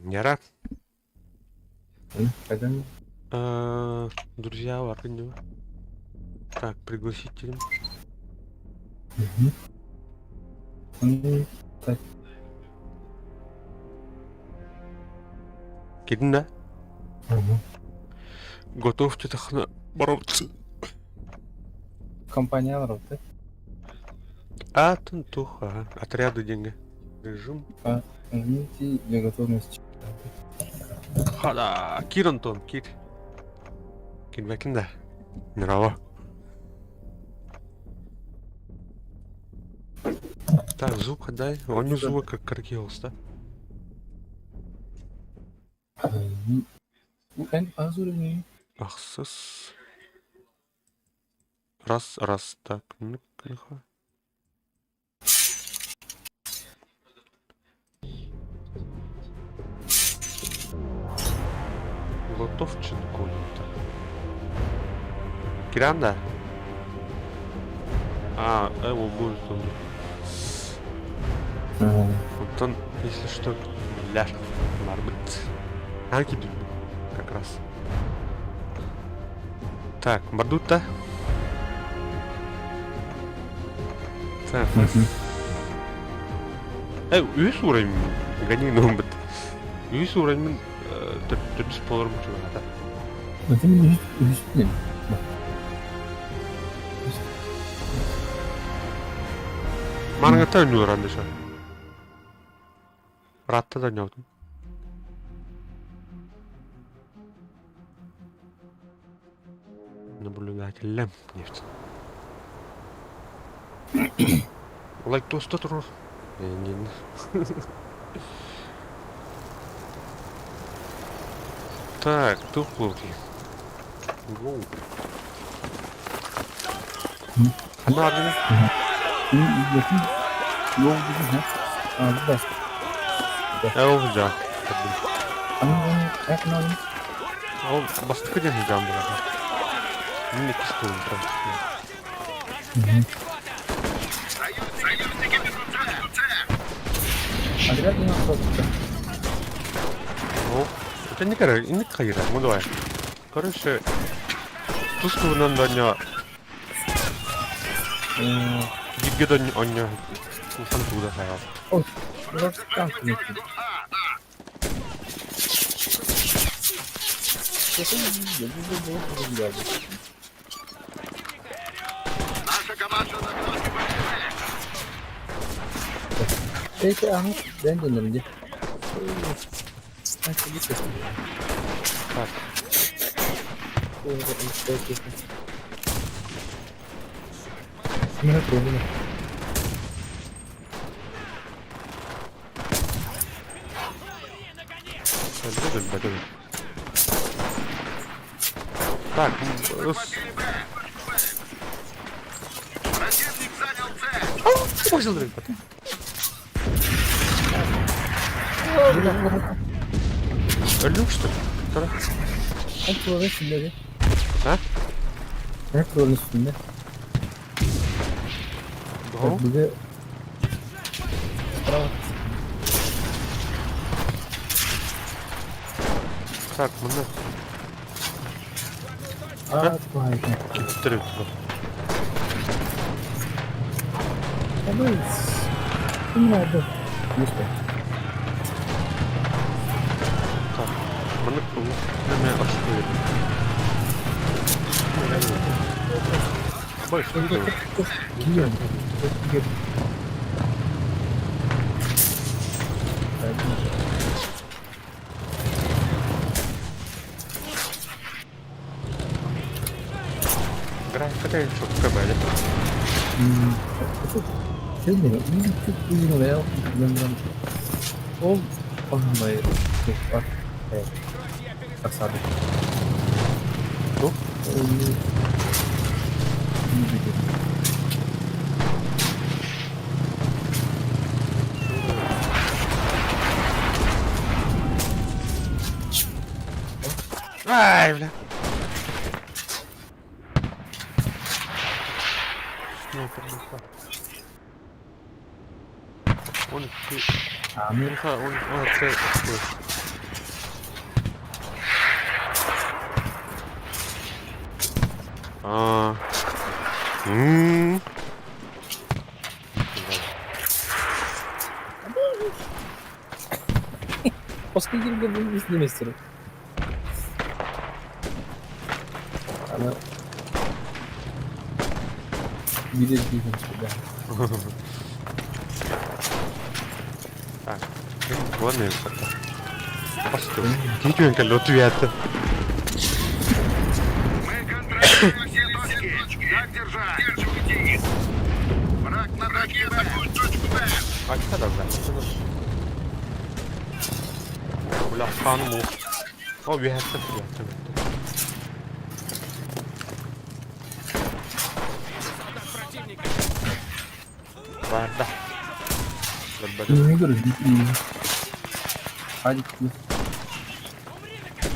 Яра. Пойдем. Друзья, варканьева. Так, пригласить. Угу. Так. Кирдин да? Угу. Готов тетахна бороться. Компания работает. А, туха. Отряды деньги. Режим. А, нажмите для готовности. Хада. Кир, Антон, кир. Кирбекин да. Нрава. Так, звук отдай. Он не звук, как Каркиос, да? Ахсыс. Раз, раз, так. Ну-ка. Лотовченко так. Киранда? А, его будет он. Онтон, если что, бля, барбыт. Анки как раз. Так, Бардута. Так. Үс уровень гони номбут. Үс уровень төрдүс болорум чугаата. Это не үс не. Маргата өнүөр андыша. Ратта да ойноотум. Наблюдателем нефть. Лайк тоста турар. Так, тухлуки. Гоу. Ханна ардыны? Ол жа. Ол бастыкы диэн жаам буолар. Мин иккис тугум туран. Ол это не кара, не кайра, ну давай. Короче, тус туһунан да онньо бииргэ да онньо улахан тууда хайал. Так. Так, Өллүҥ что ли? А? Так, мына. Киттер Так, маны Больше не Графика четко были. Что? Ай, бля. Снайпер. 12 Аны 16 Аа. Мм. Хоско кииргэ немецтэр. Аны биир эргиирин да. Так. Буолан Басту. Киһи түһэн кэллэ утуйаата. Мы контролируем все точки. Так держать. Сдерживайте их. Враг на точке Б. Точку Б. Айта да бля. Бля, ханым уу. О, үөһэттэн үөһэттэн. Барда. Барда. Не говорю, Адик,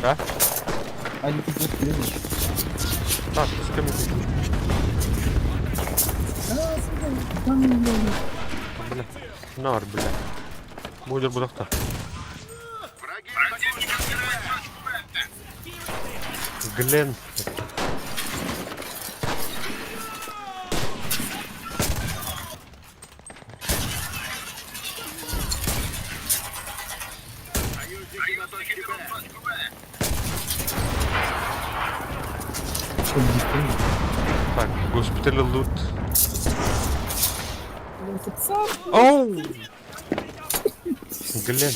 А? Адик, Так, с кем это? Бля. Нар, бля. Будер будахта. Враги Противник отбирает точку Б. Глен. Союзники на точке Б. Точку Б. Так, госпиталь лут. Оу! Глен.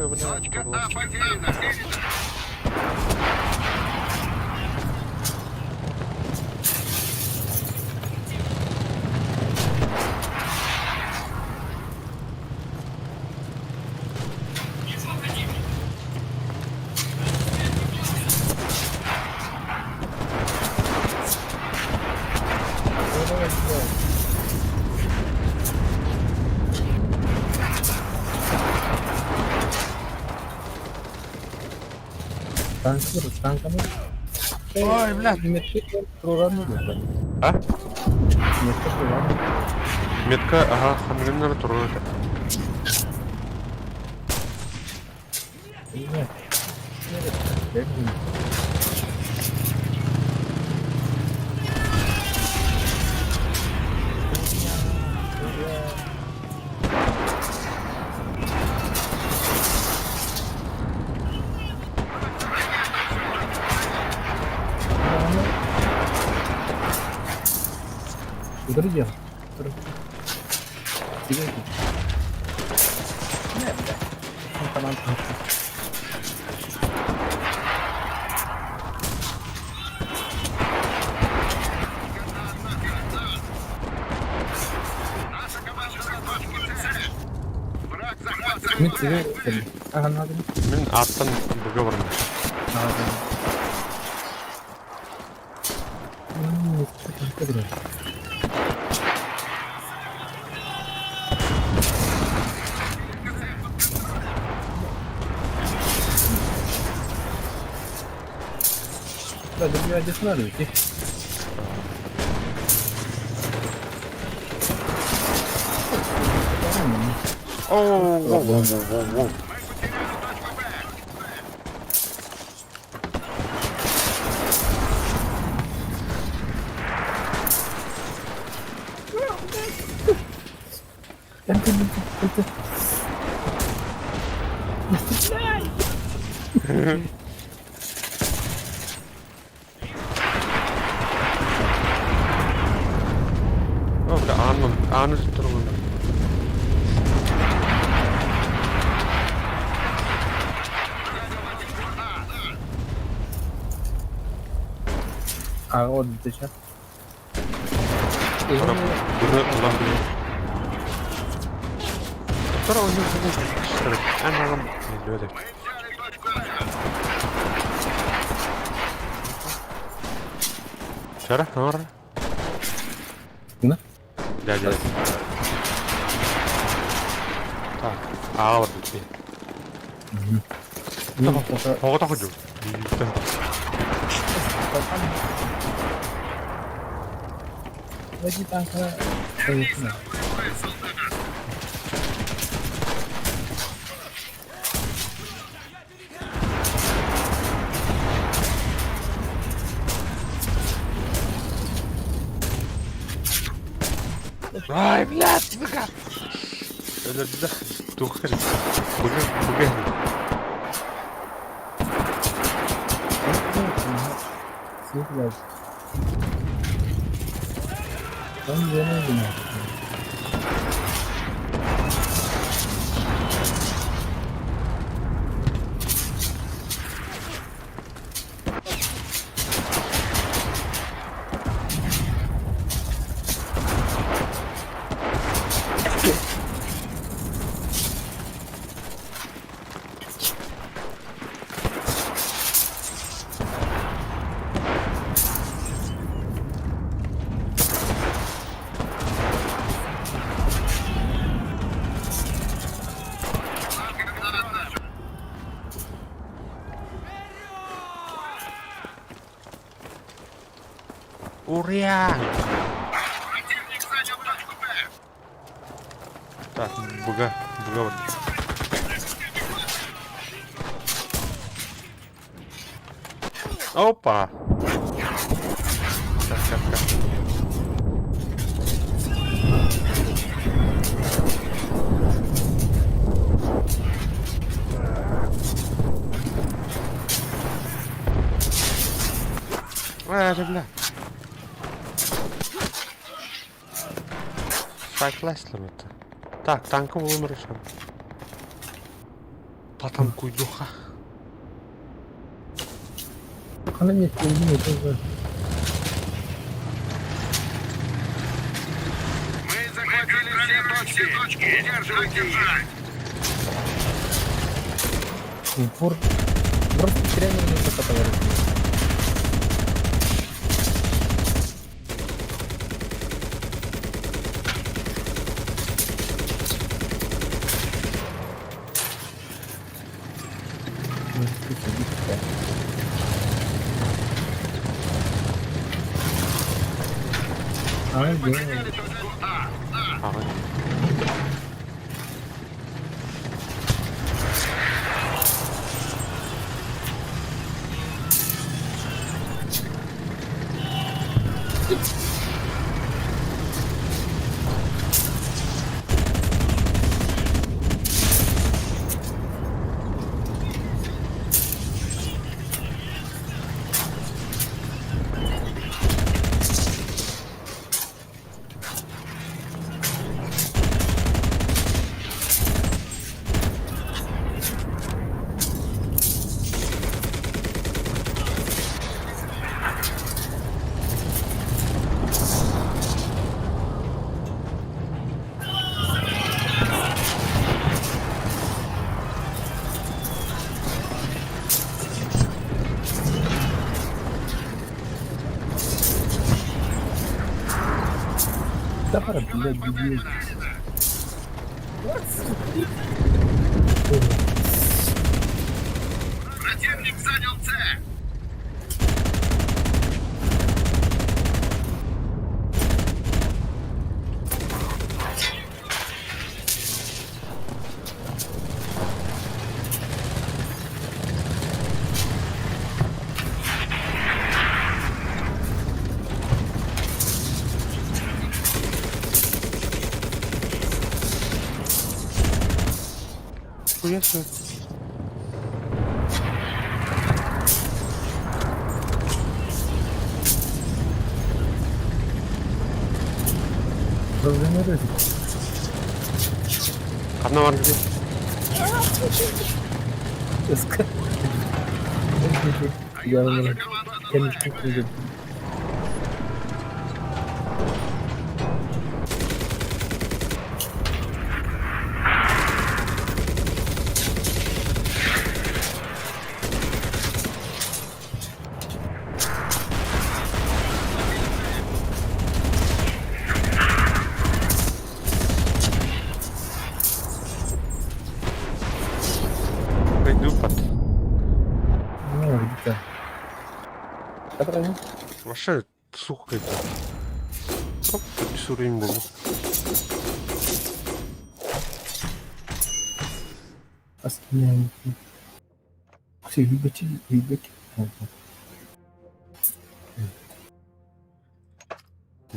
Бля, Точка А потеряна. Танками. Ой, бля. А? Метка туран. Метка, ага, хамриннар турар. Нет. Ударил. Наша команда на точке С. Враг захватывает Мин точку тебе. Ага, надо. Мин аттан договорым. Надо. Ну, что ты Да, друзья, здесь надо идти. Оу, воу, воу, воу, воу. Мы потеряли точку Б. Не стреляй! О, бля, Анну, Анну тургун. А, вот ты сейчас. Bunu ulan bile. Doktora oyunu En ağam öyle. Мы взяли точку Б. Şara, ne var? Ne? Дядя. Так, аҕа барбыт дии. Тоҕо тоҕо Ай, блядь, сука! Өлөрдө. Туох кэлин. Бүгүн, бүгүн. Уря! Противник занял точку Б. Так, Б, Б бар. Опа! Так, так, так. А, да, бля. Сайтлайслар это. Так, танка вымрышам. Потом куйдуха. Мы захватили все точки. Удерживайте их. Потеряли точку А. Ага. Противник занял С. Хуя себе. Ханна бар где? Вообще сухо какой-то. Оп, тут уровень был.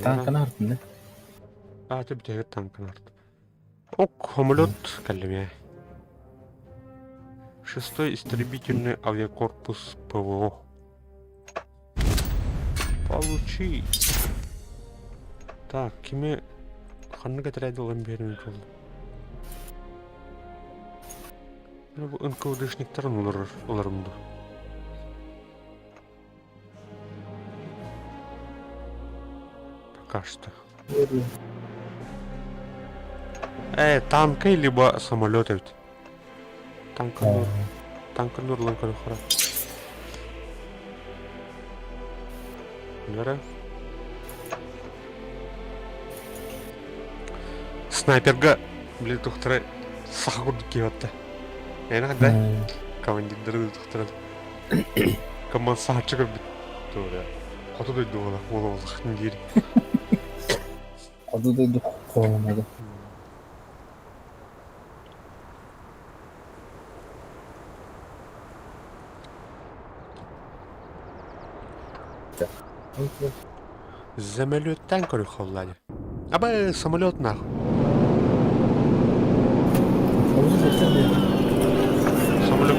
Танканы артын да? А, ты битэ танканы арт. Ок, самолет кэллим Шестой истребительный авиакорпус ПВО. Получи. Так, кими ханнык этэрээди ылан биэрэн буолла? Бу НКВДшниктарын олорор ыларым дуу? Пока что. Танкы либо самолет эбит. Танканур. Танканур ылан көрөхөрө. Нөрө. Снайперга, били тухтара саха курдук киһи Эн да командирдары тухтара команд сааччы көрбүт туора хоту дойду уола уола буоллахтын диир. Хоту дойду хоһуунада. Самолеттан көрү Абы самолет нахуй. Самолет.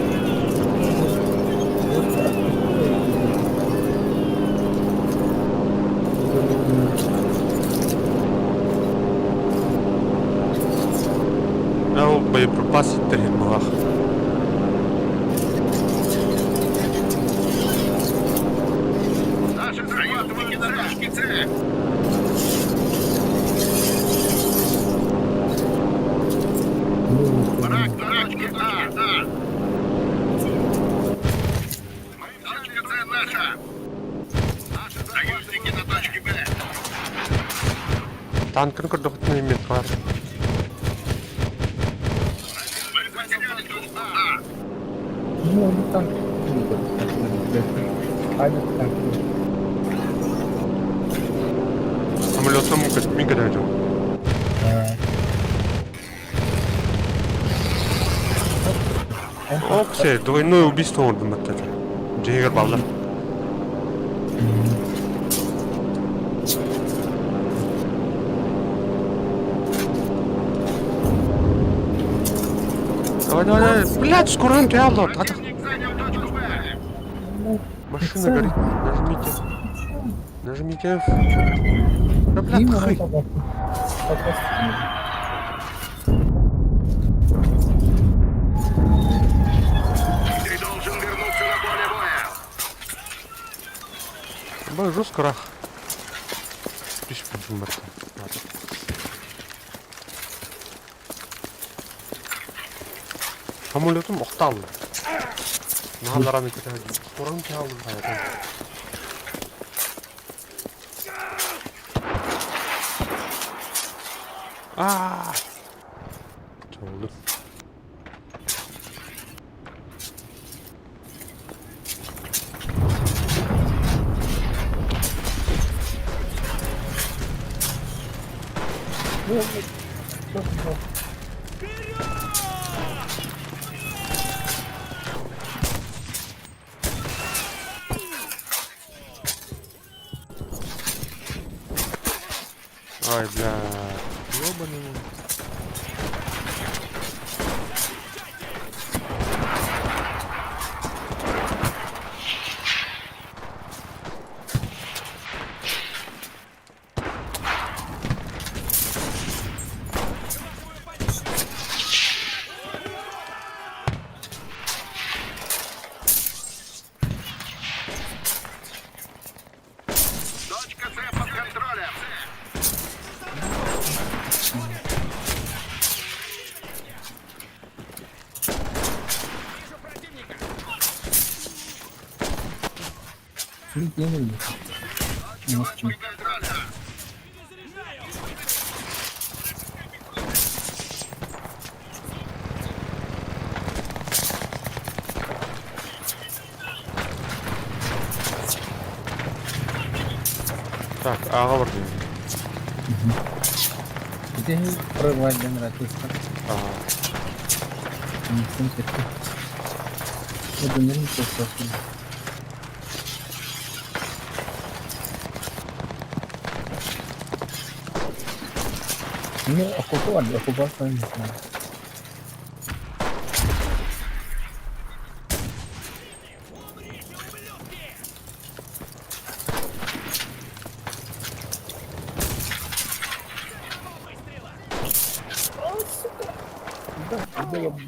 Ол боеприпас иттэрин баҕах. Наши захватывают на точке С. Враг на точке А. Точка С наша. Наши союзники на точке Б. Танкын көрдөхтүн имет бар. Мы потеряли точку А. Ну, танк. Танк. Самолеттан мин көтөжүм. Оксе, двойное убийство оҥордум баттата. Дьиэгэр баллар. Давай, давай, давай. Блядь, скоро он тебя Противник занял точку Б. Машина горит. Нажмите. Нажмите F. Да, блядь, хай. Ты должен вернуться на поле боя. Бай, жестко рах. Түспүт барта. Самолетум охтал. Наалараны көтөһө. Скоро он тебя Аа. Oldu. Ай, бля. Ёбаный. Точка С под контролем. Под контролем. Так, ааҕа бардым. Ити прорвать генератор. Ага. Миссин сетте. Ödünlerim çok saçma. Ini aku tuh ada aku bahas nih.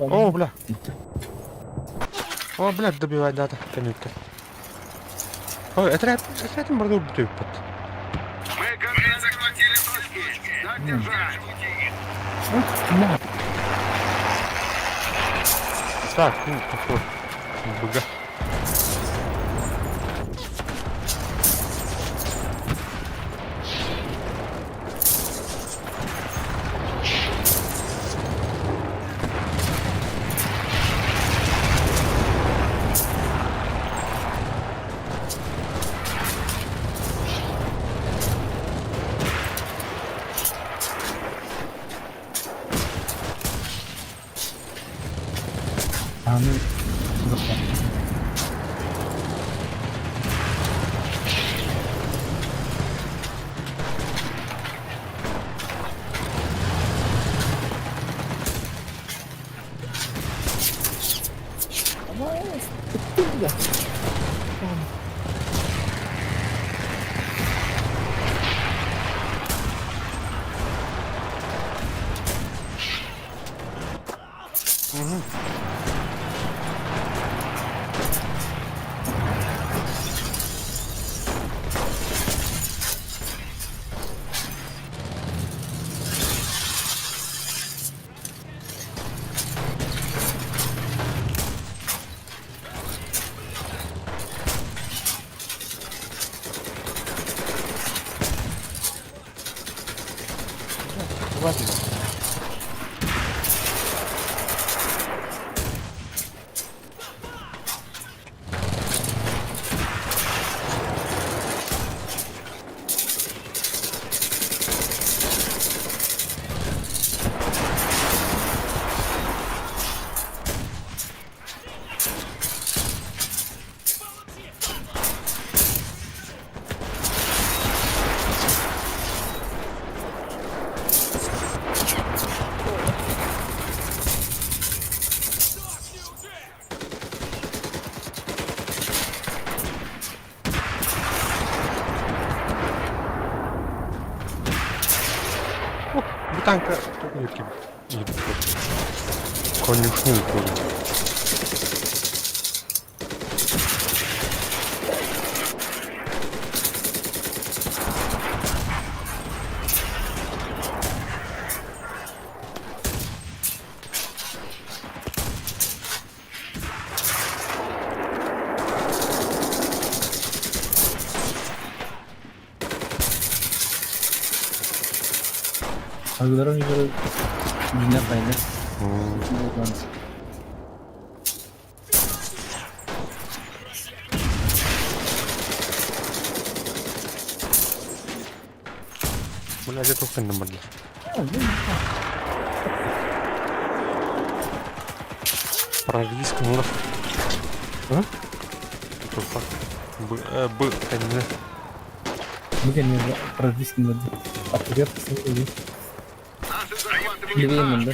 О, бля. О, блядь, добивай, да, да, конюкта. Ой, отряд, отряд борду под. Мы захватили точки. Так держать. Так, ну, поход. Быга. Аны захват. Ладно. Бу танка тут Конюшню курю. Агыларым югары dünya kaynak. Бля, где тут номер? Прорвись к нему. А? Б, Б, Н. Бүгін мен прорвись Ответ Наши захватывают Левее, да?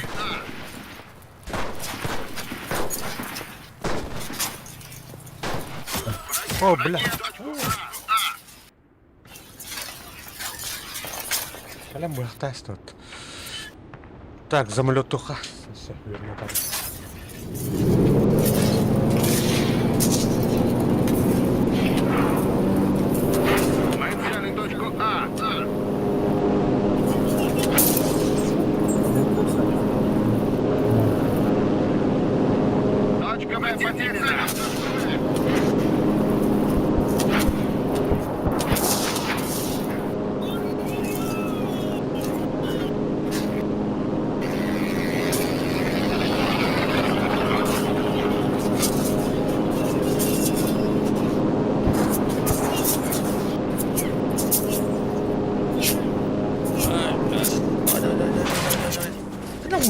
О, бля. Калям быхтас тут. Так, самолет туха. Все, верно так. Мы взяли точку А. Точка Б потеряна.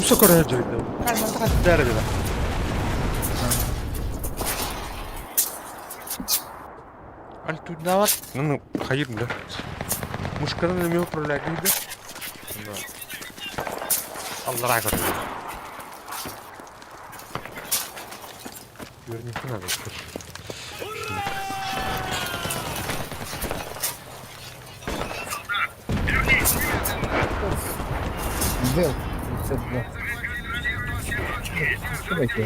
Умса көрө дьөрү. Камерата Альтуйдаабат. Ну, хайыр бля. Мушканан эмиэ управляет да? Аллараа көрдüm. Үөрэниххэ наада Был. 52. Давайте.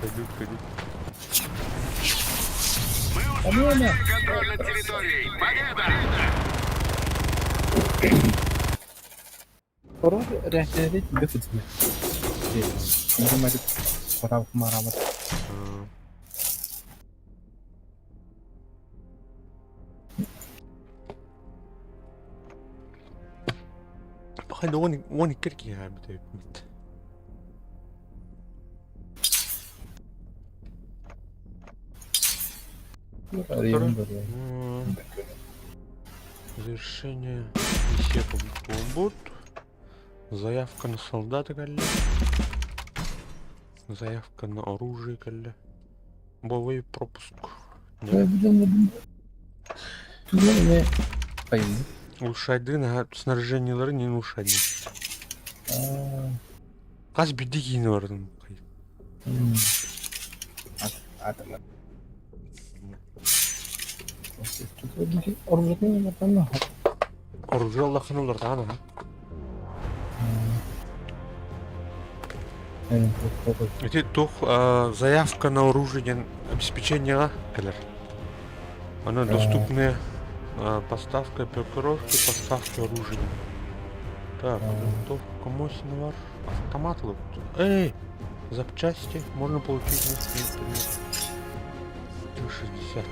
Пойдут, пойдут. Мы Победа! установили контроль над территорией. Победа! Хорор рәхәт бөтүтүнэ. Мараабат. Бахай 12 киһи бүтэбит. Завершение миссия бот. Заявка на солдата кэллэ. Заявка на оружие кэллэ. Боевой пропуск. Улучшайдын, снаряжениелары не улучшайдын. Хас биирдии киини бардым. Оружие аллахын олортаан аха. Ити туох заявка на оружие диэн обеспечениеҕа кэлэр. Оно доступные поставка пекировки, поставка оружия. Так, винтовка Мосинвар, автомат лып. Эй, запчасти можно получить на интернет. 360.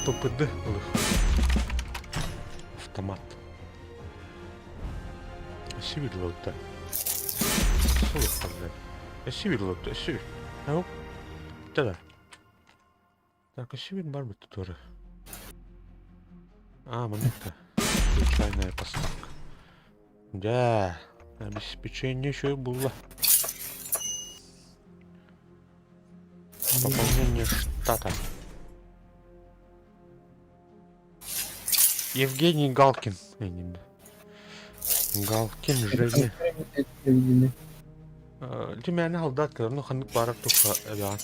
ТПД лых. Автомат. Сибирлыта. Сибирлыта. Сибир. Да. Так, Сибирь бар тоже. А, монета. Случайная поставка. Да, обеспечение еще и было. Пополнение штата. Евгений Галкин. Галкин Женя. Димәне алдат, ну ханнык барып туха эбэҕин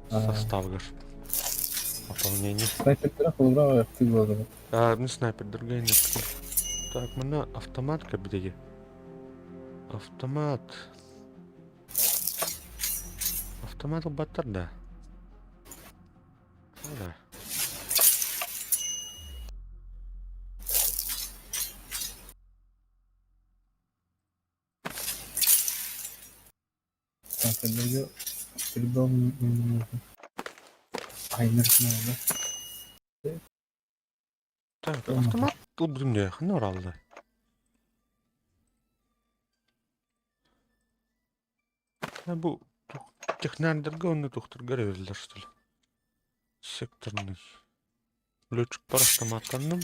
составгар. Пополнение. Снайпердара холобура актив буолар. А, ну снайпердарга иннеппин. Так, манна автомат кэбитэги. Автомат. Автомат ылбаттар да. Да. Снайпердарга стрельба айныр. Так, автомат ылбытым дии, ханна бараллар? Бу технардарга уонна тухтарга эрэ бэриллэр что ли? Секторный. Летчиктар автоматтанным.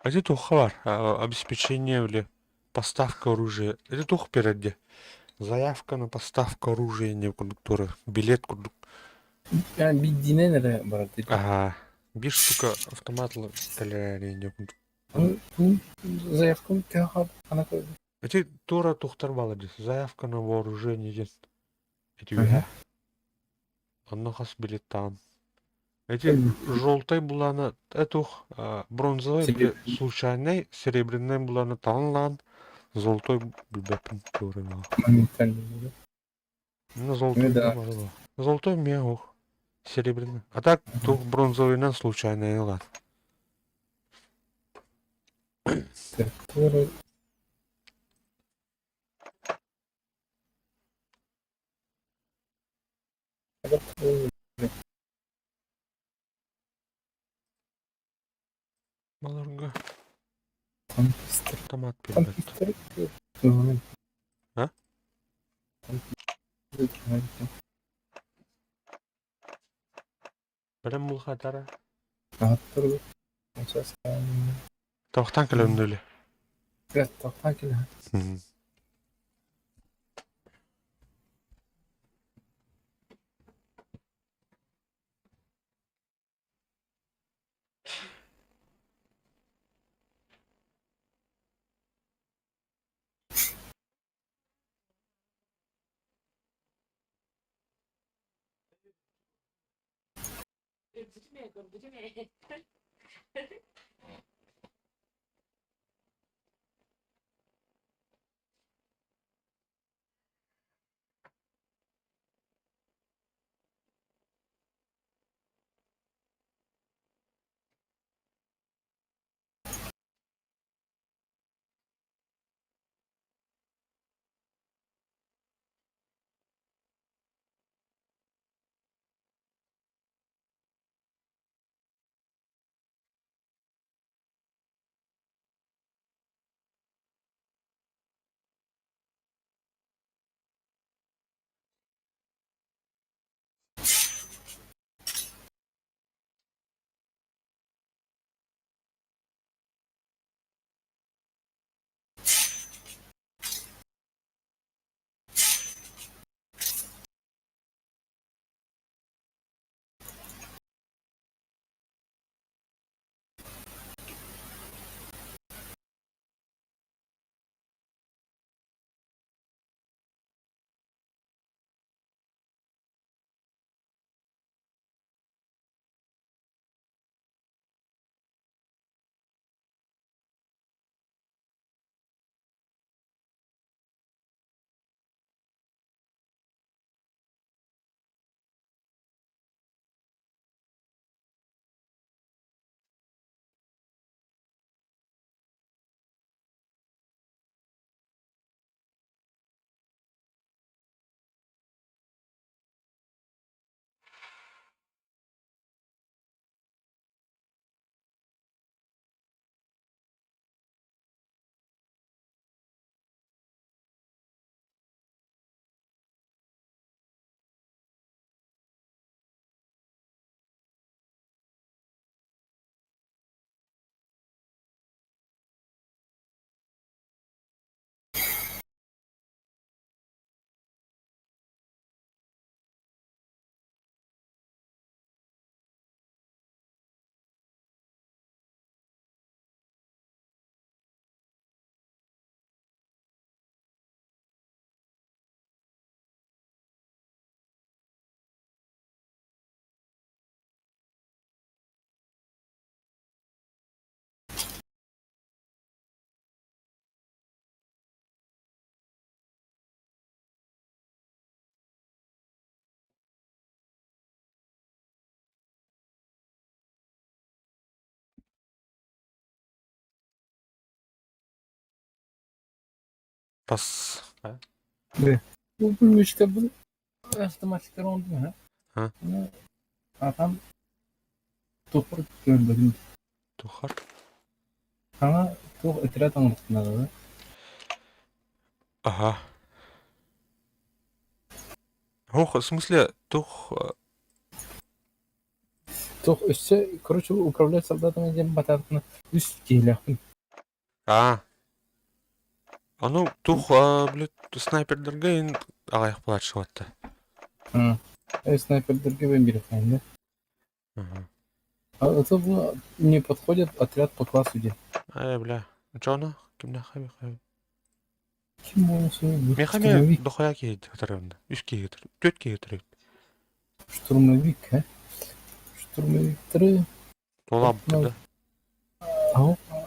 Ити туохха бар обеспечение или поставка оружия. Ити туох биэрэргэ? Заявка на поставку оружия не курдук билет курдук. Биирдиинэн эрэ барар Аһаа. Биир штука автомат кэлэрэ курдук. Заявка Ити туора тухтар баалар дии. Заявка на вооружение диэн. Ити үһэ. Онно хас билеттаан. Эти желтай булана этух бронзовый случайный, серебряный булана таанлаан, золотой билбэппин туорунаа. Моментально. Ну золотой Золотой мех серебряный. А так тух бронзовыйынан случайный ылан. Который Баларга автомат биэрбэт. А? Бэлэм мулхатара. Тохтан кэлэн өлө. Пас. Бу автоматика Ha? Атам туппар көрбөтүм. Тухар. Саҥа туох отряд оҥорбуттара Ага. Ох, в смысле, тух. Туох өссө, короче, управлять солдатами диэн батаатына үс киһилээхпин. А. Ону тух, блядь, снайпердарга ин аҕыйах буолааччы Снайпердерге мен бириэхтээн да. А это не подходит отряд по классу диэн. Э, бля. Чоно, кимнээх хабы. Ким буолуон Мехами дохуя киһи кытарында. Үс киһи кытар. Түөрт киһи кытар. Штурмовик, э? Штурмовиктары Туолаабыт да.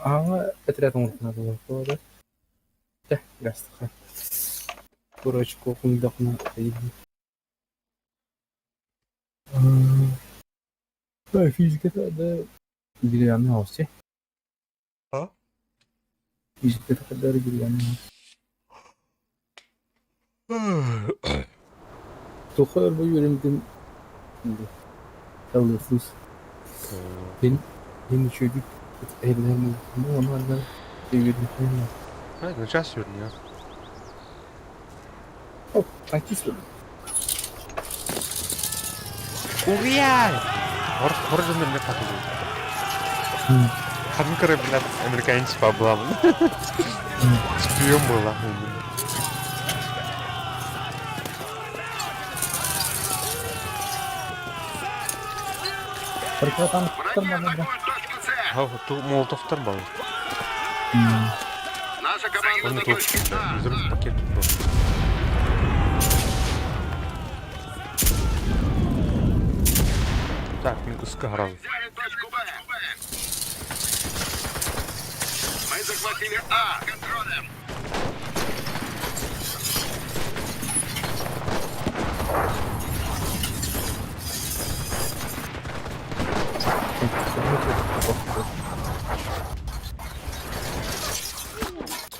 Аҥа отряд оҥорбута да. Чэ, гастаха. Курочку куйдахна Физиката да деревянный house. А? Физиката да деревянный house. Тоха өрбө үөрэммитим Таллыфус. Мин мин үчүгэй ону А, на час сегодня. О, танкист. Уруйай! Хор дьоннор эмиэ хатылыыр. Ханнык эрэ, блядь, американец бабламын. Шпион была. Противотанктар Враги можно брать. атакуют точку С. Молотовтар баллар. Наша команда Оны на туох точке А. взрыв пакет был. Так, мин куска гарал. Взяли точку Б. Мы захватили А. Контролем.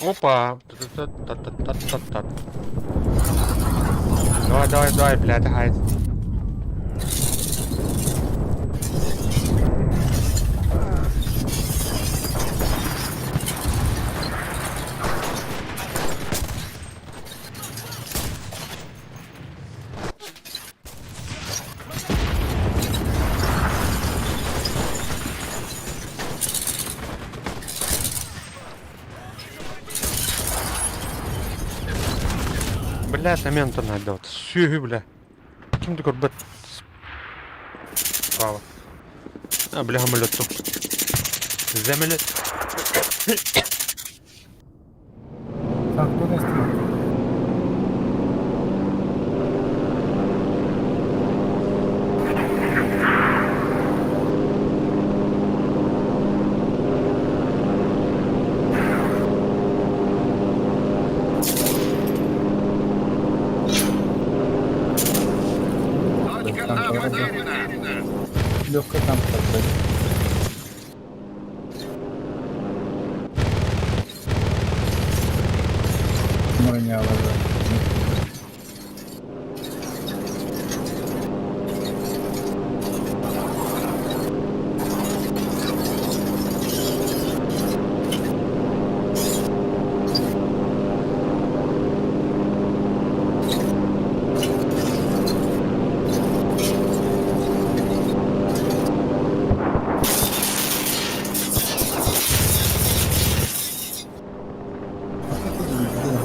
Опа! Та-та-та-та-та-та-та. Давай, давай, давай, блядь, хай. Бля, момент надо. Сүһү, бля. Ким да көрбөт. Справа. А, бля, самолет тут. Землет. Так, кто нас там? Точка А потеряна. Легкая танк так, Броня да. А как это было?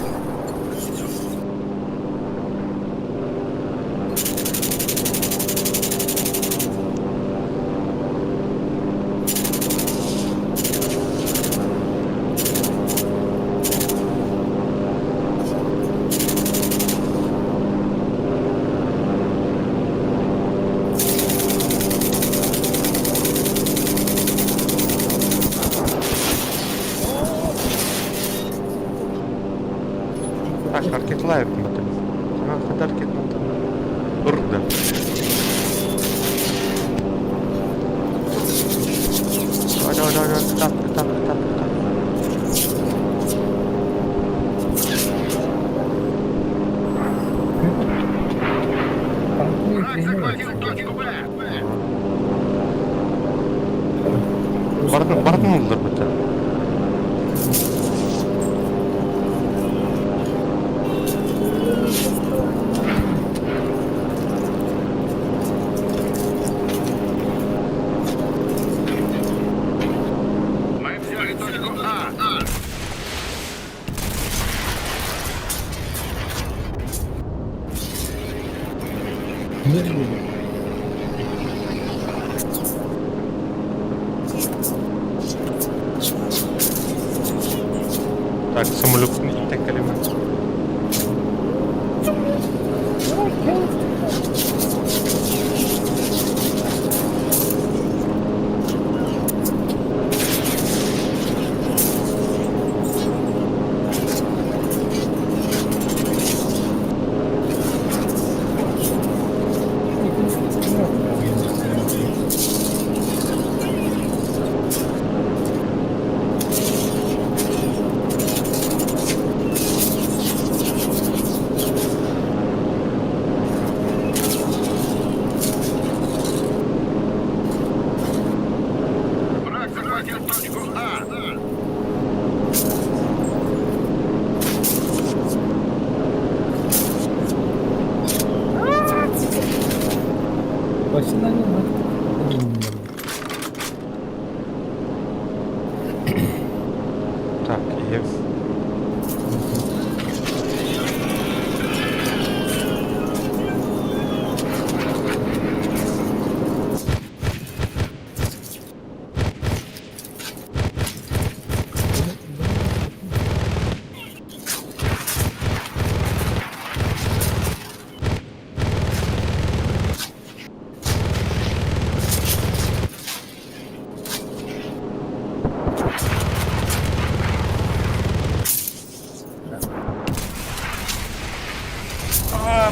Так, ракетлайр смотри. Она ракет Рда. Давай, давай, давай, давай, так, так, так, так. Танк не Враг захватил тренируется. точку Б. Бардын, бардын олдар бітті. Мы взяли точку А. Не буду. Так, самолеттың итек кәлеме.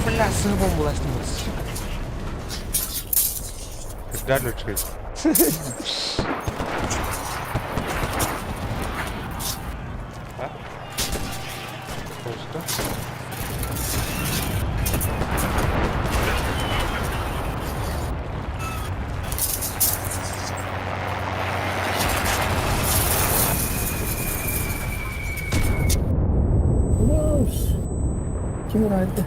Бля, сыһа бомбаластым, сука. Дальше үчүгэй. А? Просто. Ким ураайда?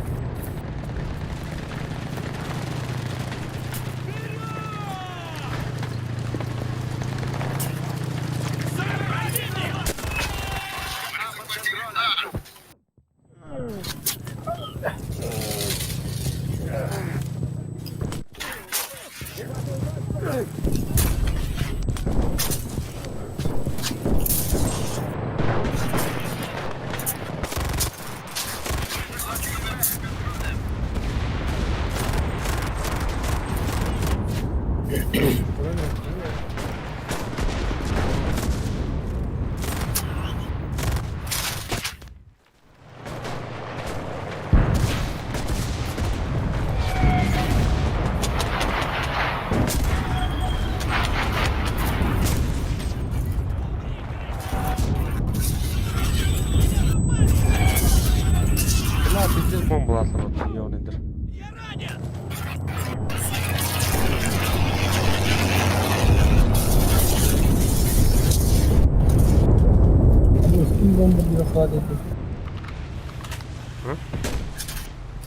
Бля, пиздец бомбалаатылар ёнендер. Ким бомба хватит?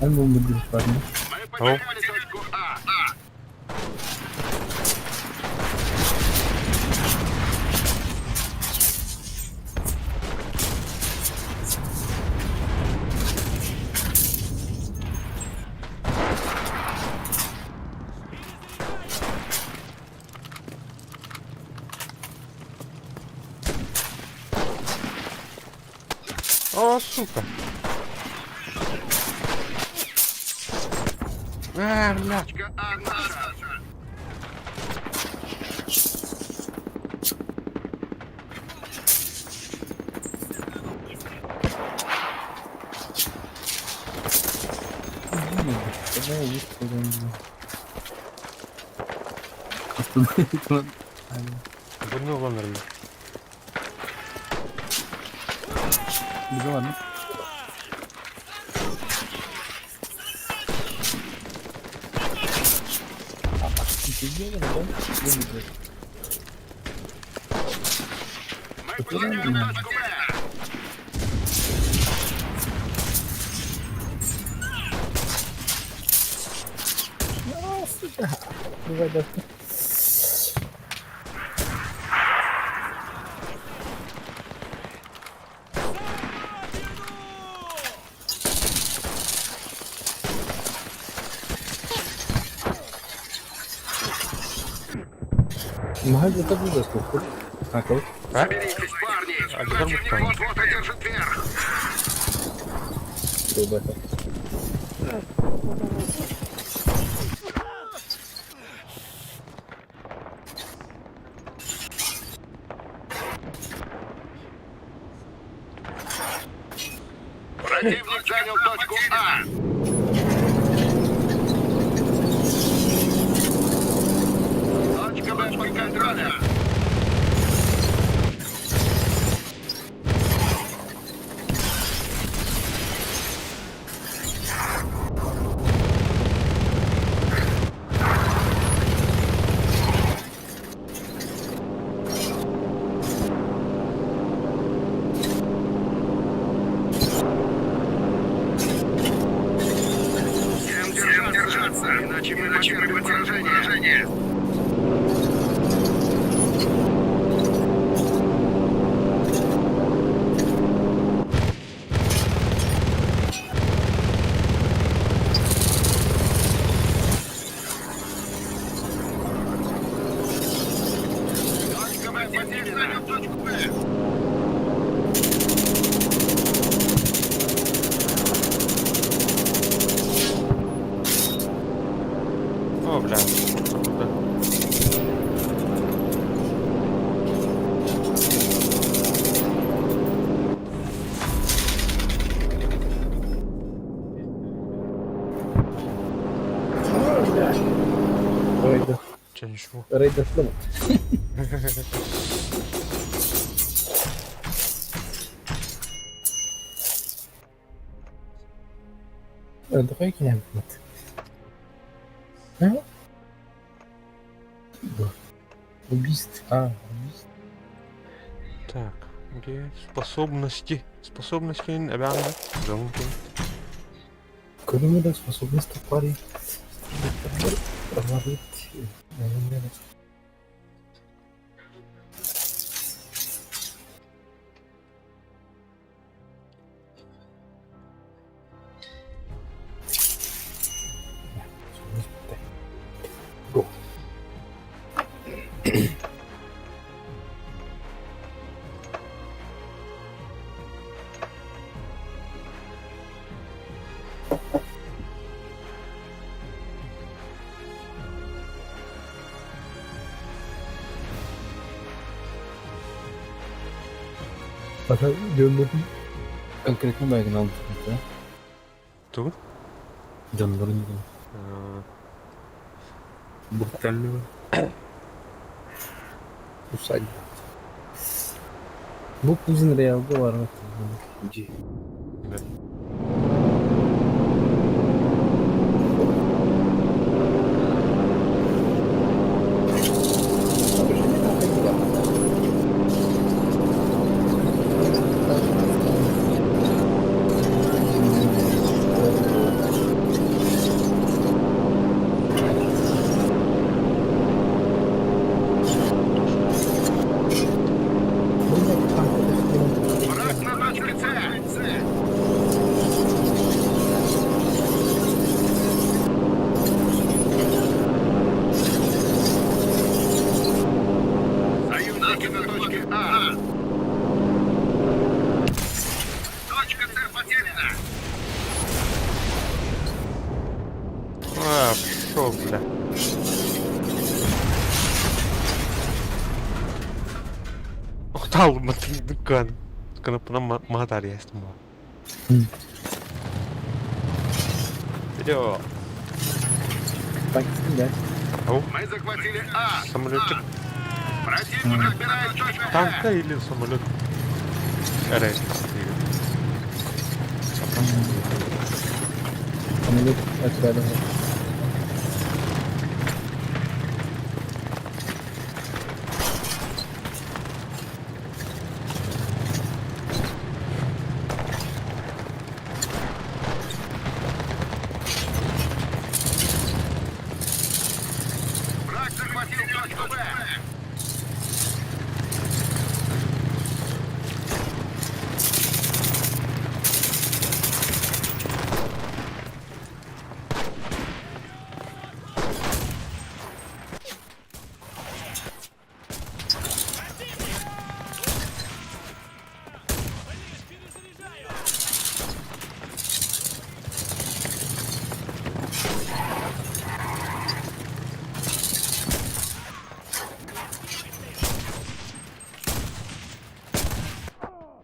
Эн бомба хватит. Мы потеряли точку А. О, сука. А, бля. Точка А наша. Больной ладно. Ладно. Мы потеряли точку Б. А? Соберитесь, парни. А, Противник там. вот-вот одержит верх. Противник занял точку А. Точка Б под контролем. Всем держаться, иначе мы потерпим поражение. Чэньшу. Рейдерсым. Тоҕо киһи Убийств. А, убийств. Так, где способности? Способности обязаны. Дьон Көрүҥү способности пари. Говорит, Go. Дьоннорун конкретно байгынан Тугун? Дьоннорун Брутального. Усадьба. Бу кузин реалга барар дии. Враг на точке С! Союзники на точке А! Точка С потеряна! А, пошел, бля. Охтал, дукан. Кнопка матария эстума. Видео. Мы захватили А! Самолетик. Противник отбирает точку Б! Танка или самолет? Эрэ. Самолет отряда. Враг захватил точку Б!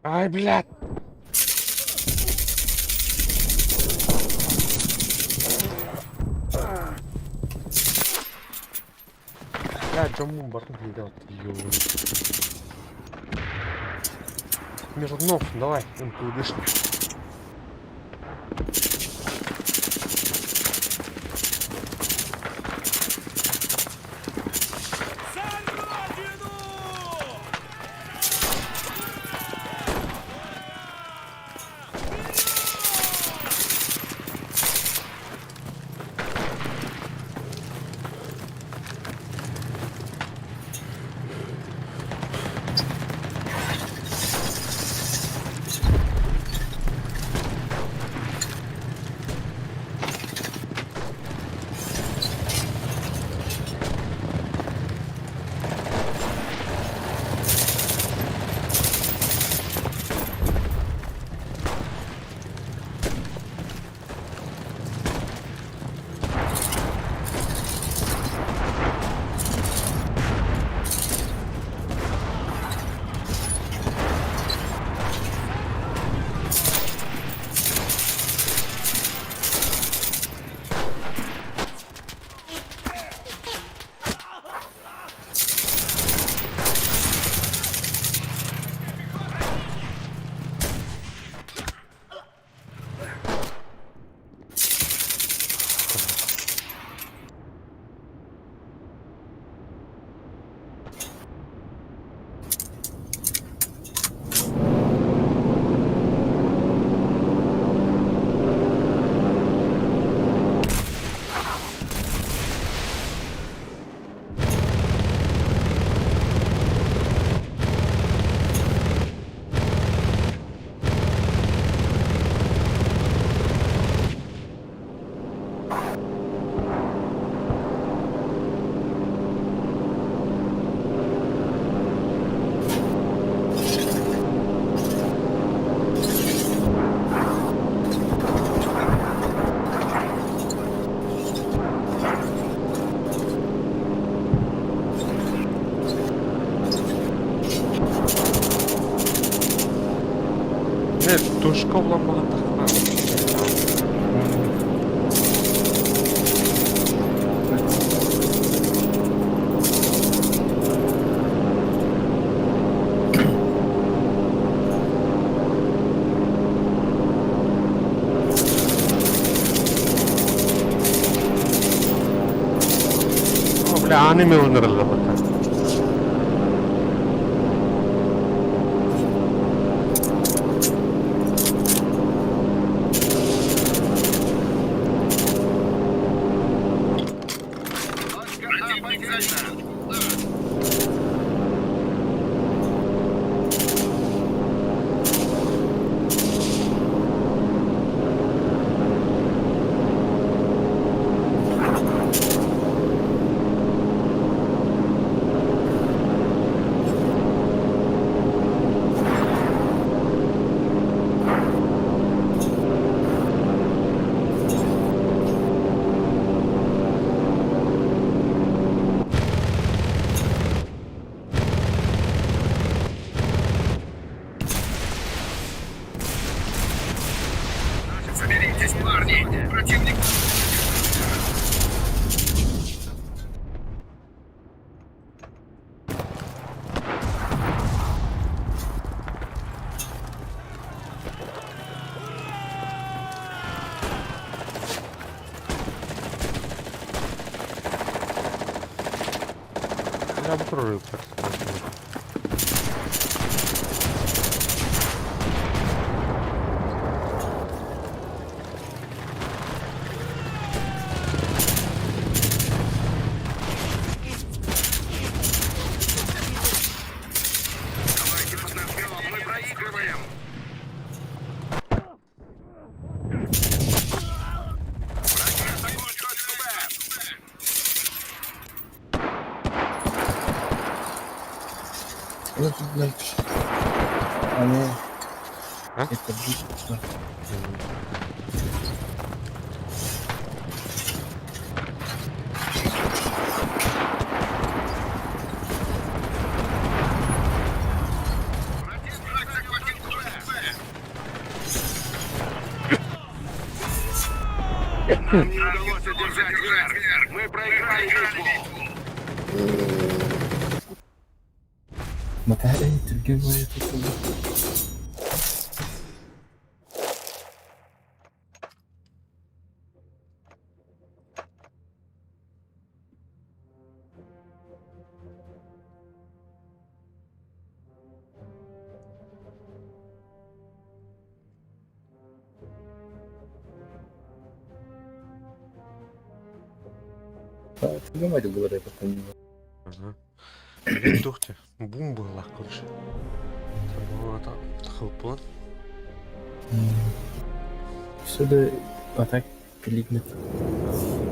Ай, блядь! Я дьоммун барын видел. Мирнов, давай, МКУДшник. Нет, тушка буламмаҕа. Бля, аныме ылынырыллыбыта. Точка А потеряна. Соберитесь, парни! Противник. Я бу прорыв так. Давайте подождем, мы проигрываем. Враги атакуют точку Б. Ну, тут дальше. А не. А? Это быстро. Противник захватил точку Б. Нам не удалось одержать верх. Мы проиграли битву. ما تعالى ترجمة يا طفل. ترجمة تقول لك. Ага. Блин, тухте. Бум была, короче. Это хелпон. Сюда а так кликнет.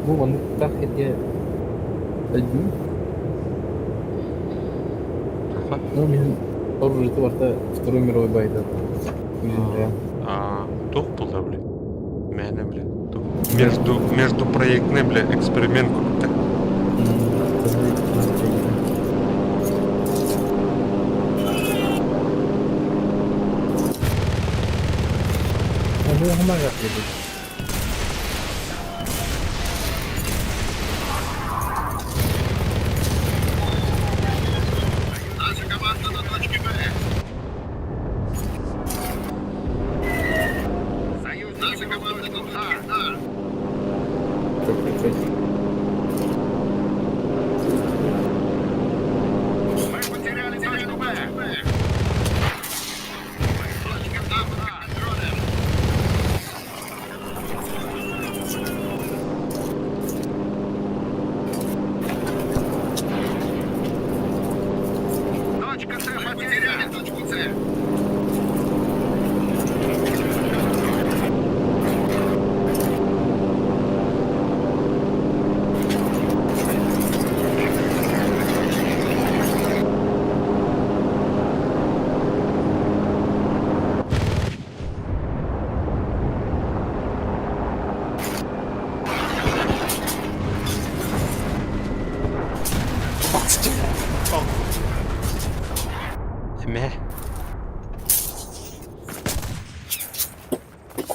Ну, он так я один. Ага. Ну, мен оружие барта Второй мировой байда. Земля. А, тух был, бля. Мэне, бля. Тух. Между проектный, бля, эксперимент курдук. هو ما يقبل. Наша команда на точке Б. Союз, наша команда на точке А. Мы потеряли точку Б. Точка А под контролем. Точка С потеряли точку С.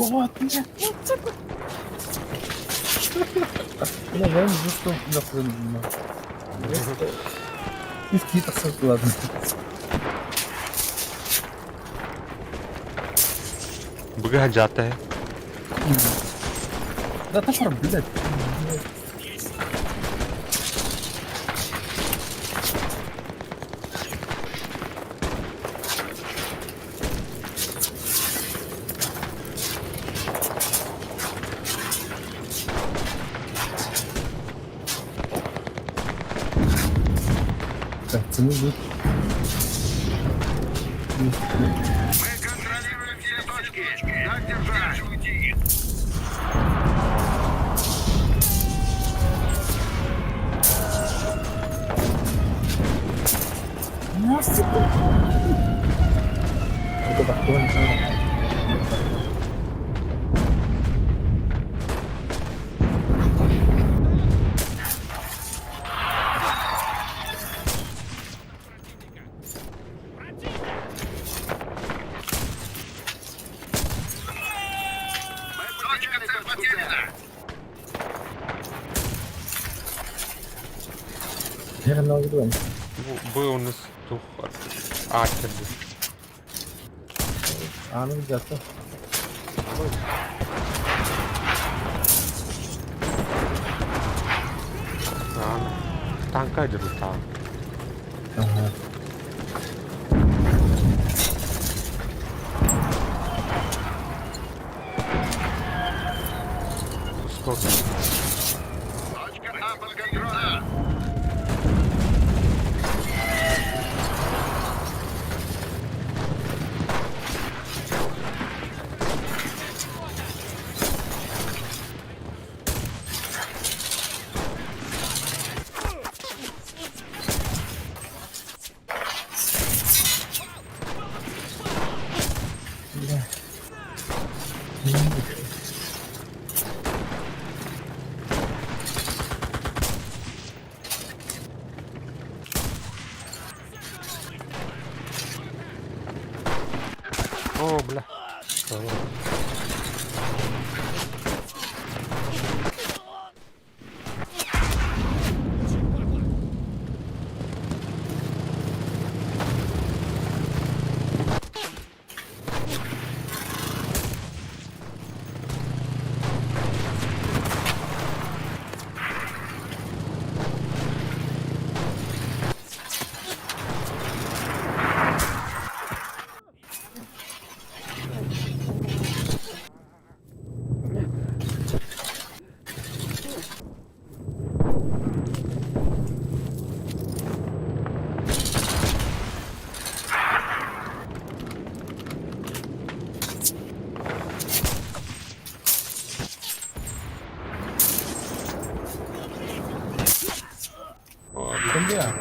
Кот, нет! Бля, я не что Ладно. Быга जाता है. Да топор, блядь. Так, цены будут. Мы контролируем все точки. Так держать. Это такое. Точка С потеряна. Я на углу. Бу у нас тух а кэлбит. А, ну где-то. Аан. Танка дьылытаан. Ага. Сколько? Точка А под контролем. Бля. О, бля. О, бля. Бля.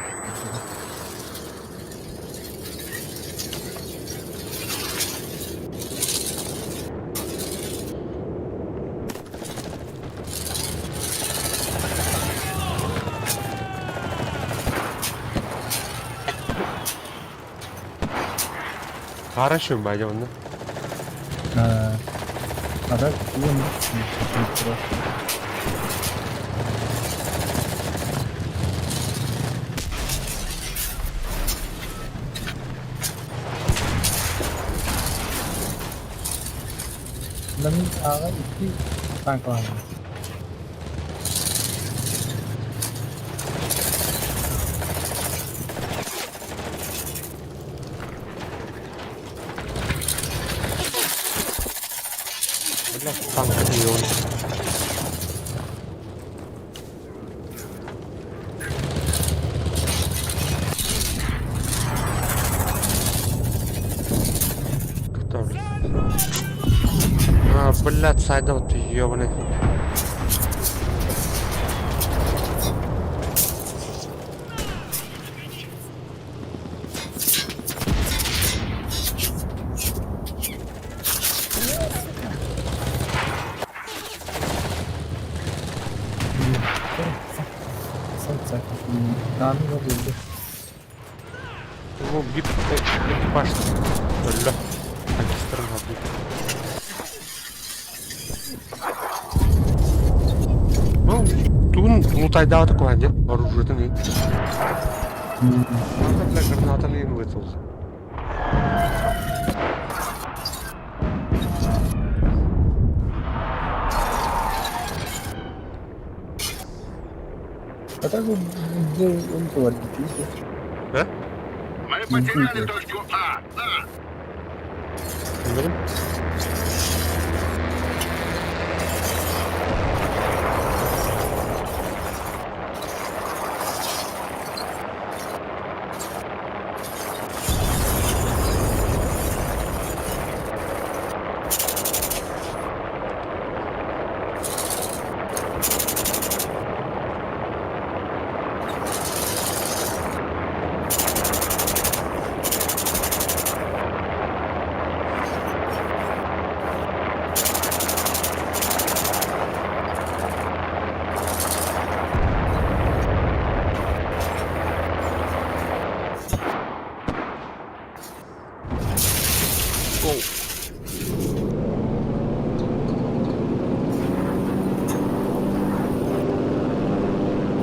Хорошо, бля, онно. А, а так, он просто. Да мин аҕа икки танкалаһым. Бля, танк ёбаный. Кто, бля? А, блядь, сайдал ты ёбаный. Ну, бип, экипаж. Бля. Танкистерын алды. Тутайдаабата куһаҕан дьэ, оружиетын иһин. Бля, гранатаны иһин высыл. А так он он говорит, Да? Мы потеряли точку А. Да.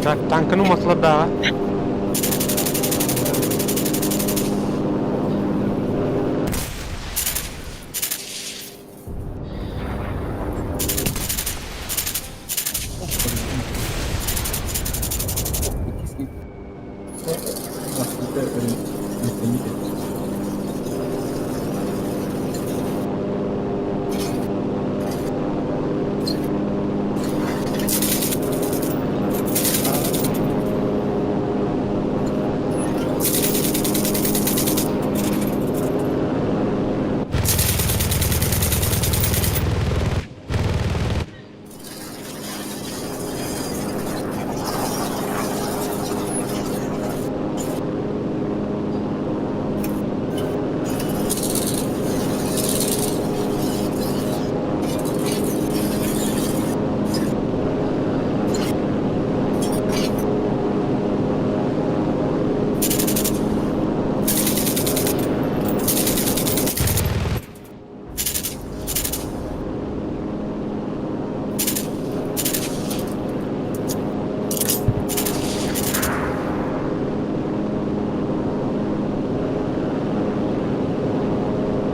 Так, танканы уматылар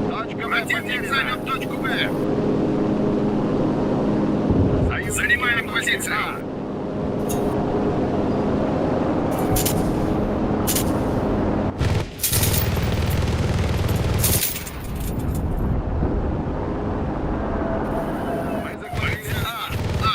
Точка Б Противник занял точку Б. Занимаем позицию. А. Мы захватили А. А.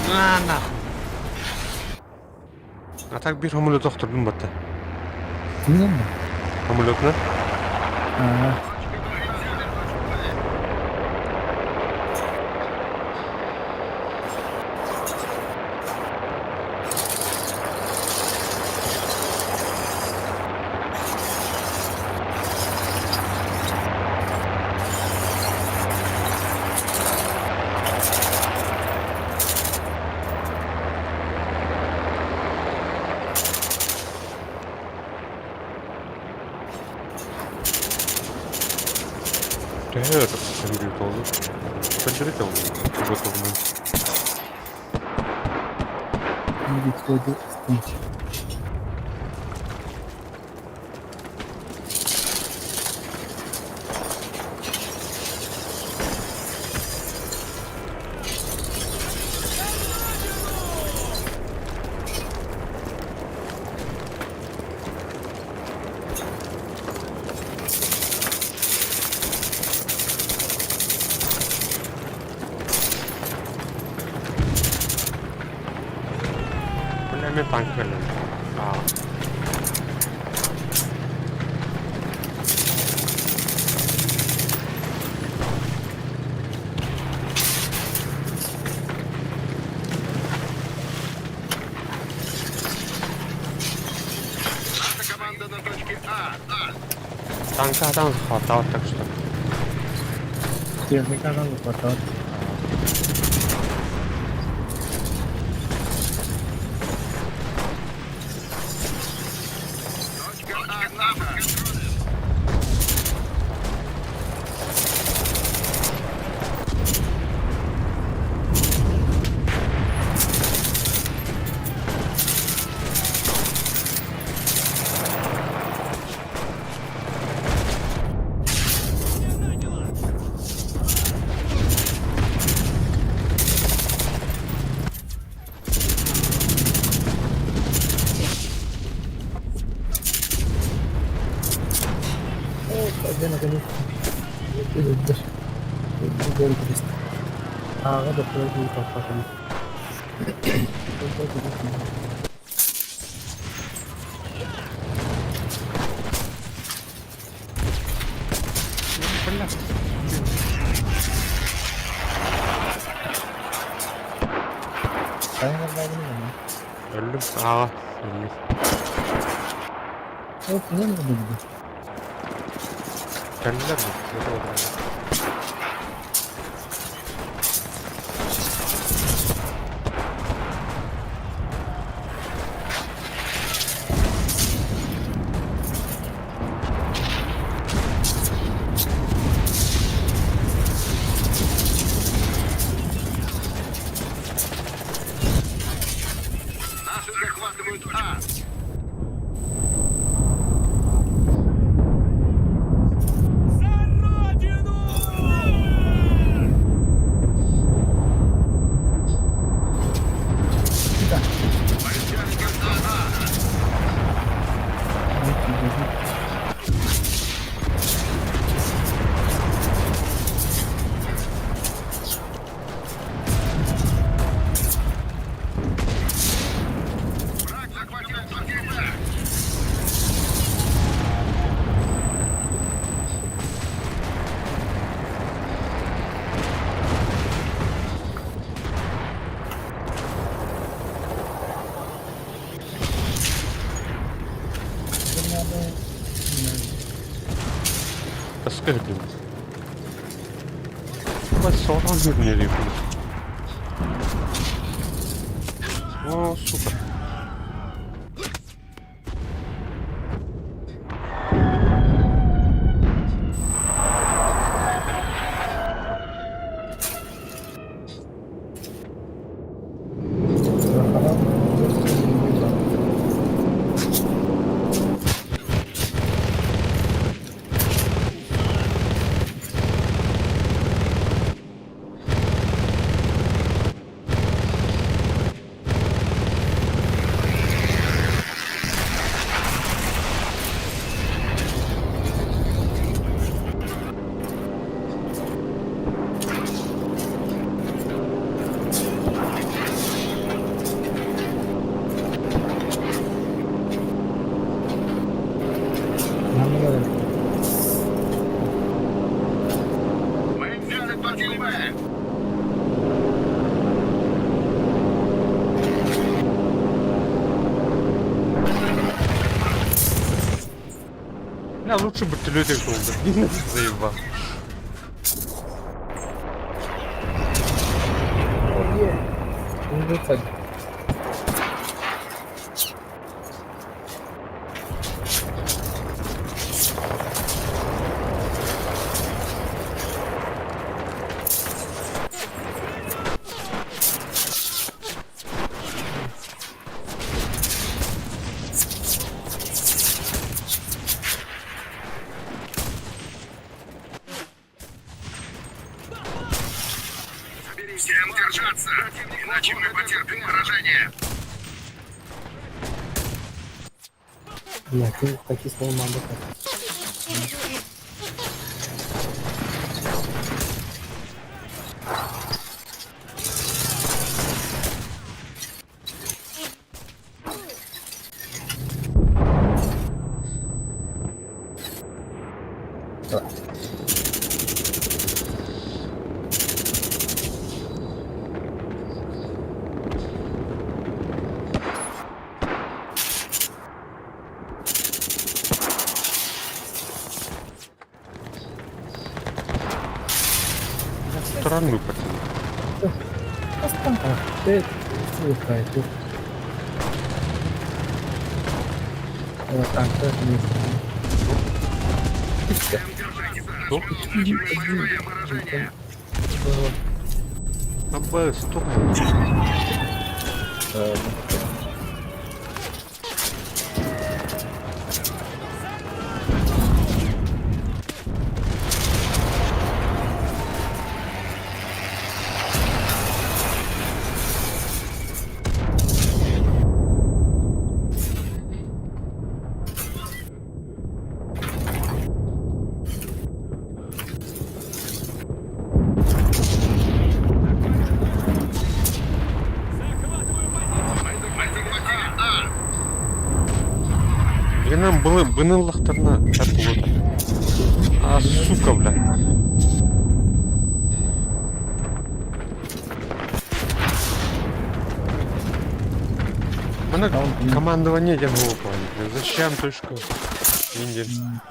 На нахуй. А так биир самолет охтордум батта. Кимнен? Самолетна? Аа. Төһө көмүрү толу. Көндөрү толу. Готовны. Переходы стынч. Бля, мен танк кэллэ. Аа. Танка там хватало, так что. Техника нам хватает. Точка А наша. О, наконец-то. Аҕа да Бля. Өллүм. Аҕа. Өллүм. Кэллилэр бу. Наши захватывают А. Мы взяли точку А. Враг захватил точку Б. Таска өллүм. Бать соҕотон көрүнэр О, сука. Мы взяли точку Б. Бля, лучше бы ты людей был. Заебал. Всем держаться, иначе мы потерпим поражение. Бля, ты такие слова надо. Хотторон пацаны. Абы, стоп. Нам было быныллахтарна это. А, сука, бля. Она командование ден глупо. Зачем точку? Индин.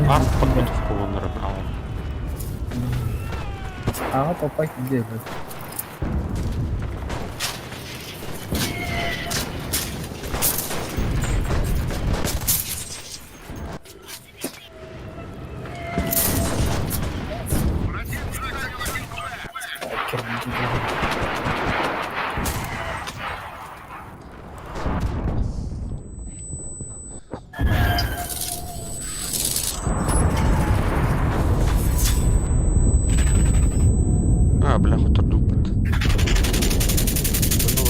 Арт подготовку вон брал. А, попасть где? А, бля, хотор дупат. Ну,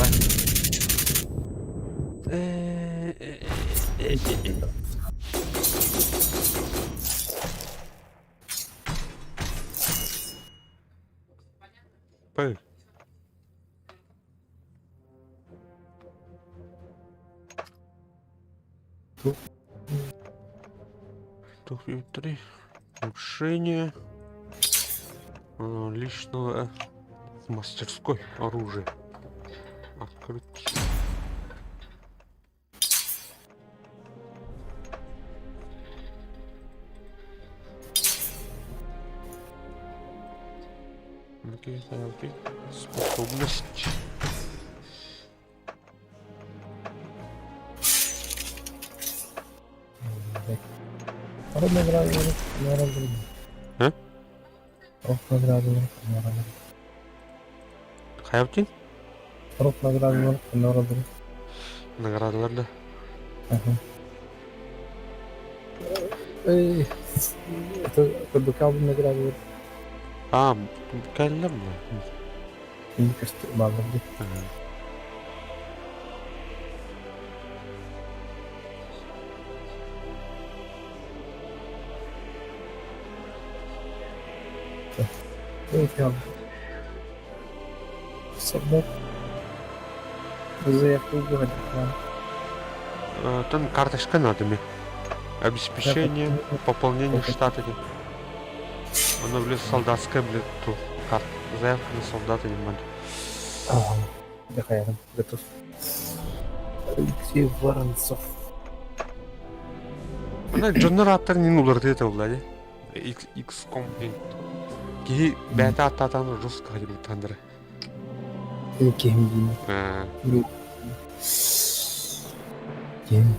П. Три. Улучшение личного мастерской оружия. Открыть. Окей, окей. Способность. А? Хайптин? Наградалар да. Эй, это наградалар. А, кэллэр Мне кажется, баллар. Солдат. Заявку угодит, да. Там карточка надо мне. Обеспечение, пополнение штата. Оно, блядь, солдатская, блядь, ту карта. Заявка на солдата не надо. Давай, я готов. Алексей Воронцов. Она генератор не нулар это, блядь. X X ком. Ки бета татан жестко ходил тандра. Кем Кем?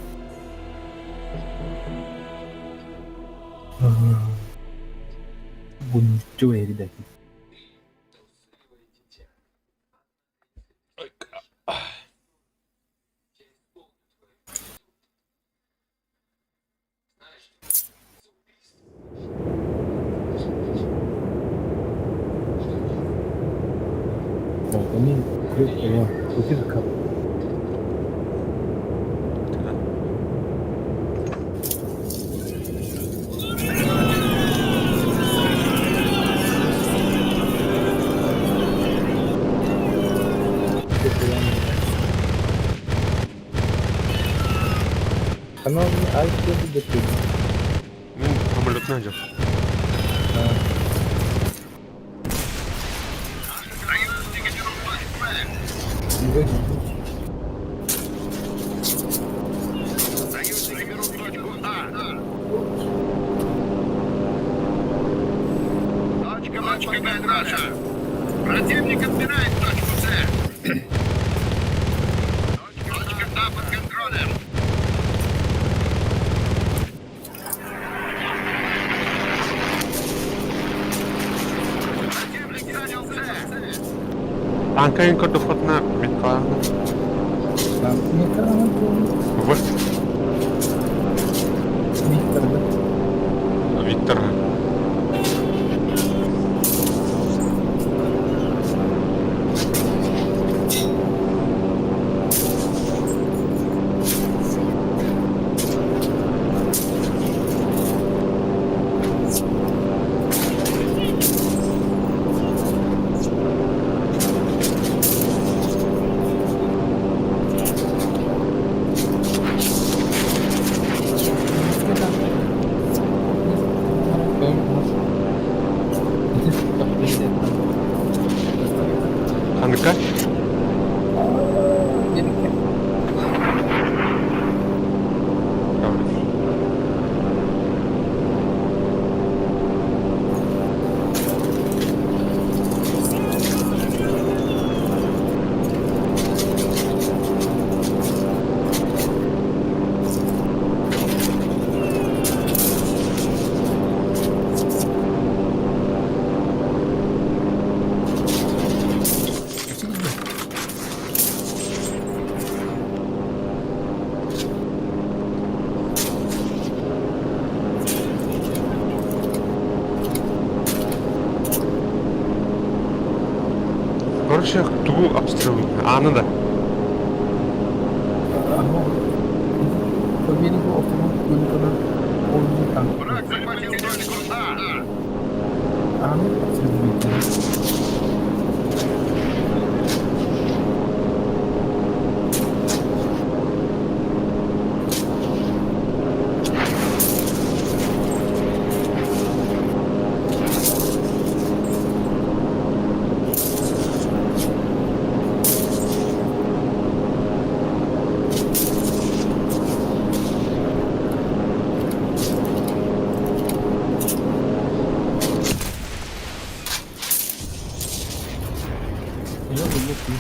Бунчу ребята. Они крепко, Канал Ай Т. Мин самолетунан дьон. Союзники берут точку Б. Союзники берут точку А. Точка Б под контролем. Противник отбирает точку С. Точка А под контролем. Противник занял С. Танка көрдөххүтүнэ мин хаалла. В. Виктор, да? Виктор. Ханныка? Короче, тугу обстрелы. Ааны да. По берегу автомат көлікінің қолымен танк. Враг захватил точку А. Аны обстрелуйте. Я люблю.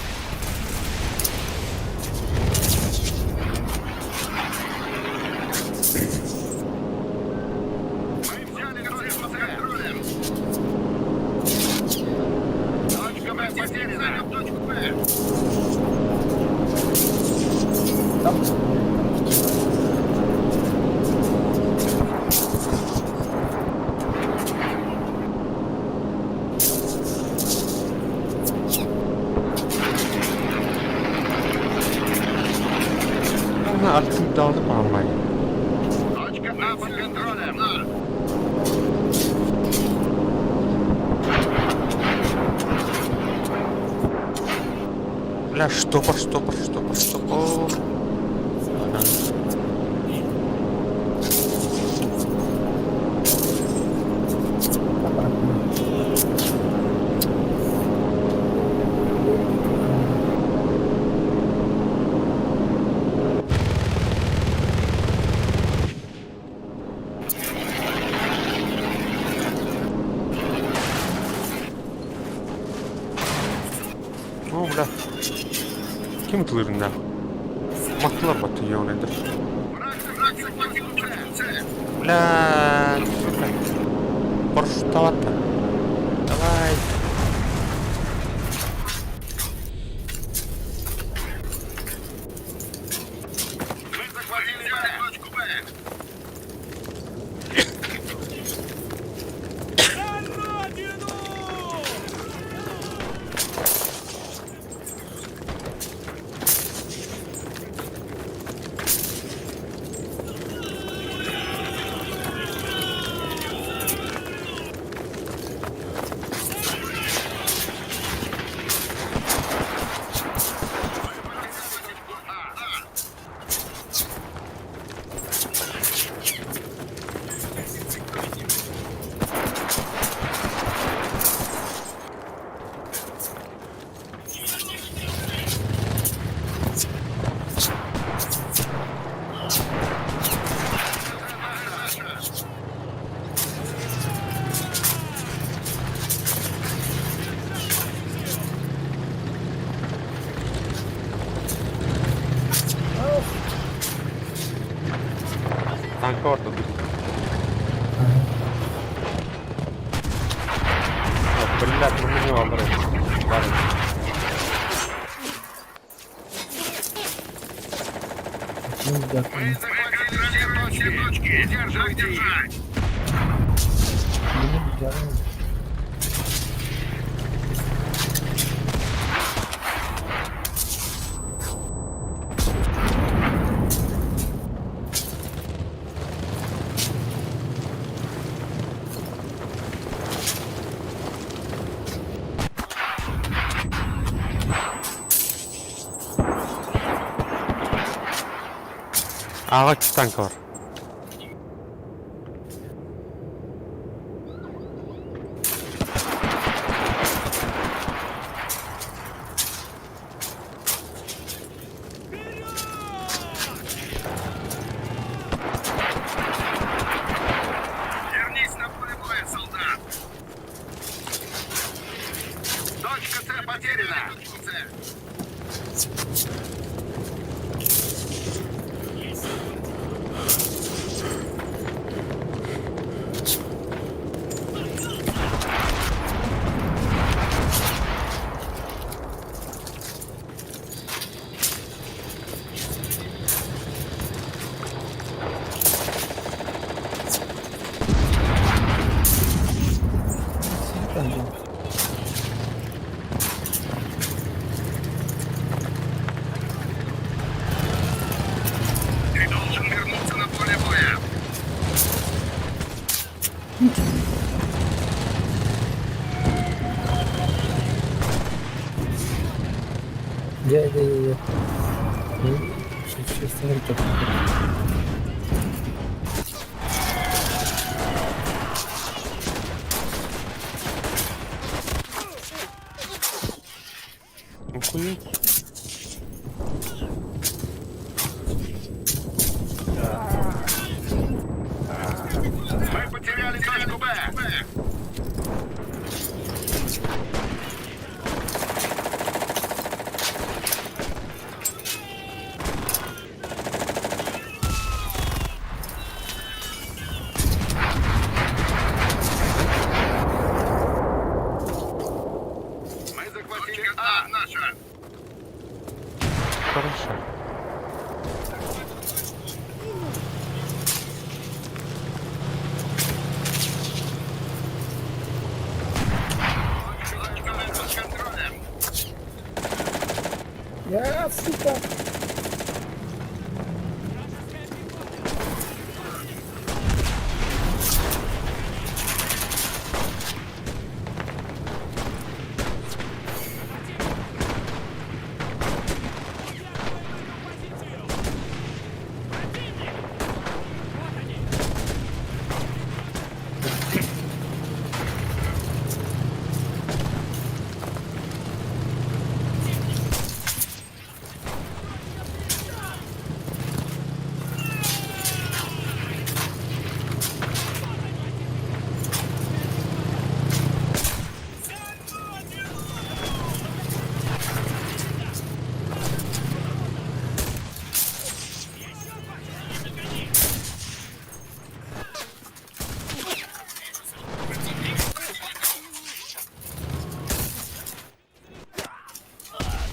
Мы взяли точку С. Точка Б потеряна. Точку Б. Там Аны артын далды паамай. Точка А под контролем. Бля, штопор, штопор, штопор, штопор. Ага. О, бля. Ким ытылырын да? Маттылар батальон эдер. Враг захватил точку С. Бля, сука. Парашютовато. Давай. Мы захватили Б. Точку Б. Танка ордук. Блядь, ну мне вам Ну, да, Мы захватили все точки. Удерживайте их. ну, да. Аҕа танка бар. Вернись на поле боя, солдат. Точка С потеряна. Там же. Ты должен вернуться на поле боя. Я. Ну, сейчас смотри, как. Охуеть. Мы потеряли точку Б. Мы захватили А, наша. Хорошо. Точка Б под контролем. Я, сука!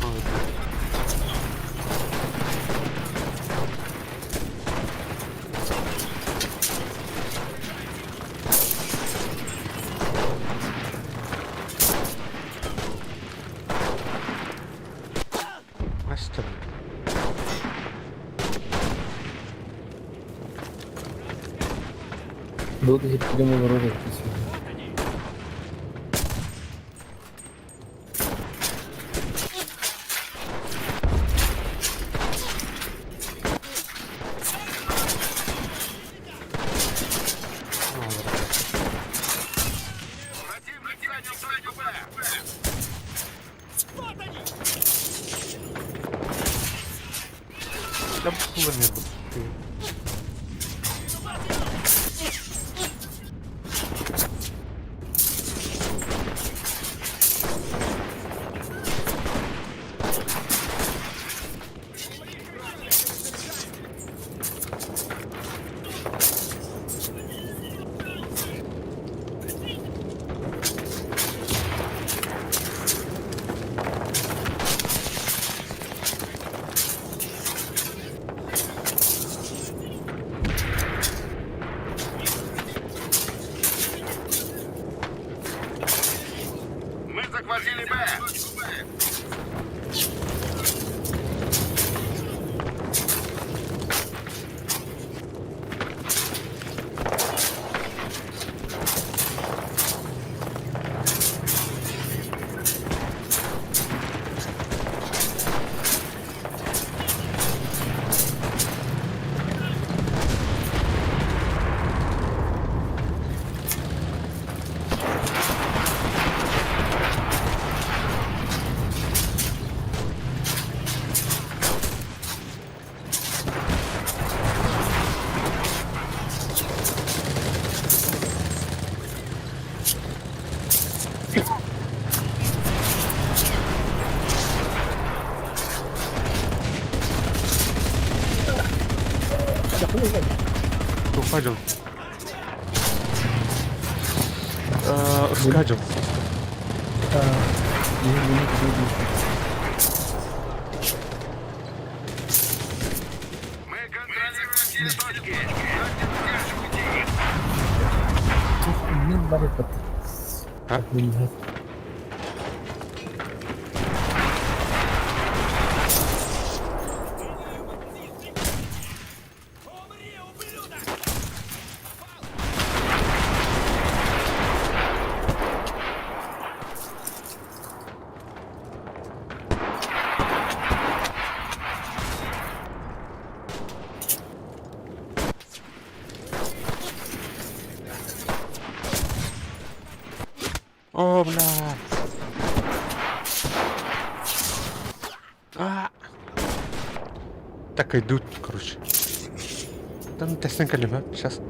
Ой, блядь. Мастер. Долго я придумал ворота сегодня. Противник занял точку Б. Да пулами буду. Туохха дьон? Ыска дьон. Мы контролируем все точки. Так держать. Мин бар эппит. А? О, бля. А. Так идут, короче. Там тэсэн кэллим, сейчас.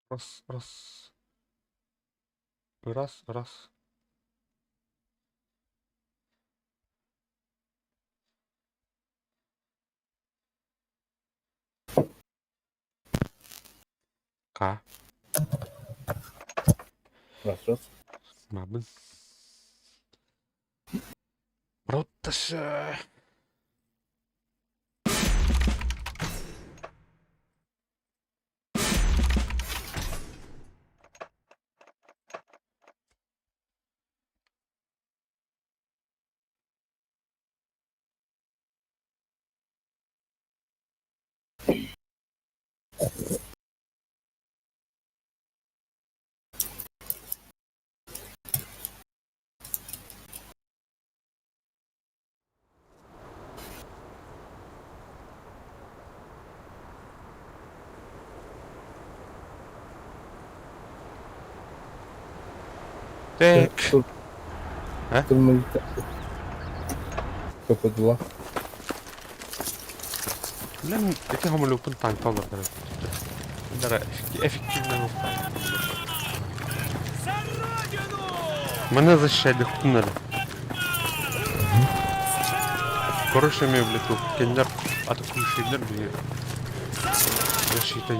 Раз, раз. Раз, раз. К. Раз, раз. Мабын. Ротташа. Так. А? Как дела? Блин, ити хомолюппун танка олордор. Дара эффективно. Мене защищать надо. Короче, мен блядь, кендер атакующийлар биир защита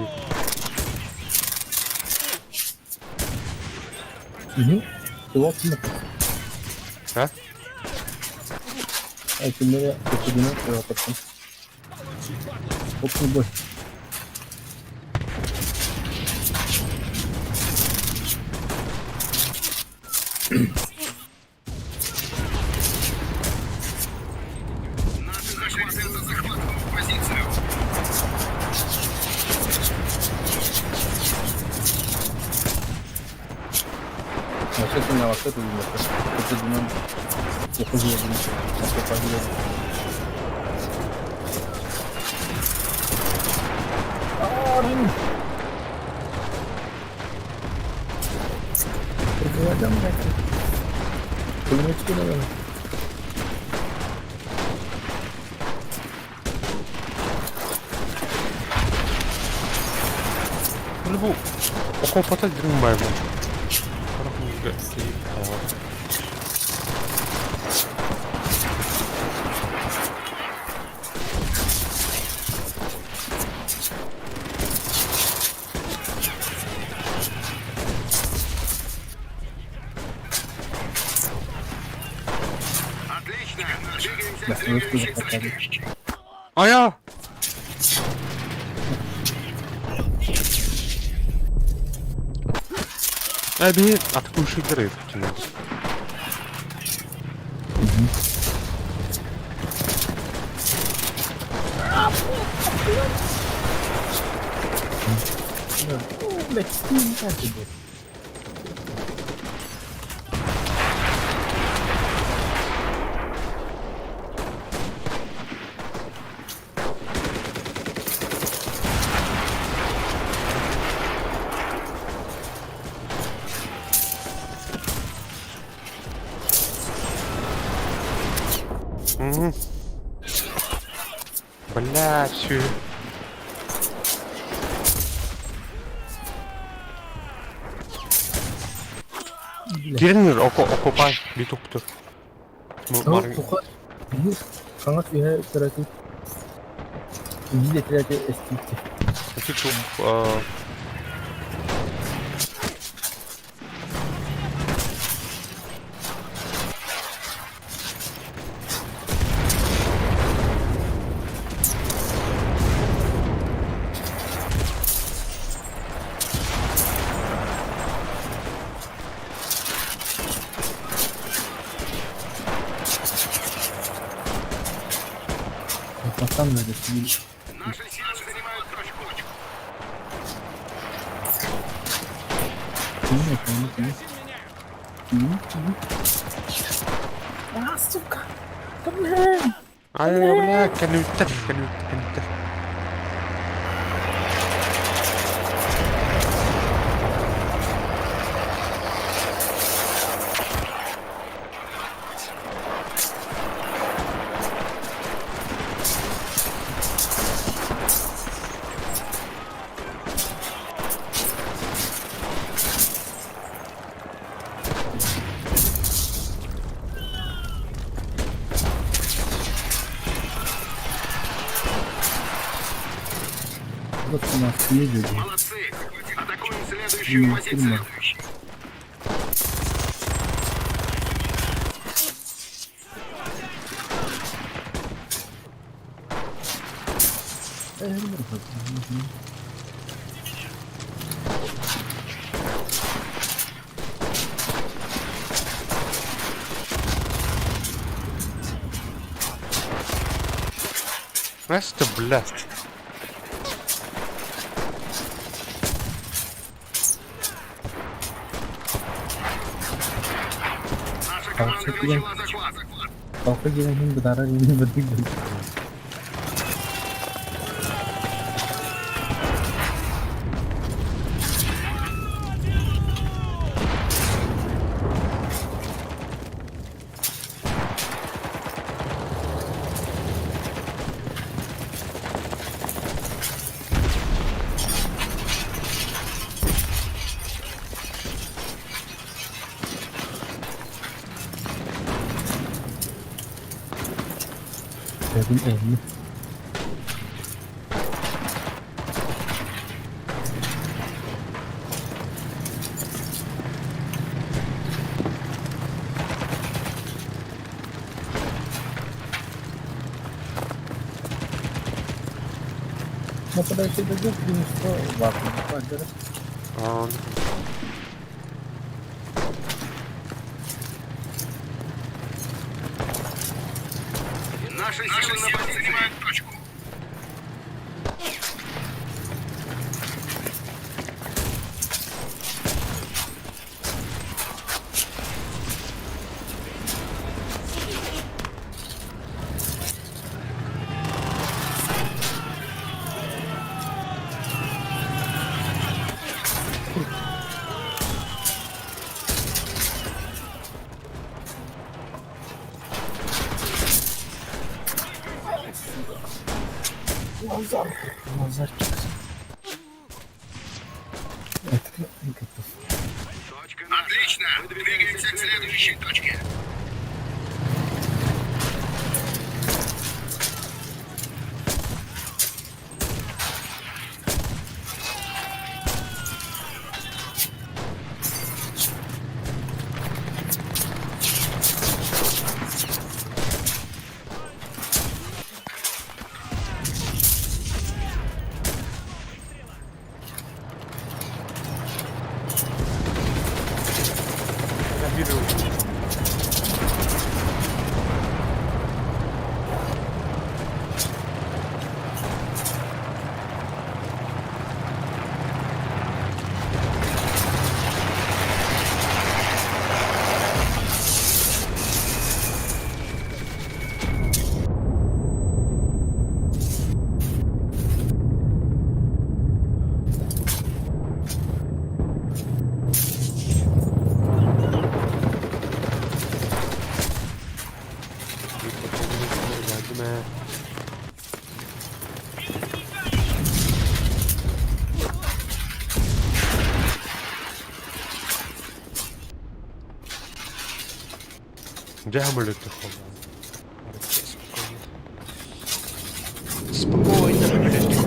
Угу. Пилот А? А тем более, потом. Оп, не бой. Наши захватывают захватывают позицию. Вообще-то на вообще-то видно. Это думаю, я хуже я думаю. А что погиб? Пулеметчики, наверное. Бу окопата дирин байбы. Отлично. Двигаемся Да, к следующей ну, точке. А я! Эби атакующий эффективно. О, блядь, не так тебе. Угу. Бля, всё. Кирнер, око, окопай, битуктур. Туха, биир хаҥас үһэ көрөтүн биир этирээти эстиити. Типу, Пацан надо сидеть. Наши силы занимают точку. А, сука! Бля! Ай, бля, кәнүттер, кәнүттер, кәнүттер. Вот у нас люди. Молодцы! Атакуем следующую позицию. Настя, бля. Наша команда начала захват. Kalka gelen hem бытаарар иһин бытык Dedim elli. Нападайте дойдет, что ладно, лагерь. А, Наши силы на позиции. занимают точку. Лазар. Лазарчик. Это готов. Точка наша. Отлично! Выдвигаемся к следующей точке. Я вижу. Yardım et. Дьэ, самолет Спокойно. Спокойно, самолетик.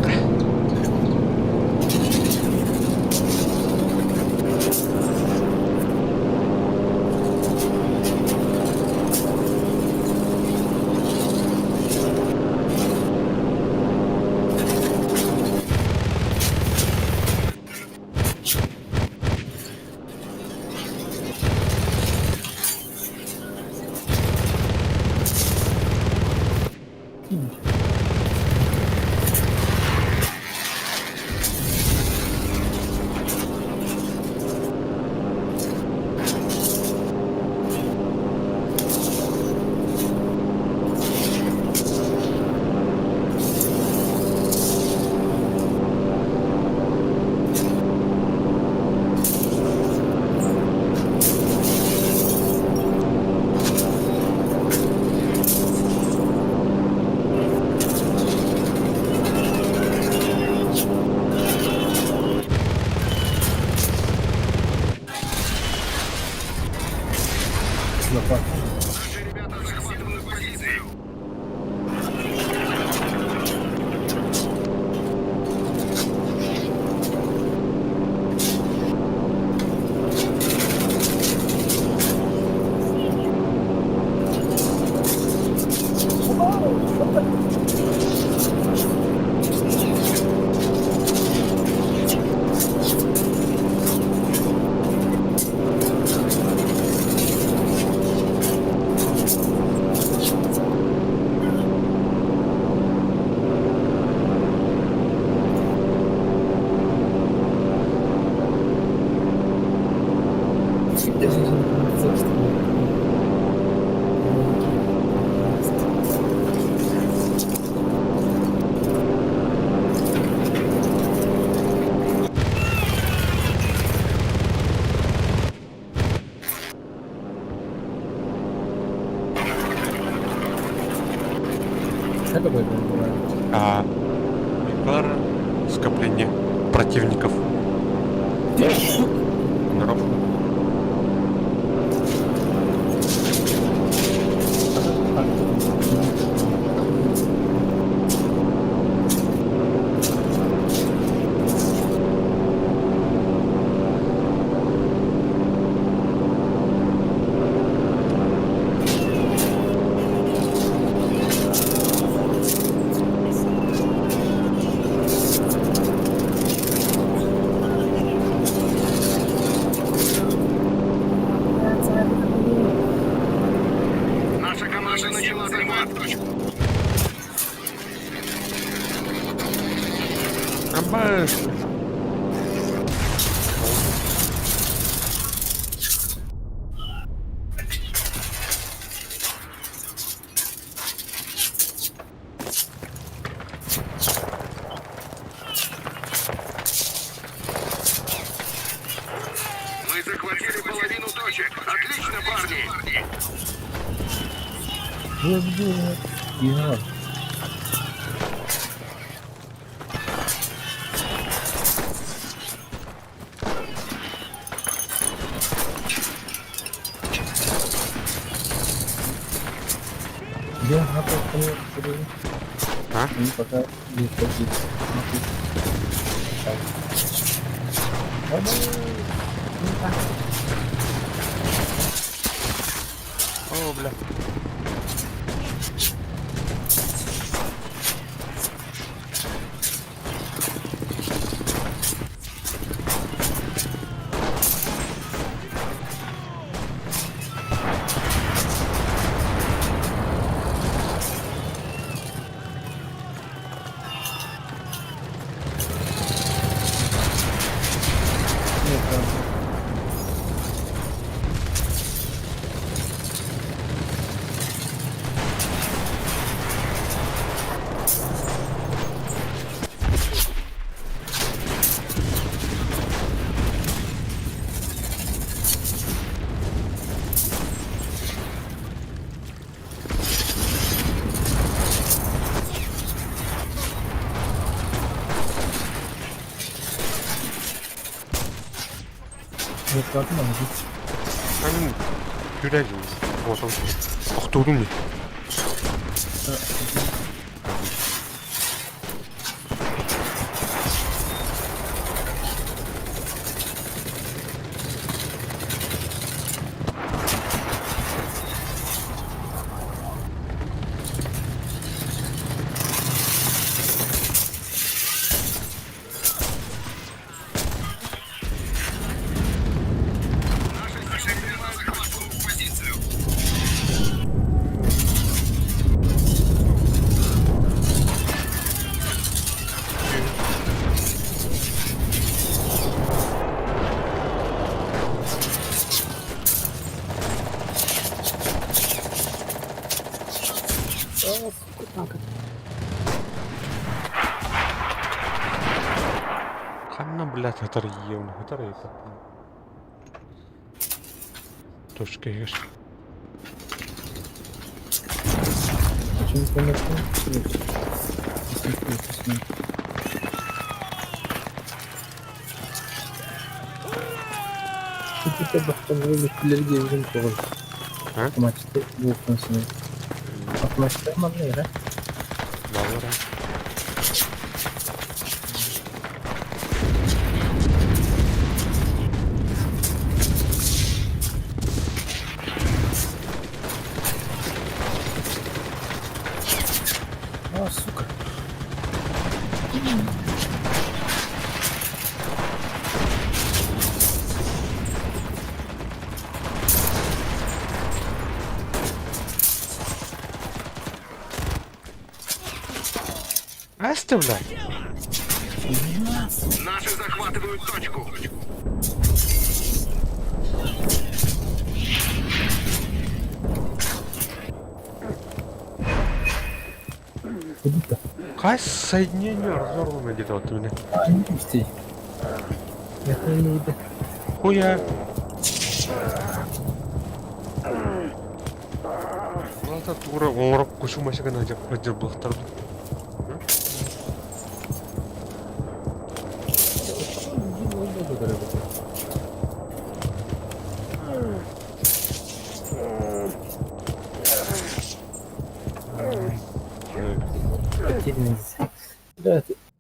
Скопление противников. Здоров. Наша команда начала захват. Точку. Амбаш! Мы захватили половину точек. Отлично, парни. Я. Я А? Пока не ходить. О, бля. Нет, правда. Нет, правда, могу. Ан күрәл. Вот он. Охтуудум дии. Наши силы захватывают позицию. Ханна, блядь, хатар еуна, хатар это. Точка ешь. Почему понятно? А? Автоматически булкансың. Автоматически манера. Баллара. А, сука. Асты, блядь. Наши захватывают точку. Куда-то. Хас соединение разорвано где-то вот у меня. А, не пусти. Я не иду. Хуя. Лата тура оңроп көшү машина жап жабылыктар. Көрөбүт.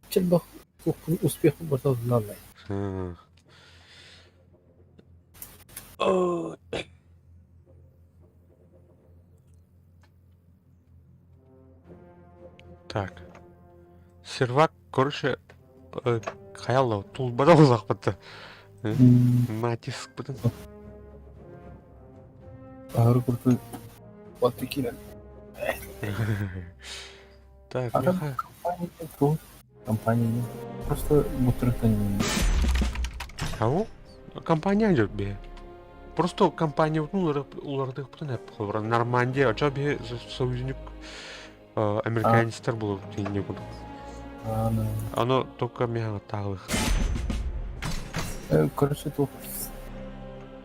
Чэлбэх успех барта Так. Сервак, короче, хайалла тулбада улахпыта. Натиск бытын. Аһары курдук баты киирэн. Так, А там компания то, компания просто бутыртан. Ау? Компания идет бе. Просто компания ну, улардык бутын эп Нормандия, ача бе союзник американецтер булып тиинне курдук. Оно только меха таалых. Короче, то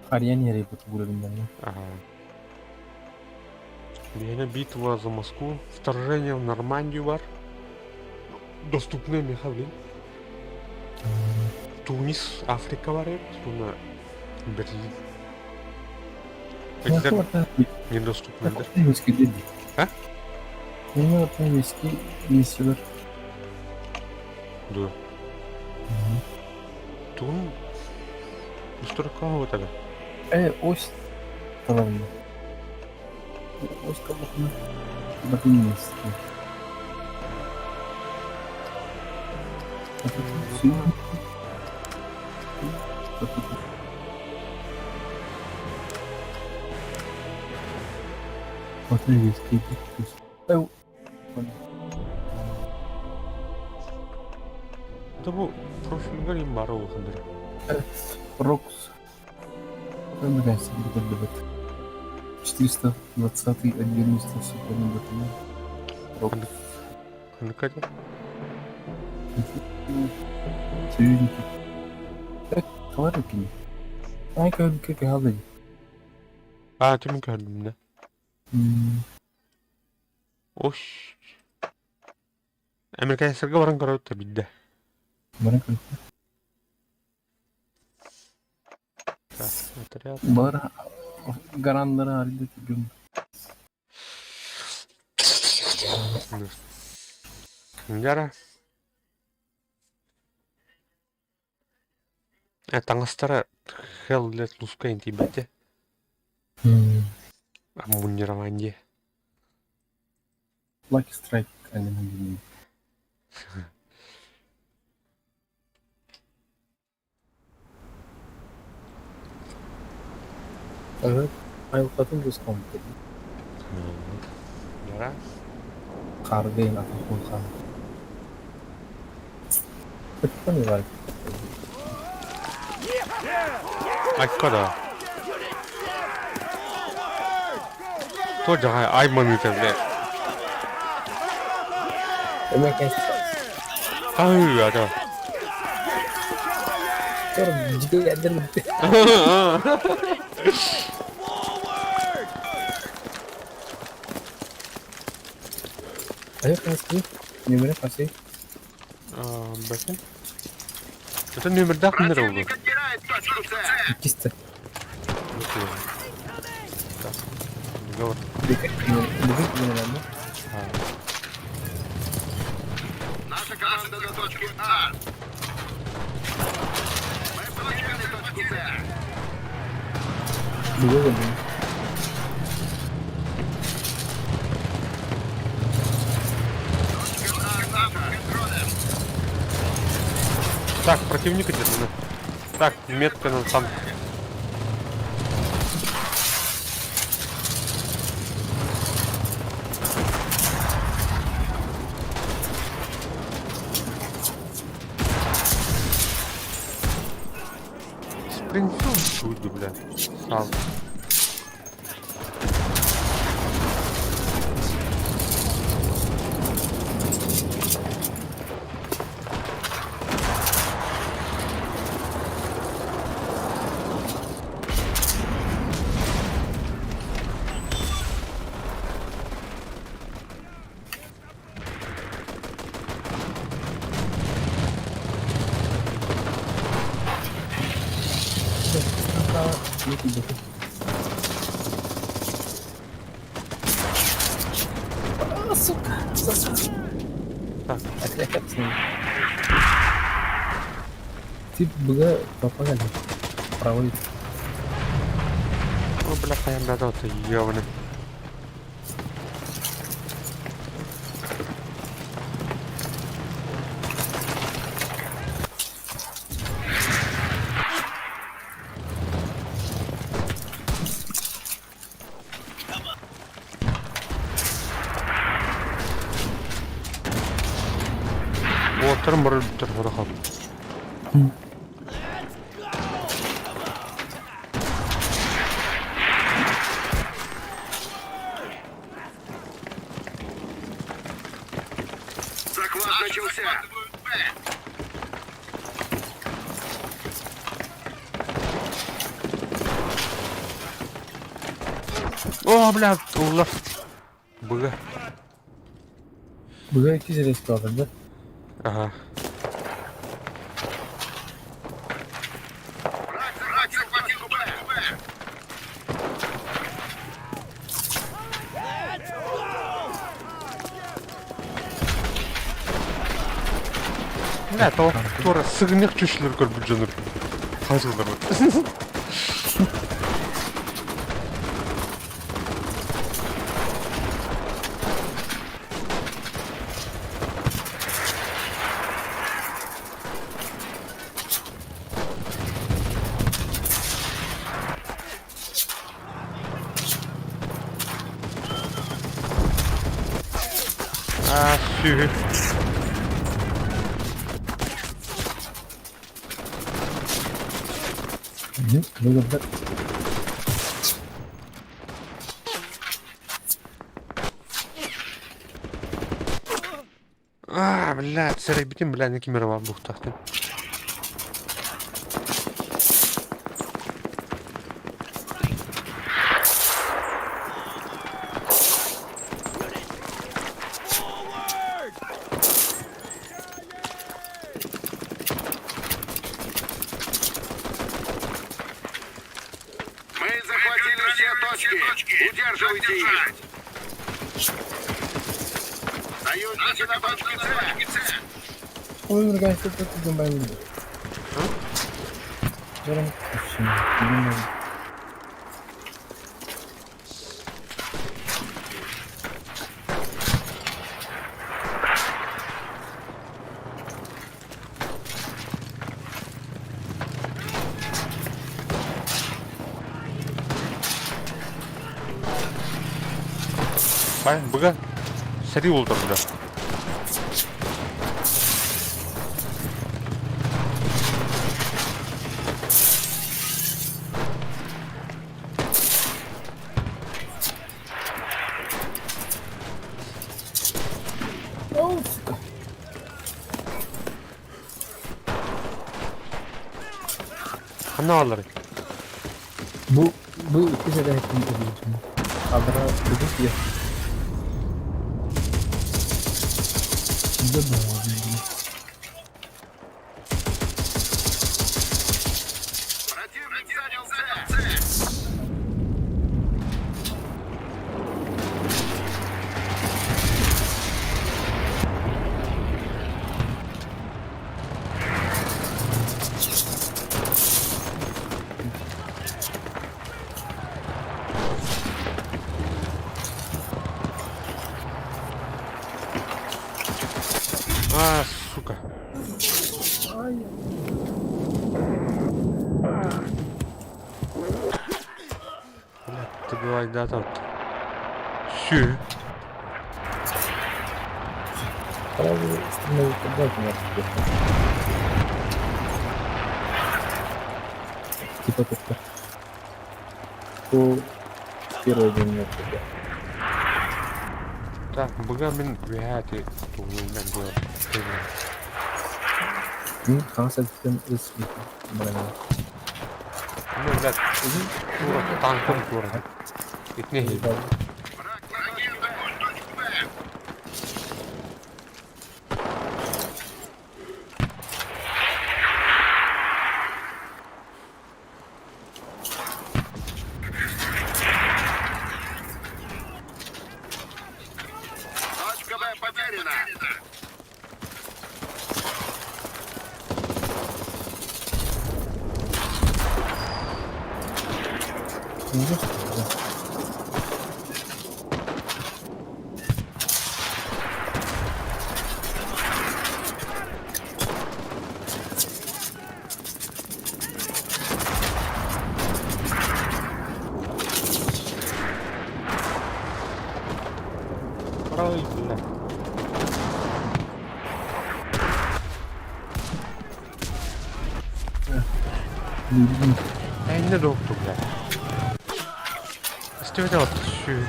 Харьян ярый бут булабиннан. Ага. Биһиэнэ битва за Москву, вторжение в Нормандию бар. Доступны меха, блин. Тунис, Африка бар эбит, уонна Берлин. Этилэр недоступныйдар. А? Миссиялар. Дуо? Тугун устурукка тогда? Ось таланна. Ось кабахна. Бакинский. Батыревский. Это бу профилгар им бары улахандар. Рокс. 420-й отдельный сопровожденный батальон. Рокс. Ханыкати? Союзники. Товарищи. Ай, как как А, ты мне да? Ош. Американецтерге баран көрөт бидде. Баран көрөт. Так, отряд. Бар гарандары арыйда түгүм. Яра. Таҥастара хел лет лускайын тиийбэтэ. Обмундирование. Lucky Strike аниме. Айылҕатын бусхаммыт Яра. Хааргайын атын хаан. Бар. Айкада. То жага айманы бля. Эмэ Ай, ата. Тор жиге ядер Ayo kasih. Нөмірі қасы? Бәкен. Это нөмірдақ нер oldu. Противник отбирает точку С. Иккисті. Так. Договор. Бүгін Наша команда на точке А. Мы потеряли точку С. Бүгін Точка А наша. Контролем. Так, противника где-то. Так, метка на танк. Спрингфилд чудо, бля. Сразу. Не тиийбэтим. А, сука! Засос! Так. Тип быга попали. Правый. О, бля, хайан да ты ёбаный. Уоттарым бары өлбүттэр хорохон. Захват начался. О, бля, улар. Быга. Быга икки сирэй да? Ага. Враг захватил Б. Бля, то туора сыгынньах чүчүлэр көрбүт дьонур. Хасыллар. А, сүү. Быга А, бля, сэрэйбитим, бля, не кимер бар бухтахтым. Мы захватили все точки. Удерживайте их. Союзники на точке С. Ой, другая что-то добавили. Бай, быга. Сэрии уолтар, бля. О, сука. Ханна алары. Бу бу икки сирэй Адра бүгүн я. Да да. Противник занял С. А, сука. Бля, ты бывает, да, тут. Сүү. Правую сторону подать у нас Типа как-то. По первый день нет тебя. Так, быга мин үһээти туһунан было. Ну, хасаттан из брали. Ну, блядь, тура танком тура. Итне Враг враги атакуют точку Б. Ой, бля. Эннэ докту, бля. Истибэтэ сүү.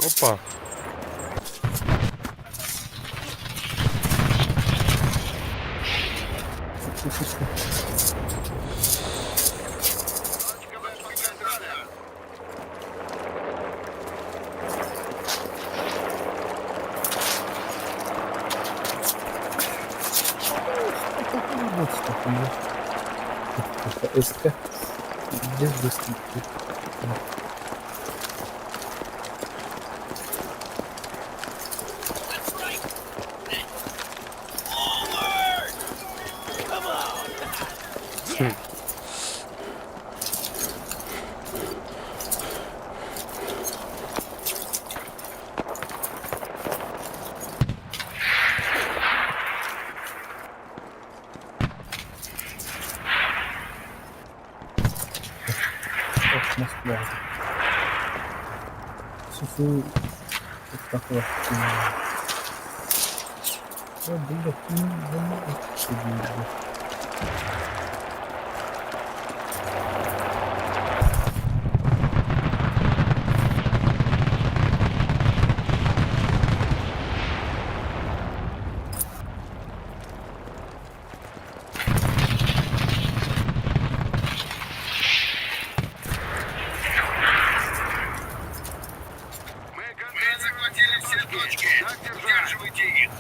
Опа. Точка Б под контролем. СК. Где доступны? Москва. Сусу. Такое. Мы захватили все точки. Так держать. Удерживайте их.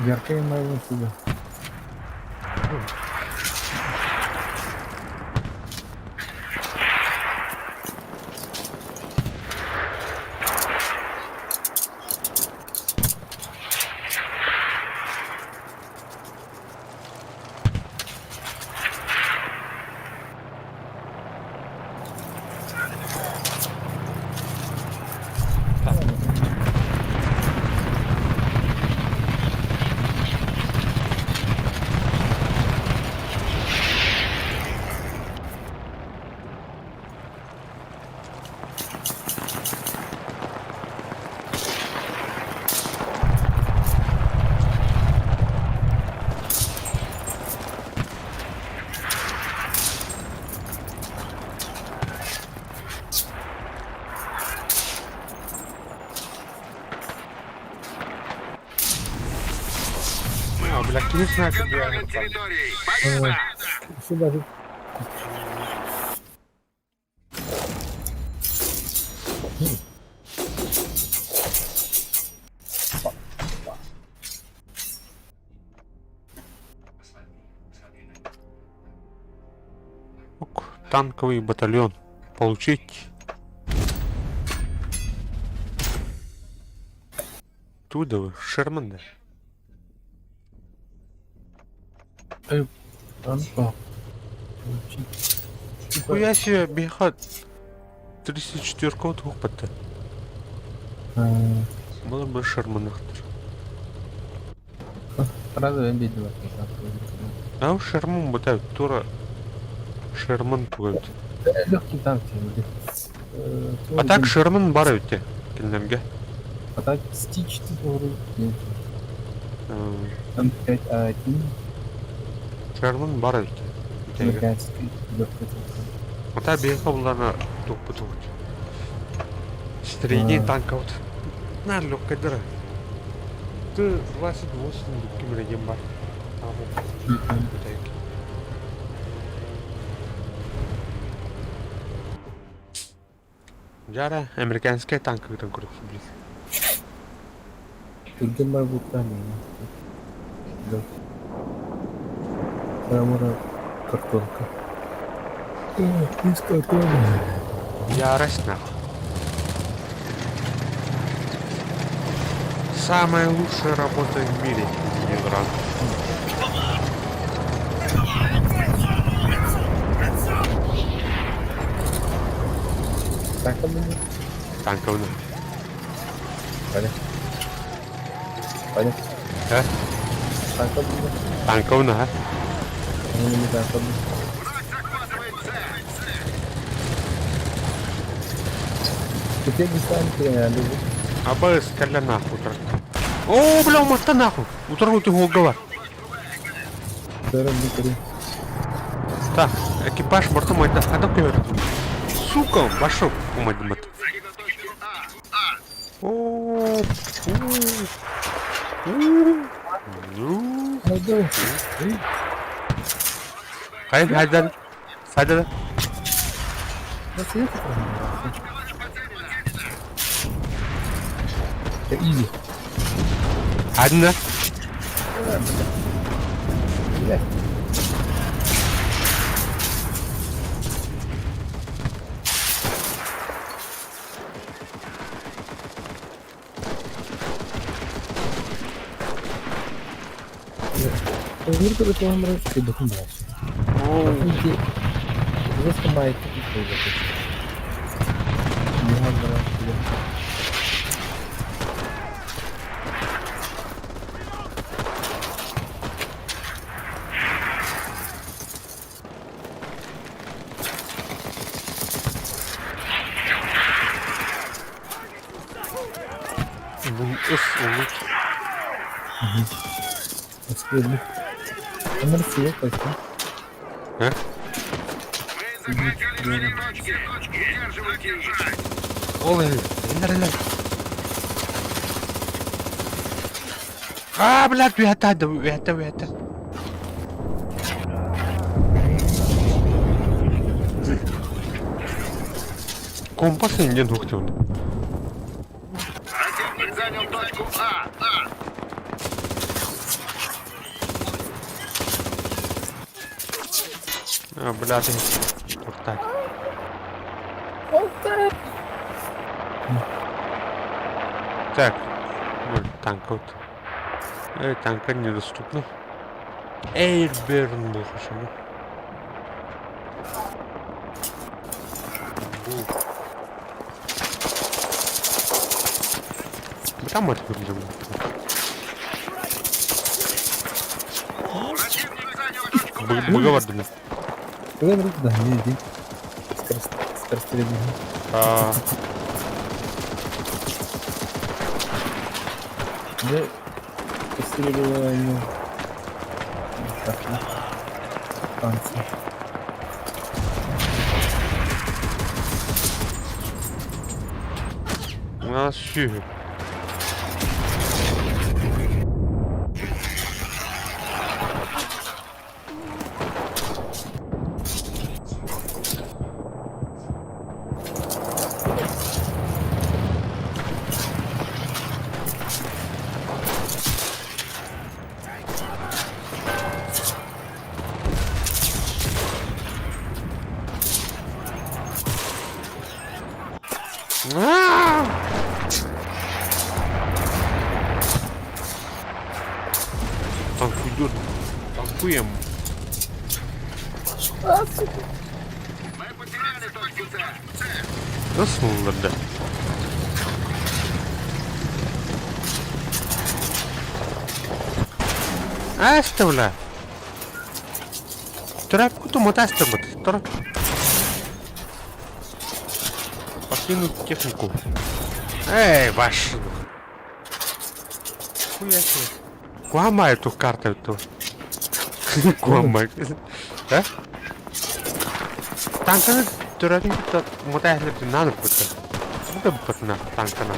Яркая моего сюда. А, бля, кини снайпер Контроль над территорией. Победа! Сюда же. Ок, танковый батальон. Получить. Туда вы, Шерман, да? Антон. Получить. Хуя себе, беха. 34 тух патта. Было бы Шерман Сразу обидела. А у Шерман бытают, тура Шерман тугают. Легкий танк. А так Шерман бар өте. Кинлерге. А так Стич ты Там 5А1. Шерман бар өте. Американский легкий танк. А та беха буларна тух бутух. Средний танка вот. На легкой дыра. Т-28 ким диэн бар. Дьара, американскай танкыгытын курдук блин. Түргэн барбыттаах Камера картонка. Из картона. Ярость нахуй. Самая лучшая работа в мире, Ленинград. Танковый? Танковый. Ваня. Ваня. А? Танковый. Танковый, а? Не танковый. Абы кэллэ нахуй утар. Оо, бля, уматта нахуй. Утар уту голгала. Так, экипаж борту майда. Хада көөр. Сука, башок умадымат. О, Хайда, хайда. Хайда. Изи. Хайда. Ыс улут. А? Ол эл. А, блядь, уята, да, уята, уята. Компас инден хуктун. Противник занял точку А. А, блядь, вот так. Так, вот танк вот. Танка недоступна. Эйрберн был хорошо. Там это выглядит. Быговардына. Да, иди. Скорострельный. А. Да, постреливание. Танцы. У нас сюжет. Танк уйдет. Танкуем. Мы потеряли точку С. Засунула, да. Оставля. Трапку то мотастабат. Покинуть технику. Эй, ваш. Хуя себе. Куама эту карту эту. Куама. А? Танканы төрөтүн кытта мотаһлар надо будет. Бу да букатына танканан.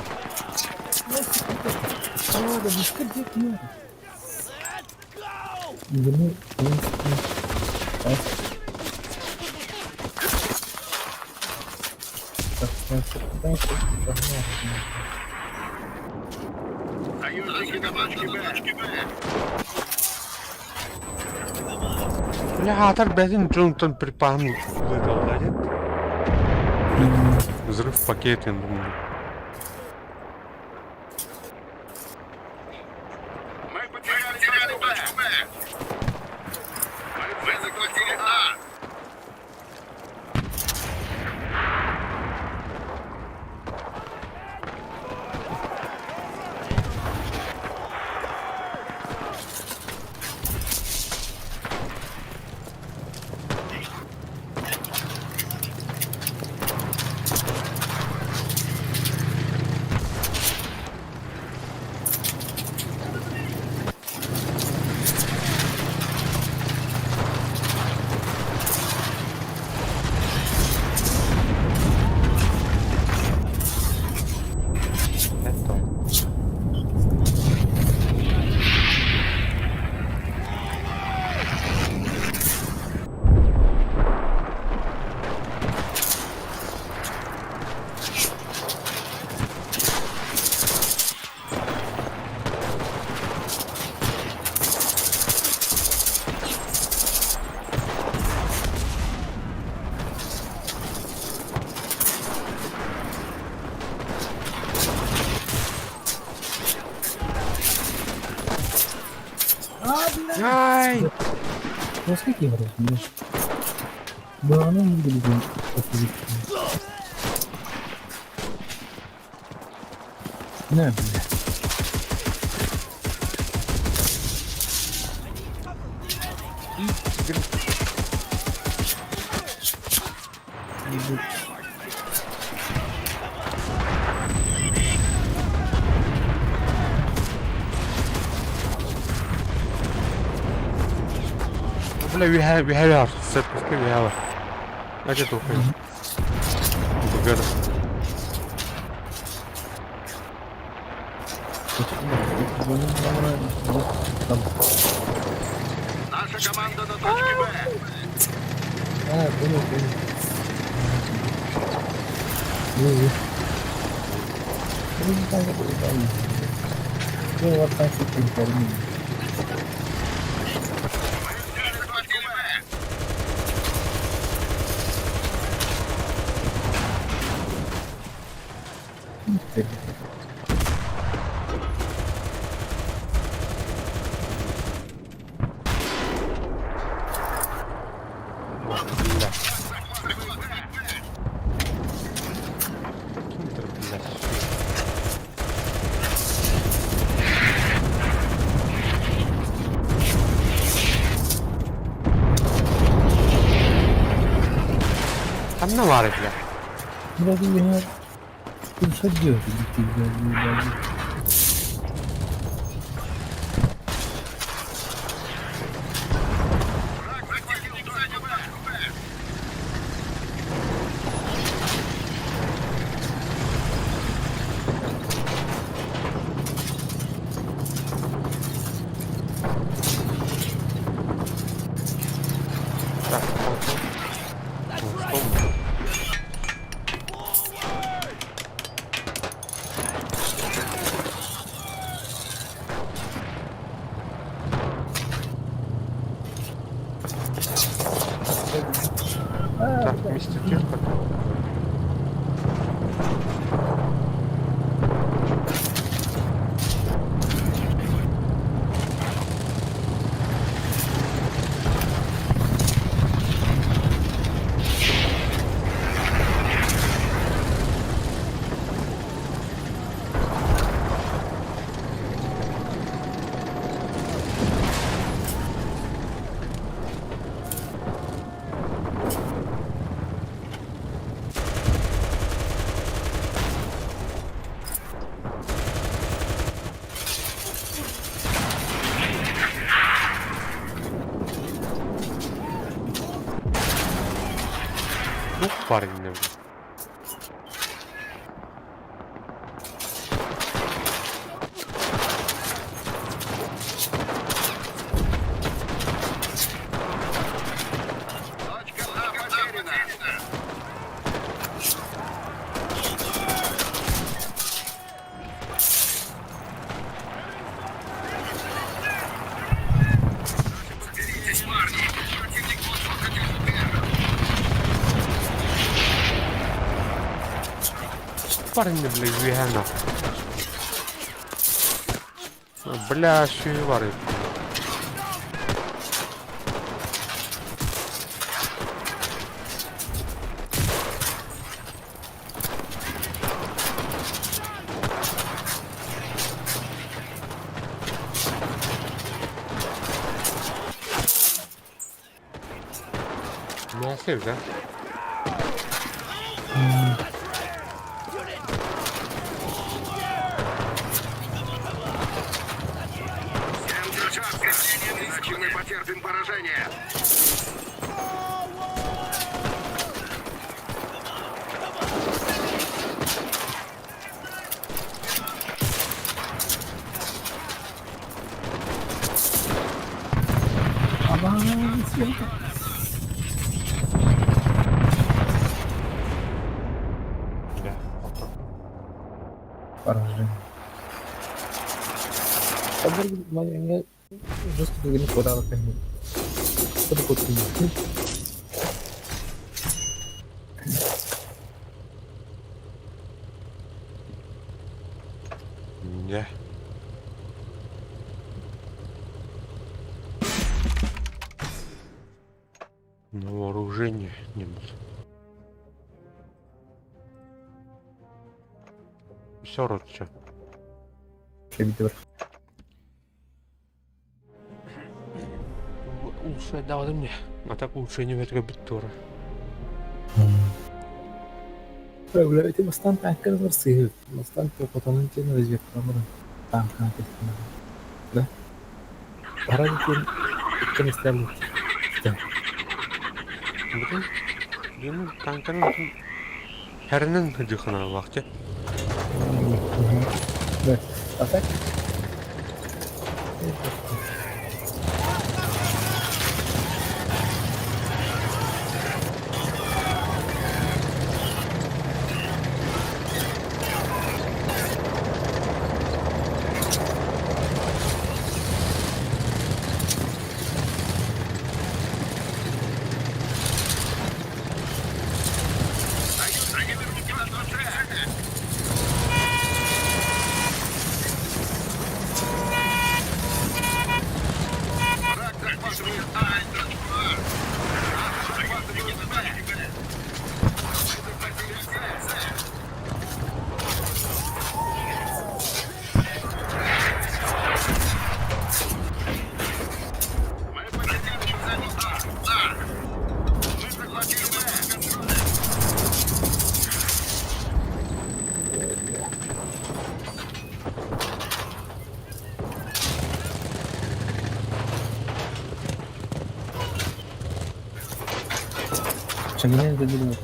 Союзники на точке Б. Бля, аатар бэйэтин дьонтон припаһын ыыталлар диэн. Взрыв пакетин думаю. Мы потеряли точку Б. Мы захватили А. Это. Ай! Ну скільки грошей? Да, ну не буду Не, бля. Бля, үөһэ үөһэ баар. Сеппиккэ үөһэ бар. Ача тухай. Бугара. Наша команда на точке Б. А, понял, понял. Ну, ну, вот так и перформи. Мы взяли точку Б. Бля. Кинтер, бля. Ханна баар бля. Бля, я... Ты что делаешь, ты, бля, бля, Враг захватил точку Б. Так, так. Ну, что? Так, вместе терпят. Туох баар иннэ бу? Парень, бля, үөһэ Бля, сүөһү бар Мээсэ да? Всем держаться, иначе мы потерпим поражение. Абаа, света. Да, ото. Поражение. Жестко не хватало как Что такое ты? Дьэ. На вооружение не был. Все, ротча. Кэбитэр. Лучше давай мне. А так лучше не ветра быть тура. Бля, эти бастан танкер сыгыт. Бастан потом тен разведка мурун. Танка Да? Пора тен иккен Да. Бүтүн дьону танканы бүтүн хэринэн сылдьыаххына чэ. Да. А так? Союзники вернут нас на цель. Враг захватывает А и точку А. Наши захватывают Б. Мы захватили С. Мы потеряли зону А. А. Мы захватили Б. Шагинен забили.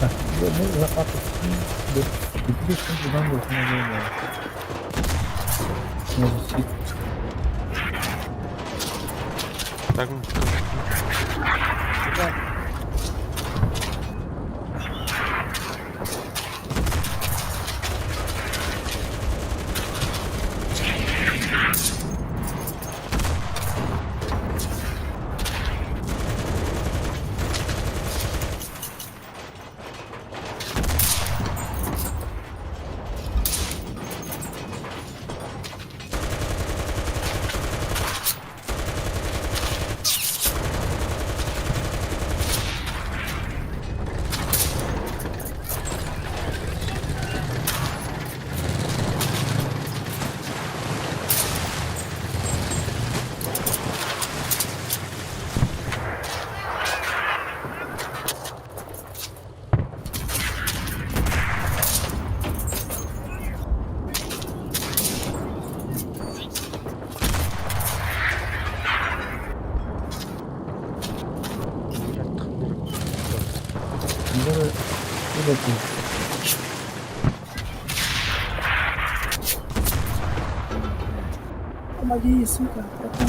Так, ну, захват. Да. И плюс он туда был, Может, Так, Да. Помоги, сука, братан.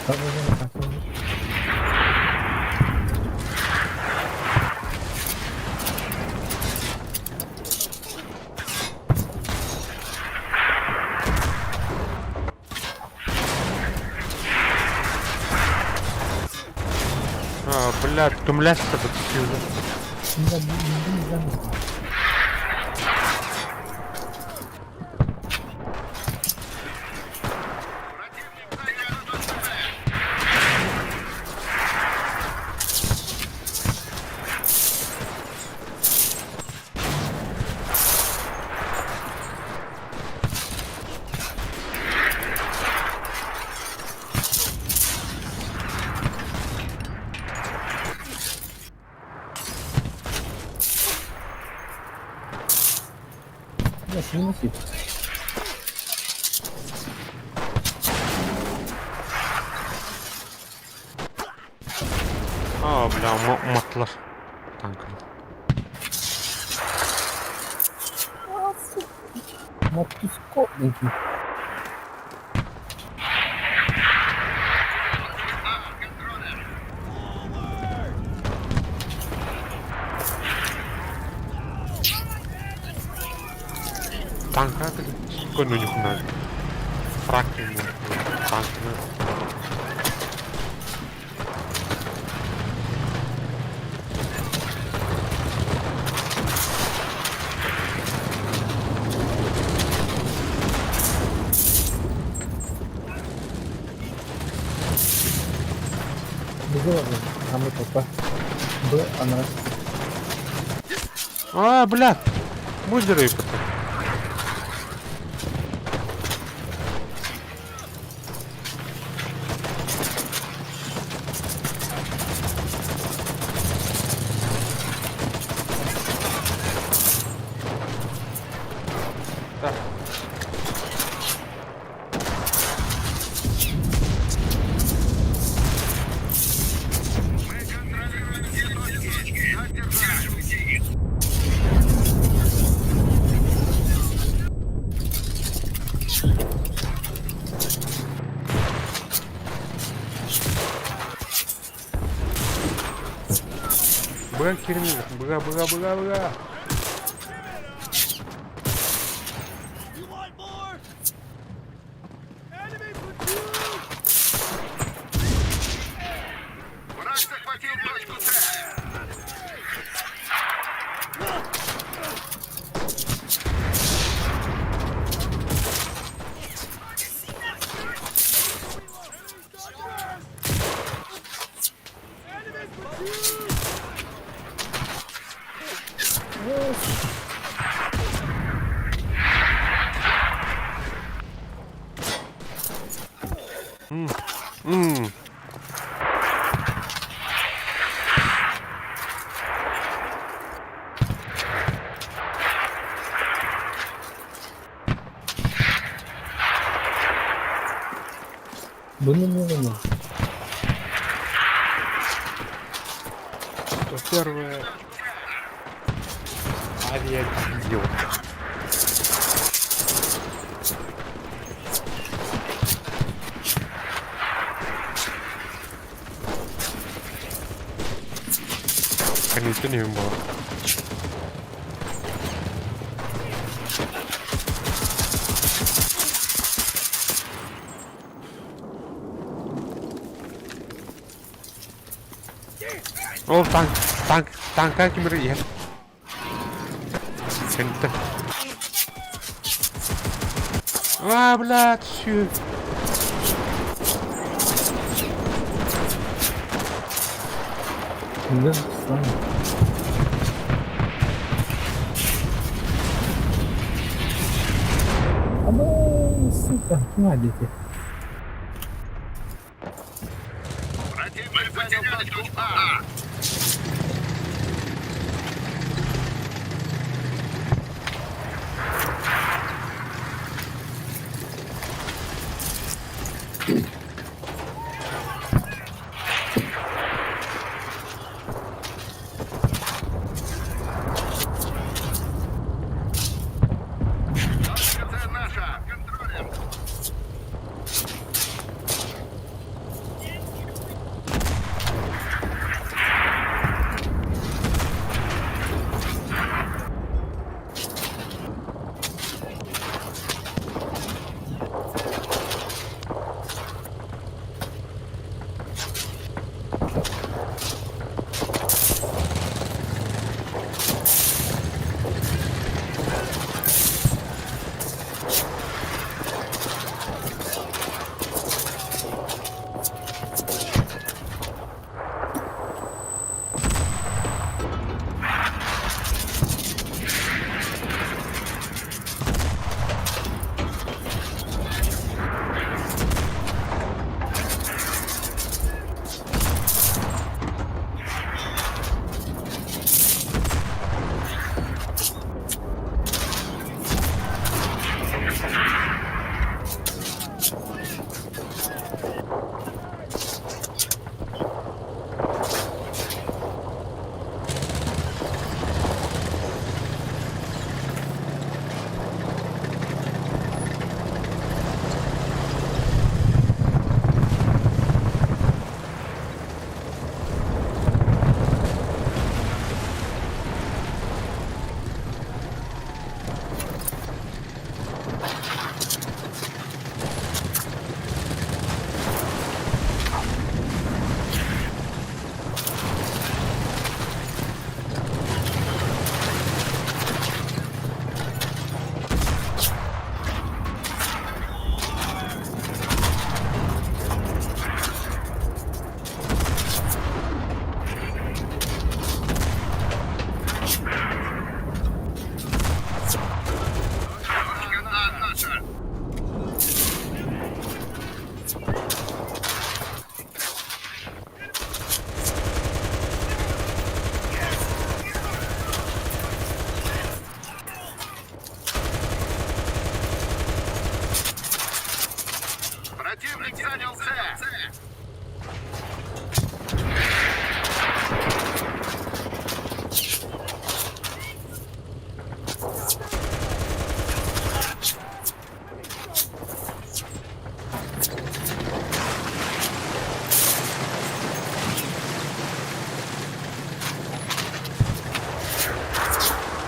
А, блядь, көмөлөстө бу. Противник занял точку Б. А, бля, уматтылар. Танканы. Мотоскопники. Танка көнүнүхүнэн фракция танканы Б, она. А, бля! Музеры потом. Так. Мы контролируем все точки. Так держать. их. Быга кирми, быга, быга, быга, быга. Враг захватил точку С. М. Бұны не ғана. Это первая авиадивизион. Конечно, не было. Ол танк, танк, танка кимир иһэр. Кэнтэ. А, блядь, сүү. Да, сам. Аба, сука, на, дети. Противник занял точку А. Точка С наша. Контролем.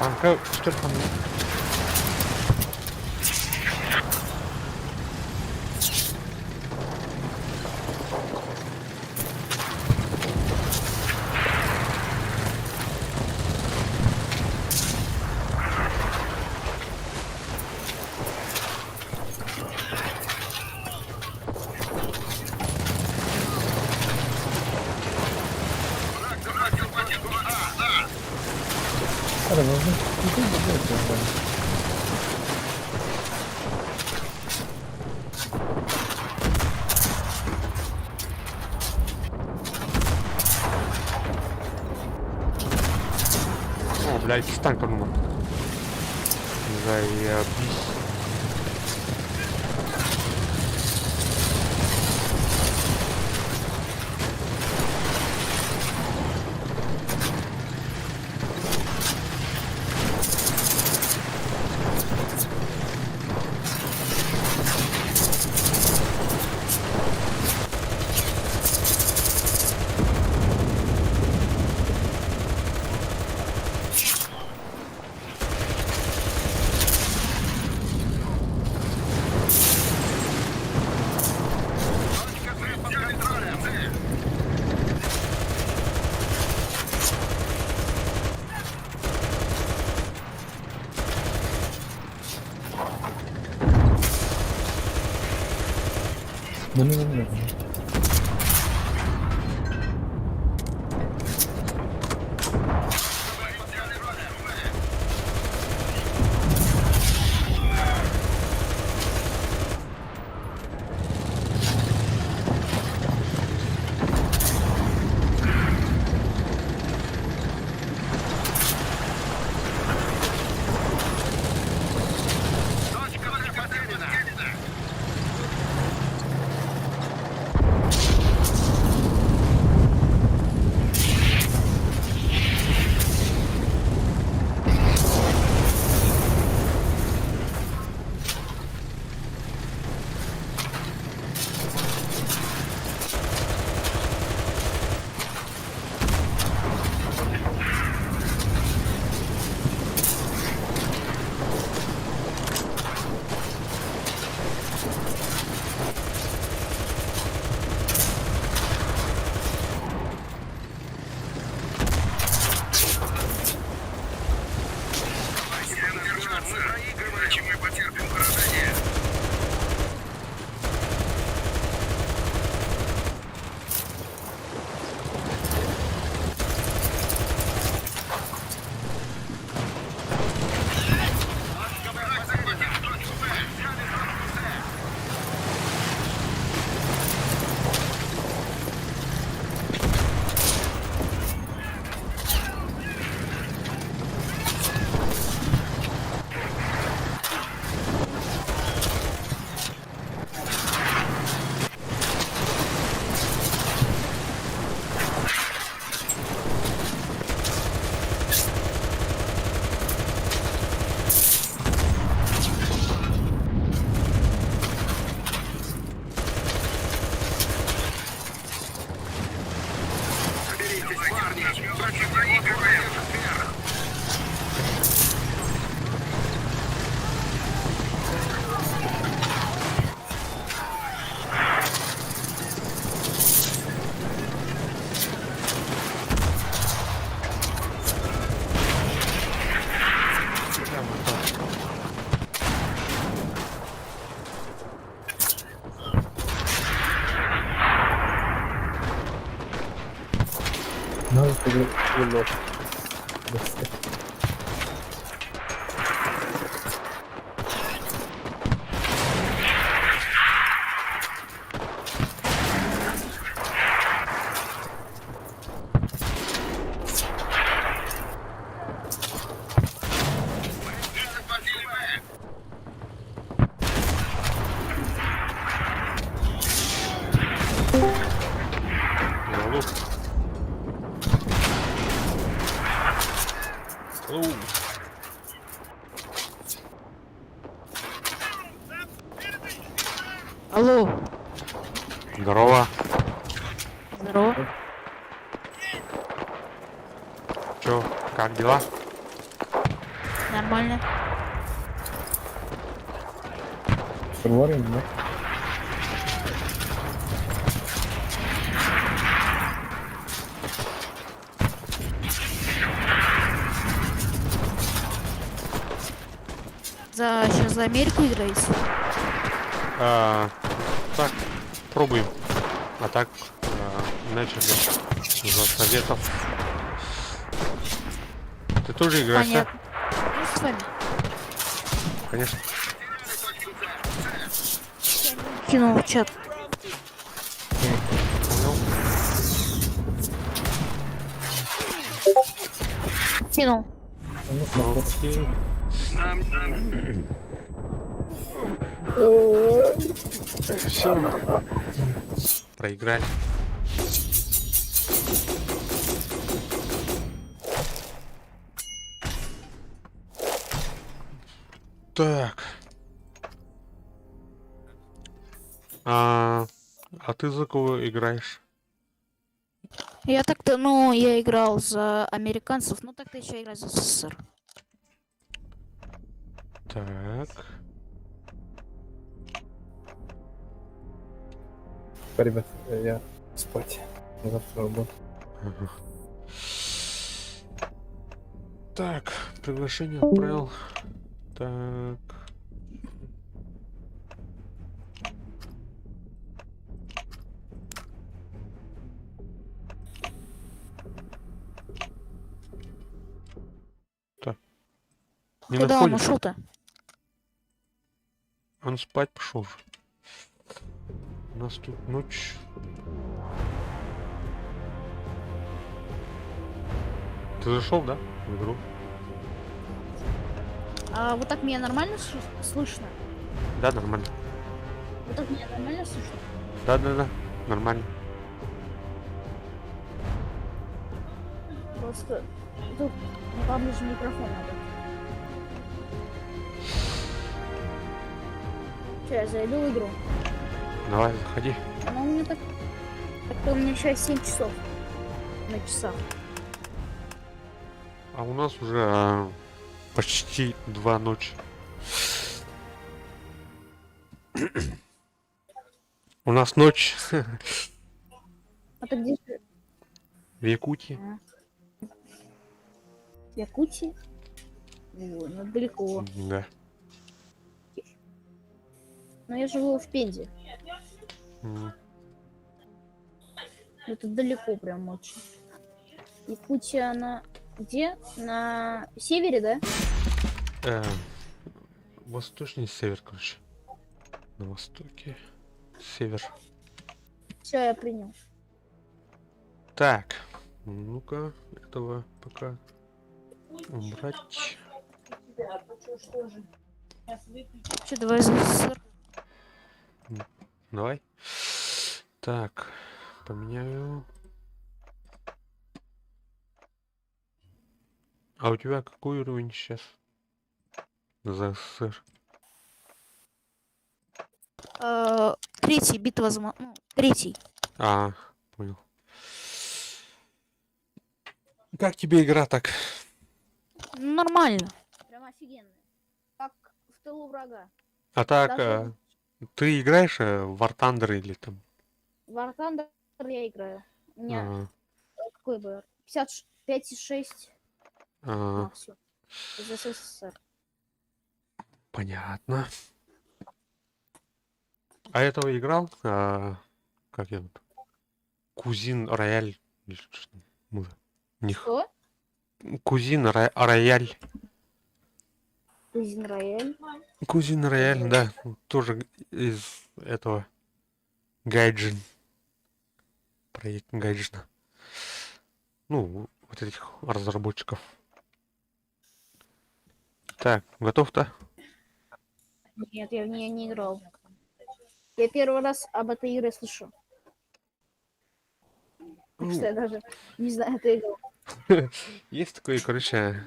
Танка үстэр ханна? Cara, não não tem problema. О, бля, иккис танка умер. Заебись. Точка С под контролем. Ну, ну, ну, ну. Точка Б потеряна. Всем держаться. Мы проигрываем. Иначе мы потерпим поражение. Точка Б потеряна. Точку Б. Взяли точку С. Соберитесь, парни. Против проигрываем. Вверх. Бля, мутант. Надо было лох. Мы захватили Б. Алло. Алло, Здорово. здорово. Чё, как дела? Нормально. Сорвали, да? За сейчас за Америку играете? А, так, пробуем. А так, а, начали за советов. Ты тоже играешь, да? Понятно. Ну, с вами. Конечно. Кинул в чат. Понял. Кинул. Ну, Окей. Нам Все. Проиграли. Так. А, а ты за кого играешь? Я так-то, ну, я играл за американцев, ну так-то еще играю за СССР. Так. Ребят, я спать. Завтра работа. Ага. Так, приглашение отправил. Так. Так. Не Куда он находишь? ушел-то? Он спать пошел же. У нас тут ночь. Ты зашел, да? В игру? А вот так меня нормально слышно? Да, нормально. Вот так меня нормально слышно? Да, да, да, нормально. Просто тут поближе микрофон надо. Че, я зайду в игру. Давай, заходи. Она у меня так... Так-то у меня сейчас 7 часов на часах. А у нас уже почти 2 ночи. У нас ночь А ты где же? в Якутии. Якутии? Ой, ну далеко. Да. Но я живу в Пензе. Это далеко прям очень. Якутия, она где? На севере, да? Восточный север, короче. На востоке. Север. Все, я принял. Так. Ну-ка, этого пока убрать. Че, давай за СССР. Давай. Так, поменяю. А у тебя какой уровень сейчас? За СССР. Третий, битва за... Ну, третий. А, понял. Как тебе игра так? Нормально. Прям офигенно. Как в тылу врага. А так, Даже ты играешь в War Thunder или там? В War Thunder я играю. У меня какой был? 55,6 максимум. Из СССР. Понятно. А этого играл? А, как я тут? Cuisine Royale или что там было? Них. Что? Cuisine Royale. Cuisine Royale. Cuisine Royale, да. Тоже из этого Gaijin. Проект Гайджина. Ну, вот этих разработчиков. Так, готов-то? Нет, я в нее не играл. Я первый раз об этой игре слышу. Так что я даже не знаю эту игру. Есть такой, короче,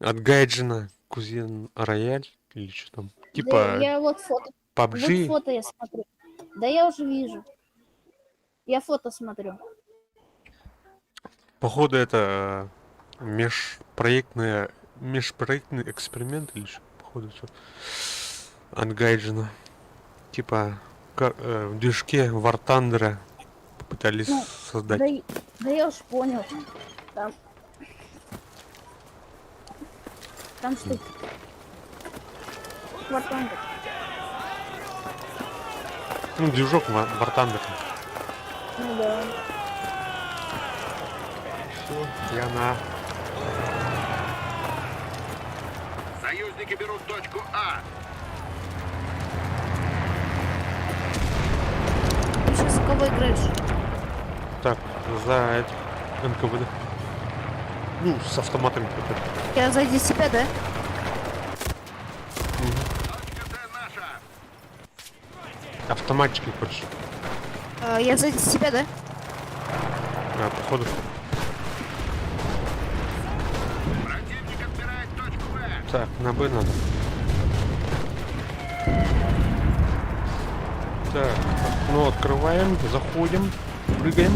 от Гайджина Cuisine Royale или что там? Типа Да, я вот фото. PUBG. Вот фото я смотрю. Да я уже вижу. Я фото смотрю. Походу это межпроектная Межпроектный эксперимент или что, походу, всё. От Гайджина. Типа в движке War Thunder попытались Ну, создать. Да, да я уж понял. Там. Там что? War Thunder. Ну, движок War Thunder. Ну да. Все, я на. Союзники берут точку А. Ты сейчас за кого играешь? Так, за это НКВД. Ну, с автоматами какой-то. Я сзади себя, да? Точка С наша. Автоматчики, короче. Я сзади себя, да? А, походу. Противник отбирает точку Б. Так, на Б надо. Так, окно открываем, заходим, прыгаем.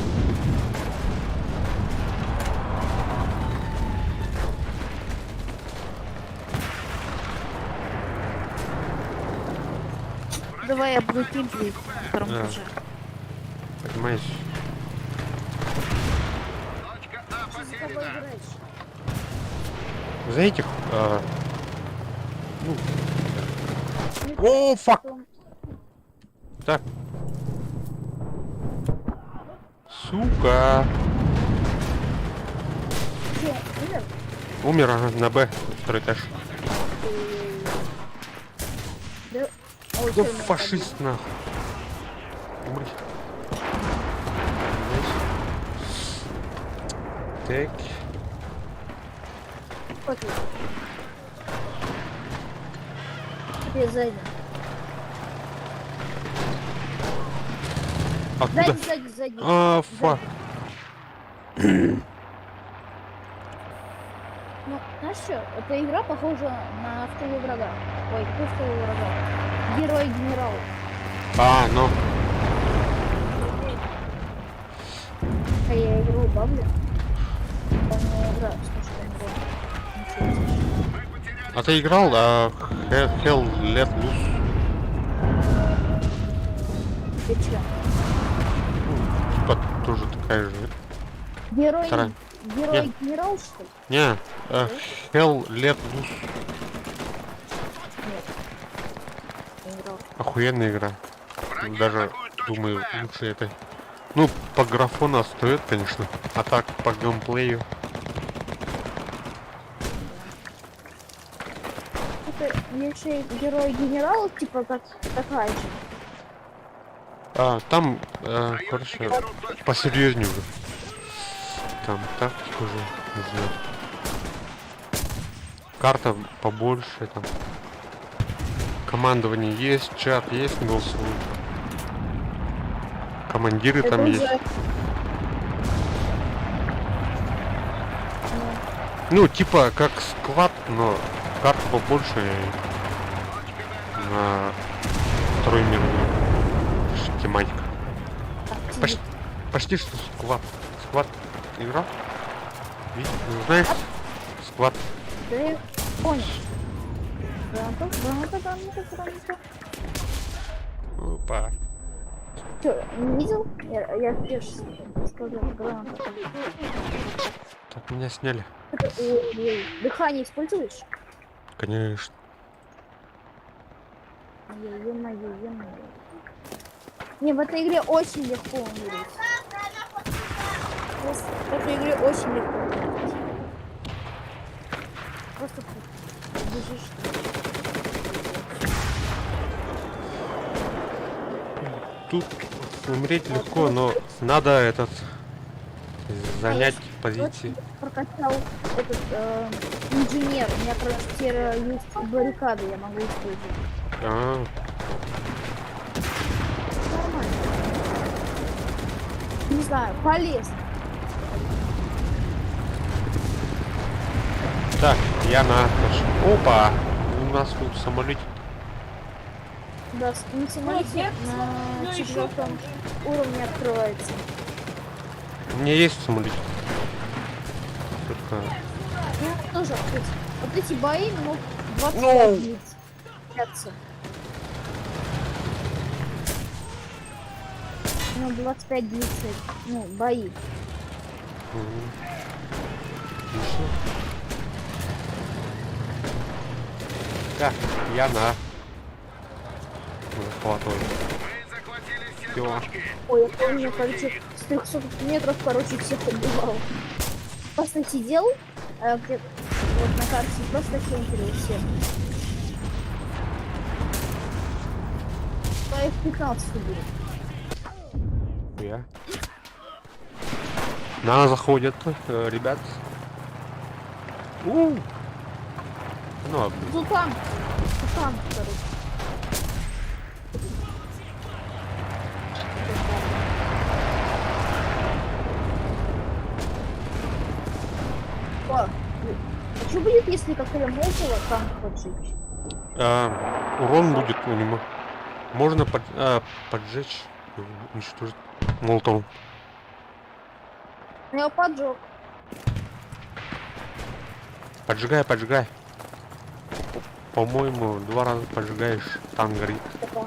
Давай я буду кемпить на втором Да. этаже. Понимаешь? Точка А Ты за кого потеряна. играешь? За этих... ну, О, fuck! Так. Сука! Че, умер? Умер, ага, на Б, второй этаж. Да. Ой, Да чё, меня фашист нахуй. Умри. Nice. Так. побили. Я сзади. Откуда? Сзади, сзади, сзади. А, fuck. Ну, знаешь что, эта игра похожа на в тылу врага. Ой, какой в тылу врага? Герой-генерал. А, ну. А я игру убавлю. Там не игра, слушай, там игра. Ничего не слышу. Мы потеряли А ты играл, Hell Let Loose? Ты чё? Ну, типа тоже такая же. Герой, Вторая. герой-генерал, что ли? Не, Hell Let Loose. Нет. Не играл. Охуенная игра. Враги Даже, атакуют точку думаю, Б. лучше этой. Ну, по графону отстает, конечно. А так, по геймплею. Это если герой-генерал, типа как такая же. А, там, Союзники короче, берут точку Б. посерьезнее уже. Там тактика уже, не знаю. Карта побольше, там. Командование есть, чат есть голосовой. Командиры Это там уже- есть. Ну, типа как squad, но карта побольше и на Второй мировой. Тематика. Так, Почти, почти что squad. Squad играл? Ну, знаешь, squad. Да я понял. Граната, граната, граната, граната. Опа. Чё, не видел? Я тебе сказал, граната. Так, меня сняли. Это- ой, ой, Дыхание используешь? Конечно. Ё-моё, ё-моё. Не, в этой игре очень легко умереть. Просто в этой игре очень легко умереть. Просто бежишь. Тут умереть легко, но надо этот занять позиции. Прокачал этот инженер. У меня, короче, теперь есть баррикады, я могу использовать. А, Нормально. Не знаю, полезно. так, я на. Опа! У нас тут самолетик. Да, на самолете на четвертом уровне открывается. У меня есть самолетик. Только Я тоже открыть. Вот эти бои минут 25 Ну. длятся. Минут 25 длится, ну, бои. Мгм. Отлично. Так, я на. Захватываю. Мы захватили все Всё. точки. Ой, я помню, Удерживайте короче, их. с 300 метров, короче, всех убивал. Просто сидел, где вот на карте, просто кемперил всех. Я их 15 убил. Я. На заходят, ребят. У. Ну ладно. Тут танк. Тут танк, короче. О, а что будет, если коктейлем Молотова танк поджечь? А, урон будет у него. Можно поджечь, уничтожить молотовым. Ну, я поджег. Поджигай, поджигай. По-моему, два раза поджигаешь, танк горит. Опа.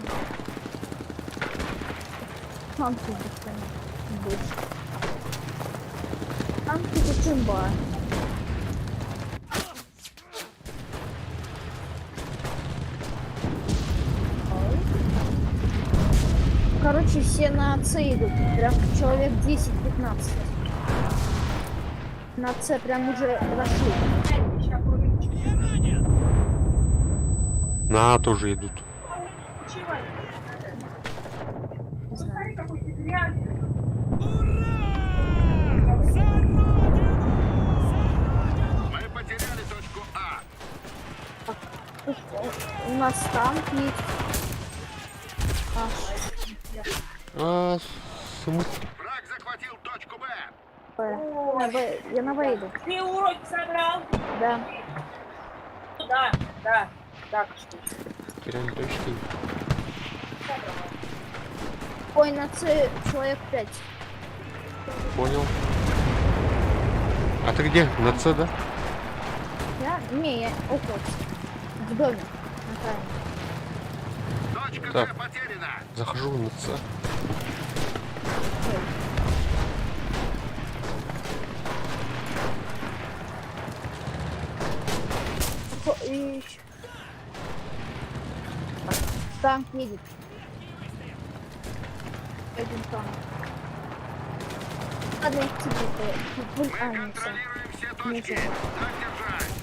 Танки тут больше. Танки тут имба. Ой. Короче, все на С идут. Прям человек 10-15. На С прям уже зашли. На А тоже идут. Не знаю. Мы потеряли точку А. Тут у нас танк есть. Аж. А, смысл? Враг захватил точку Б. Б. На Б. Я на Б иду. Ты уроки собрал? Да. Да, да. Так что. Теряем точки. Ой, на С человек 5. Понял. А ты где? На С, да? Я? Не, я около. С. В доме. На тайне. Точка Так. С потеряна. Захожу на С. Ой. И ещё. Танк едет. Один танк. Ладно, я к тебе Мы А, не всё. контролируем все Не точки. всё. Так держать.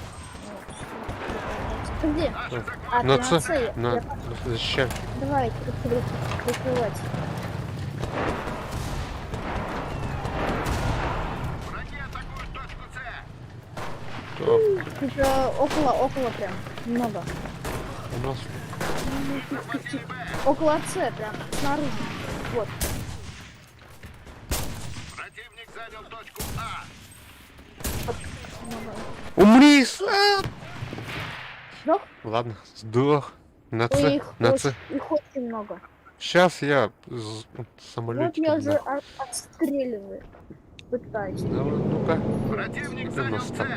Ты где? Наши А, ты На на С. С. Я- На защищаю. Давай, я буду прикрывать. Враги атакуют точку С. Так, Тут около, около прям. Много. у нас Захватили Б. Около С прям, снаружи. Вот. Противник занял точку А. Много. Умри! А! Сдох? Ладно, сдох. На Ой, С, их, на очень, С. их очень много. Сейчас я Вот самолетик. я уже отстреливаю. Пытаюсь. Давай, ну-ка. Противник Где у занял нас С. там?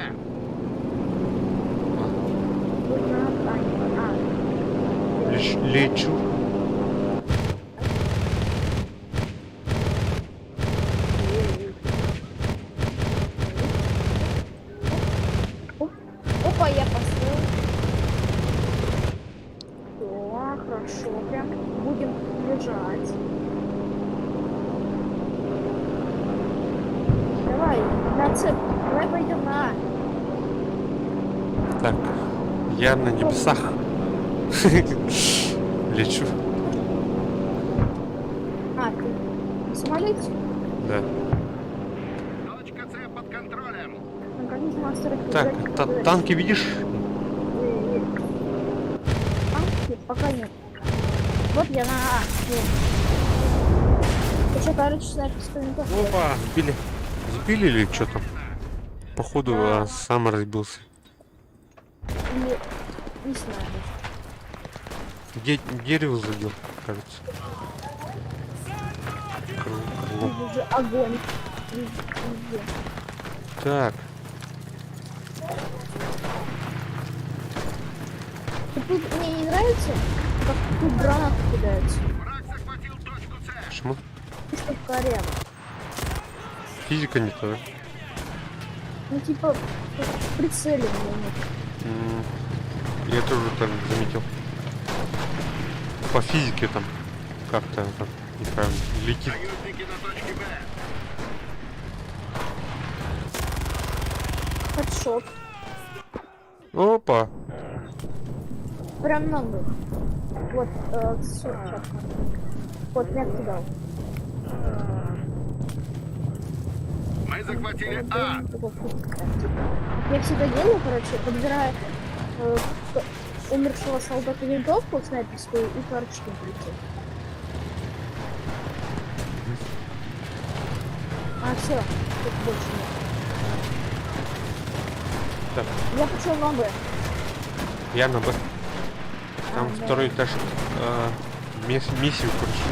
Вот на А, не, а. Лечу. Оп. Опа, я построил. О, хорошо, прям будем лежать. Давай, на цепь. Давай пойдем на А. Так, я на небесах. Лечу. А, ты на самолете? Да. Точка С под контролем. На каких мастерах Так, играть, когда- танки видишь? Танки пока нет. Вот я на А. Еще, короче, снайперская винтовка. Опа, сбили. Сбили или что там? Походу, Да. сам разбился. Или... Не знаю. Дерево задел, кажется. Крыло. Вижу уже огонь. Вижу, везде. Так. Тут мне не нравится, как тут гранаты кидаются. Враг захватил точку С. Почему? Что коряво. Физика не та, да? Ну, типа, прицеливание нет. Я тоже так заметил. По физике там как-то там неправильно летит. Союзники на точке Б. Хедшот. Опа! Прям много. Вот, всё, чётко. Вот, метку дал. Мы захватили А. Я всегда делаю, короче, подбираю умершего солдата винтовку снайперскую и корочки прилетел. А, все, тут больше нет. Так. Я пошел на Б. Я на Б. Там А, да. второй этаж миссию, короче.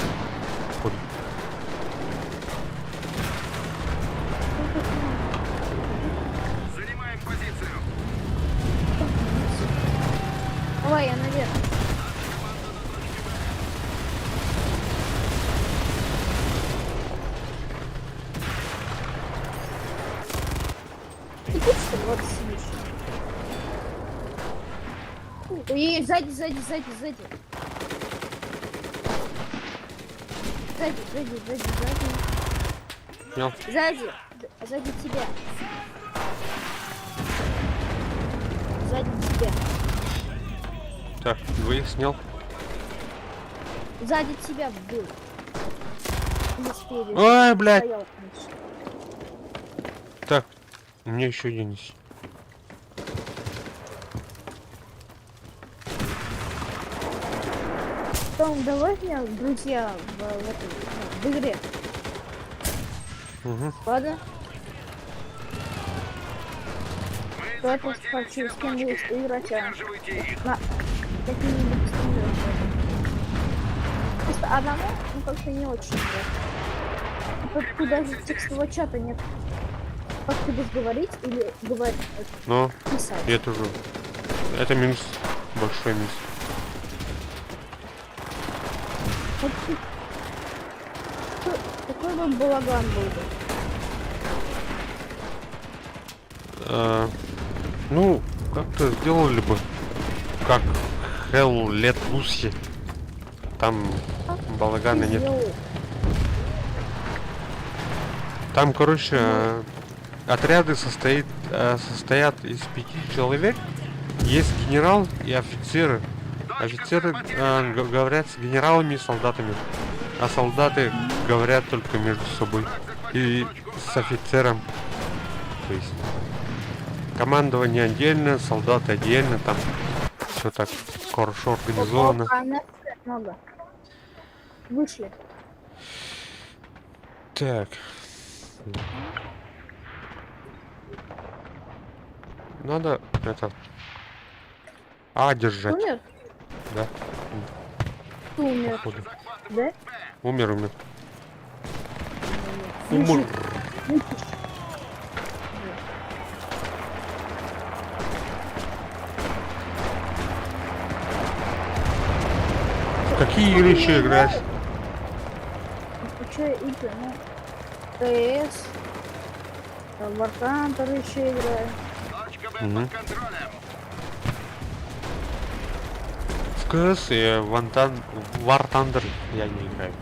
Походу. Занимаем позицию. Давай, я наверх. Ты тут что ли вот сидишь? Ой, сзади, сзади, сзади, сзади. Сзади, сзади, сзади, сзади. Снял. Сзади, сзади тебя. Сзади тебя. Так, двоих снял. Сзади тебя был. Или спереди. Ой, блядь. Стоял, конечно. Так, у меня еще один есть. Том, давай меня в друзья в этой, ну, в игре. Угу. Ладно? Мы Давай просто захватили хочу все с кем-нибудь точки. играть, а Удерживайте их. на какие-нибудь стримеров. Просто одному, ну как-то не очень играть. Тут, тут даже текстового чата нет. Как ты будешь говорить или говорить, Но писать? я тоже. Это минус. Большой минус. Вот тут- Какой бы балаган был бы? Ну, как-то сделали бы. Как Hell Let Loose. Там балагана нет. Сделал. Там, короче, отряды состоят из 5 человек. Есть генерал и офицеры. Точка Офицеры С потеряна. говорят с генералами и солдатами. А солдаты говорят только между собой. И с офицером. То есть командование отдельно, солдаты отдельно, там все так хорошо организовано. Опа, на много. Вышли. Так. Надо это. А держать, Умер? да, Ты умер, походу. да? Умер, умер. Мужик, Умер. мучишь. В какие игры еще играешь? А что игры? Ну, ТС, War Thunder еще играю. Точка Б Мгм. под контролем. В КС и в War Thunder я не играю.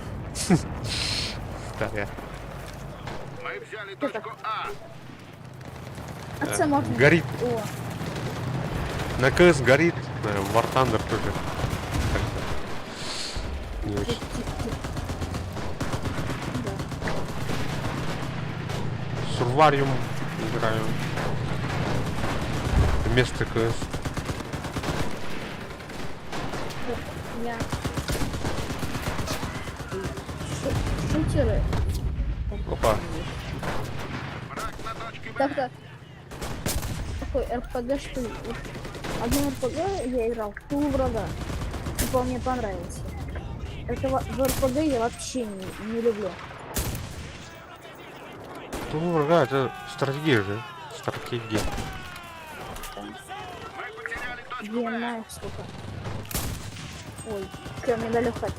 Старая. Мы взяли точку А. А це можно. Горит. О, На КС горит, War Thunder тоже. Как-то не очень. да. Сурвариум играю. Вместо КС. Я... Шутеры. Опа. Враг на точке Б. Так-то такой РПГ, что ли? Вот одну РПГ я играл, в ту врага. Типа он мне понравился. Этого в РПГ я вообще не люблю. Ту врага, это стратегия же. Стратегия. Мы потеряли точку Я Б. знаю, сколько. Ой, всё, мне дали хат.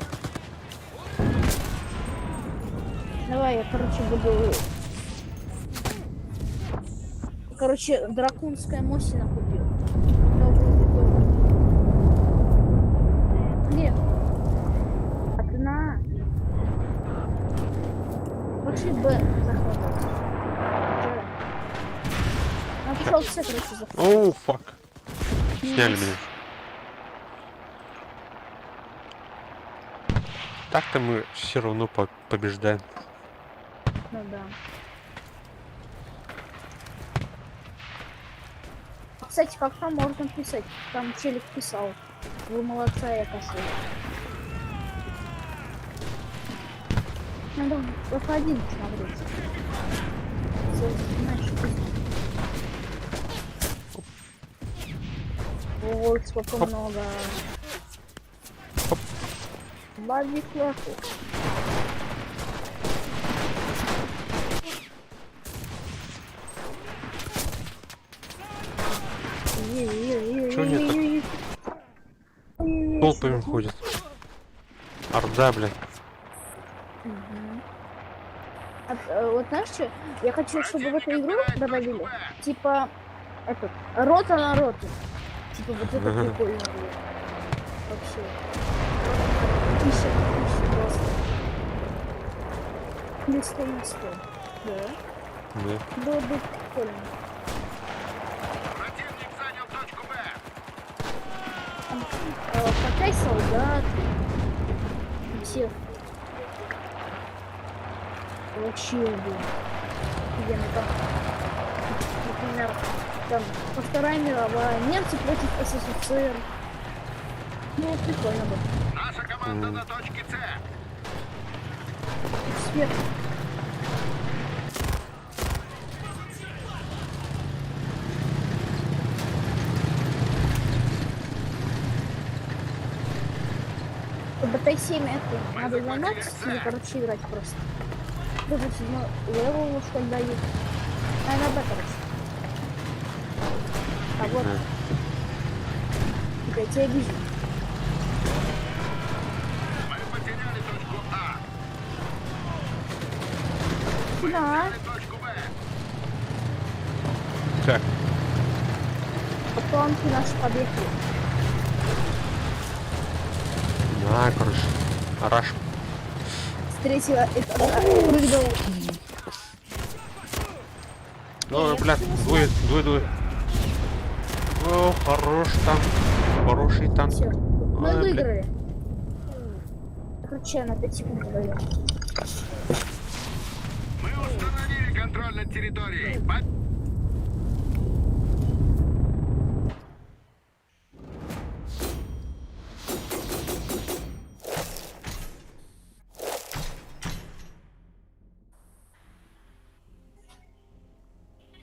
Давай, я, короче, буду... Короче, драконская Мосина купил. Новую винтовку. Блин. А ты на... Пошли Б захватывать. Джера. А пошел С, короче, захватывать. Оу, fuck. Сняли меня. Так-то мы все равно побеждаем. Ну да. Кстати, как там можно писать? Там челик писал. Вы молодца, я косой. Надо в F1 посмотреть. Всё, знаешь, Ой, сколько Хоп. много. Хоп. Лови флешку. Чё они Толпами ходят. Орда, блядь. Мгм. Вот знаешь что? Я хочу, чтобы в эту Противник игру отбирает добавили, точку Б. типа, этот, рота на роту. Типа, вот это Ага. прикольно было. Вообще. Тысяча на тысячу просто. Или 100 на 100. Да? Да. Было бы прикольно. Противник занял точку Б. Там, катай солдат. Всех. Вообще убил. Офигенно, там, например, там Вторая мировая, немцы против СССР. Ну, прикольно бы. Наша команда на точке С. Сверху. БТ-7 это надо захватили ломать С. или, короче, играть просто. Даже седьмой level уж когда есть. А на Б, короче. А вот. Да. Я тебя вижу. Мы потеряли точку А. На. Взяли точку Б. Так, Танки наши подъехали. на, короче. Раш. С третьего этажа прыгнул. Ой, бля, двое, двое, двое. О, хорош танк. Хороший танк. Все. Мы Ой, бля. выиграли. Короче, на 5 секунд подаю. Мы установили контроль над территорией.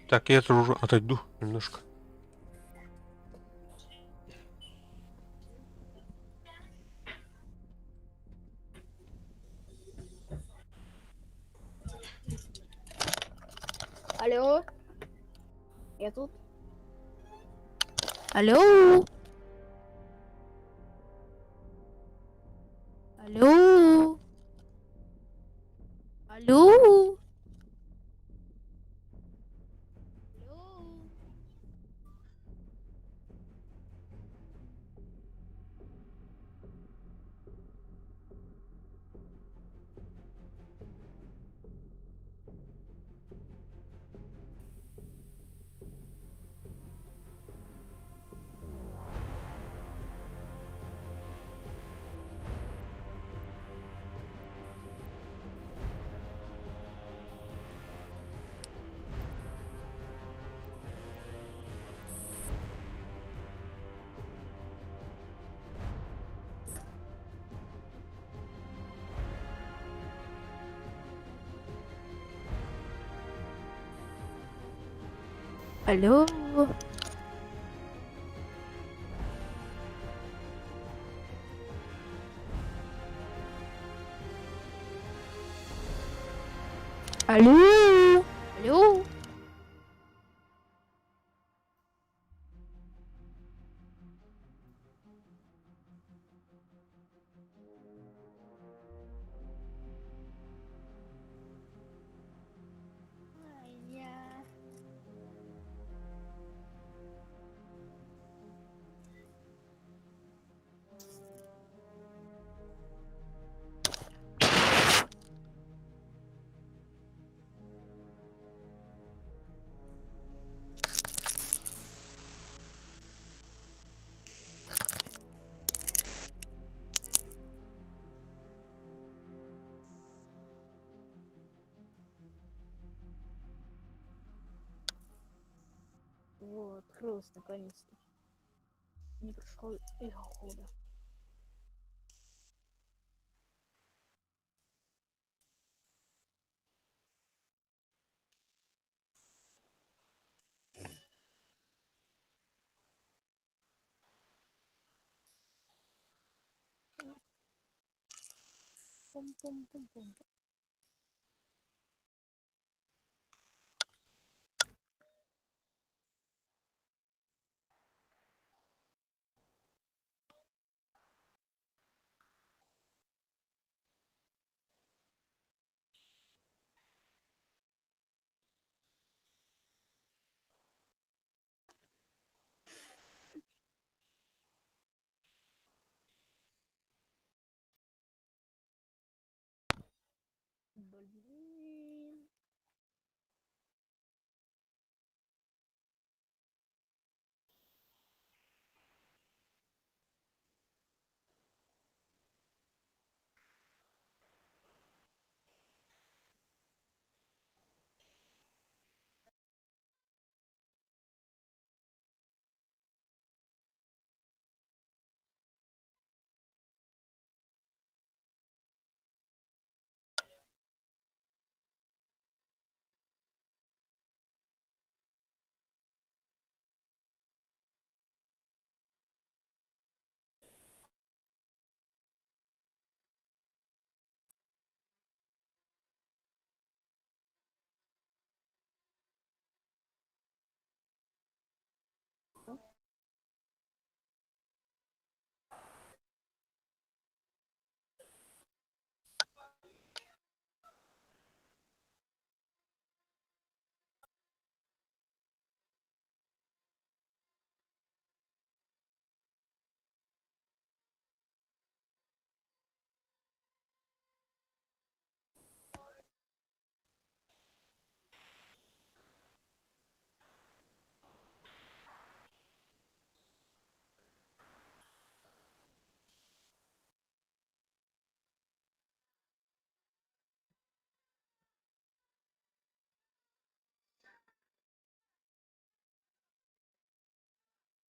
Так, я тоже уже отойду немножко. Алло. Я тут. Алло. Алло. Алло. Алло. Алло. Алло. Алло. закончилось наконец-то. Не прошло и года. Пум-пум-пум-пум. Блин.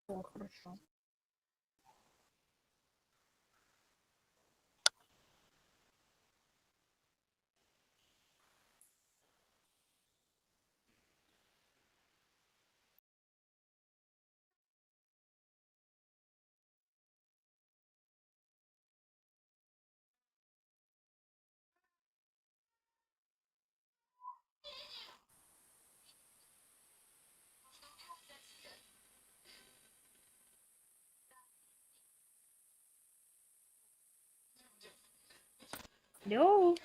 О, хорошо. Алло.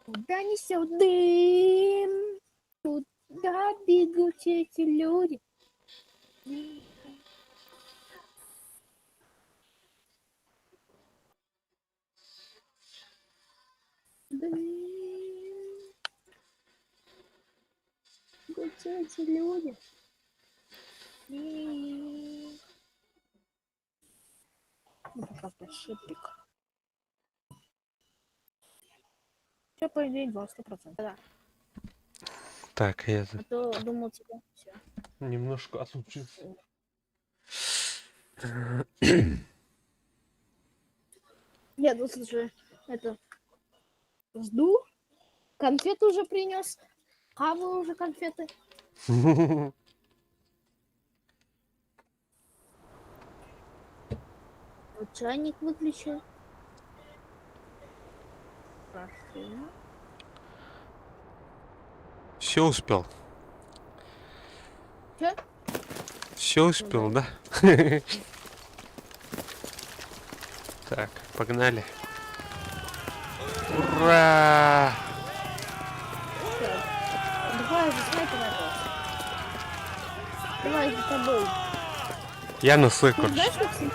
Куда несет дым? Куда бегут эти люди? Дым. Бегут эти люди. Ну, пока шипик. Все, по идее, 200%. Да. Так, я А то думал, типа, все. немножко отлучился. Я тут, слушай, это жду. Конфеты уже принес. Хаваю уже конфеты. Вот чайник выключил. Хорошо. Все успел. Чё? Все успел, да? Так, погнали. Ура! Давай же снайпер опять. Давай за тобой. Я на С, Ты не короче. знаешь, как свистеть?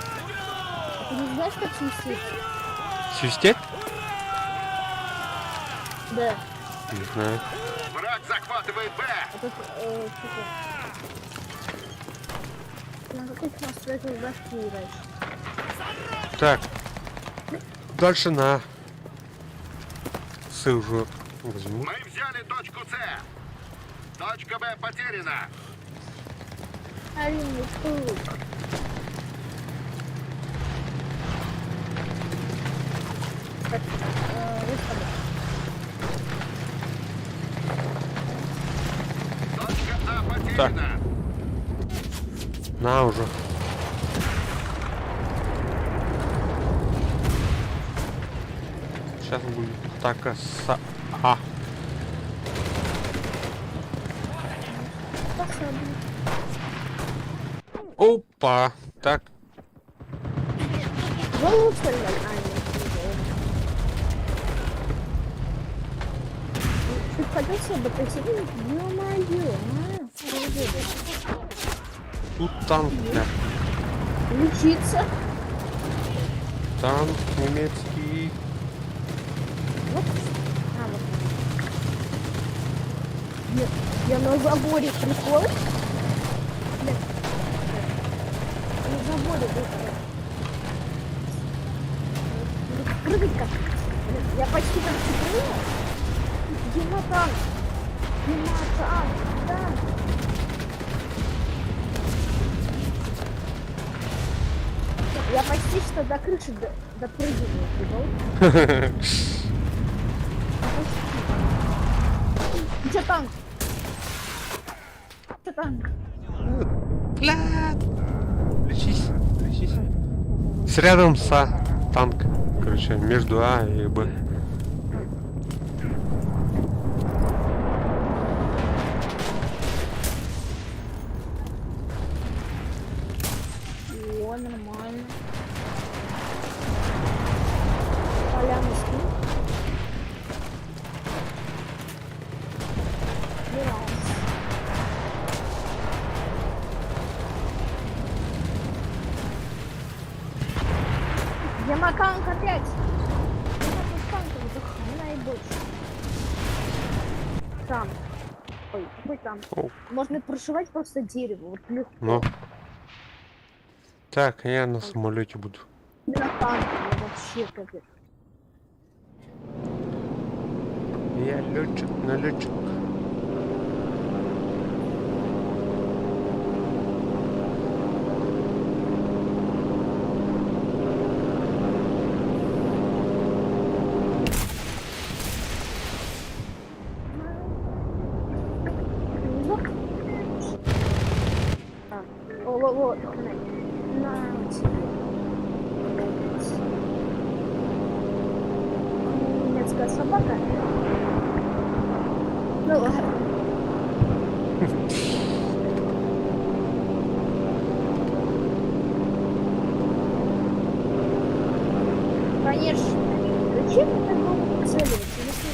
Ты не знаешь, как свистеть? Свистеть? Да. Не знаю. Враг захватывает Б. А как, типа... На каких настройках башки играешь? Так. Дальше на С уже возьму. Мы взяли точку С. Точка Б потеряна. Малиновый лук. Так, выхода. Точка А потеряна. На уже. Сейчас будет атака с А. Способен. Опа! Так, Голову что ли? дали? А, нет, не голову. Ты хотел себе БТ-7? Ё-моё, а, оружие. тут танк, бля. Лечиться. Танк немецкий. Вот. А, вот. Я на заборе прикол. Бля. На заборе был. Прыгать как? Блин, я почти там прыгнула. Дима танк. Дима танк. Танк. Я почти что до крыши допрыгиваю, прикол. Почти. Где танк? Где танк? Бля! Лечись, лечись. С рядом с А танк. Короче, между А и Б. О, нормально. Поляна спит. Миралс. Ямаканг опять! Тут танков до хрена и больше. Танк. Ой, какой танк? О. Можно прошивать просто дерево, вот легко. Ну. Так, я на самолете буду. На танке, ну вообще капец. Я летчик, налетчик. А, О, во, во, на тебе. Блядь. Немецкая собака. Ну ладно. Конечно. Зачем мне так долго прицеливаться, если...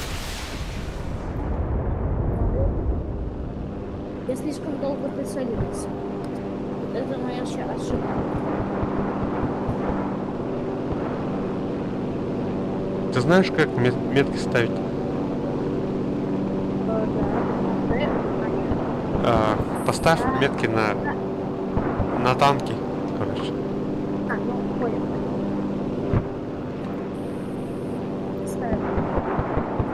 Я слишком долго прицеливался. Вот это моя ошибка. Ты знаешь, как метки ставить? Да, да, А, поставь метки на танки, короче. А, ну, понял. Ставим.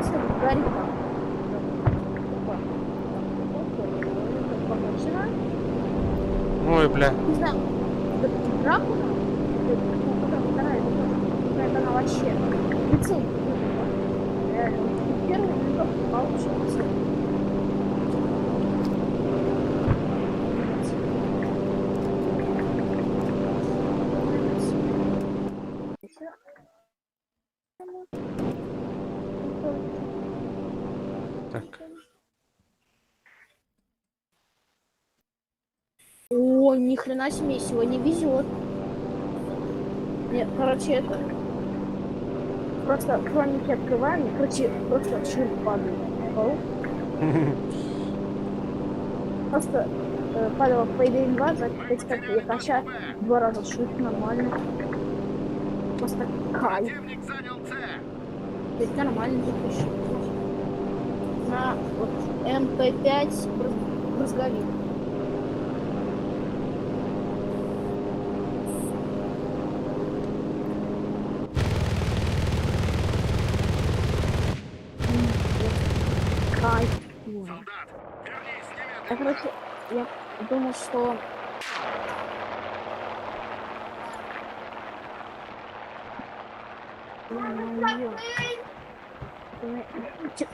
Всё, горит там. Опа. Опа. Опа. Машина. Ой, бля. Не знаю, Дракула, ну, которая вторая, это тоже, какая-то она вообще. Прицел какой-то, реально. Вот первый винтовка получше прицел. Так. О, ни хрена себе, сегодня везет. Нет, короче, это... Просто хроники открываем, и, короче, просто шир падает. Понял? Просто падала в Payday 2, за 5 копеек, а ща два раза шир нормально. Просто кайф. Противник занял С. Ведь нормально тут еще. На вот МП5 брызговик. Кайф. Солдат, вернись Я, немедленно. короче, я думал, что Ё-моё.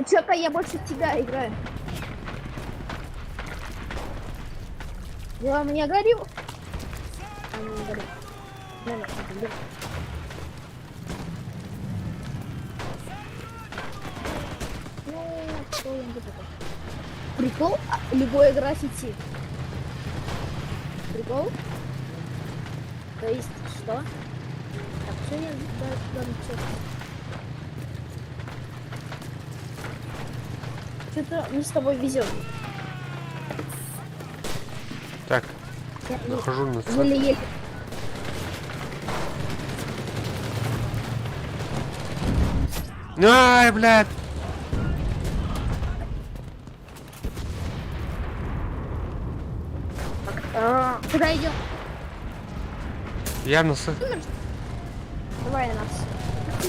Чё-то я больше тебя играю. Я мне горю. А, не горю. На, на, блин. Ну, что я буду Прикол? А, любое граффити. Прикол? То есть, что? Так, что я Что-то мы с тобой везем. Так, захожу на цель. Еле-еле. Ай, блядь! А, куда идем? Я на с... Давай нас.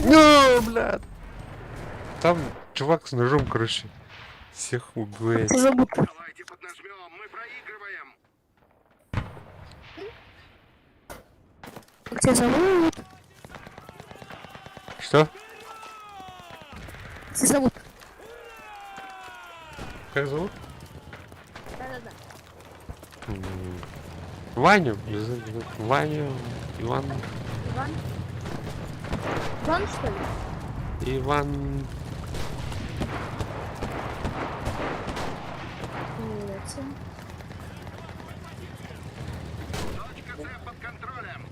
Ну, блядь! Там чувак с ножом, короче, всех убивает. Зовут. Давайте поднажмем, мы проигрываем. Как тебя зовут? Что? Тебя зовут. Как зовут? Да-да-да. Ваню. Ваню. Иван. Иван? Иван, что ли? Иван. Нет. Точка С под контролем.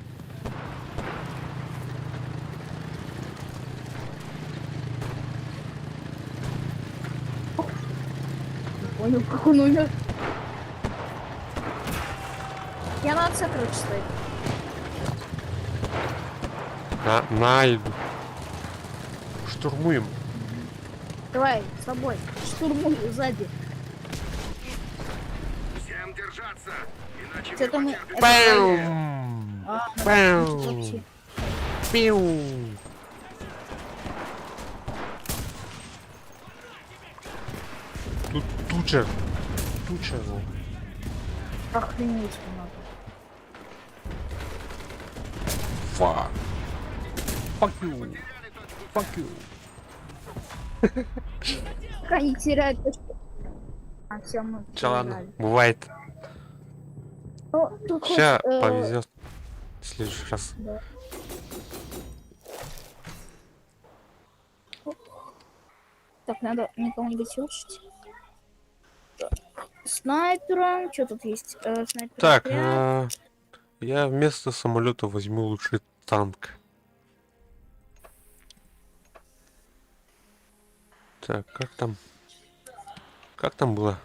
Не понял, как он умер. Я на отце, короче, стою. На иду. Штурмуем. Давай, с тобой. Штурмую сзади. Всем держаться, иначе Что-то мы... потерпим Пэм! А, Пэм! вообще. Пиу! Тут туча. Туча. ну. Охренеть много. Fuck. Fuck you. Fuck you. Как они теряют точку. А, все, мы Чё, ладно, проиграли. бывает. Ну, тут хоть, Ща повезет. В следующий раз. Да. Так, надо мне кого-нибудь улучшить. Так, Снайпера. Что тут есть? Снайпер. Так, отряд. я вместо самолета возьму лучше танк. Так, как там? Как там было?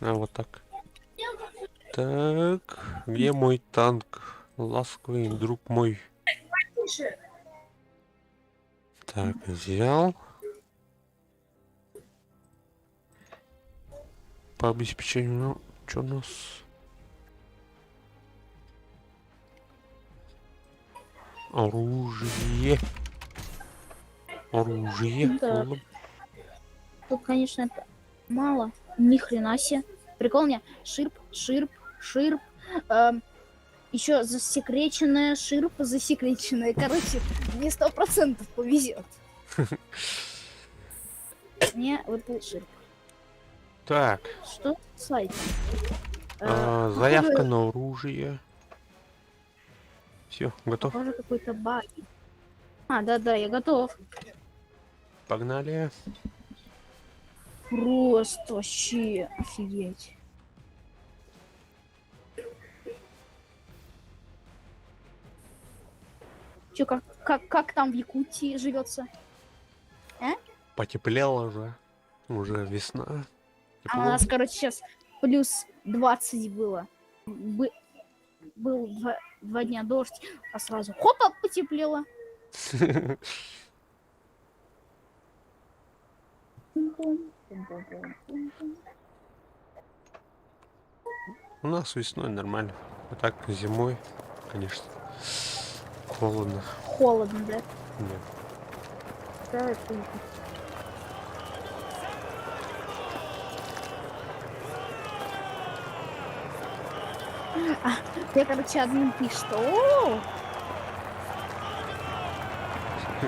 А, вот так. Так, где мой танк? Ласковый друг мой. Тише. Так, взял. По обеспечению, ну, что у нас? Оружие. Оружие. Да. Ладно. Тут, конечно, это мало. Ни хрена себе. Прикол у меня. Ширп, ширп, ширп. Еще засекреченная, ширп засекреченная. Короче, мне 100% повезет. Мне выпал ширп. Так, Что с сайтом? заявка на оружие. Все, готов. Похоже, какой-то баг. А, да-да, я готов. Погнали. Просто вообще офигеть. Чё, как там в Якутии живется? Потеплело уже. Уже весна. А у Тепло. нас, короче, сейчас плюс 20 было. Был 2 дня дождь, а сразу хопа, потеплело. Пум-пум, пум-пум-пум-пум-пум. У нас весной нормально. А так зимой, конечно, холодно. Холодно, да? Нет. Да, это А, я, короче, админ пишет. О!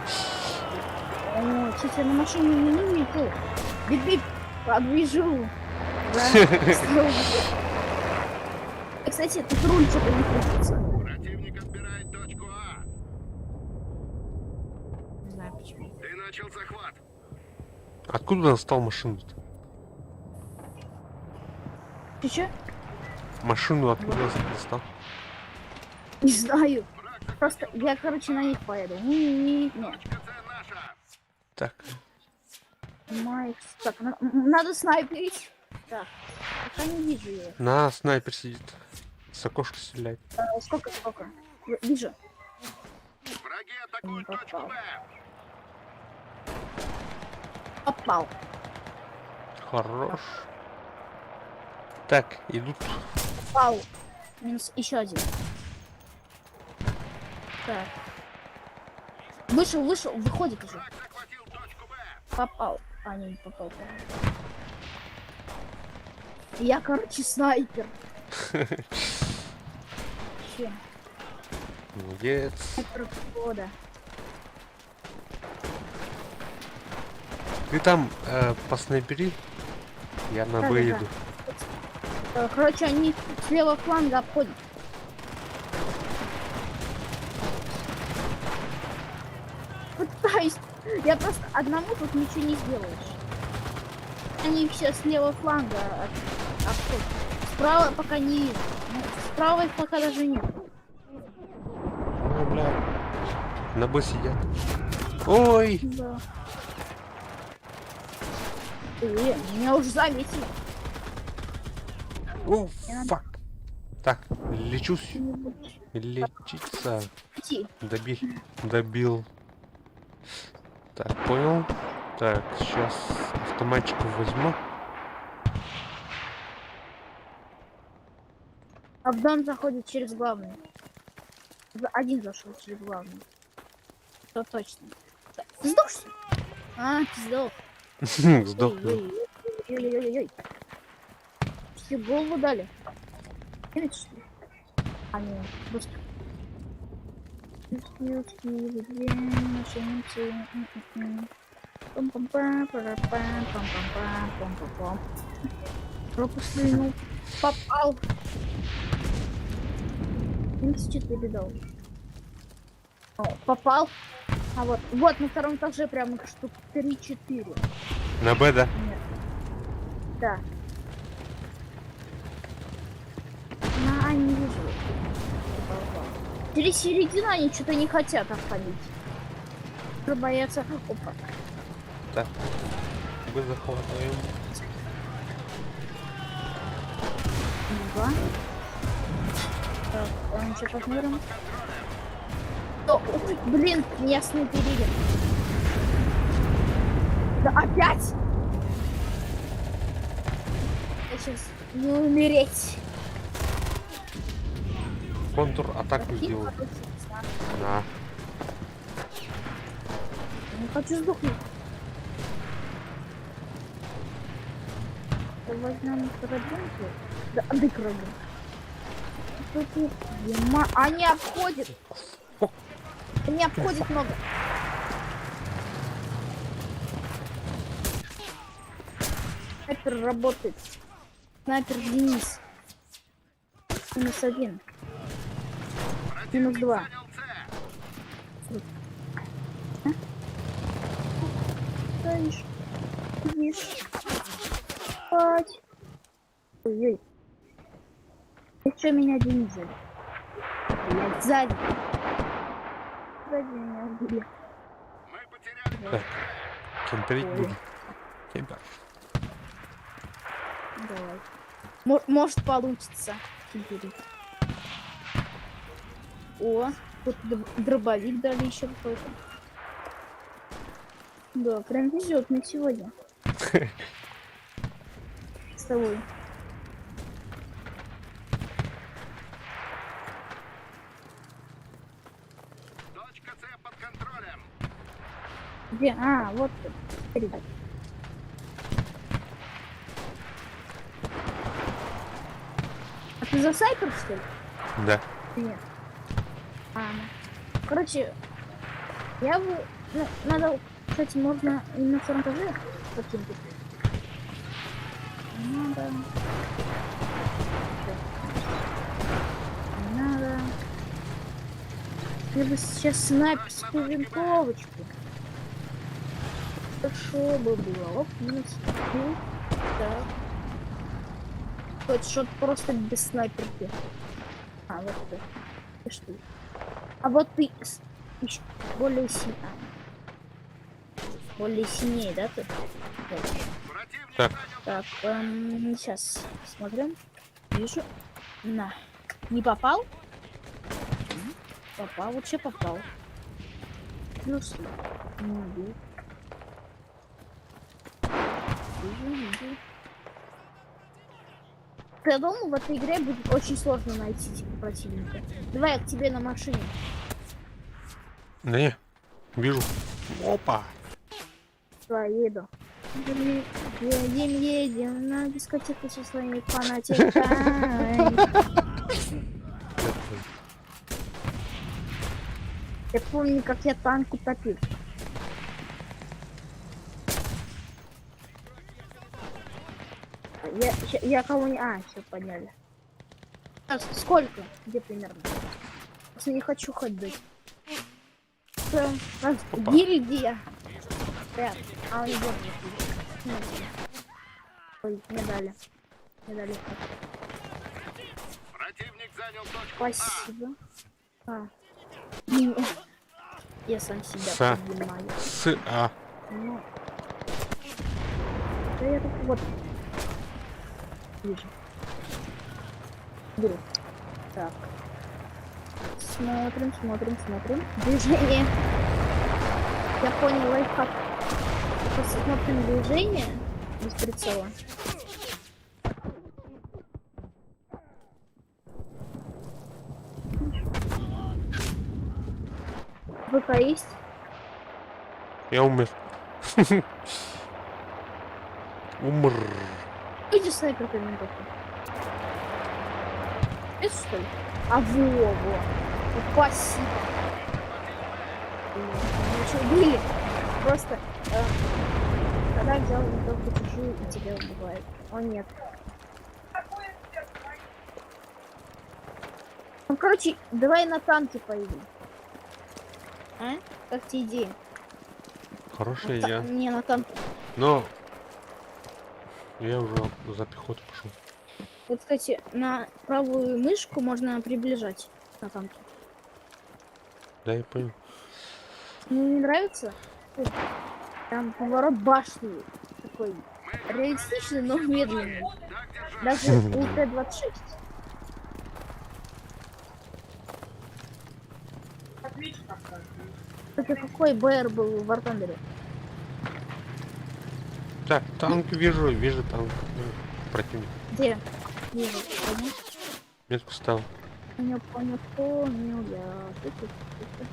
О, кстати, я на машине не видел. Бип-бип, подвижу. Да. Кстати, тут руль что-то не крутится. Противник отбирает точку А. Не знаю почему. Ты начал захват. Откуда достал машину-то? Ты чё? Машину откуда достал? Не знаю. Враг Просто я, короче, на них поеду. Не, Точка С наша. Так. Майкс. Так, надо снайперить. Так, пока не вижу ее. На, снайпер сидит. С окошка стреляет. Сколько, сколько? Вижу. Враги атакуют Не точку попал. Б. Попал. Хорош. Так, идут. Попал. Минус еще один. Так. Вышел, вышел, выходит уже. Враг захватил точку Б. Попал. А, не, не попал. по-моему. Я, короче, снайпер. Вообще, Молодец. снайпер года. Ты там поснайпери. Я на Б Да-да-да. иду. Короче, они с левого фланга обходят. Пытаюсь. Я просто одному тут ничего не сделаешь. Они все с левого фланга обходят. Справа пока не вижу. Ну, справа их пока даже нет. Ой, бля. На Б сидят. Ой! Да. Меня уже заметили. О, Не надо. fuck. Так, лечусь. Лечиться. Идти. Добил. Добил. Так, понял. Так, сейчас автоматчиков возьму. А в дом заходит через главный. Один зашел через главный. То точно. Так, Ты сдох, что ли? А, ты сдох. Сдохну. Ой-ой-ой-ой-ой-ой. Все голову дали. Или что ли? А, нет, просто. Пам-пам-пам, пам-пам-пам, пам-пам-пам. Пропустил. Попал. 74 дал. О, попал. А вот, вот на втором этаже прям их штук 3-4. На Б, да? Нет. Да. На А не вижу. Попал. Через середину они что-то не хотят обходить. Уже Боятся. Опа. Так. Б захватываем. Два. Так, он что посмотрим. О, ой, блин, меня снайперили. Да опять! Я сейчас не умереть. Контр-атаку Такие сделаю. хорошие знак. На. Не хочу сдохнуть. Возьмем карабинку. Да, дай карабин. Тут ема- Они обходят. Они обходят много. Снайпер работает. Снайпер Денис. Минус один. Минус Противник два. занял С. Стоишь. Сидишь. Спать. Ой-ой. Еще меня Денис сзади. Блядь, сзади. Сзади меня убили. Мы потеряли Так. Кемперить Ой. буду. Кемпер. Давай. Может получится. Теперь. О, тут дробовик дали еще какой-то. Да, прям везет мне сегодня. С тобой. Точка С под контролем. Где? А, вот ты. Ребят. А ты за снайпер, что ли? Да. Нет. А, ну. Короче, я бы... Ну, надо, кстати, можно и на втором этаже покинуть. Надо. Надо. Я бы сейчас снайперскую винтовочку. Хорошо бы было. Оп, минус. Ну, Так. Хоть что просто без снайперки. А, вот ты. Ты что? А вот ты ещё более сильный. Более сильнее, да, ты? Вот. Противник Так. занял Так, сейчас смотрим. Вижу. На. Не попал? Попал, вообще попал. Плюс. Не убил. Вижу, вижу. Я думаю, в этой игре будет очень сложно найти типа, противника. Давай я к тебе на машине. Да не, вижу. Опа! Давай, еду. Едем, едем на дискотеку со своими фанатиками. Я помню, как я танк утопил. Я кого не... А, все, подняли. А, сколько? Где примерно? Просто не хочу ходить. Там, у нас Опа. гильдия. Так, а он идет. Ой, мне дали. Мне дали. Противник занял точку А. Спасибо. А. Ну, Я сам себя Са. поднимаю. С, А. Ну. Да я тут вот. Вижу. Беру. Так. Смотрим, смотрим, смотрим. Движение. Я понял лайфхак. Просто смотрим движение без прицела. ВК есть? Я умер. Умр. Иди снайперка винтовку. Это что ли? А во, во. Ну, Спасибо. Блин, Меня еще убили. Просто когда взял винтовку чужую и тебя убивают. О нет. Ну, короче, давай на танке поедем. А? Как тебе идея? Хорошая На идея. Не, на танке. Но я уже за пехоту пошел. Вот, кстати, на правую мышку можно приближать на танке. Да, я понял. Мне не нравится. Там поворот башни такой реалистичный, но медленный. Так держать. Даже у Т-26. Это какой БР был в War Thunder? Так, танк вижу, вижу танк. Противник. Где? Вижу. Понял, Метку стал. понял, понял, понял я. Ту-ту-ту-ту.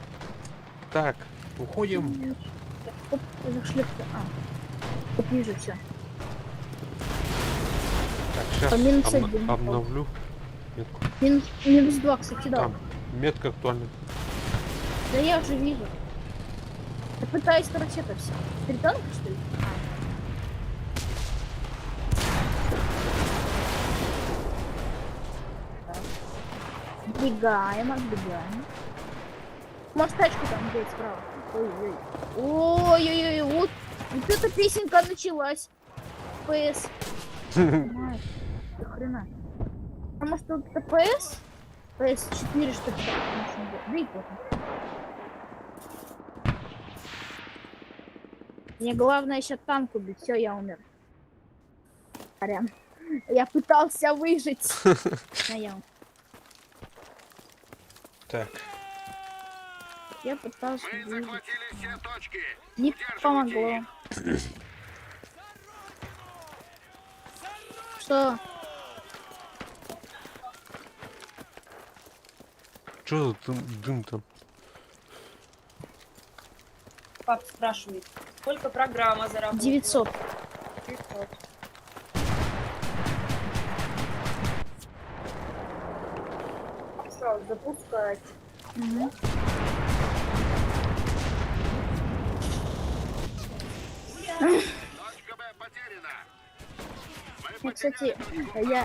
Так, уходим. Оп, зашлепка. А. Оп, вижу все. Так, сейчас По минус один. обновлю метку. Минус, минус 2, кстати, да. Там, метка актуальна. Да я уже вижу. Я пытаюсь, короче, это все. Три танка, что ли? А. Так. Отбегаем, отбегаем. Может, тачку там взять справа. Ой-ой. Ой-ой-ой, вот, вот эта песенка началась. ПС. Мать, да хрена. Потому что вот это ПС, ПС-4, что ли, так, да и пофиг. Мне главное сейчас танк убить. Все, я умер. Сорян. Я пытался выжить. Но я умер. Так, Я пытался Мы выжить. захватили все точки. Не Удерживайте помогло. их. Что? что за дым, дым там? Пап спрашивает, сколько программа заработала? 900. 900. Пошел запускать. Мгм. Точка Б потеряна. Мы Ну, кстати, потеряли точку А. я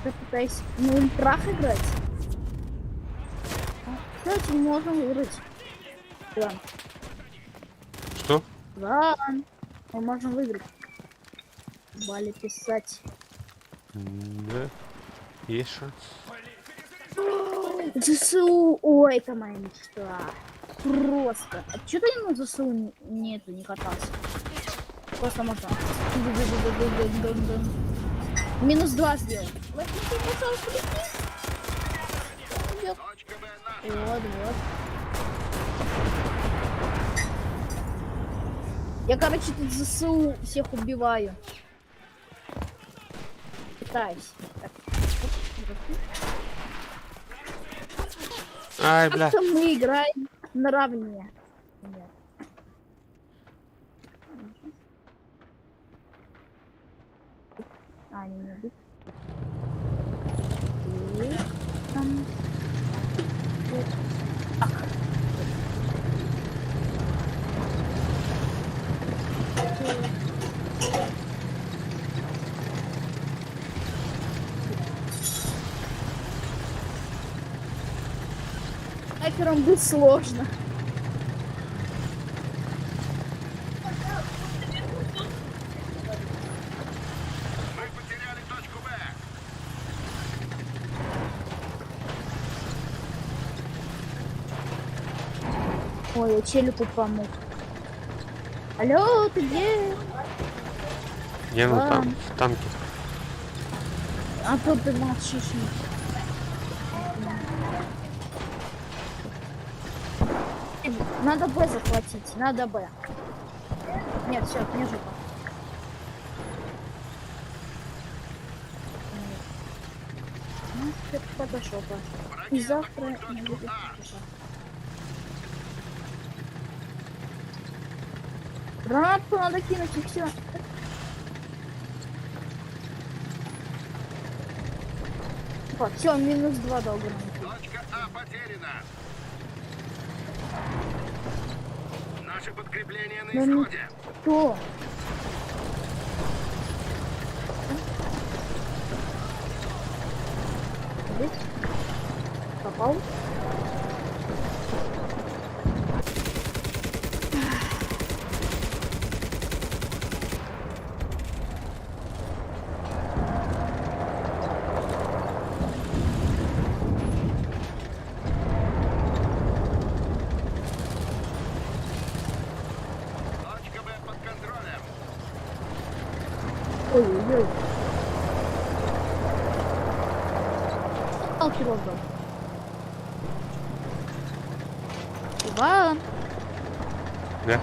как-то пытаюсь на ультрах играть. Кстати, можно выиграть. Иван. Что? Иван. Мы можем выиграть. Бали писать. Да. Есть шанс. ЗСУ! Ой, это моя мечта. Просто. А чё ты на ЗСУ не, это, не катался? Просто можно. Минус два сделал. Возьми, пожалуйста, лети. Идёт. Точка Б наша. Вот, вот. Я, короче, тут ЗСУ всех убиваю. Пытаюсь. Так. Ай, бля. Как-то мы играем наравне. Нет. А, не, не бить. И там. Вот. Так. Снайпером быть сложно. Мы потеряли точку Б. Ой, я челику помог. Алло, ты где? Я ну там, Ладно. в танке. А то ты молчишь. Надо Б захватить, надо Б. Нет, все, мне жопа. Нет. Ну, это фотошопа. И Враги завтра атакуют не точку будет А. фотошопа. Гранатку надо кинуть и все. Все, минус два дал гранату. Точка А потеряна. Наше подкрепление на Да ну. исходе. Кто? Здесь? Попал? Точка Б под контролем. Ой-ой-ой. Палки дал. Иван! Да.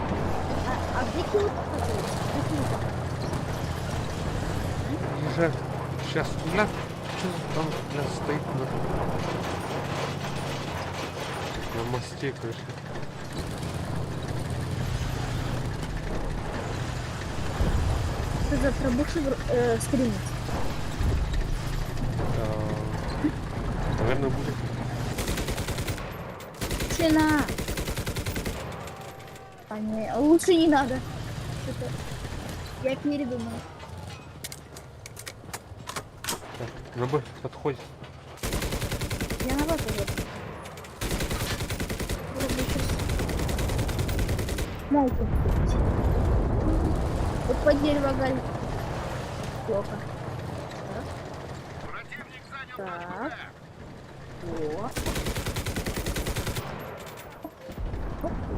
А где килл находится? Где килл? Уже. Сейчас, бля. Что за танк, бля, стоит на мосте, короче. Ты завтра будешь стримить? Наверное, будет. Машина! А не, лучше не надо. Что-то я передумала. Так, на Б подходит. Я на вас уже. Попробую щас Молку купить. Вот под дерево Галь. Плохо. Противник занял точку Так. Б. О.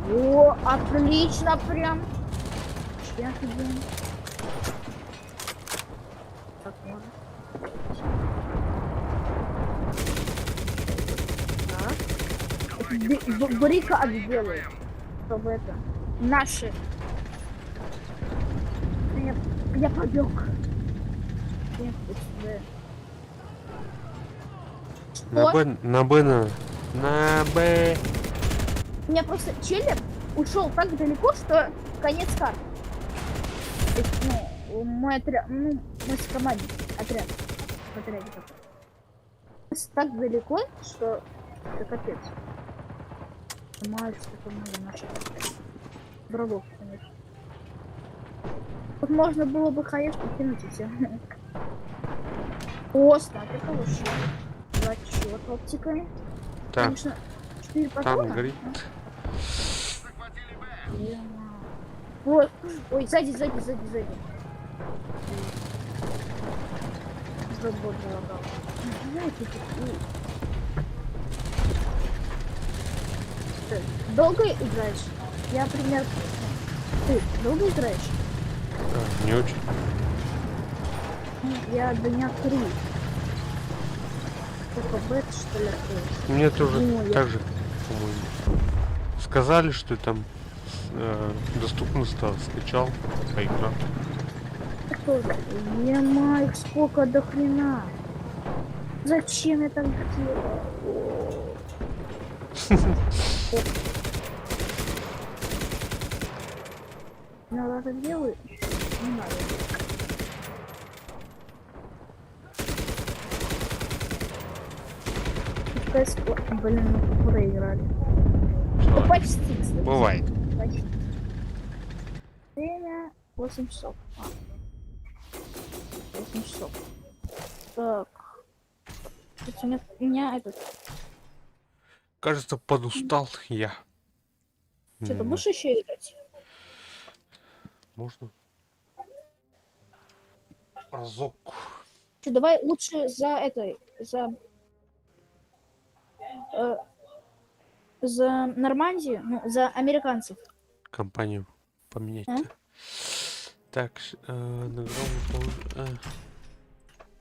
О, отлично прям. Вообще офигенно. Так, можно. Так. Брика отделаю. Чтобы это. Наши. Я побег. Я отсюда. На Что? Б, на Б надо. На Б. У меня просто челлер ушел так далеко, что конец карты. То есть, ну, мой отряд, ну, мой команде, отряд, в отряде такой. Так далеко, что это капец. Понимаю, что это много наших врагов, конечно. Тут можно было бы хаешку кинуть и все. О, снайпер хороший. Зачет оптикой. Так, Конечно, 4 танк патрона. горит. Захватили Б. Ё-моё. Вот. Ой, сзади, сзади, сзади, сзади. Забор залагал. Знаете, тут Ты долго играешь? Я, пример... Ты долго играешь? А, не очень. Ну, я дня 3. Только бет, что ли, открылась? Мне тоже Ну, я- так же, по-моему. Сказали, что там доступно стало. Скачал, поиграл. Тоже. Ема, их сколько до хрена. Зачем я так делаю? Надо так делаю? Не надо. Пускай Блин, мы проиграли. Всё, Да почти, кстати. Бывает. Почти. Время 8 часов. А. 8 часов. Так. Кстати, у меня этот. Кажется, подустал я. Что, ты М, будешь еще играть? Можно? Разок. Что, давай лучше за этой, за Нормандию, ну, за американцев. Компанию поменять. А? Так, на гром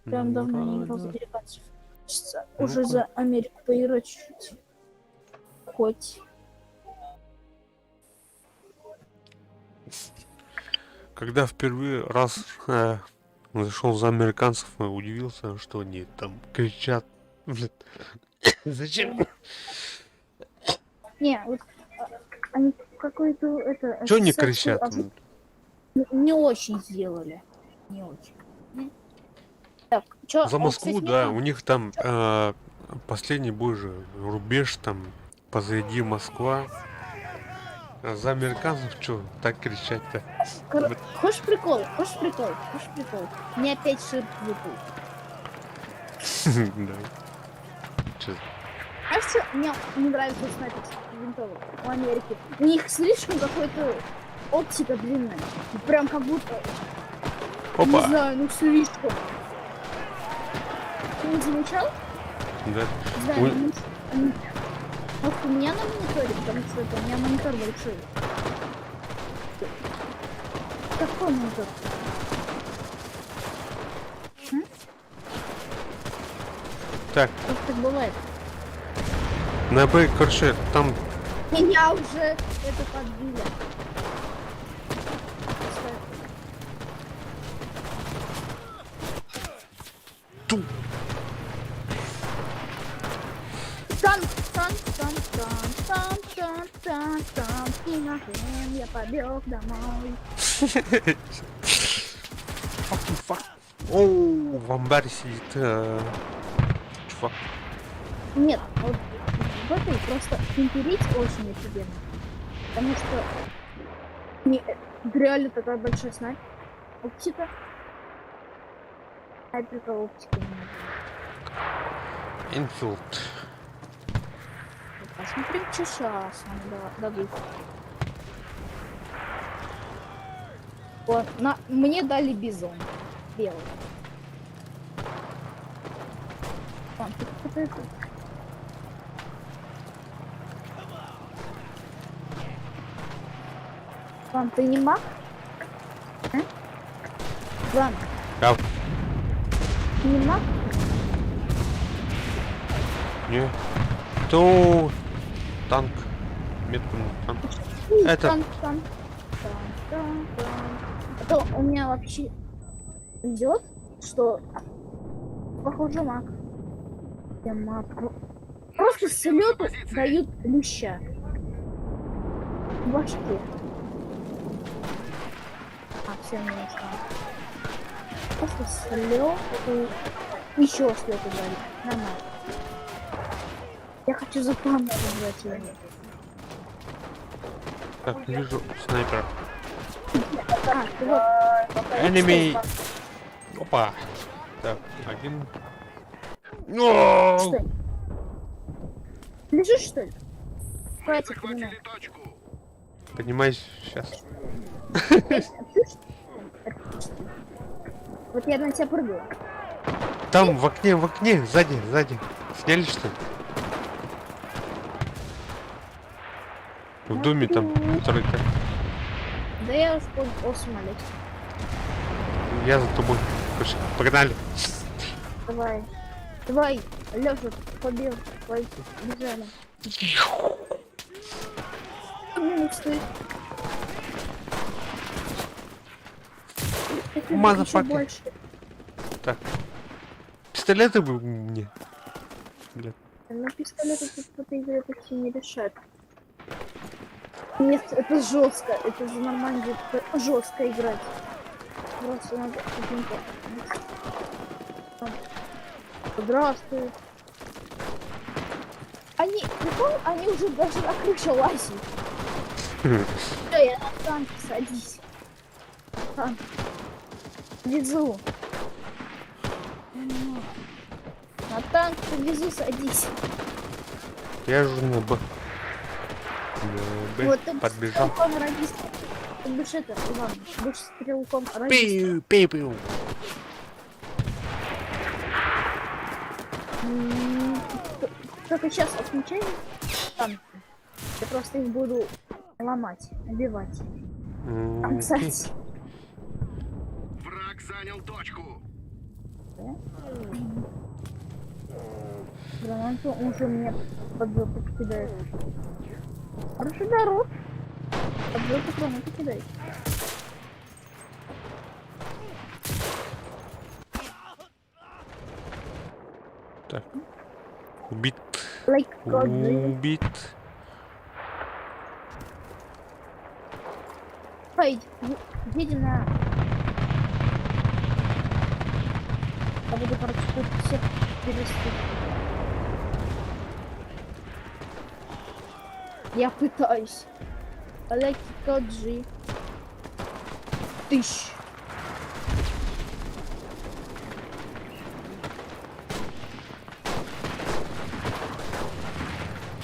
Прям давно не играл за американцев. Хочется уже Ну-ка. за Америку поиграть чуть-чуть. Хоть. Когда впервые раз зашел за американцев, я удивился, что они там кричат. Блин. Зачем? Не, вот они какую-то это. Чё они ассоциацию кричат? Не очень сделали. Не очень. М. Так, чё, За а, Москву, кстати, да, мне у них там последний бой же, рубеж там, позади Москва. А за американцев что так кричать-то? Хочешь прикол? Хочешь прикол? Хочешь прикол? Мне опять ширп выпал. Да. Чё? Знаешь, что мне не нравится у снайперских винтовок у Америки? У них слишком какой-то оптика длинная. Прям как будто, не Опа! знаю, ну слишком. Ты не замечал? Да. Не знаю, Ой. может, у меня на мониторе, потому что это у меня монитор большой. Какой монитор? М? Так, Как так бывает? на Б, короче, там Меня уже это подбили. Ту. Танк, танк, танк, танк, танк, танк, танк, танк, и нахрен я побег домой. Fucking fuck. Оу, в амбаре сидит чувак. Нет, вот в этой просто кемперить очень офигенно. Потому что не, реально такая большая снайпер. Оптика. Снайперка оптика. не надо. Enfield. Вот Посмотрим, что сейчас нам дадут. О, мне дали бизон. Белый. Там, тут какой-то это. Ван, ты не маг? А? Ван. Да. Ты не маг? Не. То танк. Метку на танк. Это- Танк, танк, танк, танк, танк. А то у меня вообще идет, что похоже маг. Я маг. Просто с лету дают леща. В башке. А, все, мне не стало. Просто с лету. Еще с лету дали. Нормально. Я хочу за танк играть его. Так, вижу снайпера. А, ты вот. Ай, пока я Enemy. спать. Опа. Так, один. No! Что? Лежишь, что ли? Хватит, понимаю. Захватили точку. Поднимайся сейчас. Вот я на тебя прыгаю. Там, в окне, сзади, сзади. Сняли что ли? В доме там, второй этаж. Да я уж понял. О, самолет. Я за тобой. Короче, погнали. Давай. Давай, Леша, побил. Побежали. Минут стоит. Это Motherfucker. ещё больше. Так. Пистолеты бы мне. Бля. Ну, пистолеты тут в этой игре такие не решают. Нет, это жестко. Это же нормально это жестко играть. Просто надо каким-то... Там. Здравствуй. Они, прикол, они уже даже на крыше лазят. Всё, я на танк садись. Танк. Везу. На танк повезу, садись. Я же на Б. На Б Вот ты подбежал. стрелком радиста. Ты будешь это, Иван, будешь стрелком радиста. Пиу, пиу, пиу. Только сейчас отключай танки. Я просто их буду ломать, убивать, Окей. кромсать. Враг занял точку. Гранату уже мне под жопу кидает. Хороший дорог. Под жопу гранату кидает. Так. Убит. Like God. Убит. Пойди, едем на... Я буду, короче, тут всех перестрелять. Я пытаюсь. Like Коджи. Тыщ.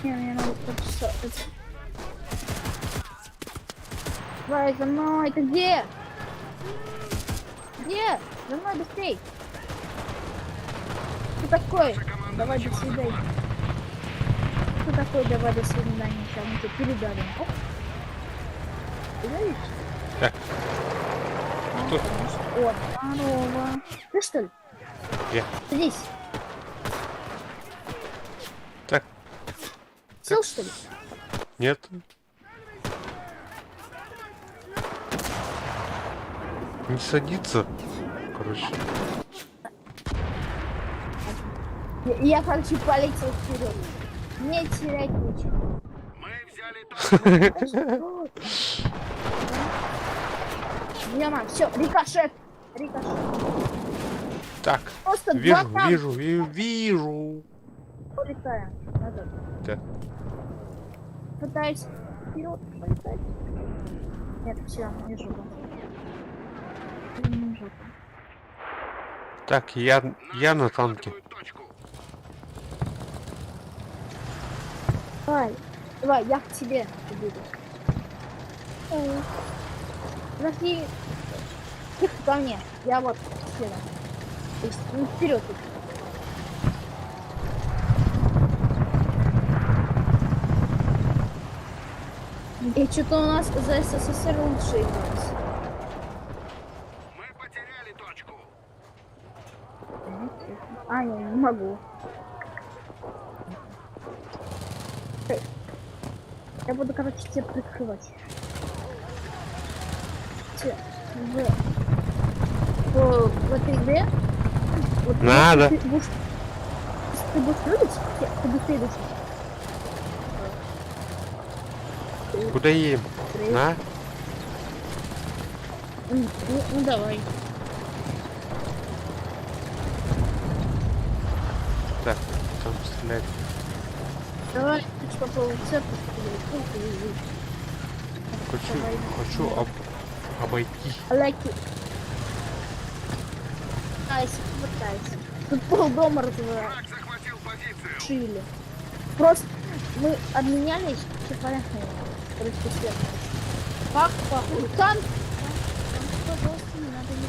Не, мне надо просто... это- Давай за мной, ты где? Где? За мной быстрей. Кто такой? Команда Давай до начала свидания. захват. Кто такой? Давай до свидания. Сейчас мы тебе передавим. Оп. Передавишь? Так. А, Что? О, здорово. Ты что ли? Я. Садись. Так. Сел что ли? Нет. Не садится. Короче. Я, короче, полетел вперед. Мне терять нечего. Мы взяли точку. Яма, все, рикошет. Рикошет. Так. Просто Вижу, два танка вижу, вижу. улетаем. Назад. Так. Пытаюсь вперед полетать. Нет, все, мне жопа. Мне жопа. Так, я на танке. Захватывают точку. Давай, давай, я к тебе буду. Ой. Подожди. Тихо ко мне. Я вот следом. То есть, ну, вперед. И что-то у нас за СССР лучше играется. Мы потеряли точку. А, не, не могу. Я буду, короче, тебя прикрывать. Те- В, в этой игре... Вот, Надо. Ты будешь, ты будешь прыгать, ты быстрее будешь. Куда едем? Быстрее. На? Ну, давай. Так, там стреляет. Давай, хочу попробовать церковь. Хочу, Давай. хочу об... Обойти. Лаки. Пытайся, пытайся. Тут полдома Враг захватил позицию. разрешили. Просто мы обменялись, все понятно. Короче, все. Пах, пах. Танк! Танк, пожалуйста, не надо, не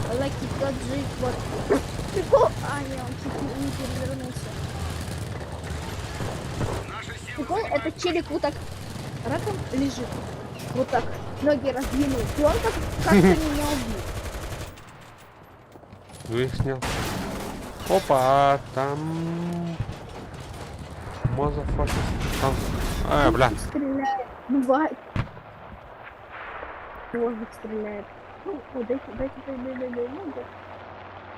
надо. Лаки, таджик, вот. Прикол. А, не, он чуть не перевернулся. Наши силы Прикол, занимают этот челик вот так раком лежит. Вот так. Ноги раздвинул. И он как- как-то меня убил. Выяснил. Опа, там... Motherfucker. Там... А, бля. Стреляет. Бывает. Воздух стреляет. Ну, о, дайте, дайте, дай, дай, дай, дай, ну, да.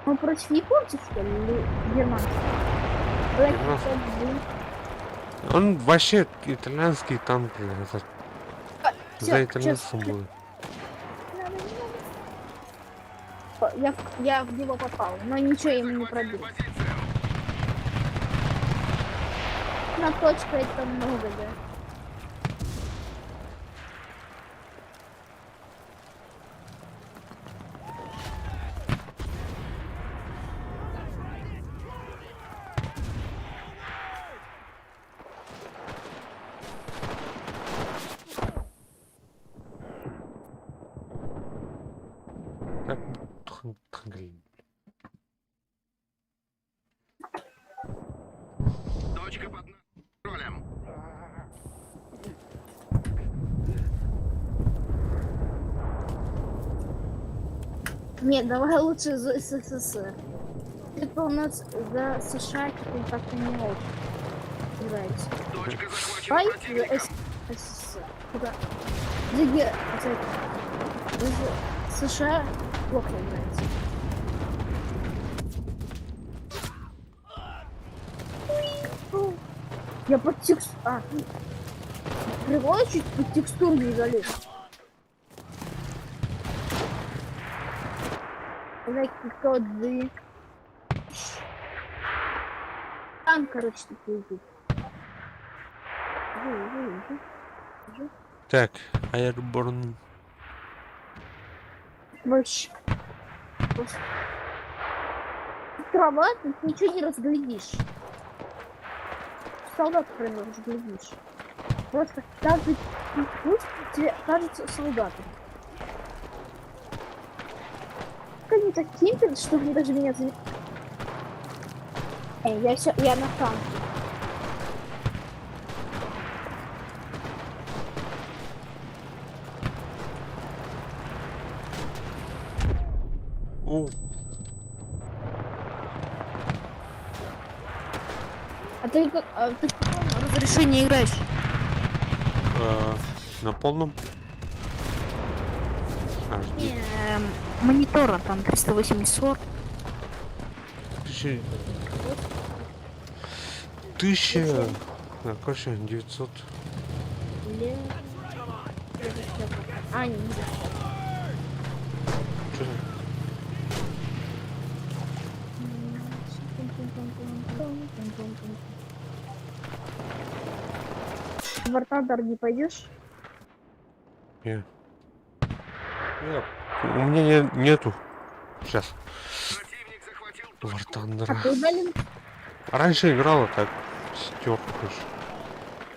Он против японцев, что ли, или германцев? Блядь, Германцев. блин. Он вообще итальянский танк, бля. За, Всё, за итальянцем щас. будет. Не надо, не надо. Я в него попал, но ничего ему не захватили пробил. позицию. На точка это много, да. Так, тхн- Точка под контролем. Нет, давай лучше за СССР. Это у нас за США теперь как-то не очень играется. Точка захвачена Давай за противником. СССР. Куда? За, Ге- за США плохо играется. Фу. Я под текст... А, прикол, я чуть под текстуру не залез. Лайки, коды. Там, короче, такие идут. Уже, уже, уже. Так, Airborne. Вообще. Просто. Трава, тут ничего не разглядишь. Солдат прям разглядишь. Просто каждый путь тебе кажется солдатом. Как они так кемпят, что они даже меня зам... Эй, я все, я на танке. О, А ты как, а ты в каком разрешении играешь? на полном. HD. Монитора там 380. Тысяча... Тысяча... А, короче, 900. Ле- А, не, не знаю. Чё там? В War Thunder не пойдешь? Не. Не, У меня нету. Сейчас. Противник захватил War точку. Thunder. А ты удалил Раньше играла так. Стер, короче.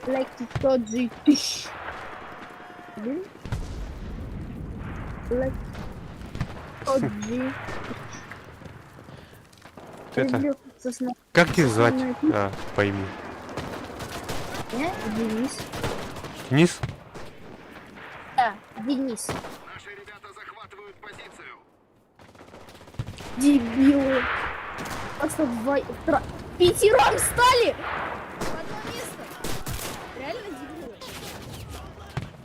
Лайки Тоджи тыщ. Блин. Лайки Тоджи. Ты это... Люблю сосна. Как тебя звать? А, по имени. Меня Денис. Денис? Да, Денис. Наши ребята захватывают позицию. Дебилы. Просто пятером стали! В одно место. Реально дебилы.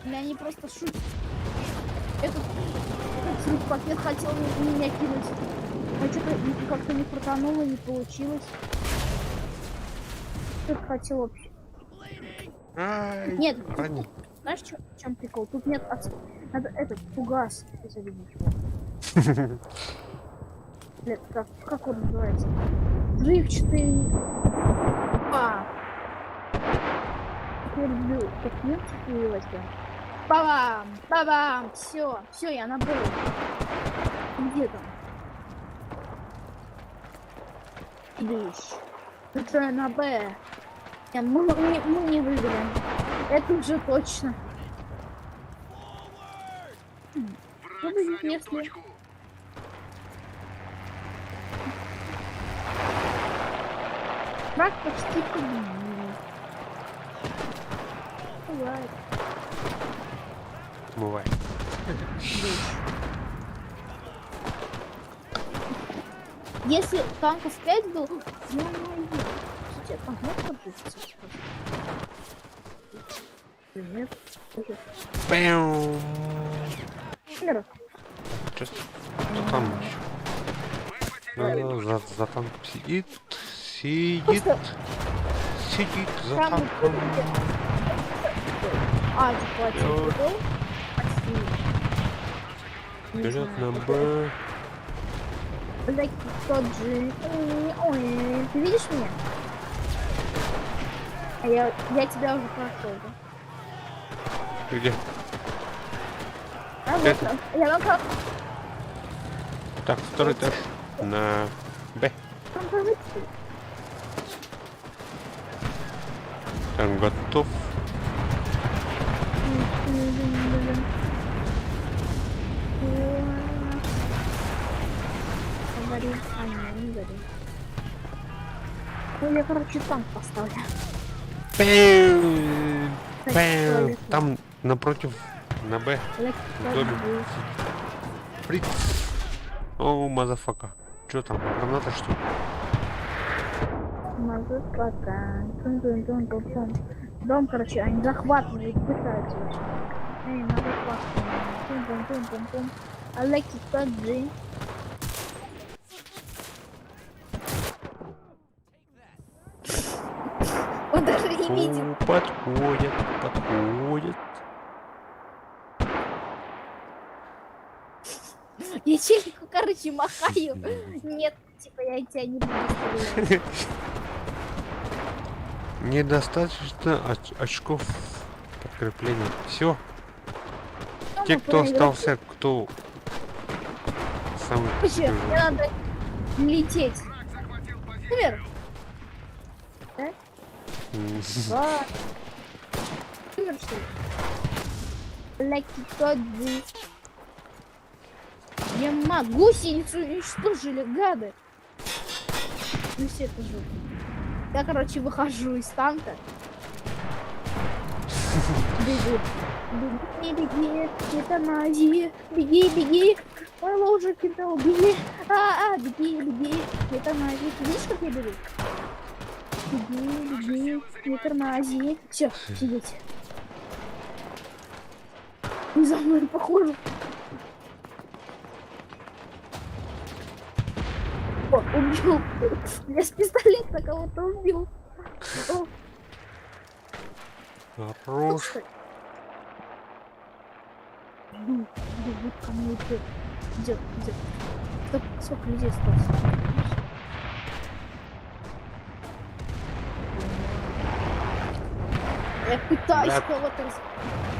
Или они просто шутят. Этот пакет хотел меня кинуть. Но что-то как-то не крутануло, не получилось. Что-то хотел вообще. Ай, Нет, ранен. знаешь, в чем прикол? Тут нет Надо этот фугас зарядить его. Нет, как он называется? Взрывчатый. А. Как я люблю так немцев воевать, да. Бабам! Бабам! Все, все, я на Б. Где там? Дыщ. Это на Б. Не, мы не выиграем. Это уже точно. Враг будет, занял если- точку. Враг почти победил. Бывает. Бывает. Если танков 5 был, ё-моё. Кстати, а танк мог подвеситься? Нет. Пэу. Умер. Чё, Кто там еще? Мы потеряли Ну, точку. за танком сидит, сидит, Просто сидит за там танком. А, типа, один Йо. прикол. Не Вперед знаю. на Б. Блядь, тот же. Ой, ой, ты видишь меня? А я тебя уже прошел, да? Ты Где? А вот Это- он. Я на Так, второй этаж. На Б. там тоже Там готов. Говори. А, не, не говори. Ну, я, короче, танк поставлю. Пэу. Пэу. Туалет. Там напротив, на Б, в доме. Фриц. Oh, motherfucker. Чё там, граната что ли? Motherfucker. Тун-тун-тун-тун-тун. Дом, короче, они захватывают, пытаются вообще. Эй, motherfucker. Тун-тун-тун-тун-тун. I like it, PUBG. Он даже не видит. О, Подходят, подходят. Я челику, короче, махаю. Нет, типа, я тебя не буду стрелять. Недостаточно очков подкрепления. Все. Ну, Те, мы кто проиграли. остался, кто самый Вообще, первый. мне надо лететь. Враг захватил позицию. Умер. Два. Умер, что ли? Lucky Тоджи. Ема, гусеницу уничтожили, гады. Ну все это жопа. Я, короче, выхожу из танка. Бегу. Беги, беги, не тормози. Беги, беги. Моего уже кем-то убили. А, беги, беги, не тормози. Ты видишь, как я бегу? Беги, беги, не тормози. Все, сидеть. Не за мной, похоже. О, убил. Я с пистолета кого-то убил. О, Хорош. слушай. Бегут, бегут ко мне идет. Идет, идет. Стоп, сколько людей осталось? Я пытаюсь Бля. кого-то раз...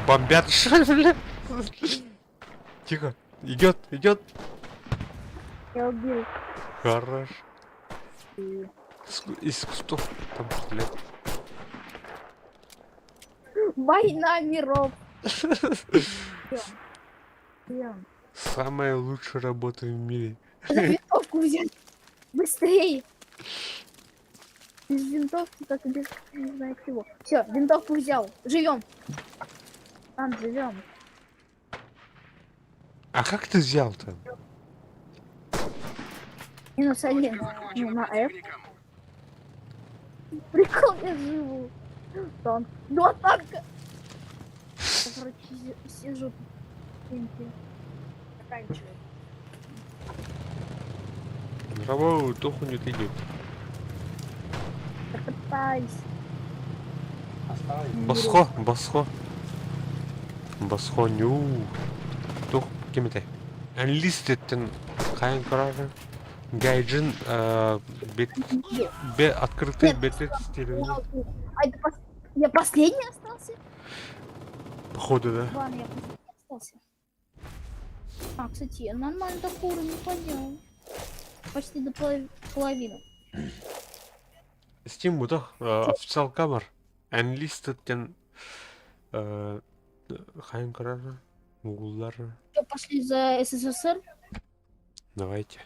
Бомбят, что ли, бля? Тихо. Идет, идет. Я убил. Хорош. Из кустов там стреляют. Война миров. Всё. Самая лучшая работа в мире. Надо винтовку взять. Быстрее. Без винтовки, как без не знаю чего. Все, винтовку взял. Живем. Там живем. А как ты взял-то? Минус один. Точка Ну, захвачена на F. противником. Прикол, я живу. Танк. Два танка. Я, короче, сижу. в стенке. Заканчивай. Работу туху не идет. Я пытаюсь. Босхо, босхо. Босхо ню. Тух кимите. Enlisted хайан көрөр. Гайджин бет бе открытый Нет, бета тестирование. А это я последний остался? Походу, да. Ладно, я просто остался. А, кстати, я нормально так уровень поднял. Почти до половины. Steam бутах официал камер. Enlisted диэн хайын көрөр гуглар. Что, пошли за СССР? Давайте.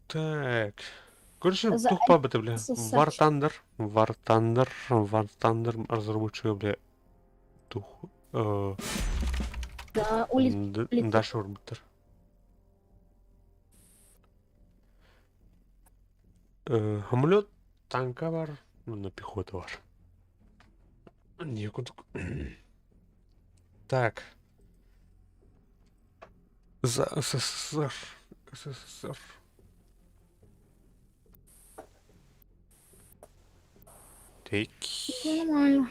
Так. Короче, За тух пабыты, бля. СССР. War Thunder, War Thunder, War Thunder разработчига, бля. Тух. Да, улит. Даша Орбитер. Самолет танка бар, на пехота бар. Не, Так. За СССР. СССР. Так. Нормально.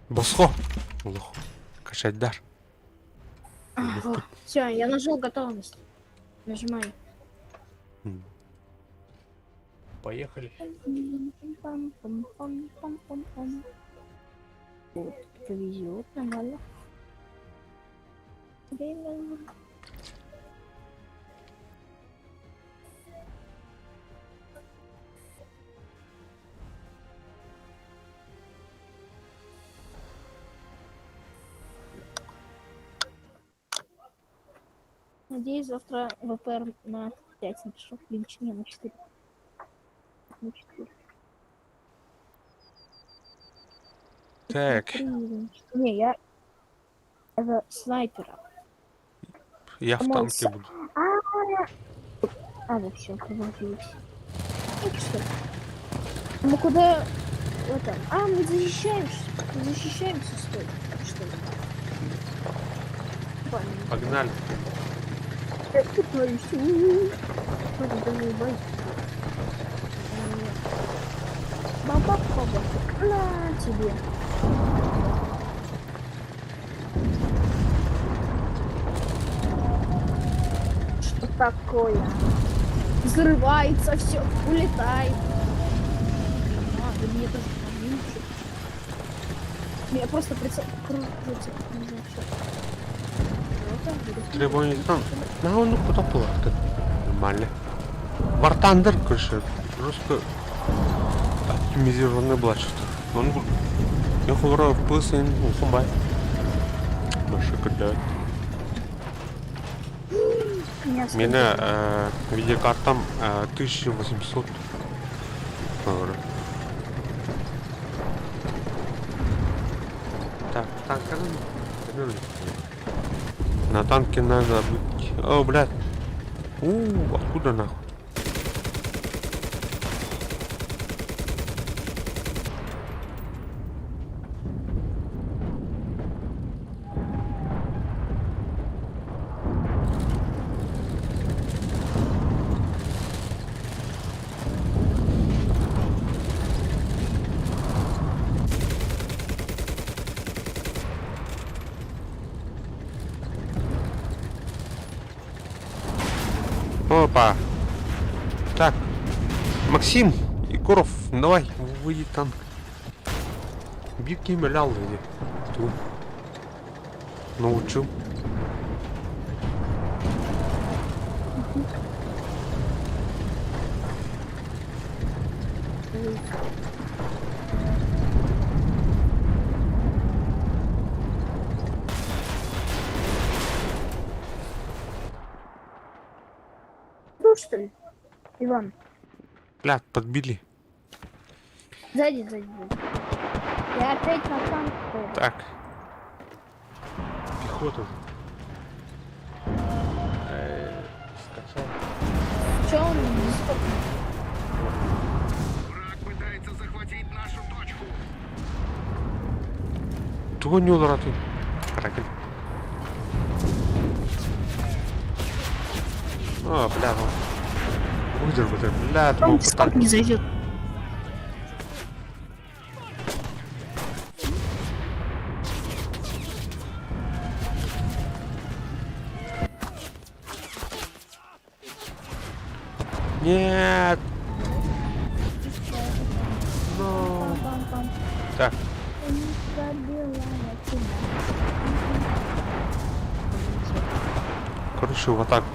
Босхо. Лох. Качайдар. Все, я нажал готовность. Нажимай. Поехали. Пам-пам-пам-пам-пам. Вот, повезет, нормально. Время. Надеюсь, завтра ВПР на 5 напишу. Или не, на 4. На 4. Так, Не, я... Это снайпера. я в Мой танке буду. А, вот все, провалилось. Ну что? Мы куда... Это... А, мы защищаемся. Защищаемся, стой. Что ли? Понятно. Погнали. Я пытаюсь. Что-то даже не боюсь. Баба-баба. На тебе. Что такое? Взрывается все, улетает. А, да мне тоже там лучше. Меня просто прицел кружится. Не знаю, что. Требование там. На он куда плакать. Нормально. War Thunder, короче, жестко оптимизированный была что-то. Он я ховрав пысын, ухумбай. Маша кидает. Меня Меня видеокартам 1800. Говорю. Так, танк На танке надо быть. О, блядь. У, откуда нахуй? Опа. Так. Максим, Егоров, давай, выйди танк. Битки мылял иди. Ту. Научу. Ну что ли? Иван, Блядь, подбили. сзади, сзади. сзади. Я опять на танк. поеду. Так. Пехоту. Скачал. Чё он не стопнул? Враг пытается захватить нашу точку. Тугу не ты. Кракен. О, бля, ну. Выдержу, бля, Он был в Дискорд не зайдет. Нет! No. Так. Короче, в атаку.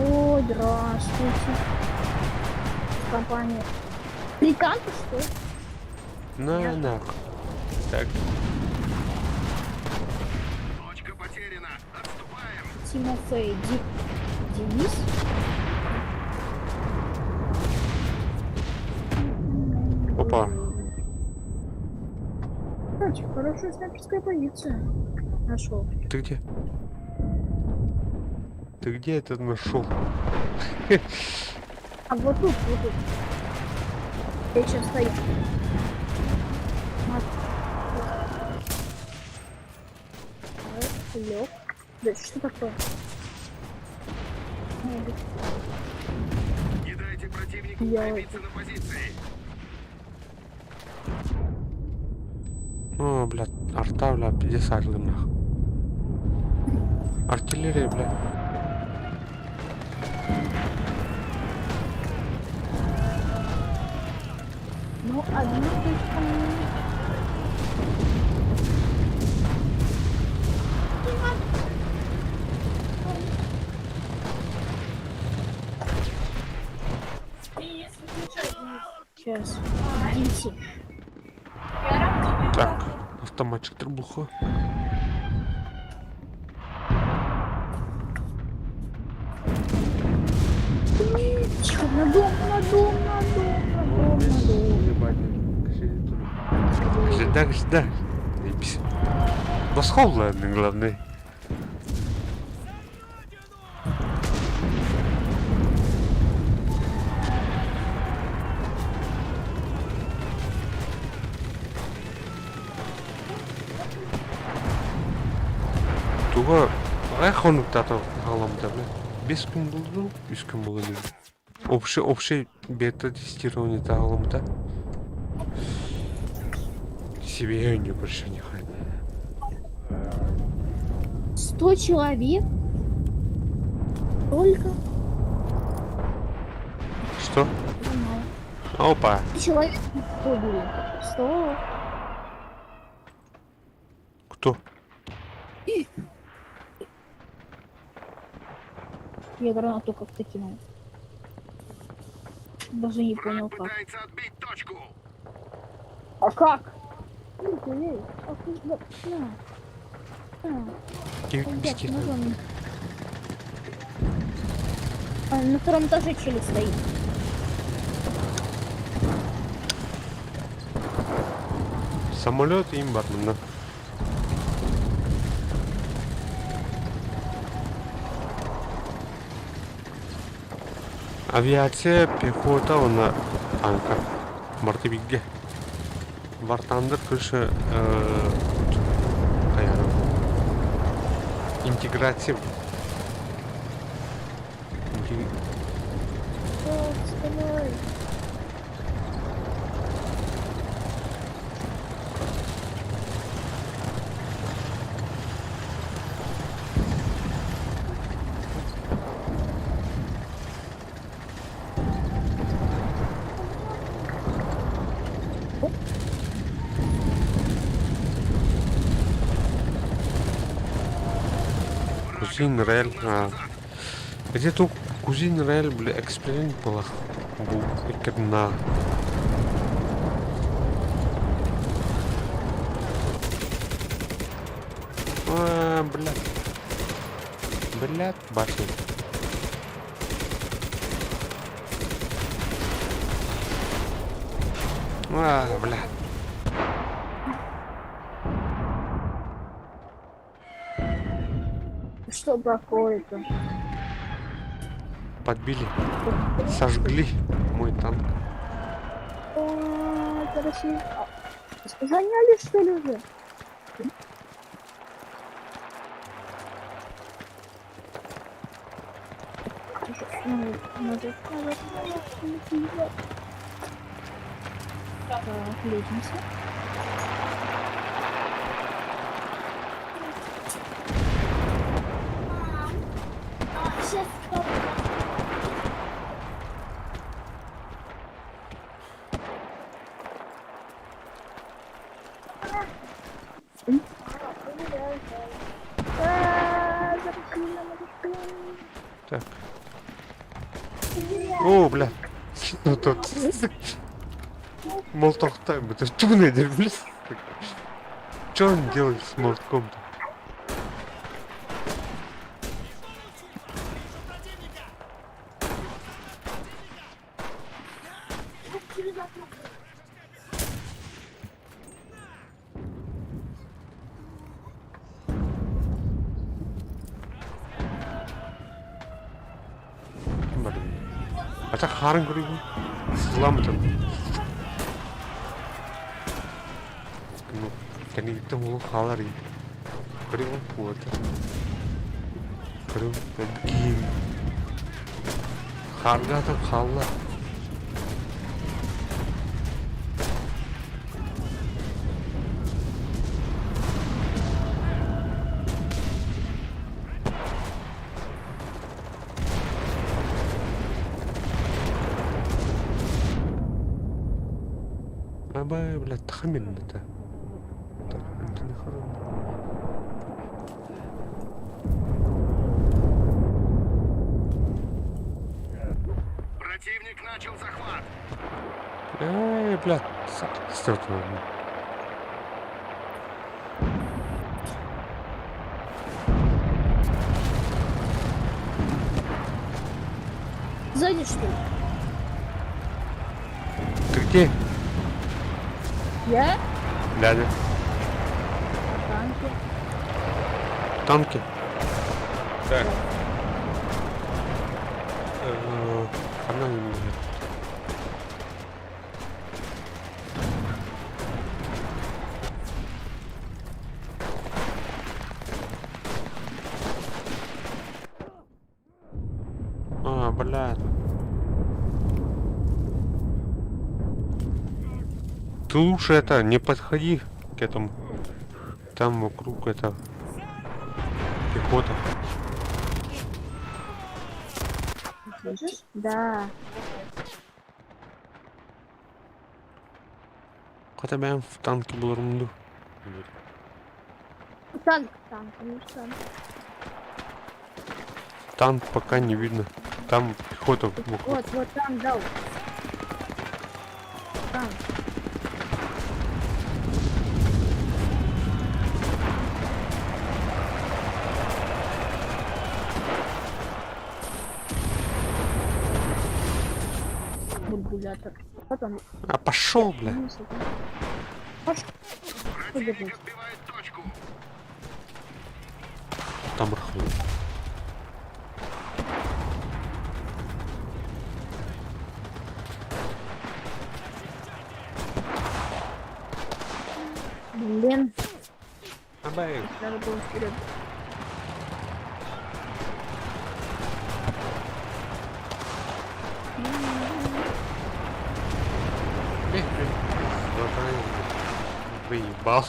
Ой, здравствуйте. Компания. Британцы, что ли? На нахуй. Так. Точка потеряна. Отступаем. Тимофей Ди... Денис? Опа. Кстати, хорошая снайперская позиция. Нашел. Ты где? Ты где этот нашел? А вот тут, вот тут. Я сейчас стою. Лег. Да что такое? Не дайте противнику Я- укрепиться на позиции. О, блядь, арта, бля, пиздец, орлы, нах. Артиллерия, бля. Ну, одну точку мне Сейчас. Идите. Так, автоматчик требуха. Тихо, на дом, на дом, на дом, на дом, на дом. Сюда, сюда. Заебись. Восхол, ладно, главное. Туга ай хонуктата халамда, бля. Бес күн болды, үш күн болды. Общий, общий бета-тестирование тағылымда. Себе не больше не хай. 100 человек? Только? Что? Мало. Опа. Человек побили. 100. Кто? Я гранату как-то кинул. Даже не понял Враг как. пытается отбить точку. А как? Эй, эй, а куда? На. На. Кем- Ребят, кем- можно мне? А, на втором этаже челик стоит. Самолет им бар мында. Авиация, пехота, она танка. Барты бигге. Вартандыр күші қаяны. Интеграция. Интег- О, вставай. Враг Кузин Рель. отбросил нас А. назад. Где тут Кузин Рель, бля, эксперимент была. Бу, на. А, блядь. Блядь, башня. А, блядь. Что такое-то? Подбили. Сожгли мой танк. О, короче, а, заняли что ли уже? Назад, назад, назад, назад. Так, лечимся. Так. О, бля. Ну тут. Молоток это что блин? Что он делает с молотком-то? Ким бар? А так хаарын көрүүгүн? Сыламытын. Кэнниттэн уолу хаалар Көрүҥ уота. Көрүҥ киин. Хаарга атын хаалла. Абай, блядь, тахамин это. Противник начал захват. Эй, блядь, Сзади, что ли? Ты где? Я? Да, да. Танки. Танки. Так. Она не может. А, блядь. Ты лучше это, не подходи к этому. Там вокруг это пехота. Слышишь? Да. Хотя бы в танке был рунду. Танк, танк, конечно, танк. Танк пока не видно. Там пехота вокруг. Вот, вот там дал. Танк. Бульбулятор. Потом. А пошел, бля. Пошел. Противник отбивает точку. Там рхнул. Блин, Абай. надо было вперед. Выебал.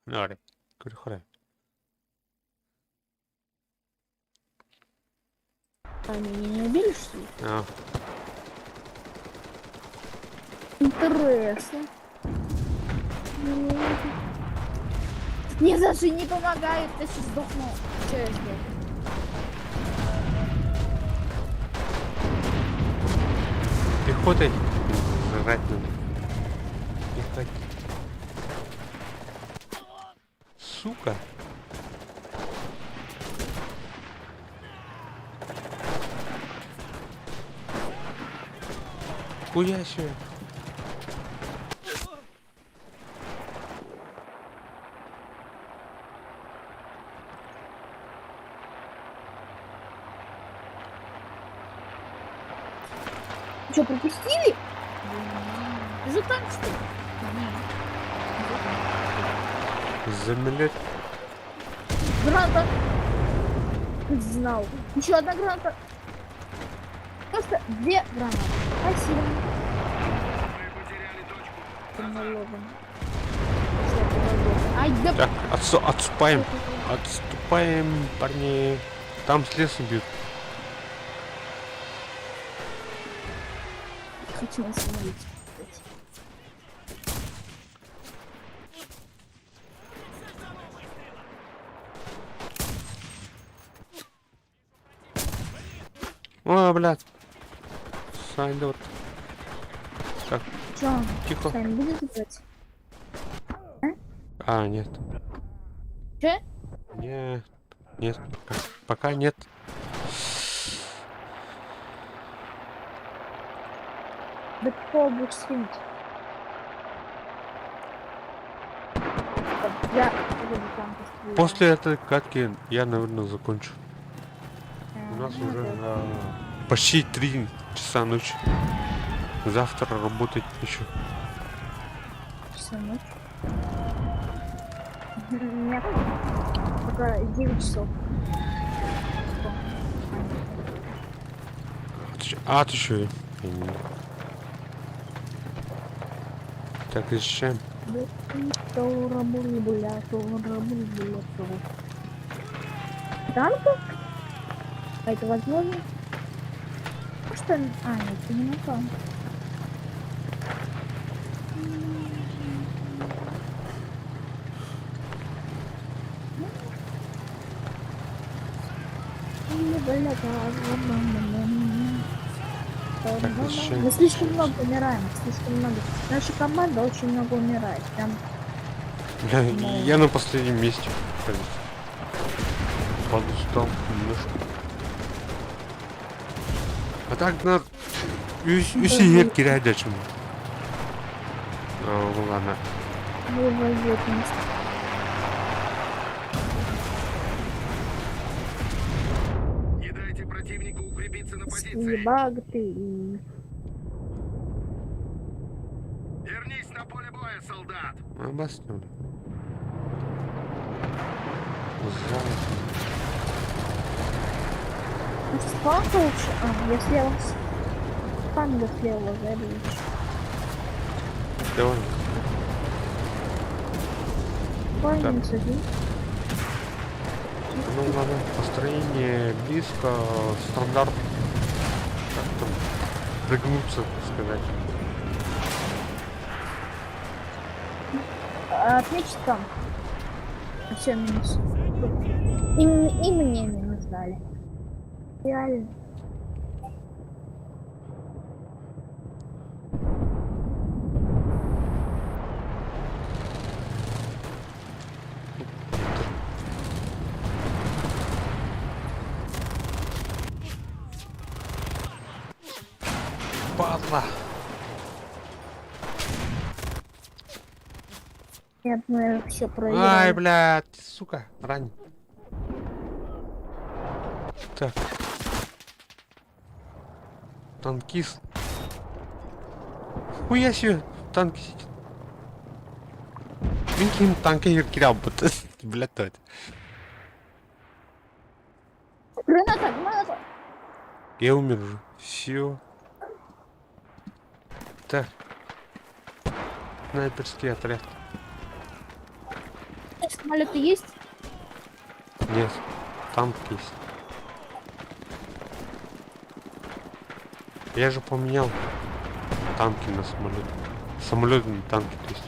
Нори. Көрөхөрө. Они меня не убили, что ли? А, Интересно. Мне даже не помогают, я сейчас сдохну. Что я сделаю? пехотой жрать надо. Пехоте. Сука. Хуя себе. Что, пропустили? За танк, что ли? Замелет. Граната. Знал. Еще одна граната. Просто две гранаты. Спасибо. Мы потеряли точку. Ай, да Так, отступаем. Отступаем, парни. Там с лесу бьют. Хочу остановить. кстати. О, блядь. Сань, вот. Так, Чё, тихо. Сань, будет играть? А, нет. Чё? Нет. Нет, пока. Пока нет. Да какого будешь стримить? Я буду там постримить. После этой катки я, наверное, закончу. А, У нас ну, уже окей. почти 3 часа ночи. Завтра работать еще. Часа ночи. У меня пока 9 часов. А, ты еще. Так, защищаем. Танка? А это возможно? Что? А, нет, это не на танк. Так, защищаем. Мы слишком много умираем, слишком много. Наша команда очень много умирает. Прям Бля, я на последнем месте, кажется. Подустал немножко. А так на... Үс иһэр кирэйдэчим. Ну ладно. вывозит. Не дайте противнику укрепиться на позиции. Баг ты и... Вернись на поле боя, солдат. А басня. Зал. Может, с фланга лучше? А, я слева. С фланга слева зайду лучше. Давай. Фланг Так. минус один. Ну ладно, построение близко, стандарт. Как там? Пригнуться, так сказать. А, отмечь там. Все, минус. И мне минус дали. Реально. Падла! Нет, мы все Ай, проиграли. блядь, сука, рань. Так. Танкист. Хуя себе, танки сидит. Мин ким танка кирябыт. Блядь, то это. Граната, граната! Я умер уже. Все. Так. Снайперский отряд. Самолеты есть? Нет, танк есть. Я же поменял танки на самолет. Самолет на танки, то есть.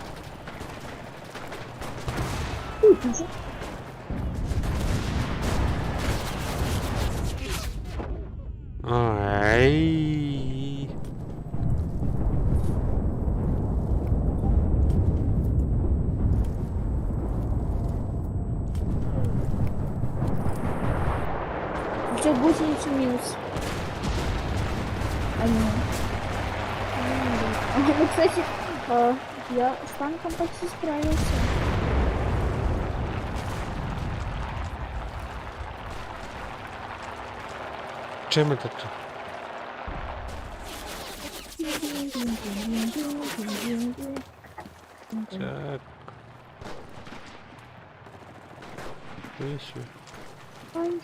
Ой, ты уже. Ай. Все, гусеницу минус. А нет. Ну, кстати, я с танком почти справился. Чем это ты? Так. Хуя себе. Ай,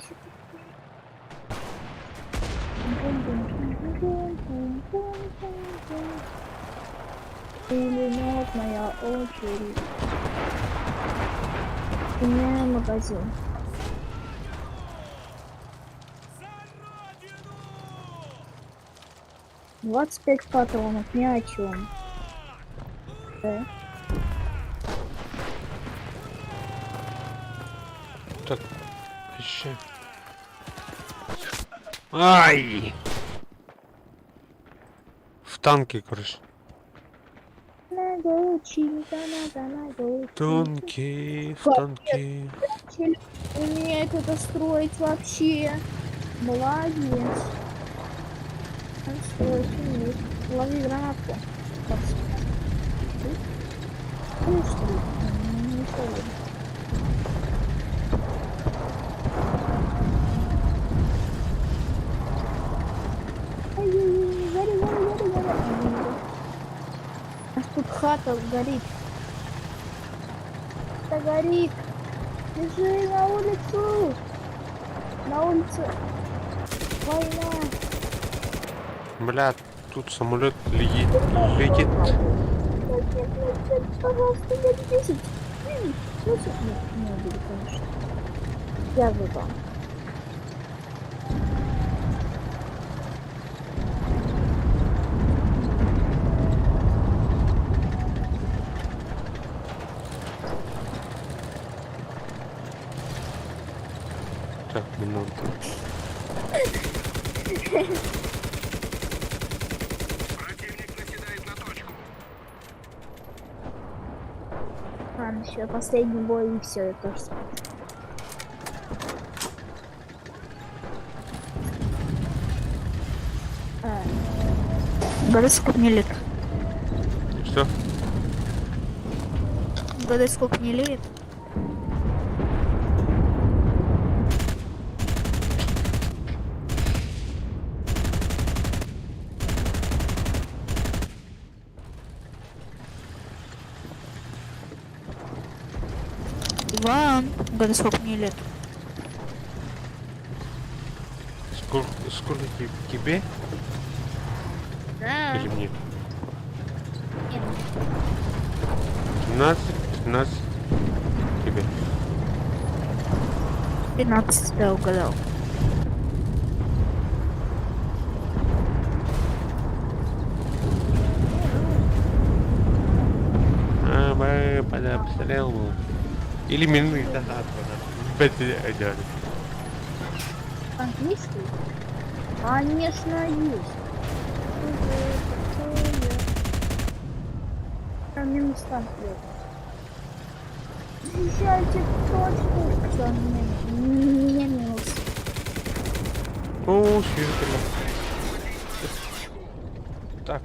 Пулеметная очередь. У меня магазин. 25 патронов, ни о чем. Да. Так, еще. Ай! Танки, короче. Танки, танки. Умеет это строить вообще. Молодец. Он строить умеет. Лови гранатку. Так, Ну что ли? Не понял. Ай-яй-яй, гори, гори, гори, гори. А, не горит. Аж тут хата горит. Хата горит. Бежи на улицу. На улице война. Бля, тут самолет летит. Летит. Нет, нет, нет, нет, пожалуйста, нет, 10, 9, 8. Нет, не убили, конечно. Я выпал. Так, минуту. Противник наседает на точку. Ладно, еще последний бой и все, я тоже спать. А. Угадай, сколько мне лет. Что? Угадай, сколько мне лет. Иван, угадай, сколько мне лет. Сколько, сколько тебе Да. или мне? Нет. 13, 13 тебе. 13, да, угадал. А, мы под обстрел. Или мины, да, да, да. Да, да. Английский? Конечно, есть. Что же такое? Там минус танк идет. Защищайте точку. Все, меня, меня минус. О, свежий. Так,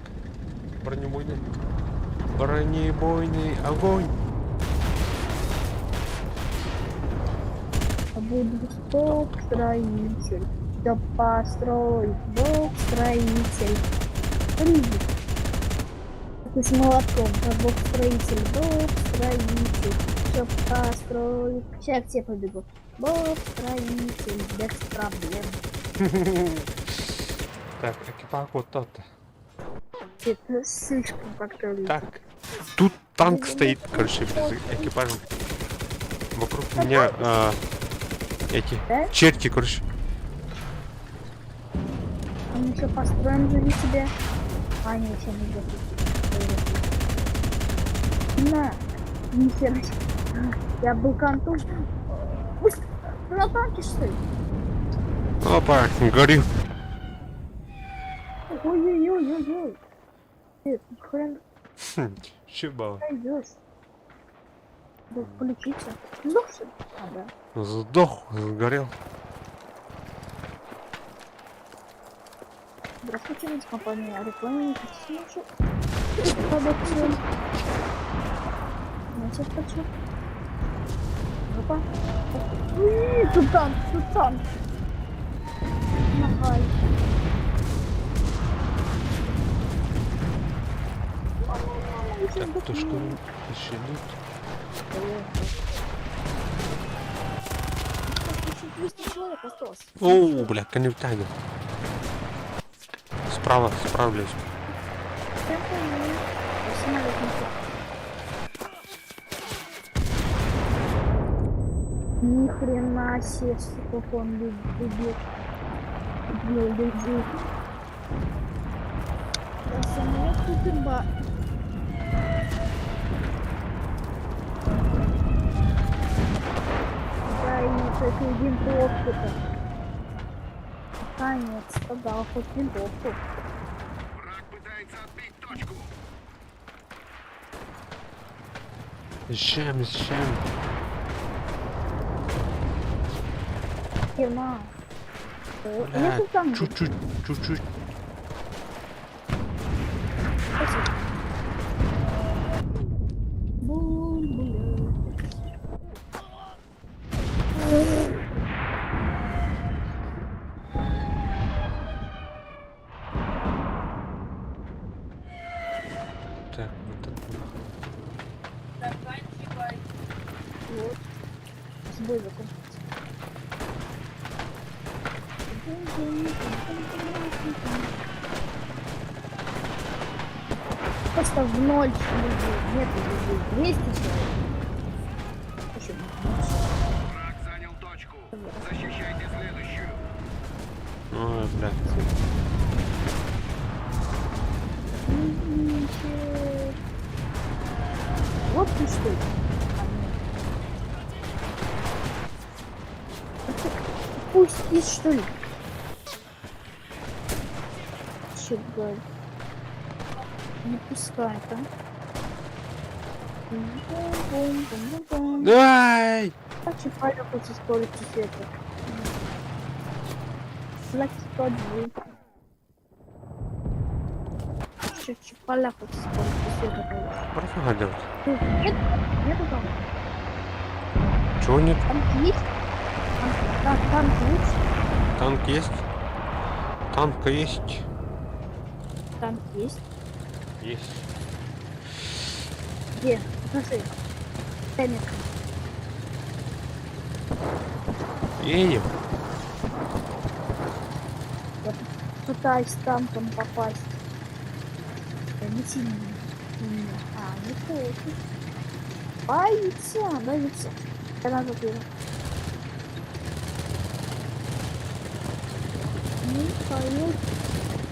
бронебойный. Бронебойный огонь. Буду бог строитель. Да построит бог строитель. Рыбик. Ты с молотком, да бог строитель, бог строитель. Все построит. Сейчас я к тебе побегу. Бог строитель, без проблем. Так, экипаж вот тот. Это слишком как-то. Так, тут танк стоит, короче, без экипажа. Вокруг меня эти Да? черти, короче. А мы что, построим для тебя? А, нет, я не готов. На, нихера себе. Я был контуз. Быстро, ты на танке, что ли? Опа, горю. Ой-ой-ой-ой-ой. Ты хрен Чебал. найдешь. Да, полечиться. Сдох, что ли? А, да. Сдох, сгорел. Здравствуйте, мы из компании Oriflame. Не хотите нашу продукцию? Знаете, хочу. Опа. Уи, Тут танк, тут танк. Нахай. Мама, мама, я щас Так, тушку сдохну. еще идут. Еще 200 человек осталось. О, бля, конютайна. Справа, справа, блядь. Прям по ней. А самолет не Ни хрена себе, сколько он любит. Убил людей. Да, самолет тут имба. Да, и только винтовку-то. Наконец-то дал хоть винтовку. Враг пытается отбить Зачем, зачем? Тема. Бля, Нету там. чуть-чуть, чуть-чуть. Бум, Так, вот так. Вот. Сбой закончился. Просто в ноль людей. Нет людей. 200 человек. Еще меньше. Враг занял точку. Защищайте следующую. Ой, бля. Ничего. Вот ты что ли? А, нет. Это Пусть что ли? Чего? Не пускает, а? Бум-бум-бум-бум-бум. Ай! Так чипали хоть и скорости света. Лаки поджи. Чё, чипаля хоть скорости света, короче. Просто делать. Тут Нет, нету там. Чего нет? Танк есть? Танк, танк есть? Танк есть? Танк есть? Танк есть. Есть. Где? Покажи. Дай метку. Едем. Я пытаюсь танком попасть. Да не тяни меня. А, не хочет. Боится, боится. Я назад еду. Михаил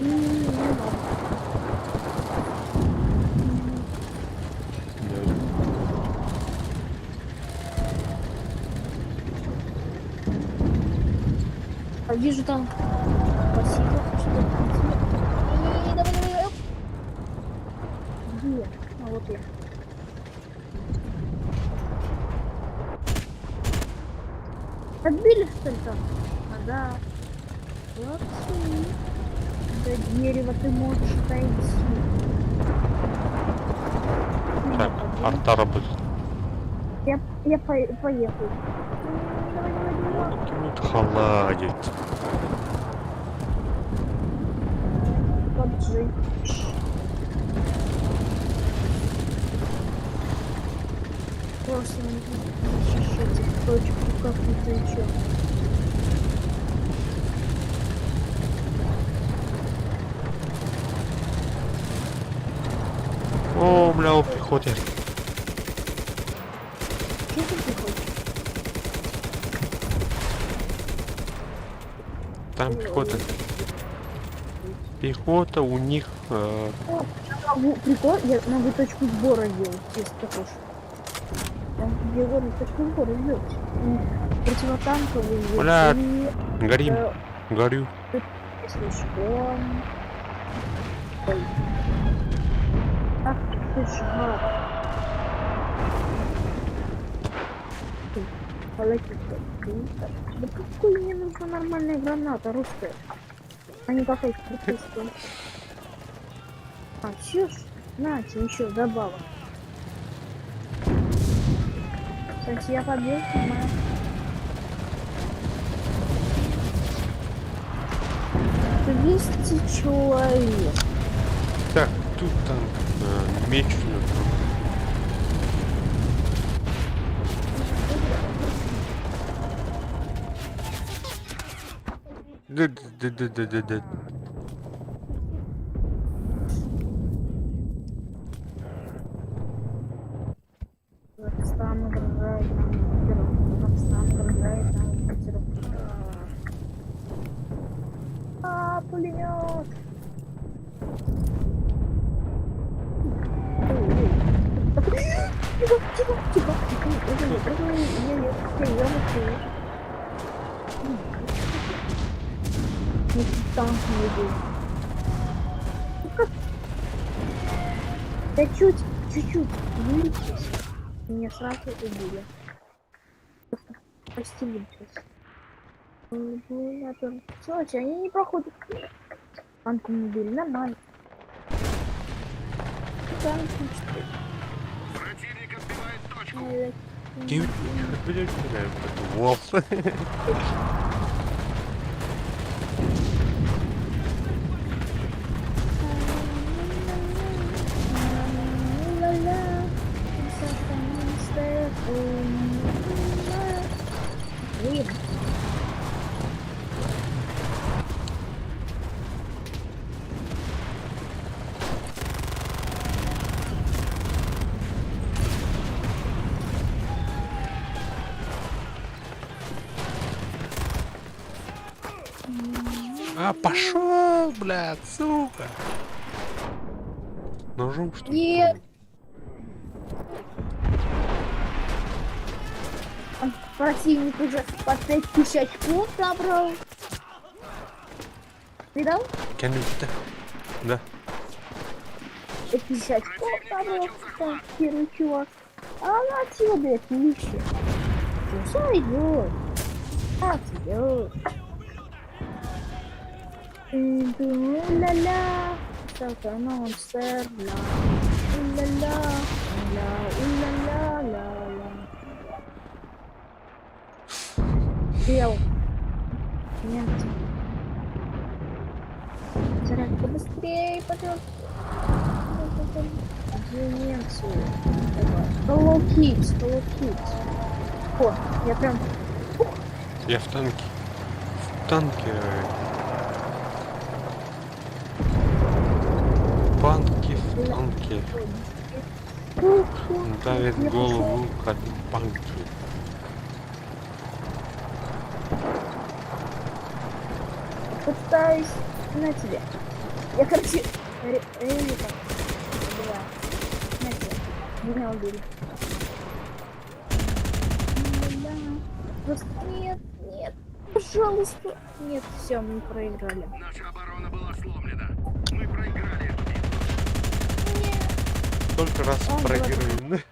Иванов. А, вижу танк. Спасибо, что И давай, давай, давай. Где? А вот я. Отбили что ли там? А, да. Молодцы. До дерева ты можешь отойти. Так, арта работает. Я поехал. Давай, давай, давай. Тут холодит. PUBG. Просто защищать точку какую-то еще. О, бля, у пехоты. Что ты хочешь? Там пехота. Пехота у них. Я могу, прикол, я могу точку сбора сделать, если ты хочешь. Я могу точку сбора сделать. Противотанковый Бля, и, горим, горю. если что. Ой. Ах ты ж гад. Ты, круто. Да какой мне нужна нормальная граната русская? А не какая-то крутая. А, все ж, нате, еще добавок. Кстати, я побил, нормально. 200 человек. Так, тут танк. Меч у него там. Да, да, да, да, да, да. Казахстан угрожает нам ядером. Казахстан угрожает нам ядером. А, пулемет! Тихо, тихо, тихо, тихо. Я, я, я, я, я, я. Танк не убил. Ну как? Да чуть, чуть-чуть, вылечись. Меня сразу убили. Просто постелим сейчас. Слушай, они не проходят. Танком не убили, нормально. Танк, что Противник отбивает точку. ли? Ким блядь, Вот. Блин. А, пошел, блядь, сука. Ножом, что ли? Нет. Противник уже по 5000 очков набрал. Видал? Кәнүтті. Да. 5000 очков набрал. Там первый чувак. А она отсюда, блядь, нищая. Что идет? Отъёт. Ля-ля, сатана монстр, ля. Уля-ля, ля, уля-ля-ля-ля. Бел. Нет. Зарядка быстрее, пожалуйста. Где немцы? Давай. Hello Kids, Hello Kids. О, я прям Я в танке. В танке. Панки в танке. Давит Я голову, как панки. Пытаюсь на тебе. Я, короче, реально так убиваю. На тебе. Меня убили. Да. Просто нет, нет. Пожалуйста. Нет, все, мы проиграли. Наша оборона была сломлена. Мы проиграли эту битву. Нет. Только раз Он проигрываем.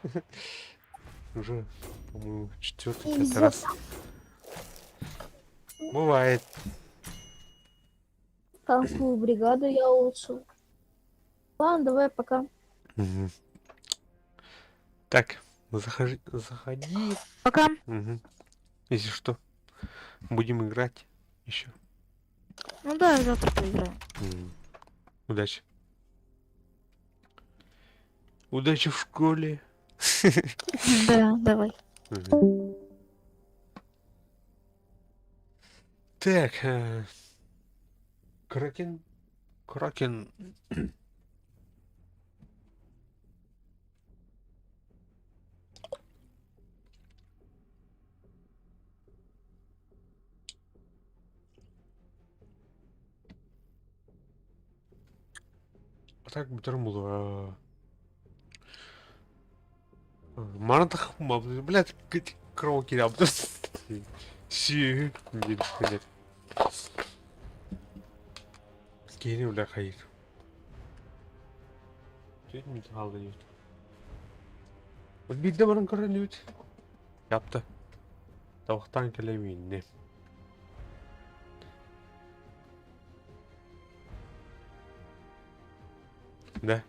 Уже, по-моему, четвертый, И пятый раз. Бывает. Танковую бригаду я улучшил. Ладно, давай, пока. Мгм. Так, захожи, заходи. Пока. Мгм. Если что, будем играть еще. Ну да, завтра поиграем. Удачи. Удачи в школе. Да, давай. Мгм. Так, Кракен. Кракен. А так бүтэр буолуо. Манатах, блядь, кроки, Си, блядь. Киһини бля хайыр. Түт хаалла диэбит. Биирдэ баран көрөн диэбит. Япта. Табахтаан кэлэ Да.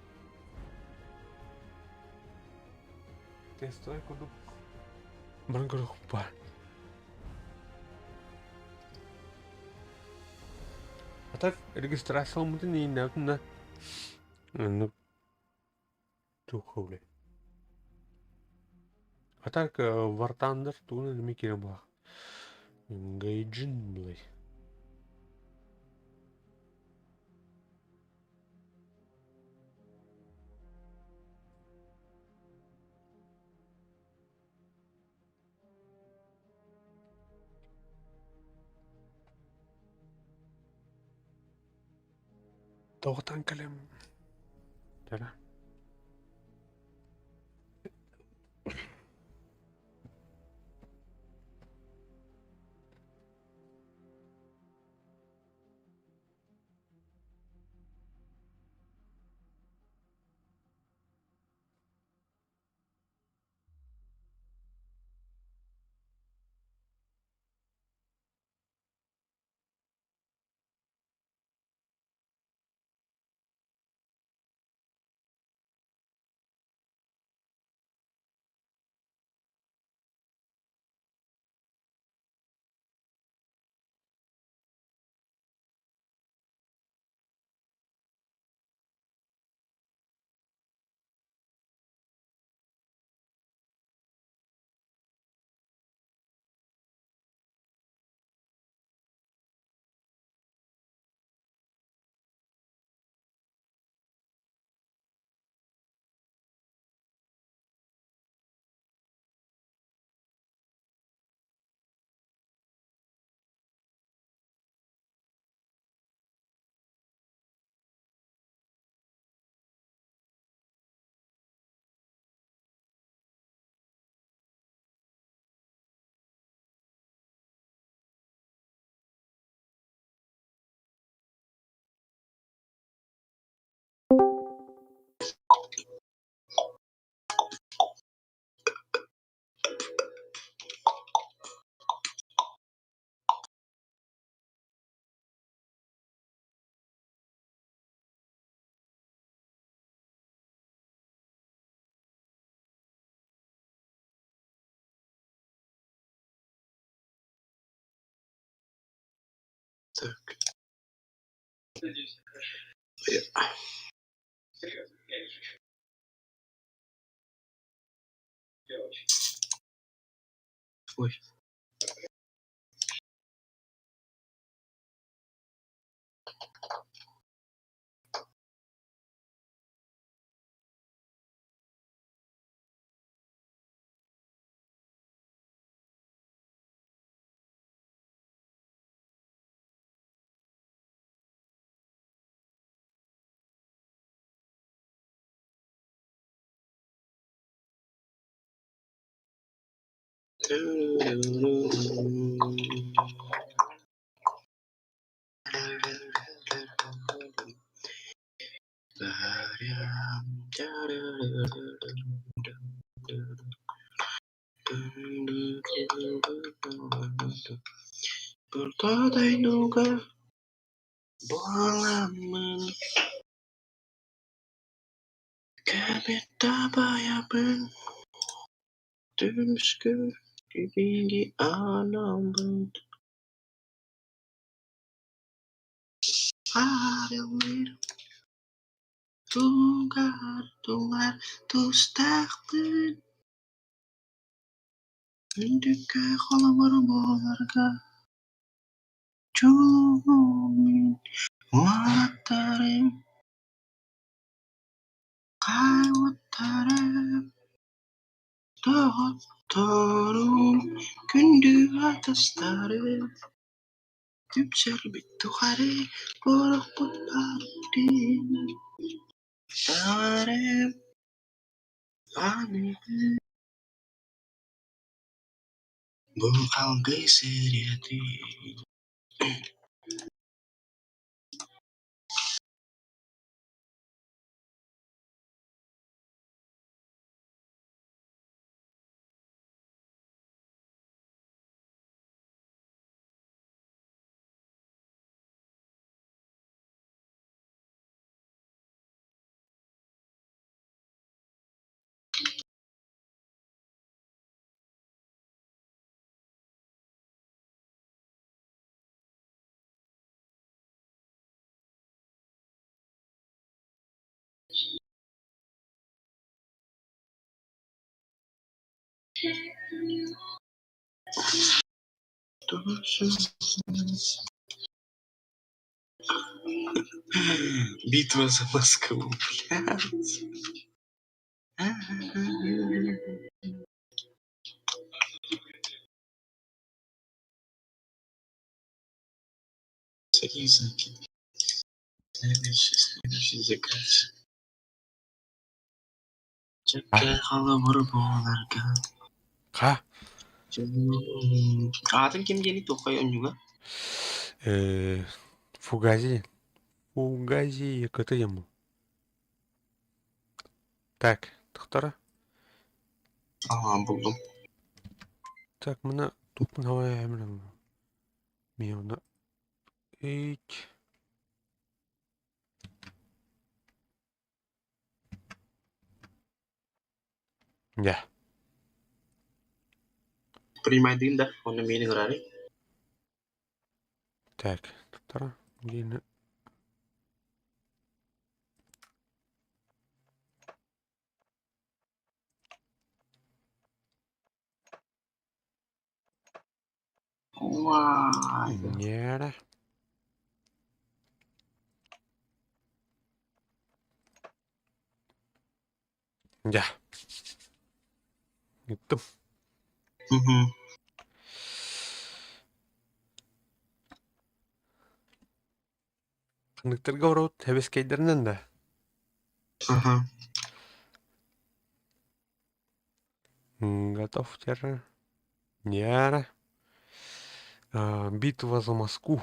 Тестой курдук. Баран көрөх баар. А так регистрацияламмытын ииннээбитин да. Ну туох бля. А так War Thunder тугунан эмиэ киирэн буоллах. Гайджин, блядь. Тоҕутан кэлэм. Дьэ. Так. Ой. Буртадайнуга буоламмын Кэбит табайабын Түмүскү биги аналбыт Арыллыр тугар тулар тустаахпын Үрдүккэ холобур буоларга Дьулуһуҥ мин уолаттарым, Хайваттарым, доҕотторум, күндү атастарым, Түмсэрбит тухары буорахпыт баар диэн Таҥарам аныгы Бу алгыс ырыатын Битва за Москву, блядь. Союзники. Следующий, следующий заказ. Чэпчэ холобур буоларга Ха? Аатын ким диэни туоххай онньуга? Э, Фугази. Фугази КТ ему. Так, тохтора. Аа, буллум. Так, мына туппун хавай эмрем. Миона. Ик. Дьэ. Принимайдыын да, онно миэнин ыҥыраарый. Так, туттара. Гиэнэ. Уай. Ньиэрэ. Дьэ. Ыыттым. Мгм. Ханныктарга барабыт эбэскэйдэринэн да? Ага. Готов теперь. Ньиэрэ. Битва за Москву.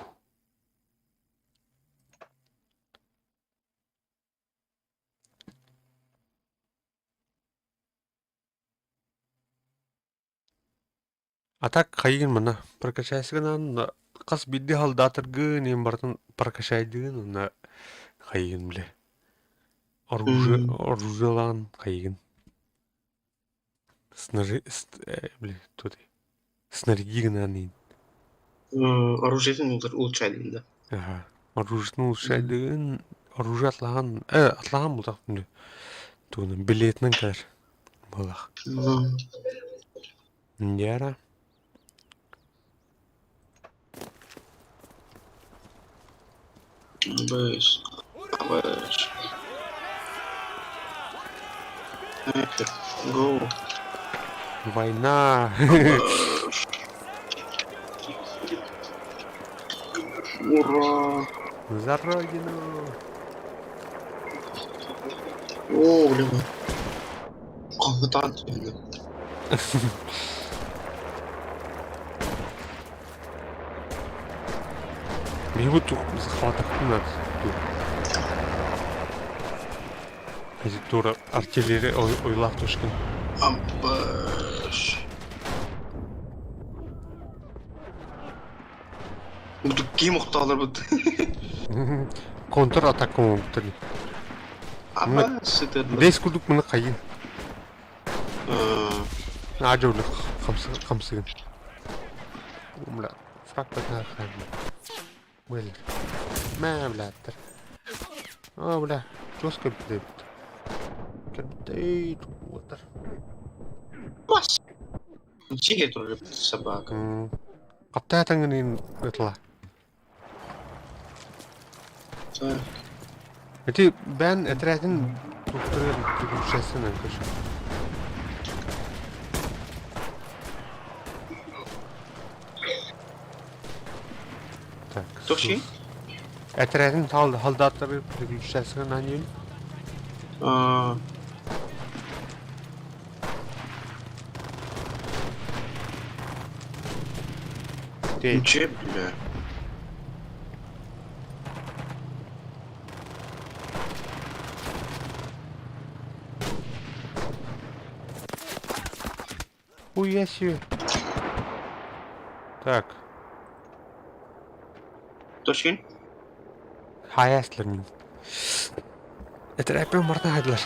А так хайыгын манна прокачайсыгынан хас биирдии халдаатыргын иһин барытын прокачайдыгын уонна хайыгын бile оружие оружиелаан хайыгын снаряги бile туотай снаряги гынан иһин. Оружиетын улучшайдын да. Аха. Оружиетын улучшайдыгын, оружие атлахан, атлахан бултах тугунан билетинэн кэлэр буолах. Яра. Быс. Быс. Снайпер. Go. Война. Ура! За родину! О, блин. Комбатант. Биһиги захватахпына Тура артиллерия ойлаах тушкин. Ампаш. Ким охтоолор бут? Контр-атака оҥорбуттар. Аба сытырлар. Бэс курдук маны хайыы. Аадьа хамсыгын. Бля, фраг Бля. Мэ, бляттар. О, бля, жестко бит. Кэлбит уотар. Бас. Дьиэ турар собака. Хаттаа таҥынын ытла. Ити бээн этэрээтин тухтарыгар переключайсынан көш. Так. Тохши? Этэрээтин халдааттары переключайсынан аньын. Че, бля? Хуя себе. Так. Тошин? Хайаслар мин. Этэрээппин барта хайдылар.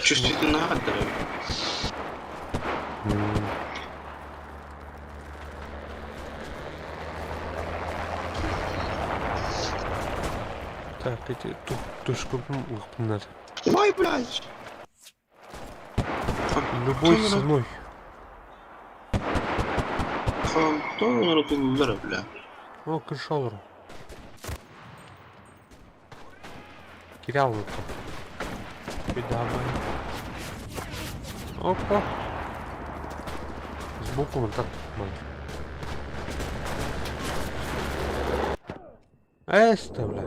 Чувствительно отдаю. Так, эти тушкурдун улукпуннар. Ой, блядь! Любой ценой. Кто бля? О, крышалар. Кирял Беда моя. Опа. Сбоку вот так. Эста, бля.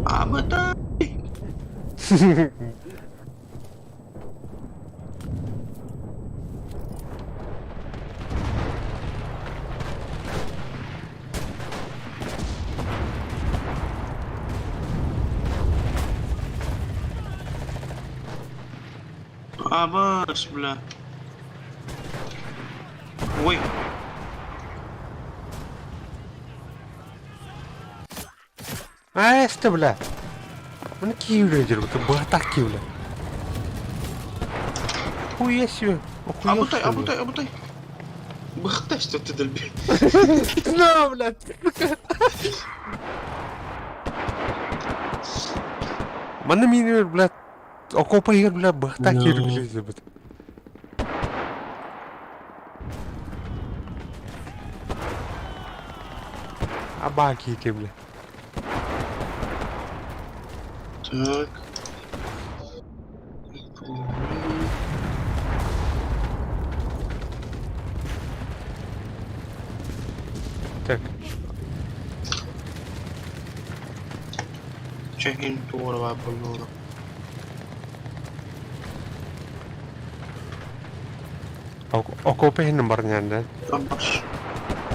Абата! Абас, бля. Ой. Эста, бля. Маны киевле дер, бата киевле. Хуя себе. Абутай, абутай, абутай. Бахтай, что ты дальби. На, блядь. Маны мини, блядь, окопа егер, бля, бахта киевле бит. Аба киете, бля. Так. Так. Чехин туорва боллура. Окопа хин барнян, Абаш.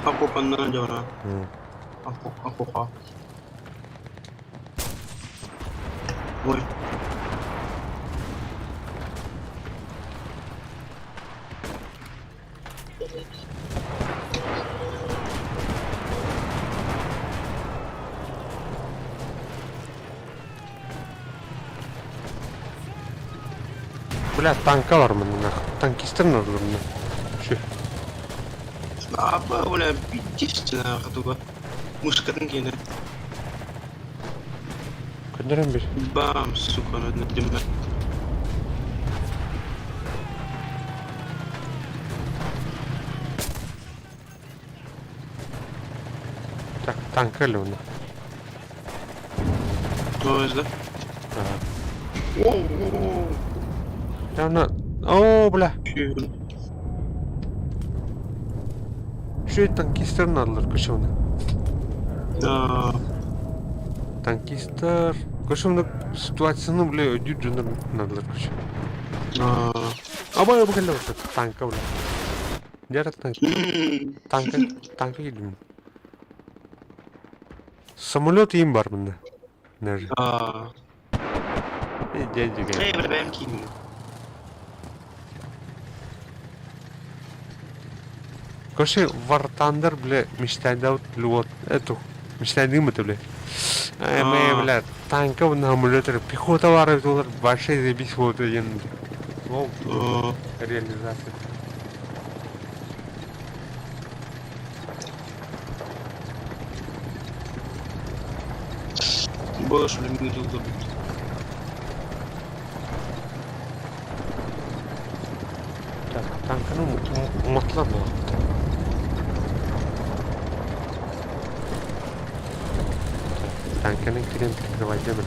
Акопа на дёра. Акопа. Ой. Бля, танка бар мына. Танкистар надо мына. Şu. Аба, бля, пиздец, туга. Мышкатын киэнэ. Көннөрөн бир. Бам, сука, на Так, танка эле мына. То есть, да? Оу, Явно. О, бля. Şu танкистар надылар көшө мына. Да. Танкистар. Көшө мына ситуацияны, бля, өйдүүр дьоннор надылар көшө. А. Абай бу келе бар танка, бля. Дьэ танк. Танка, танка киирдим. Самолет им бар мында. Даже. А. Дядя. Эй, бля, бэм киин. Короче, War Thunder, бля, мечтайдаут вот эту. Мечтайдым это, бля. Ай, А. бля, танка на самолетер, пехота бар доллар, большой заебись вот один. Лол, А. реализация. Больше бля, минуту удобно. Так, танканы уматлар була. Танканы кирен прикрывать демен.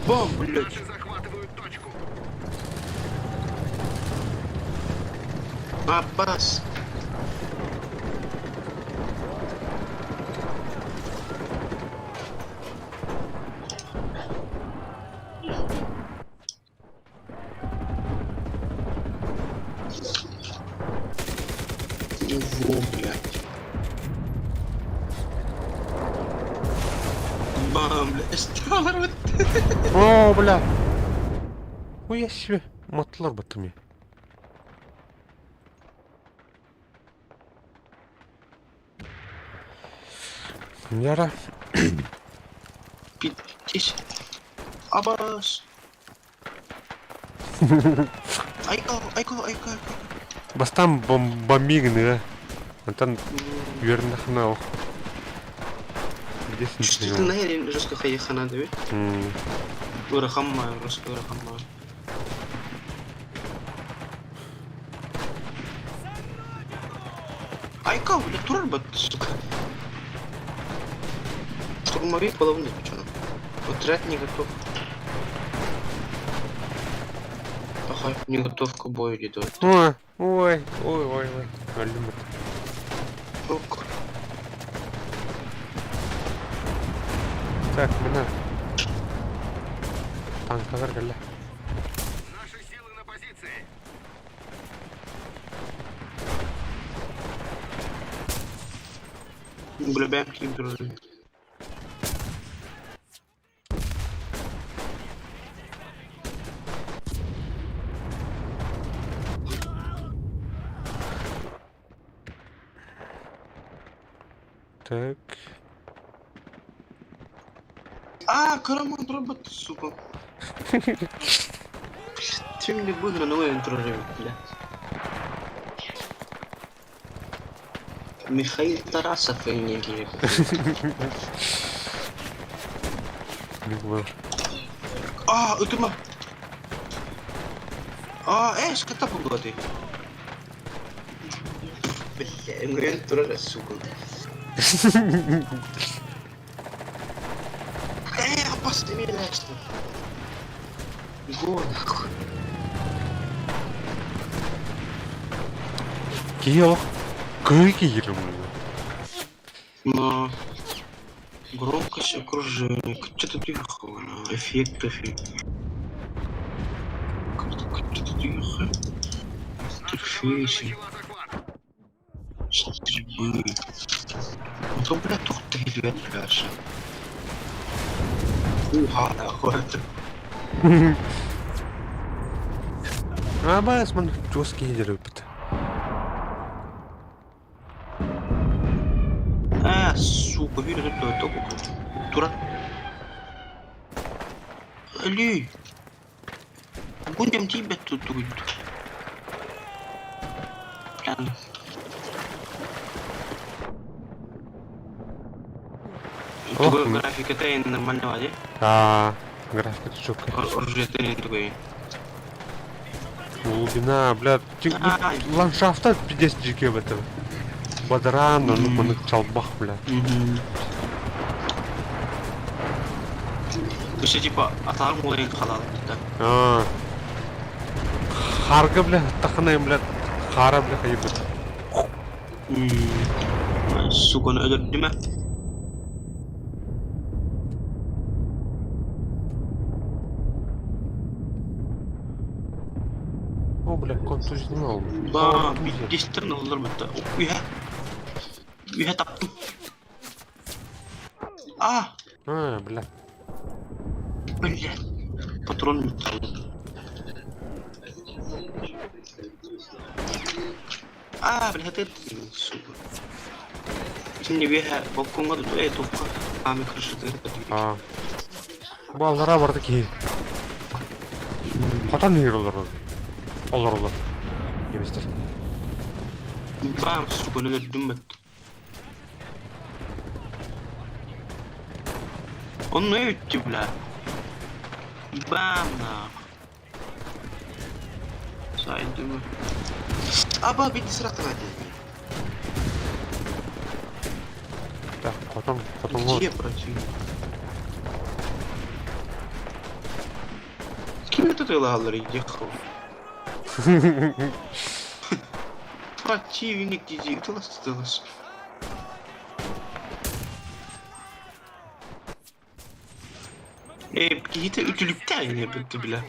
Бам, блядь. Наши захватывают точку. Апас. Во, блядь. Бам, блядь. Сталар О, бля. Ой, я себе матлар баттым я. Яра. Пиздец. Абас. Айко, айко, айко, айко. Бастан бомбамигны, Антон вернахнал. Где Чувствительно жестко хаехана, да ведь? Урахамма, жестко урахамма. Айка, бля, турар бат, сука. Штурмовик половины печено. Отряд не готов. Ага, не готов к бою идет. Ой, ой, ой, ой, ой. Өлүм Ок. Так, мына. Танкалар кэллэ. Наши силы на позиции. Бля, бэм кибер. Так. А, Караман робот, сука. Ты мне буду на новый бля. Михаил Тарасов и не Не был. А, это ма. А, скота погоды. Бля, ну я тоже, сука. Опасный меня, что. Го, нахуй. Кио. Кыки Но громкость окружения. Что-то тихо, эффект, эффект. Что-то тихо. Наша команда Интерфейсы, начала захват. стрельбы. Ну то, бля, тут ты пляша. Уха, нахуй. Абас, ман жесткий лидер выпыт. А, сука, видишь, это только. Тура. Али. Күндем тиийбэт туттугуйду. Тугу графиката нормально ди? Аа, графиката чөккө. Оружиета тугуй. Глубина, бля, ландшафта пиздец дьикие в этом. Бадаран, ну, манык чалбах, бля. Еще типа атаҕым уолайын халаалбыта. Аа. Харга, бля, таханайым, бля, хара, бля, хайбыт. Суганы өлөрдүмэ. О, бля, контузияны албыт. Ба, биттистер олар бытта. Үһэ. Үһэ таптым. А! А, бля. Бля. Патрон металл. А, бля, ты, сука. Şimdi bir balkonga da e topka. Ами крышата. А. Бу аллара барды киһи. Хатан иһэр олорор. Олороллор. Еместер. Бам, сука, өлөрдүм бит. Он не өттү, бля. Бам, на. Сайдым. Аба, бит сыраттан айтты. Так, хотон, хотон Где противник? Ким это ты ехал? Противник иди, тылас тылас. Эй, кихите үтүлүктэ не битти бля.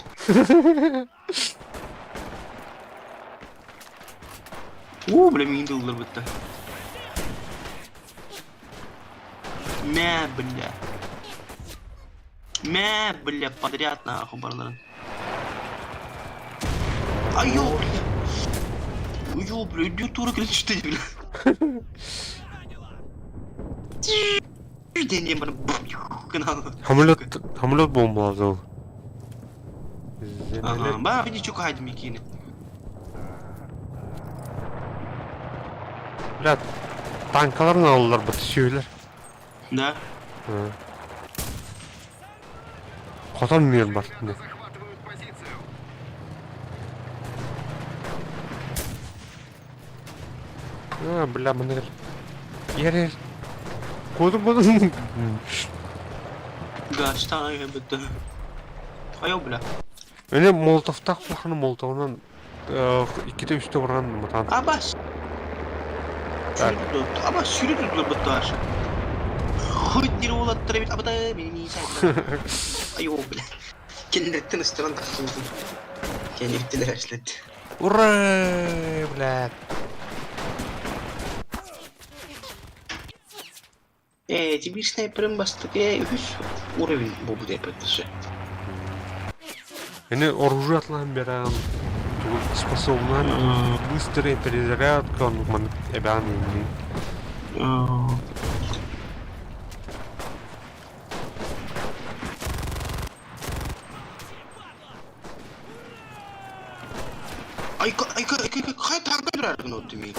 Оо, бля, миин дыллар битти. Мә, бля. Мә, бля, подряд нахуй барларын. Айо, бля. Йо, бля, иди тура кричите, бля. День бана канал. Самолет, самолет бомбалады. Ага, ба, види чука хайд микини. Бля, танкаларын алалар бит сүйелер. Да. Хотон мир бар. Захватывают позицию. А, бля, маны Ер, ер. Кодum кодum. Гастан бит. Айо, бля. Öyle Molotov'ta kulağını Molotov'dan ikide üçte vuran mutant. Аба. Аба сүүрэ турдулар быттаар. Хоть не уолаттар эбит абата мини Айо, бля. Кеннерттен ыстыран тахсыбытым. Кеннерттилер эшлет. Ура, блядь. Э, тебе снайперым бастык, э, үһүс уровень бу деп өттүсү. Эни оружие атлаан беран способна быстрая перезарядка, он ман эбан ини. Айка, айка, айка, айка, хай танка бирар гын өттү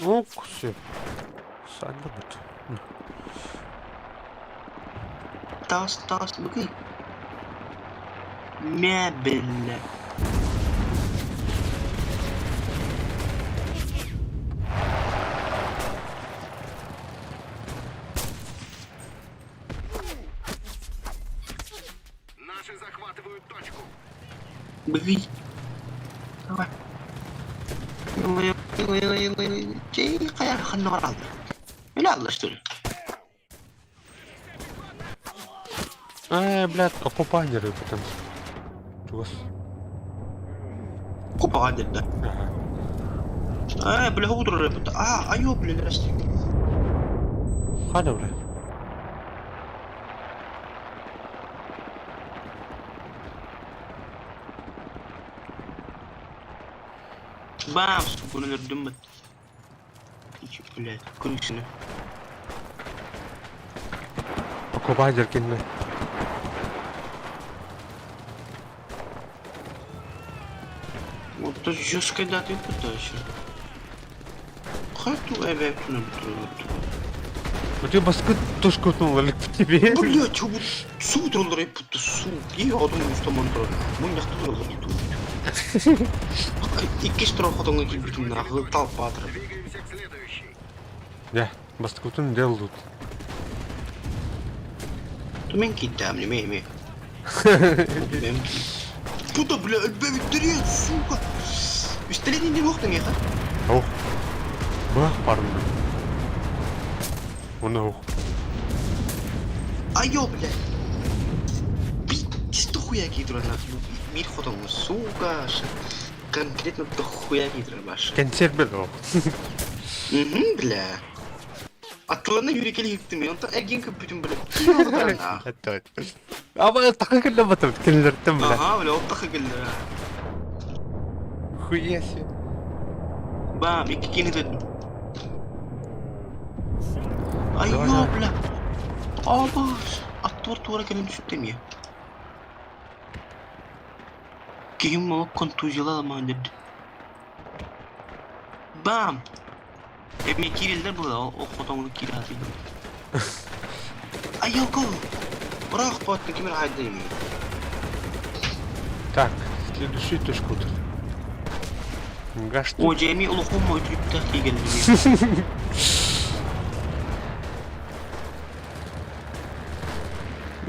Ну, все. Санда бит. Тас, тас, бүгүн. Мә, бля. Наши захватывают точку. Бүгүн. Давай. Чей, кая ханна баралды. Эле алла что ли? Э, блядь, оккупанеры потом. Чугас. Купа да. Ага. Э, бля, утро репет. А, айо, бля, здрасте. Хана, бля. Бам, сука, өлөрдүм бит. Блядь, крысина. Оккупанер кинме. Оттон жесткайдаатык пытающий. Хату эбэптин өлтүрүлүт. У тебя баскы тушку или к тебе? Блять, бу суу тураллар эппит суу. И одун устаман турар. Мунньахта тураллар туу. Иккис турар хотоҥҥо киирбитим нахуй толпа турар. Двигаемся к следующей. Я, бастыкытын дел тут. Мен киттам, неме эме. Мен Куда, бля, өлбөбүттөрүөн, сука. Үстэлин иннин уохтан миэхэ. Ох. Бах парны. Оны ох. Айо, бля. Пиздец, хуя киирэн нахуй. Мир хотоҥҥо, сука. Конкретно дохуя киирэр баш. Консервер ох. Угу, бля. Аттыларына юрекели иттим, онтон эргин көппүтүм, бля. Аба такы кэллэ батыр кинилэртэн бля. Ага, бля, ол такы кэллэ. Хуя себе. Бам, икки кини дедим. Айо, бля. Абас. Аттуар туара кэлэн түстем я. Киһим олох контузияла деді. Бам! Эми киирэллэр була, ол хотоҥҥо киирэ сатыыллар. Айылгы! Быраах бааттан ким эрэ хаайда ини. Так, следующую точку тут. Гаш О, дьэ эми улахан үтүрүктээх киигэллиги.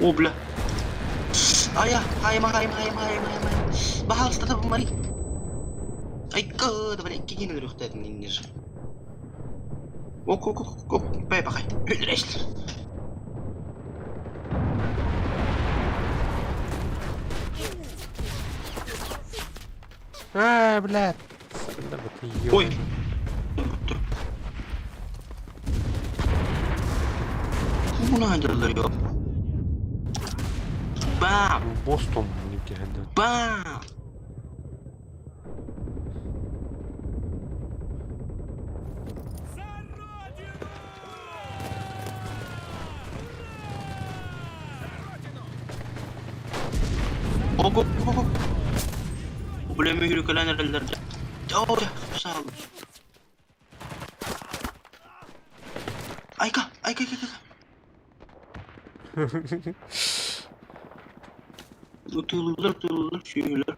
О, бля. Ая, хайма, хайма, хайма, хайма, хайма. Баһаалыста табыммарый. Айка, да бля, икки киин өлөрүөхтээтин иннир. Ок, ок, ок, ок, бай бахай. Өлөрөстөр. А, блядь. Ой. Bunu handırlar yok. Бам! Бостон Бам! Оп, оп, оп, оп. Бля, мүһүрүкэлээн эрэллэр дьэ. Оо, саал. Айка, айка, айка, айка. Ытыылыыллар, ытыылыыллар, сүөһүлэр.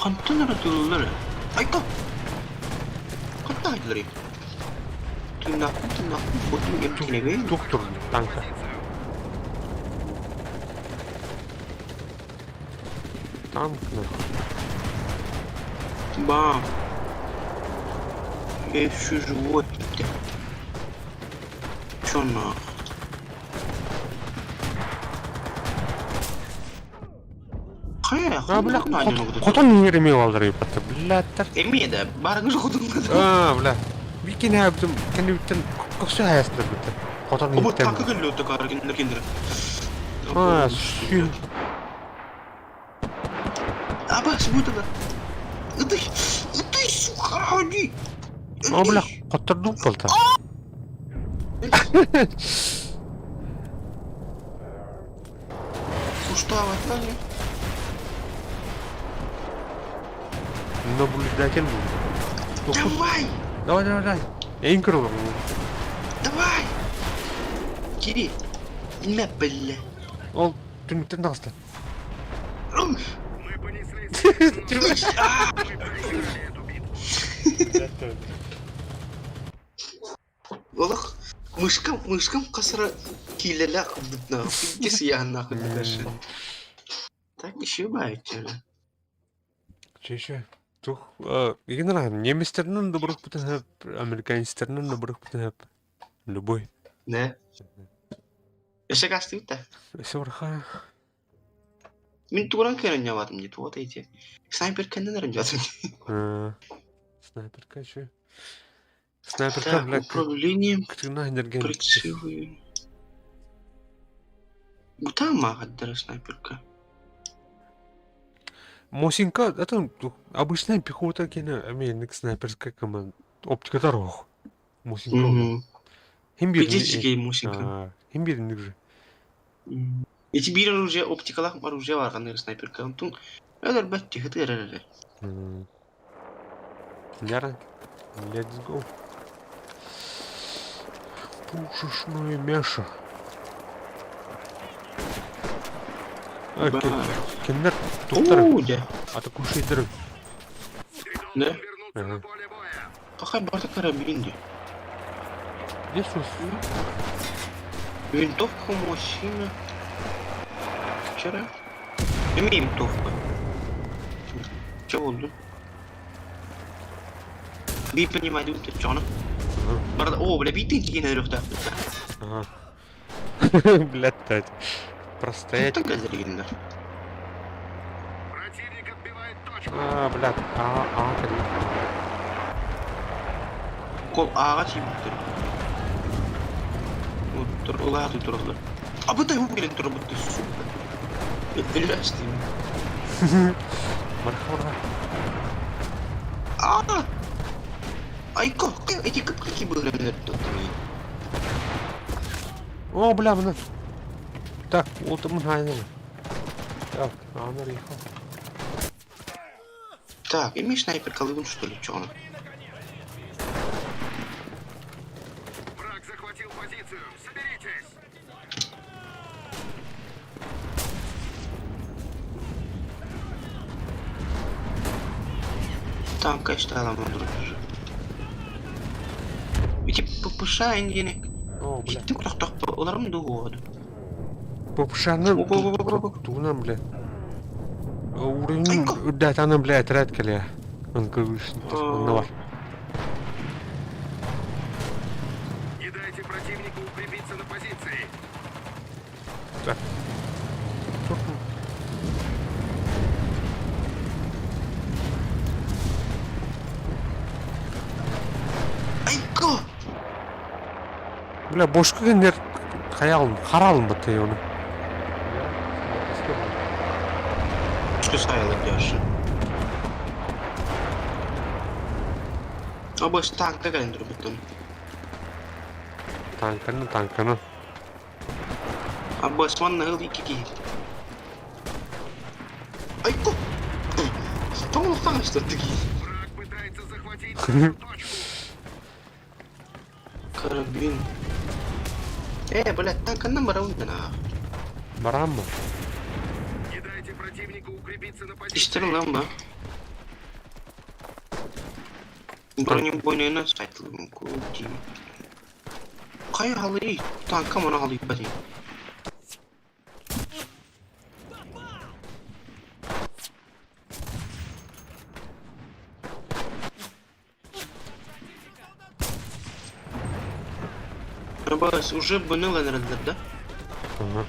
Хантан эрэ ытыылыыллар ээ? Айка! Хантан айдыларый? Тыыннаахпын, тыыннаахпын, хотун эмтэнэбин. Туох турар танка? Танк нахуй. Бам! Я еще живой. Чё нахуй? Хайа, А, бля, хотон иҥэримиэ баллар ебата, блядь. Эмиэ да, барыҥы хотун. А, бля. Викин хаптым, кэнниттэн көхсө хайастар бит. Хотон Бу иһиттэн. танка кэллэ кара кинилэр кинилэр. А, сүү. Абас, будет Ыты, ыты, сука, ходи. О, бля, хоттордум болта. Устава, Наблюдатель был. Давай! Давай, давай, давай. Эйн кырылыр. Давай! Кири, не бля. Ол түнүктен таҕыста. Мы понесли слишком много. Мы проиграли эту битву. Олох мышкам, мышкам хасара киилэлээх курдук нахуй. Пиздец я нахуй дальше. Так еще баете. Че еще? Тух, игнора, немецтеринен да бұрық хөп, американецтеринен да бұрық хөп. Любой. Не. Өссө кастыбыт да. Өссө барха. Мин тугунан кыайан ньабатым дии, туох эти. Снайперкэннэн эрэ ньабатым. Снайперка еще. Снайперка, Так, бля, управление кытына энергия. прицелы. Бутаа мааҕаддара снайперка. Мосинка, это обычная пехота кино, аминник снайперская команда. Оптика дорог. Мусинка. Хим биир Физический мусинка. Хим биир инник Ити биир оружие оптикалаах оружие бар ханнык снайперка. Онтун өлөрбөт тиһытыар эрэ. Яра, let's go. Пушечное мясо. Кинилэр туттар атакушайдары. Да? Ага. Какая барта карабин де? Где сус? Винтовка мужчина. Вчера. Имей винтовку. Че oldu? Bir понимаю, ты чё, Барда, о, бля, битый кигин өрөхтө. Ага. Блядь, тать. Простоять. Противник отбивает точку. А, блядь, а, а, Кол ааҕа тиийбиттэр. Тур улааты тураллар. Абытай бу кэлэн турбут сука. Өлөрөстüm. Марха. А! Айко, эти какие были тут? О, бля, мына. Так, вот мы Так, ана ехал. Так, имеешь снайпер колыбун, что ли, чё он? Враг захватил позицию. Соберитесь. Там, конечно, аламан уже. Эти ППШ индини. О, бля. Киттим тохтох, оларым дуоду. ППШ-ны тугунан, бля. Уровень үрдәтаны, бля, отряд кэлэ. Онна бар. Не дайте противнику укрепиться на позиции. Так. Айко! Бля, бошка кеннер хаялын, харалын бытты оны. Что сайла дяшы? Абы танк кэлэн турбутун. Танканы, танканы. Абы манна ыл икки Айко! Тоң что ты? Враг пытается захватить нашу точку. Карабин. Блядь, танканан бараундана. Барамма. Не дайте противнику укрепиться на позиции. Истер ламба. Бронебойный сайтлым кути. Кай халы танка мана халы бати. Рабас уже быныла да? Ага.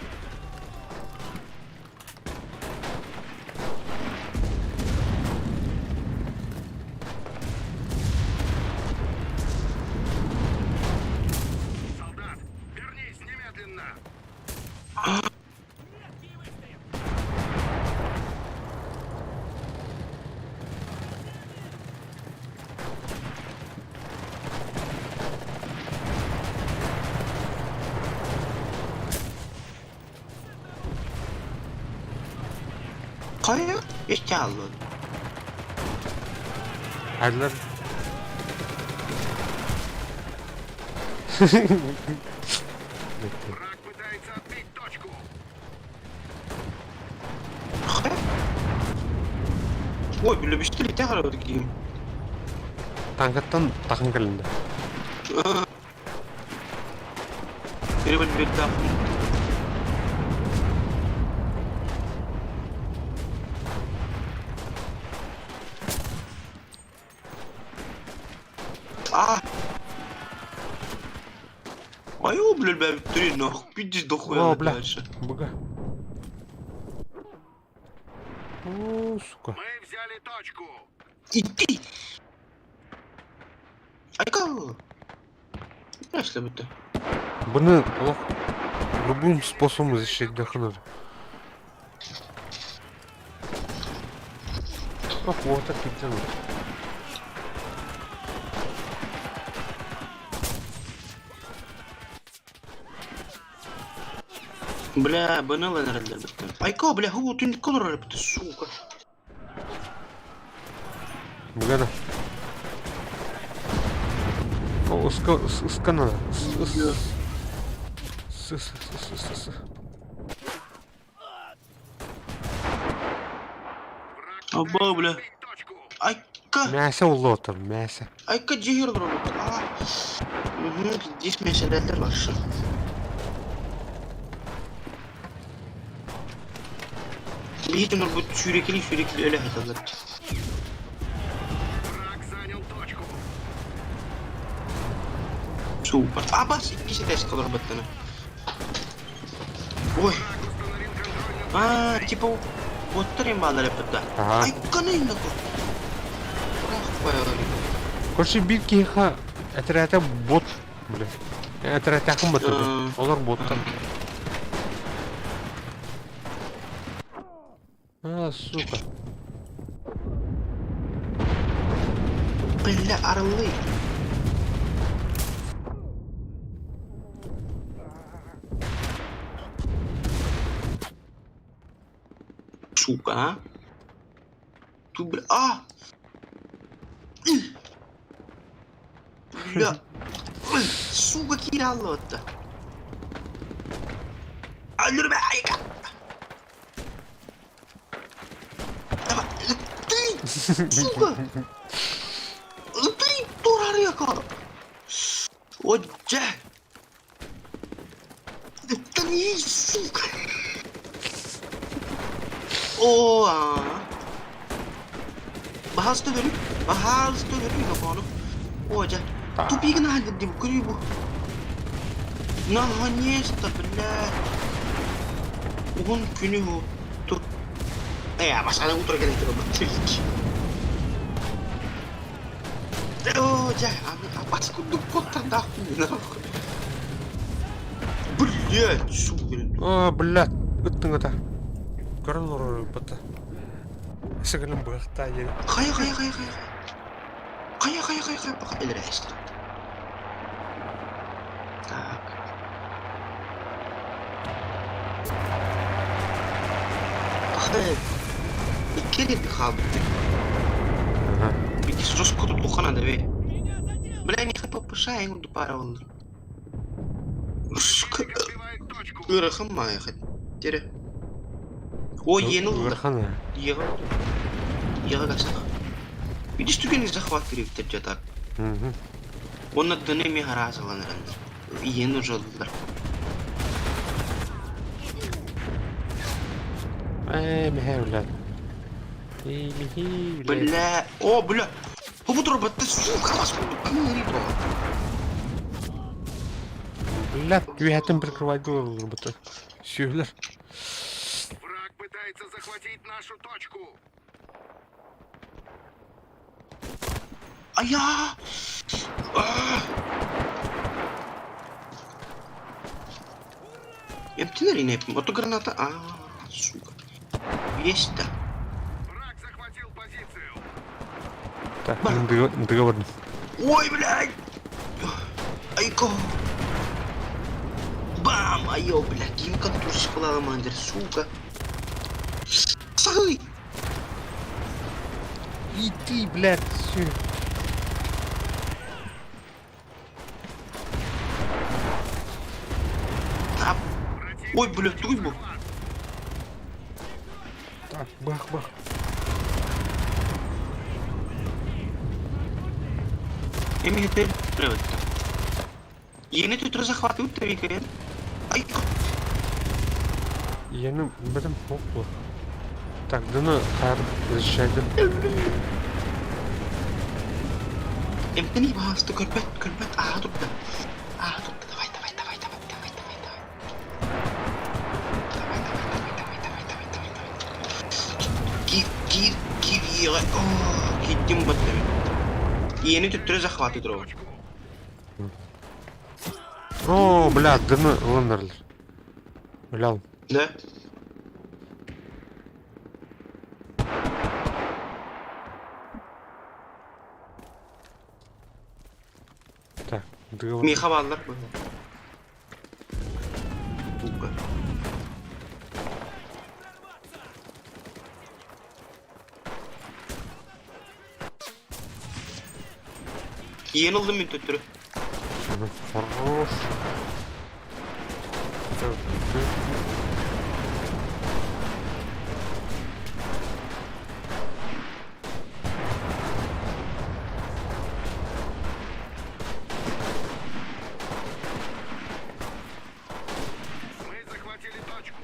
Солдат, вернись немедленно. Кая? Эчаллы. Хайдылар. Враг пытается отбить точку. Кая? Ой, бля, бüşтели тәгәрә кием. Танкаттан тақын кілінді. Револьвер А! Ай, о, бля, бля, три нах, пиздец дохуя О, бля. дальше. Бага. О, сука. Мы взяли точку. Иди! Айка! Если бы ты. Бұны олох любым способом защищать дохныр. Ох, вот так и тянут. Бля, быны ылан эрэллэр быттан. Айко, бля, ху, түннүккэ олорор эбит, сука. Бүгена. О, ыска, ыска надо. С, с, с, с, с, с. Аба, бля. Айка. Мясо улотор, мясо. Айка дьиһир олорор. Аа. Здесь мясо бар. Биһи дьоннорбут сүүрэкэлии-сүүрэкэлии өлө сыталлар. Супер. Абас иккис этээскэ олорбуттана. Ой. А, типа, боттар им баалар эппит да. Ага. Айканы иннаку. Короче, биир киһиэхэ этэрээтэ бот, бля. Этэрээтээххин баттар. Олор боттар. А, сука. Бля, орлы. Сука, а? Ту, бля, а! Бля. Сука, киираллыбытта. Өлүрбэ, айка! Давай, ты, сука! Ты, турарыка! О, дьэ! Это не, сука! Оо, аа. Баһаалыста өлөрү, баһаалыста өлөрү микрофону. О, дьэ. Тупигын аһан дим, көрүү бу. Наконец-то, бля. Уһун күнү тур. Э, басана утро кэлэн турар Оо, дьэ, аны абас курдук куттардаахпын нахуй. Блядь, сука. О, блядь, ыттыҥ ата. Көрөн олорор ылбата. Сыгынын быахтаа диэн. Хайа, хайа, хайа, хайа. Хайа, хайа, хайа, хайа, пока элэрээстэ. Так. Ах, икки эрэ хаалбыт. Биир жестко тутуохха наада бэй. Бля, миэхэ ППШ эҥин пара буолла. Ыарахан маайаха. Тере. О, иэни ылла. Ыарахан ээ. Иэҕэ иэҕэ гасах. Видишь, түгэни захват кириэбиттэр дьэ так. Уонна дыны эмиэ хараасаланаран. Иэни уже ыллылар. Ээ, мэһэ блядь. Ээ, блядь. Бля, о, бля. Побутур батта, сука, вас кыырый Блядь, үөһэттэн прикрывать ылбыта. Сүөлэр. Враг пытается захватить нашу точку. Ая! Эмтэнэр инээппин. Ото граната... А, сука. Есть-то. Враг захватил позицию. Так, договор. Ой, блядь! Айко! Бам! Айо, блядь, ким контузия командир, сука. Сахый! И ты, блядь, все. А... Ой, блядь, туй был. Так, бах-бах. Эмиһэтэр Иэни төтөрү захватывают Вика. Ай, Иэни бэтим суох Так, дыны хаар защищайдым. Эмтени баасты көрбөт, көрбөт, аа турда. Аа турда, давай, давай, давай, давай, давай, давай, давай. Давай, давай, давай, давай, давай, давай, давай, давай. Кир, кир, кир, о, киттим баттым. Иэни төттөрү захваты туруо. О, бля, дыны ылыннарлар. Бля. Да? Так, договор. Миэхэ бааллар. Тука. Иэн ыллым мин төттөрү. Хорош. Мы захватили точку.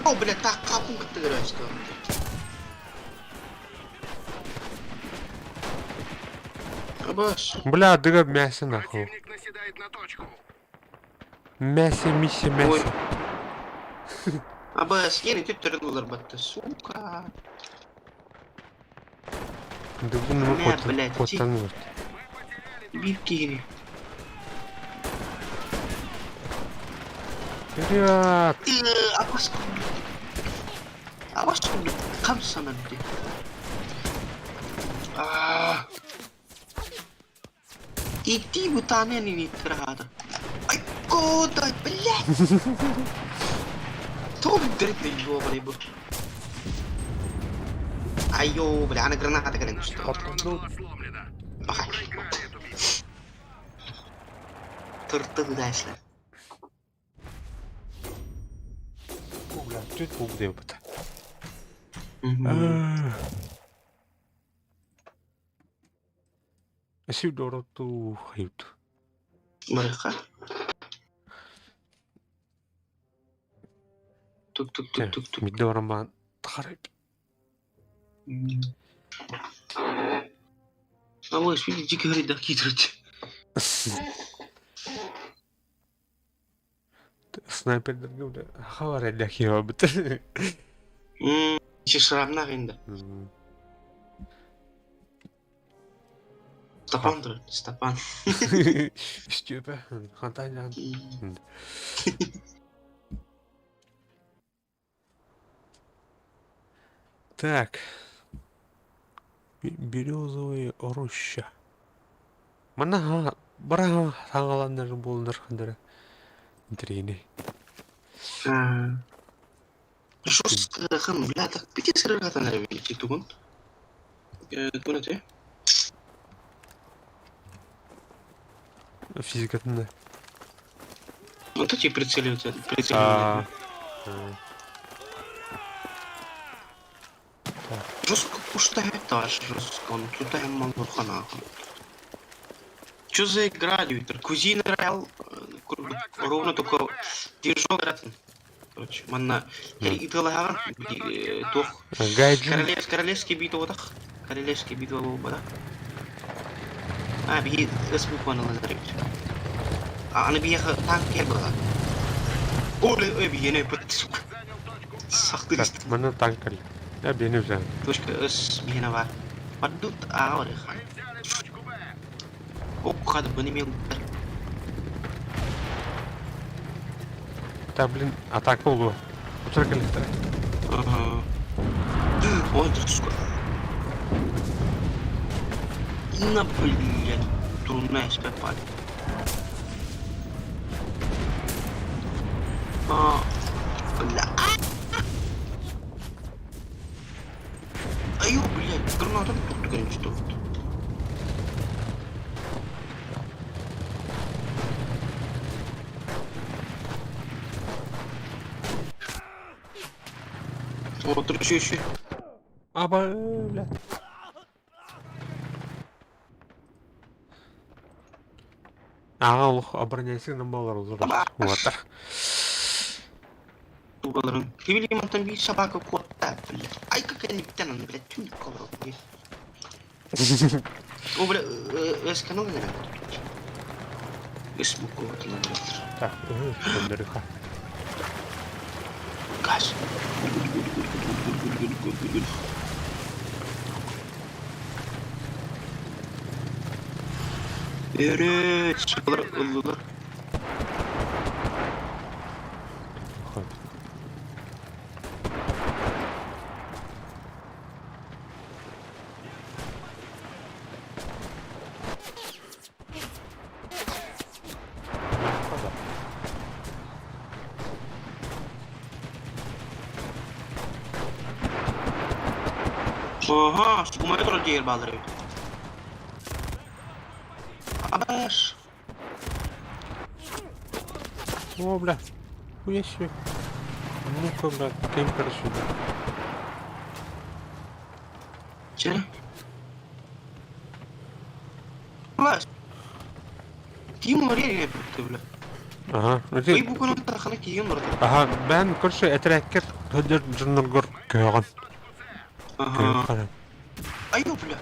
О, бля, так капын кытта көрөөчтү. Абас. Бля, дыга мясо нахуй. Противник наседает на точку. Мясо, мисси, мясо. Абас, ени төттөрүн ылар батта, сука. Дыгын мы Мэ, блядь, коттан вот. Мы потеряли Биир киһини. Вперед! Абас Абас хам санадды. Аа. Ити бутаны не трахата. Ай, куда, блядь? Том дрытный ёбаный был. Айо, бля, она граната кэлэн Наша түстэ. оборона была сломлена. Мы Ай. проиграли эту битву. Тыртык дайсла. Бля, тут буб быта. Сюдороту хайут. Барыха. Тук тук тук тук тук. Мидораман тахарып. А вот, видите, дикий говорит, да, хитрить. Снайпердерге бля хавар эллэхио бит. Шрамнах инде. Стапан дыр, Стапан. Степе, хантайдан. Так. Березовая роща. Мана бара саңаланнар болнар хандара. Интригини. Жестко, бля, так пяти сырыгата наверное, тугун. Тугун это? Физикатын. Вот эти прицеливаются, прицеливаются. Жестко пустая этаж, жестко, он тут я могу хана. Что за игра, Виктор? Кузина Реал, ровно только движок ратын. Короче, манна. Италага, тух. Гайджин. Королевский битва так. Королевский битва буолбатах. А, биһи ыс букваны ылан эрэбит. А, аны биһиэхэ танк кэлэр быһа. Оле, ой, биһиэнэ өлбөт, сука. Занял точку А. Сахтыр Так, мана танк кэллэ. Я биэни взял. Точка С биһиэнэ баар. Бардут аа Мы взяли точку Б. Ок, хады быны мел. Так, блин, атака буолуо. Утары кэллэхтэрэ. Ой, сука. На, блядь, дурная себя пали. А, бля. Аю, блядь, граната тут, конечно, тут. Вот, еще, еще. Аба, бля. Аҕа олох обороняйсыҥ балар олорор. Уотар. Тугаларын. Ты мантан биир собака куотта, блядь. Ай, какая не блядь, тюнь ковров, блядь. О, бля, эс канал, наверное. Эс букву вот, наверное. Так, көннөрүхэ. Газ. Гуд, гуд, гуд, гуд, гуд, гуд, гуд, гуд, гуд. Evet, şakalar ıldılar. Ход. Aha, сумая турар диэр баалар эбит. Этаж. О, бля. Хуя себе. Ну-ка, бля, кемпер сюда. Чэ. Бля. Тимур реально бля. Аха. Ый бу күн тархана киһи олордо. Аха, бээн көрсө этэрээккэр сылдьар дьонноргор көһөҕүн. Аха. Айо, бля.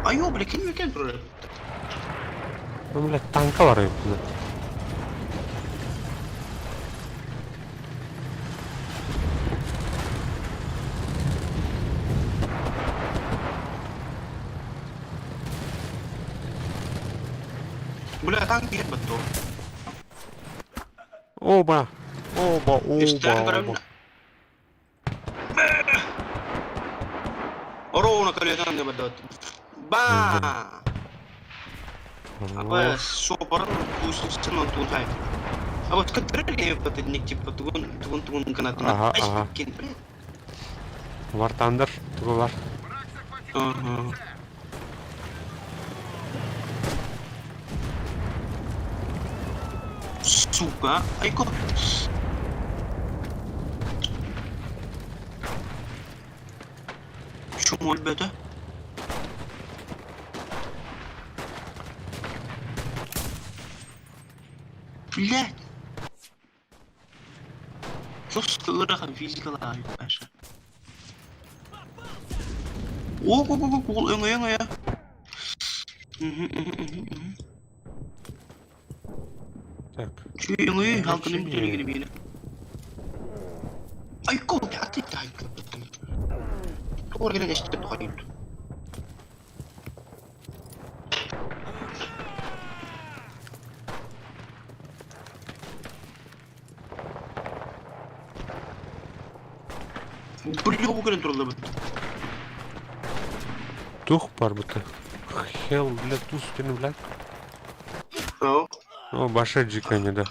Айо, бля, ким мекен турар? Бля, танка бар эбит. Бля, танк иһэр баттоо. Оба! Оба, оба, оба. Оруона көлүөтэн да бадот. Ба! Аба суопарын куустусын онтуун хай. А вот который патыдник типа тугун тугун тугун гынатын. Ага, ага. War Thunder тугу бар. Ага. Сука, айко. Шум өлбөтө. Блядь. Просто ыарахан физикалаах Паша. О, о, о, о, өҥөйө өҥөйө. Так. Чүй өҥөйө халкыным бүтэригин биэнэ. Айко, аты тайка. Туор генен эстеп тухайын. Бля, бу кэлэн тураллар Тух бар бута. Хел, бля, туз тени, бля. О, О, баша джикани, да.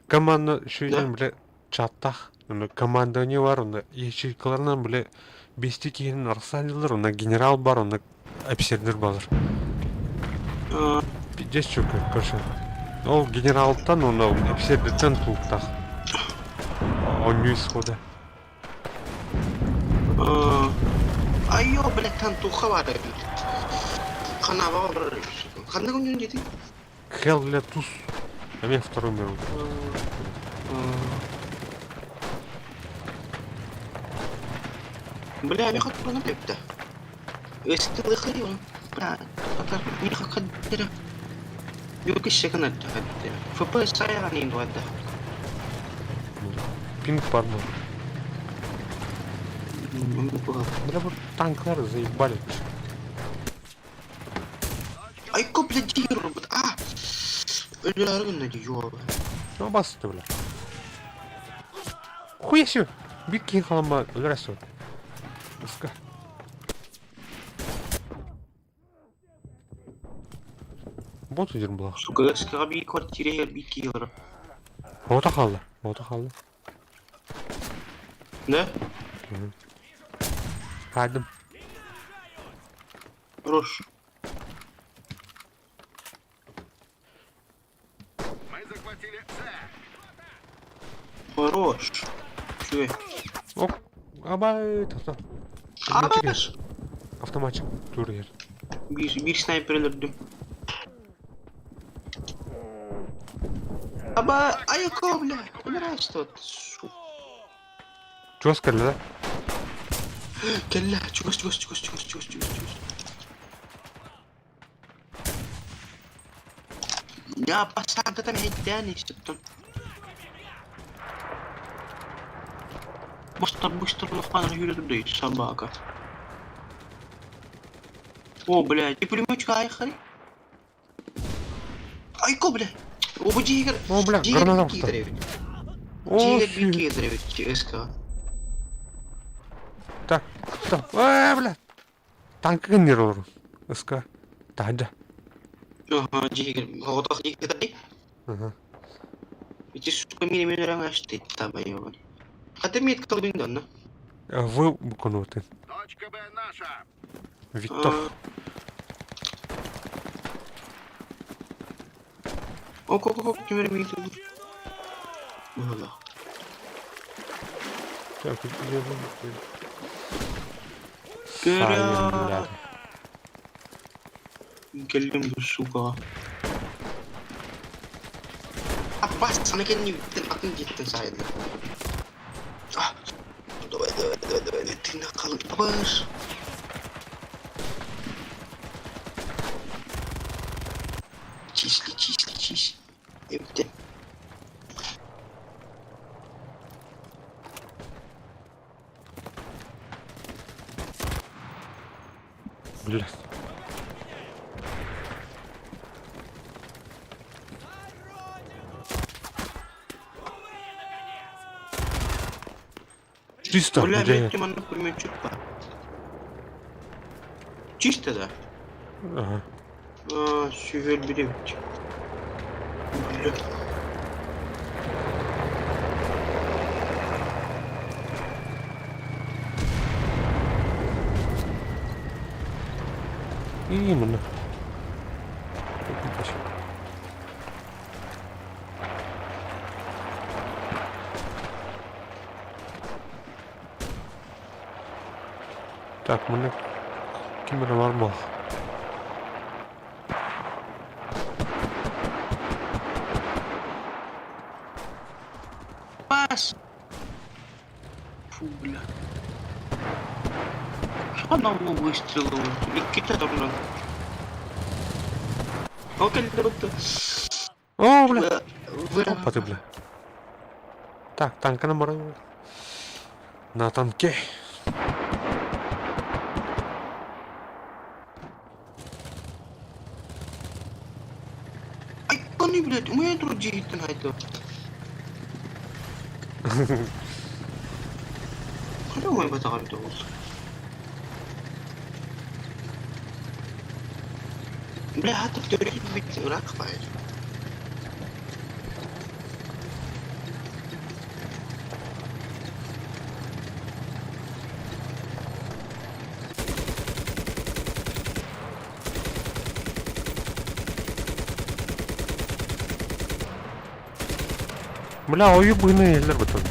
Команда шүйден, бля, чаттах. Оны командование бар, оны ячейкаларынан, бля, бести киһинин арсанилар, оны генерал бар, оны офицердер балар. Пиздец чөкө, короче. Ол генералтан, оны офицердертен тулуктах. Онньу исхода. Айо, блядь, там туха баар эбит. Ханаба олорор Ханна күнүн диэтиҥ? Хел, бля, туз. А меня второй мировой. Бля, миэхэ туран эбитэ. Өстүлэхэй он. Бля, миэхэ хаддера. Юки секана хаддера. ФП сайаҕан иин дуһадда. Пинг парно. Бля, вот танклары заебали. Айко, блядь, дигер робот. А! Өлөр гынна ди, ёба. Ну, басты, бля. Хуя себе! Бир киһи халамма өлөрөсү. Ыска. Бот үдер була. Сука, СК би квартире би киллер. Ота хаалла. Ота хаалла. Да? Хаадым. Хорош. Мы захватили С. Хорош. Чуй. Оп. Абай, тоқта. Абаш! Автоматчик тур ер. Биир, биир снайпер өлөрдүм. Аба, айко, бля, өлөрөөстө. Чугас кэллэ да? Кэллэ, чугас, чугас, чугас, чугас, чугас, чугас, чугас. Я посадка там хитян истептон. Быстро, быстро, лохана юридей, собака. О, блядь, ты пулеметчик айхари? Айко, бля! О, дигр! О, бля, граната уста. О, Дигр бикедрович, СК. Так, стоп. Э, бля. Танка генер олору. СК. Таһырдьа. Ага, дигр. Хотох дигр. Ага. Эти сука мини мини рангаштый таба ёбаный. А ты метка колдун да? В буквануты. Точка Б наша. Виктор. Ок, ок, ок, ким эрэ миигин Быһыылаах. Так, Сайын, блядь. Кэллим бу сука. Аппас, аны кэннибиттэн атын дьиэттэн саайыллар. Давай, давай, давай, давай, тыына халыппабыс. Числи, числи, числи. Эбитэ. Блядь. Чисто, Бля, блядь. мен манна пулеметчик бар. Чисто да? Ага. А, сүүһүөр билэбит. Бля. Именно. Так, манна ким эрэ баар буолла. Пас! Фу, бля. Одного выстрела. Иккитэ торнон. Ол кэллэ бутта. О, бля! Опа ты, бля. Так, танканы баран. На танке. Ай, кони, блядь, у меня тут дьиэттэн хайда. Хайда умайбатаҕа эбитэ буолла. Бля, хата төрүт ыраах баайы. Бля, ойу быһыны иһэллэр бытын.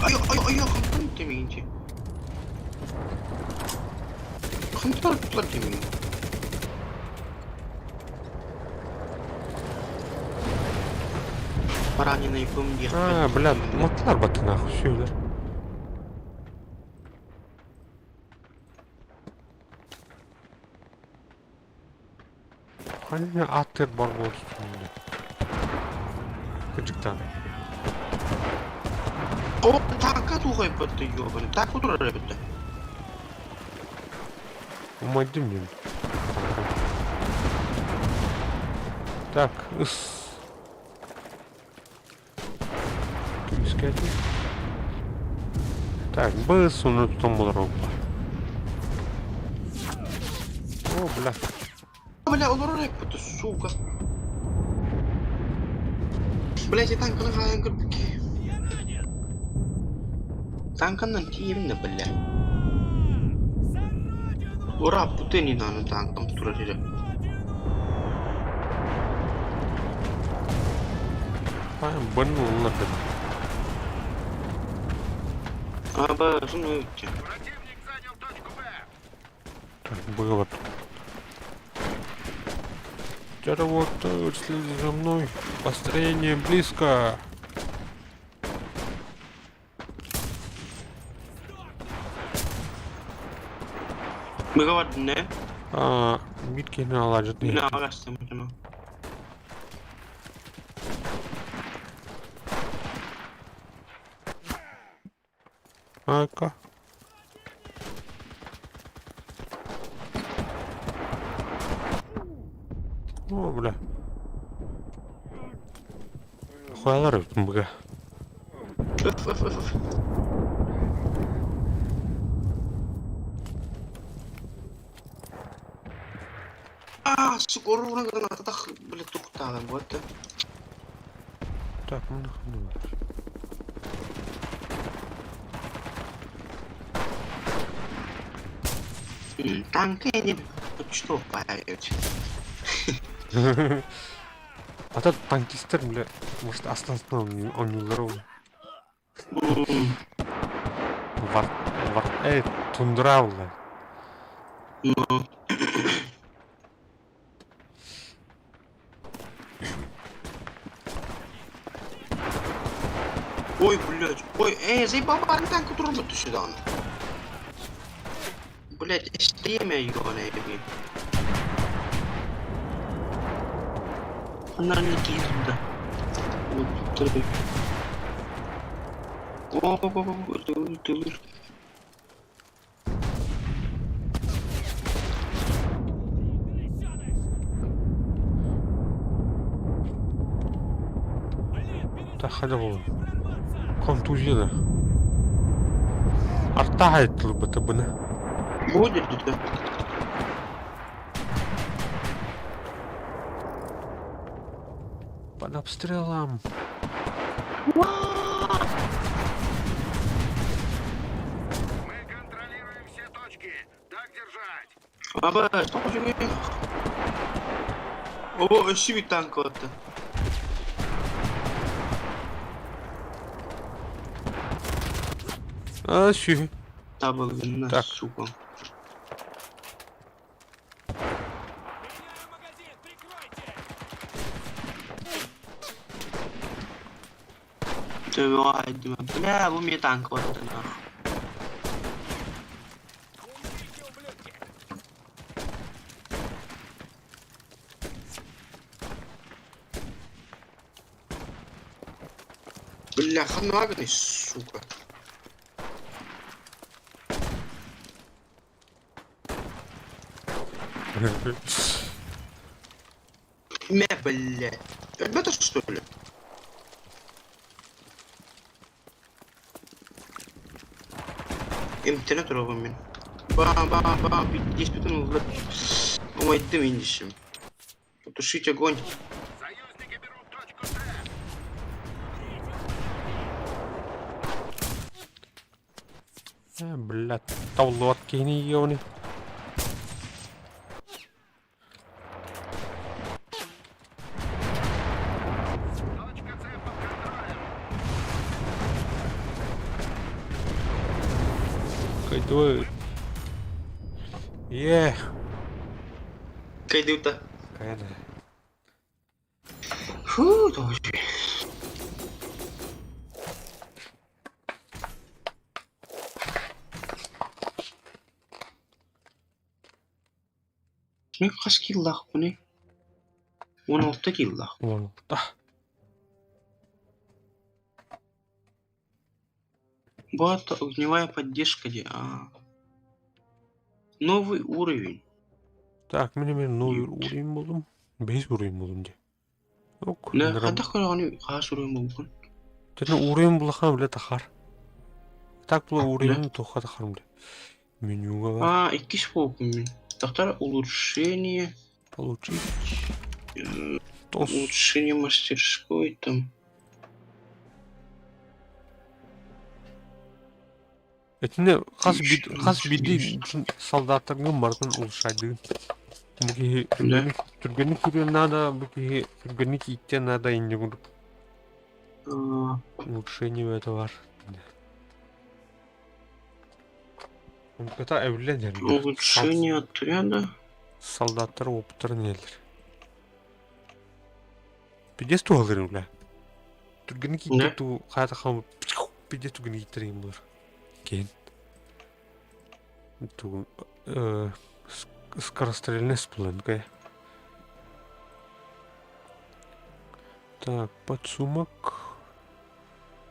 Ай, ай, ай, хантан тэмиинчи. Хантан тутлар тэмиин. Раненый пым А, бля, маттылар баты нахуй, сүйөлөр. Хайа аттыр бар болду үстүндө. Кыжыктан. О, танка туһайбатты ёбаный. Так утурар эбитте. Умайдым мен. Так, ыс. Көмүскээтим. Так, быс уну тутан болор опа. О, бля. Бля, олорор эппит, сука. Блядь, танканы хаайан көрбүк. Танканнан тиийэбин да, бля. Ура, путени наны танкам турар эрэ. Бын улар дедим. Аба, шуну өттө. Противник занял точку Б. Так, было. Работают, следи за мной. Построение близко. Мега не? А, битки наладят. Мин аҕастым этим. А-ка. О, бля. Хуялар бга. Öf öf öf öf. Аа, сука, уран гранататах, блядь, тухтаҕын буолта. Так, ну нахуй. Танка не что паять. А то танкистер, бля, может, астан оонньууллар ол. Вар, вар, эй, тундра буолла. Ну. Ой, блядь. Ой, эй, заебал танк турбо сюда. Блядь, стремя ебаная, блин. Она не кизда. Вот, ты. О, ты, ты. Так, хайда буолун. Контузия да. Артаһайт тылбытыбына. Будет ли Под обстрелом. Мы контролируем все точки. Так держать. Аба, что О, өссө танк отты. А, сүй. Табылгынна, Так. сука. Давай, Дима. Бля, вы мне танк вот нахуй. Бля, ханагны, сука. Мя, бля. Ребята, что ли? Интернет робим. Бам, бам, бам, 10 минут. Ой, ты видишь. Потушить огонь. Союзники берут точку С. Э, бля, тавлуат киһини йони. Точка С под контролем. Кайдуй. Е, Кайдута. кайда. Фу, тоже. Мен қас киллах бұны? 16 киллах. Вон, да. Вот огневая поддержка. де- А. Новый уровень. Так, мен мен новый уровень болдум. Бес уровень болдум де. Ок. Да, қандай қойған қас уровень болған? Тene уровень булахан биле тахар. Так була уровень тоха тахар биле. Менюга бар. А, иккис болған мен. Тақтар улучшение, Получить. Тос. улучшение мастерской там. Этине хас бид хас биди солдаттаргын бартын улушайды. Бу киһи түргэнник түргэнник күрүөн надо, бу киһи түргэнник ииттиэн надо инньэ курдук. А, Улучшение это бар. Онката эвлен Улучшение отряда. Солдаттар опыттарын элер. Пидес туһалырын бля. Түргэнник Да. ииттэ ту хаата хам пидес түргэнник ииттерин булар. Кейин. Ту э, скорострельность булан кая. Так, подсумок.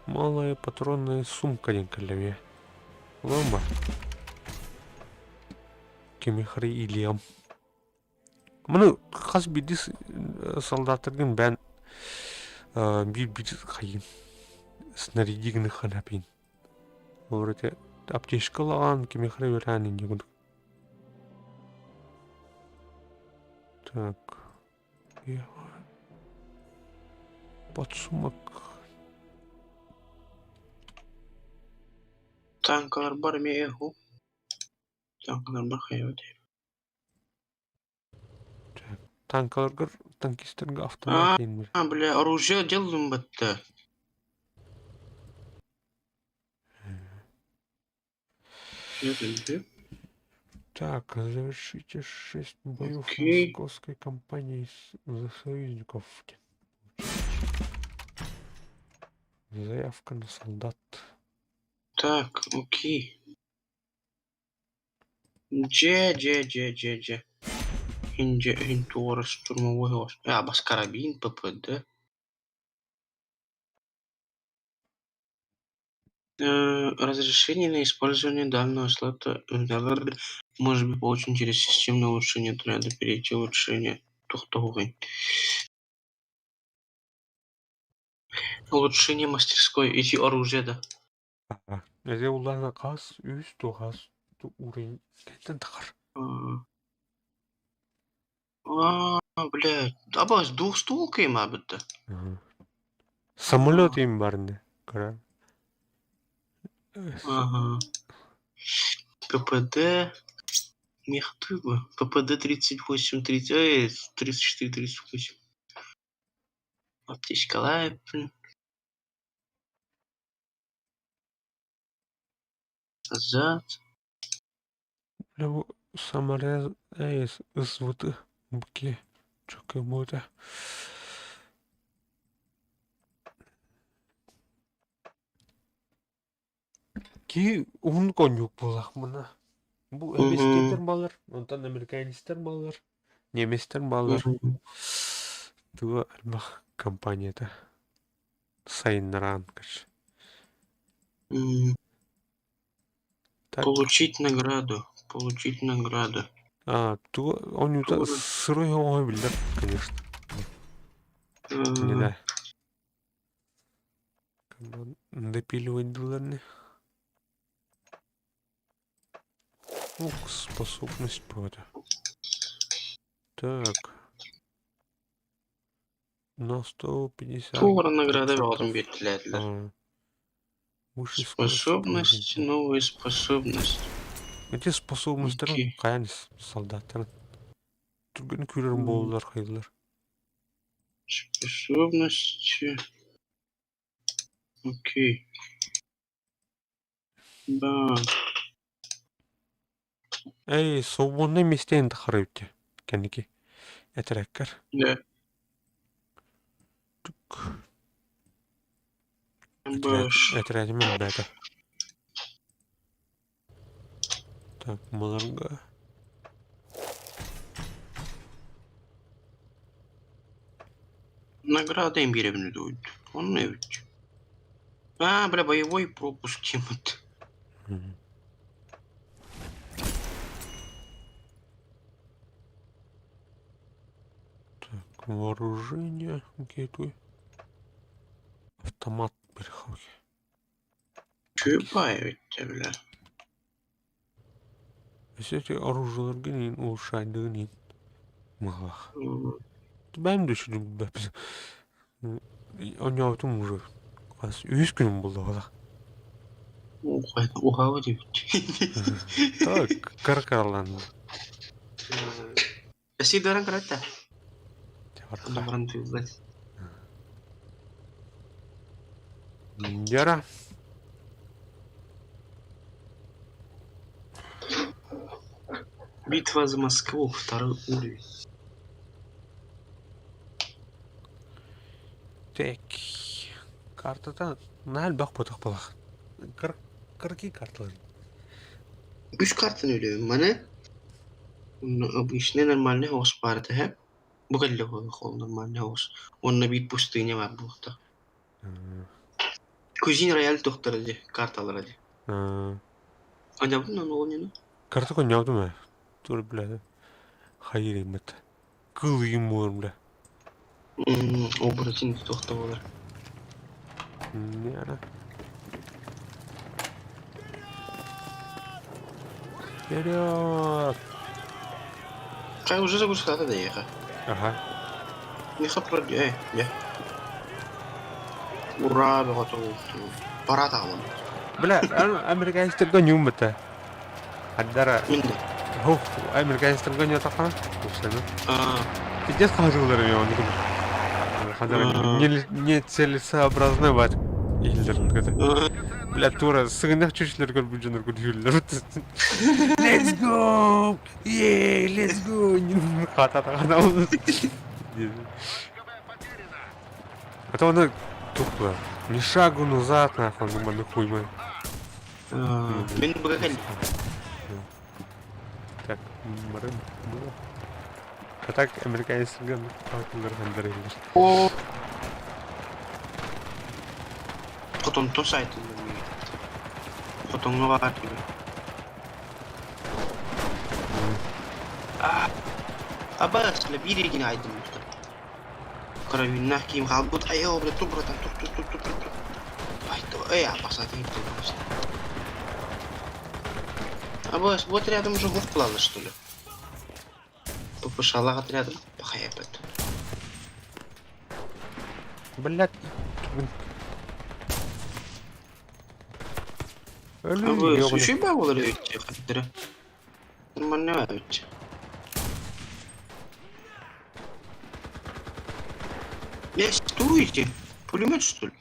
Малая патронная сумка диэн кэллэбиэ. Ломба. Кимихри Ильям. Маны хас биирдии солдаттаргын бээн биир-биир хайын снарядигны ханапин. Вроде аптечкалаан кимихри үрээн инньэ курдук. Так. Я... Подсумок. Танкалар бар ме эху. Таҥхаларбар хайабыт Танкаларгар танкистарга автомат иҥмит. А, бля, оружие делаем батта. Так, завершите шесть боев Окей. московской кампании за союзников. Заявка на солдат. Так, окей. Дьэ, дьэ, дьэ, дьэ, дьэ. Индия иһин туора штурмовой А, бас карабин, ППД. Разрешение на использование данного слота может быть получен через системное улучшение отряда. Перейти улучшение. Тохтоҕуй. Улучшение мастерской. Эти оружие да. Эти улаана хас үс ту хас ту уровень кэнтэн тахар. А, блядь. Абас двухстволка им абыта. Самолет им барны. Кара. Ага. ППД. Мехтыба. ППД 38, 30, эй, 34, 38. Аптечка Лайпен. Назад. Бля, бу саморез СВТ бки чөкө буота. Киһи уһун конньук буоллахпына. Бу эбискиэтэр балар, онтон американецтар балар, немецтэр балар. Туга элбэх компанията сайыннараан короче. Так. Получить награду. Получить награду. А, туга онньута сырой оҥоһо биллэр, конечно. Не да. Допиливать дыларны. Ух, способность правда. Так. На 150 Туора награда бөҕөтүн процентов. биэртилээтилэр. А, Выше скорость Способность, движения. новая способность. Эти способностьтарын Окей. хайан солдаттарын түргэн күүрэр буоллар хайылар. Способности. Окей. Да. Эй, свободный местен тахарыбте. Кэнники. Этэреккэр. Да. Тук. Баш. Этэрэтим бэта. Так, маларга. Награда им биэрэбин дуйт. Онно эбит. А, бля, боевой пропуск тимут. Так, вооружение. Окей, туй. Автомат перехоки. Чуйбай ведь, бля. Эти оружиеларгын ин улучшайдыгын ин. Махлах. Бэм düşündüm бэп. Онньоотум уже. Хас үс күнүм булду бала. Уһаабыт эбит. Так, каркарланды. Сидоран карата. Баран тыылбат. Яра. Битва за Москву, второй уровень. Так. Картата наһаа элбэх ботох буолах. Кыр кыракый карталар. Үс картаны өлөбүн маны. Обычный нормальный оҕус баар этэ һэ. Бу кэллэ ол нормальный оҕус. Уонна биир пустыня баар буолта. Кузин рояль тохтор ди, карталара ди. Анябын ону оҕонньону? Карта конньоотум ээ. Тур бля. Хайыр иммет. Кыл ыйым буолар бля. Оборотень тохто буолар. Яра. Вперед! Хай уже загрузката да еха. Ага. Миха пройди, эй, я. Ура, бөҕөтө Парад аҕалам. Бля, американецтерга ньуум бата. Хаддара Мин да. Хух, американецтарга не тахана. Упсана. Аа. Пиздец хаһыылар эмиэ оннук. Хадара нецелесообразно бать иһиллэрин кыта. Бля, тура сыгынах чүчүлэр көрбүт дьонор көрүллэр. Let's go! Yeah, let's go! Хата тахана. А то она тупо. Ни шагу назад, нахуй, ну хуй мой. Мин быга кэллим. Так, марын было. А так американецтерге хандар О. Хотонтон сайтын Хотоҥҥо баар киһи. Абаас, биир эргин айдым Карабиннаах киим хаалбыт айа бля тур братан тур тур тур тур тур Эй, опасный Абас, вот рядом уже клала, что ли? ППШ-лаах отрядом пахайапыт. Блядь. Абас, үчүй баа болар эбит хаттара. Нормально эбит. Я стуете? Пулемет, что ли?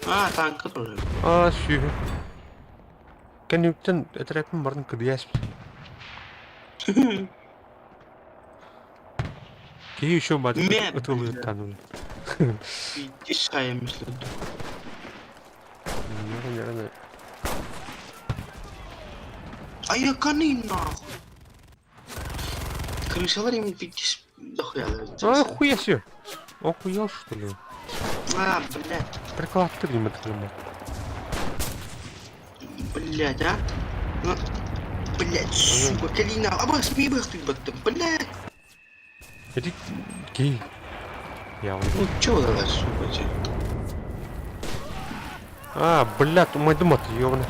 А, танка тоже. А, сүйі. Кәнеуттен әтірәпін барын кыдыяс. Кии еще бат Мен. ытылы танули. Пиздец, если. А я каны нахуй. Крысалар им пиздец дохуя. А, хуя себе. Охуел, что ли? А, блядь. Приклад ты не это Блядь, а? Ну, блядь, сука, калина. А бас, ми бах ты баттым, блядь. Иди, кей. Я Ну, чё давай, сука, тебе? А, блядь, мой дом ты ёбаный.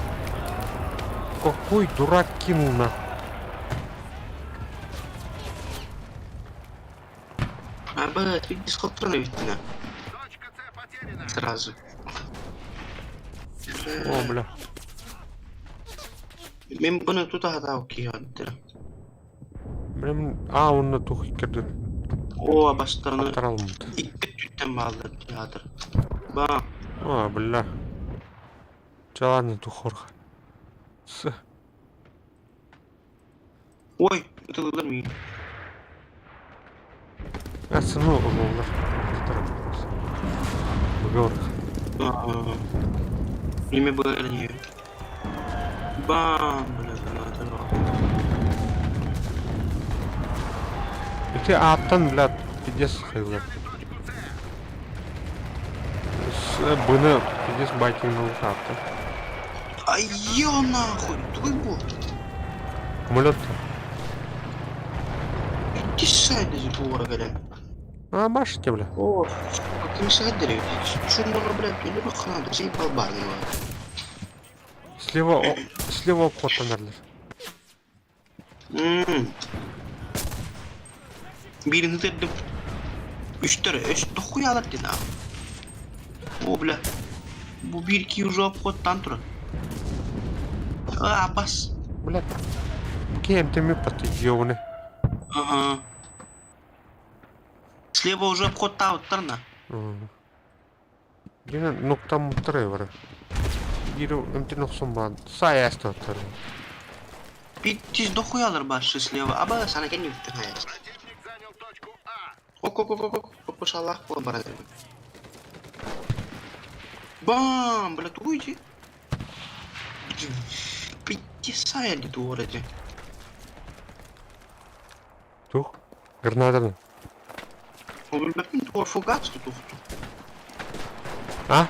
Какой дурак кинул нахуй. А, блядь, ты дискотроны ведь на. Точка С потеряна. Сразу. О, бля. Мен бұны тут атау киядыр. Блин, а, он на тух кирди. О, бастарны Аттаралмыт. икки түттен балды театр. Ба, А, бля. Ча ладно, тухорха. С. ой, это ми. А, сыну олар. Бугор. Неме было не. Бам, бля, это Ити аттан, блядь, пиздец хайлар. С быны пиздец байтинг аттан. А ё нахуй, твой бот. Самолет. Иди сайды сбора, бля. А, башите, бля. О, сука, ты не Чё можно, блядь, или хана, заебал барный. Слева, о, слева обход тоннель. Birini dedim. Үстері, үсті хуялар деді. О, бля. Бу bir iki уже обходтан тұр. А, бас. Блядь. Кем ты мне под ёбаный. Ага. Слева уже обход тауттарна. Дина нуктам тревор. Гиру эмти нохсумбан. Сай астаттар. Биттиз дохуялар башы слева. Аба сана кен юттың аяс. Противник занял точку А. Ок, ок, ок, ок, ок. Пошалах по барады. Бам, бля, туйди. Биттисая ли дуоради. Тух. Гранатаны. Билбеппин туор фугас тухту. А?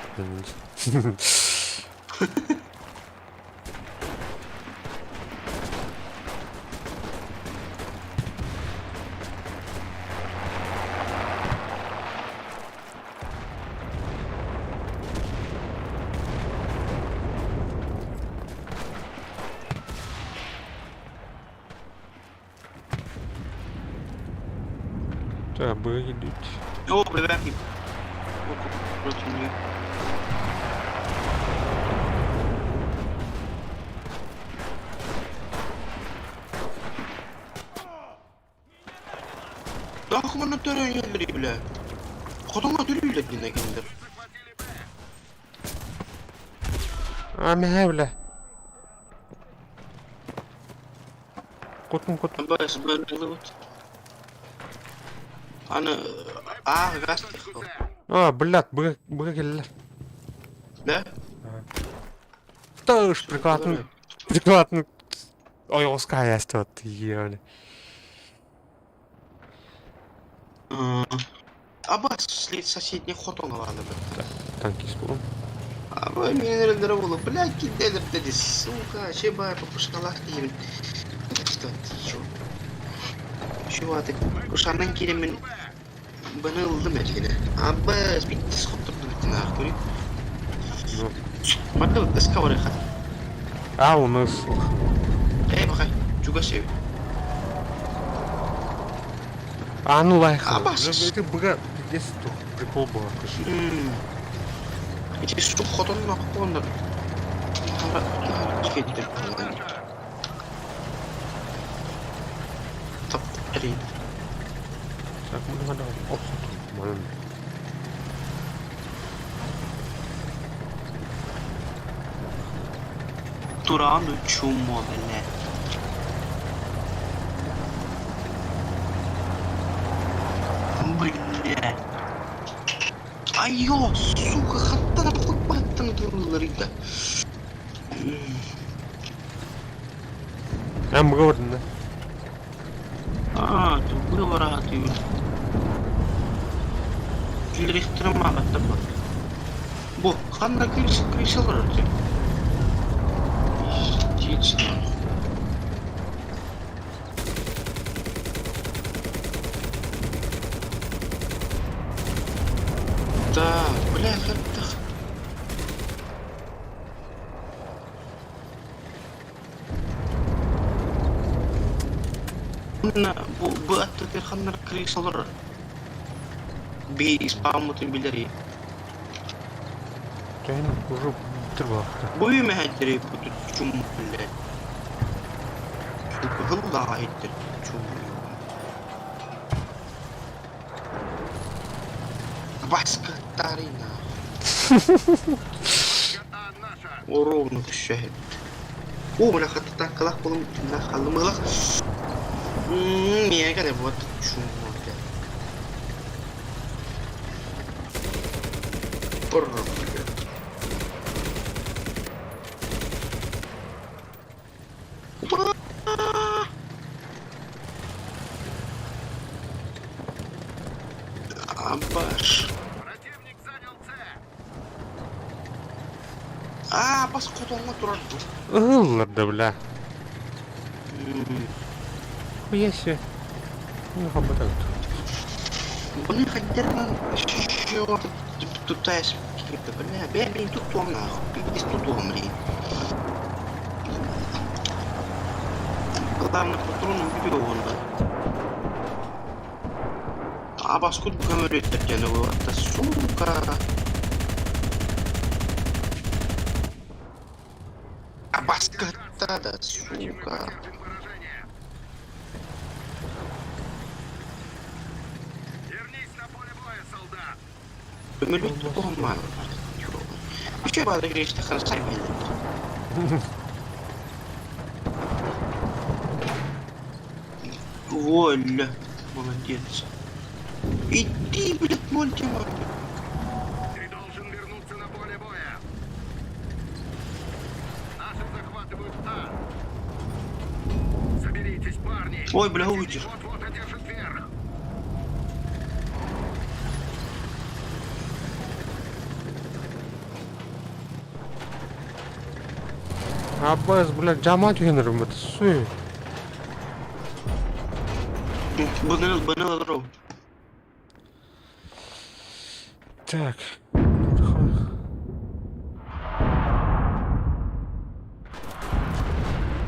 Так, выглядит. О, билбеппин. Ок, против нее. Нахуй манна төрөөн иһэллэрий, бля? Хотоҥҥо төрүүллэр диэн кинилэр. Захватили Б. А, мэһэ, бля. Кутун кут. Бэс бэриллибит. Аны аа газ Точку С. А, блядь, быга быга кэллилэр. Да? Тыш, прикладный. Прикладный. Ойоҕоско хайаастыбат ебали. Аба соседний хотон ладно бы. Танкист буолуом. Аба минераллары буолу. Блядь, кидделер dedi, сука, че баар пушкалаах диибин. Что ты, чё? Чуваты, ушанан киирэммин быны ыллым эргинэ. Аба биттис хоттордубуттун аах көрүй. Ну. Манна ыска барыха. А, у нас. Эй, бахай, чугас эбит. А, ну лайх. Абас. Это быга пиздец тух прикол был. Ити сук хотонно хотонно. Кеттер. Таптырын. Так, мы надо манан. Турану чумо, блядь. Блядь. Айо, сука, хаттан баттан туруларыйда. А, мы говорим, да? А, ты барааты. Киллерихтер маабаттар бар. Бу, ханна крыса крысалар ты. Пиздец, нахуй. Так, бля, как На, бу бу аттытыр ханна крысалар. Би спаммутун билери. Тәһин уже бүтер буолахта. Бу мәһәттери бу чум, блядь. Сука, хылла айттыр чум. Баска тарина. А наша. Ровно түшәһит. О, бля, хатта танкалах болым, на халымылах. Мега вот чум, блядь. Бррр, блядь. Ура! Абаш. Противник занял С. А, бас хотоҥҥо турар. Ыллар да, бля. Хуя себе. Ну, хабатак. Блин, хаддернан еще тут бля, бля, блин, тут том нахуй, пиздец, тут том, блин. Главное, патроном бью он, да. А баскут көмөрөттөр жана это сука. А баската да, сука. Терпим поражение. Вернись на поле боя, солдат. Көмөрөттөр болмады. Еще бады греште хорошо Воля, молодец. Иди, блядь, мультима. Ты должен вернуться на поле боя. Наши захватывают А. Соберитесь, парни. Ой, бля, Противник уйдешь. Вот-вот одержит верх. Аббас, блядь, жама түһэн бит. Суй. Быныл, быныл, ру. Так.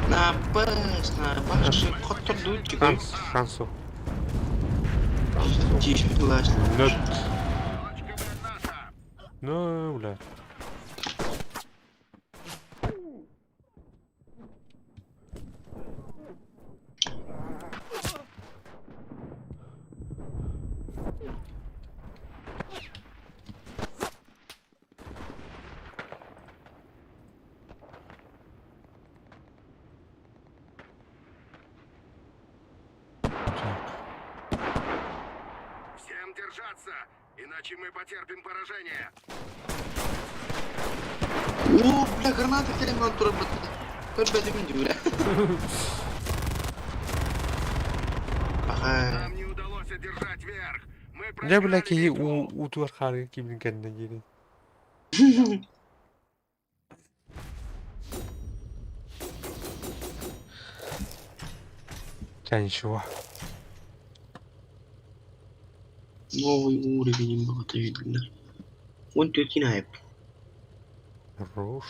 На бэс, на баш, хотор дутик. Шанс, шансу. Здесь, блядь. Нет. Точка Б наша. Ну, бля. Нам держаться, иначе мы потерпим поражение. Оо, бля, граната кэлэн баран турар Көрбөтүм дии, бля. Аха. Нам не удалось одержать верх. Мы Дьэ бля проиграли киһи битву. уу уутугар хаарга киирбитин кэннэ диирин. Чэ ничего. Новый уровень баҕата видно. Он тетин айып. Хорош.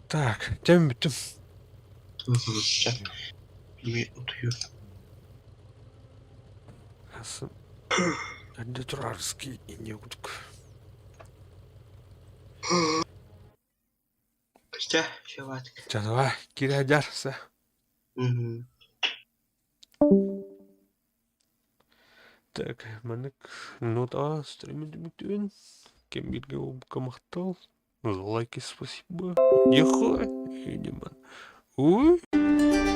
Так, дьэ бүттүм. Эмиэ утуйуо. Асы эрдэ турарский инньэ курдук. Чэ, все, Чэ давай, киирэ сылдьаар, все. Мгм. Так, маннык нотаҕа стриммин түмүктүүбүн. Ким бииргэ буолбукка махтал. За лайки спасибо. Ехай, Ой.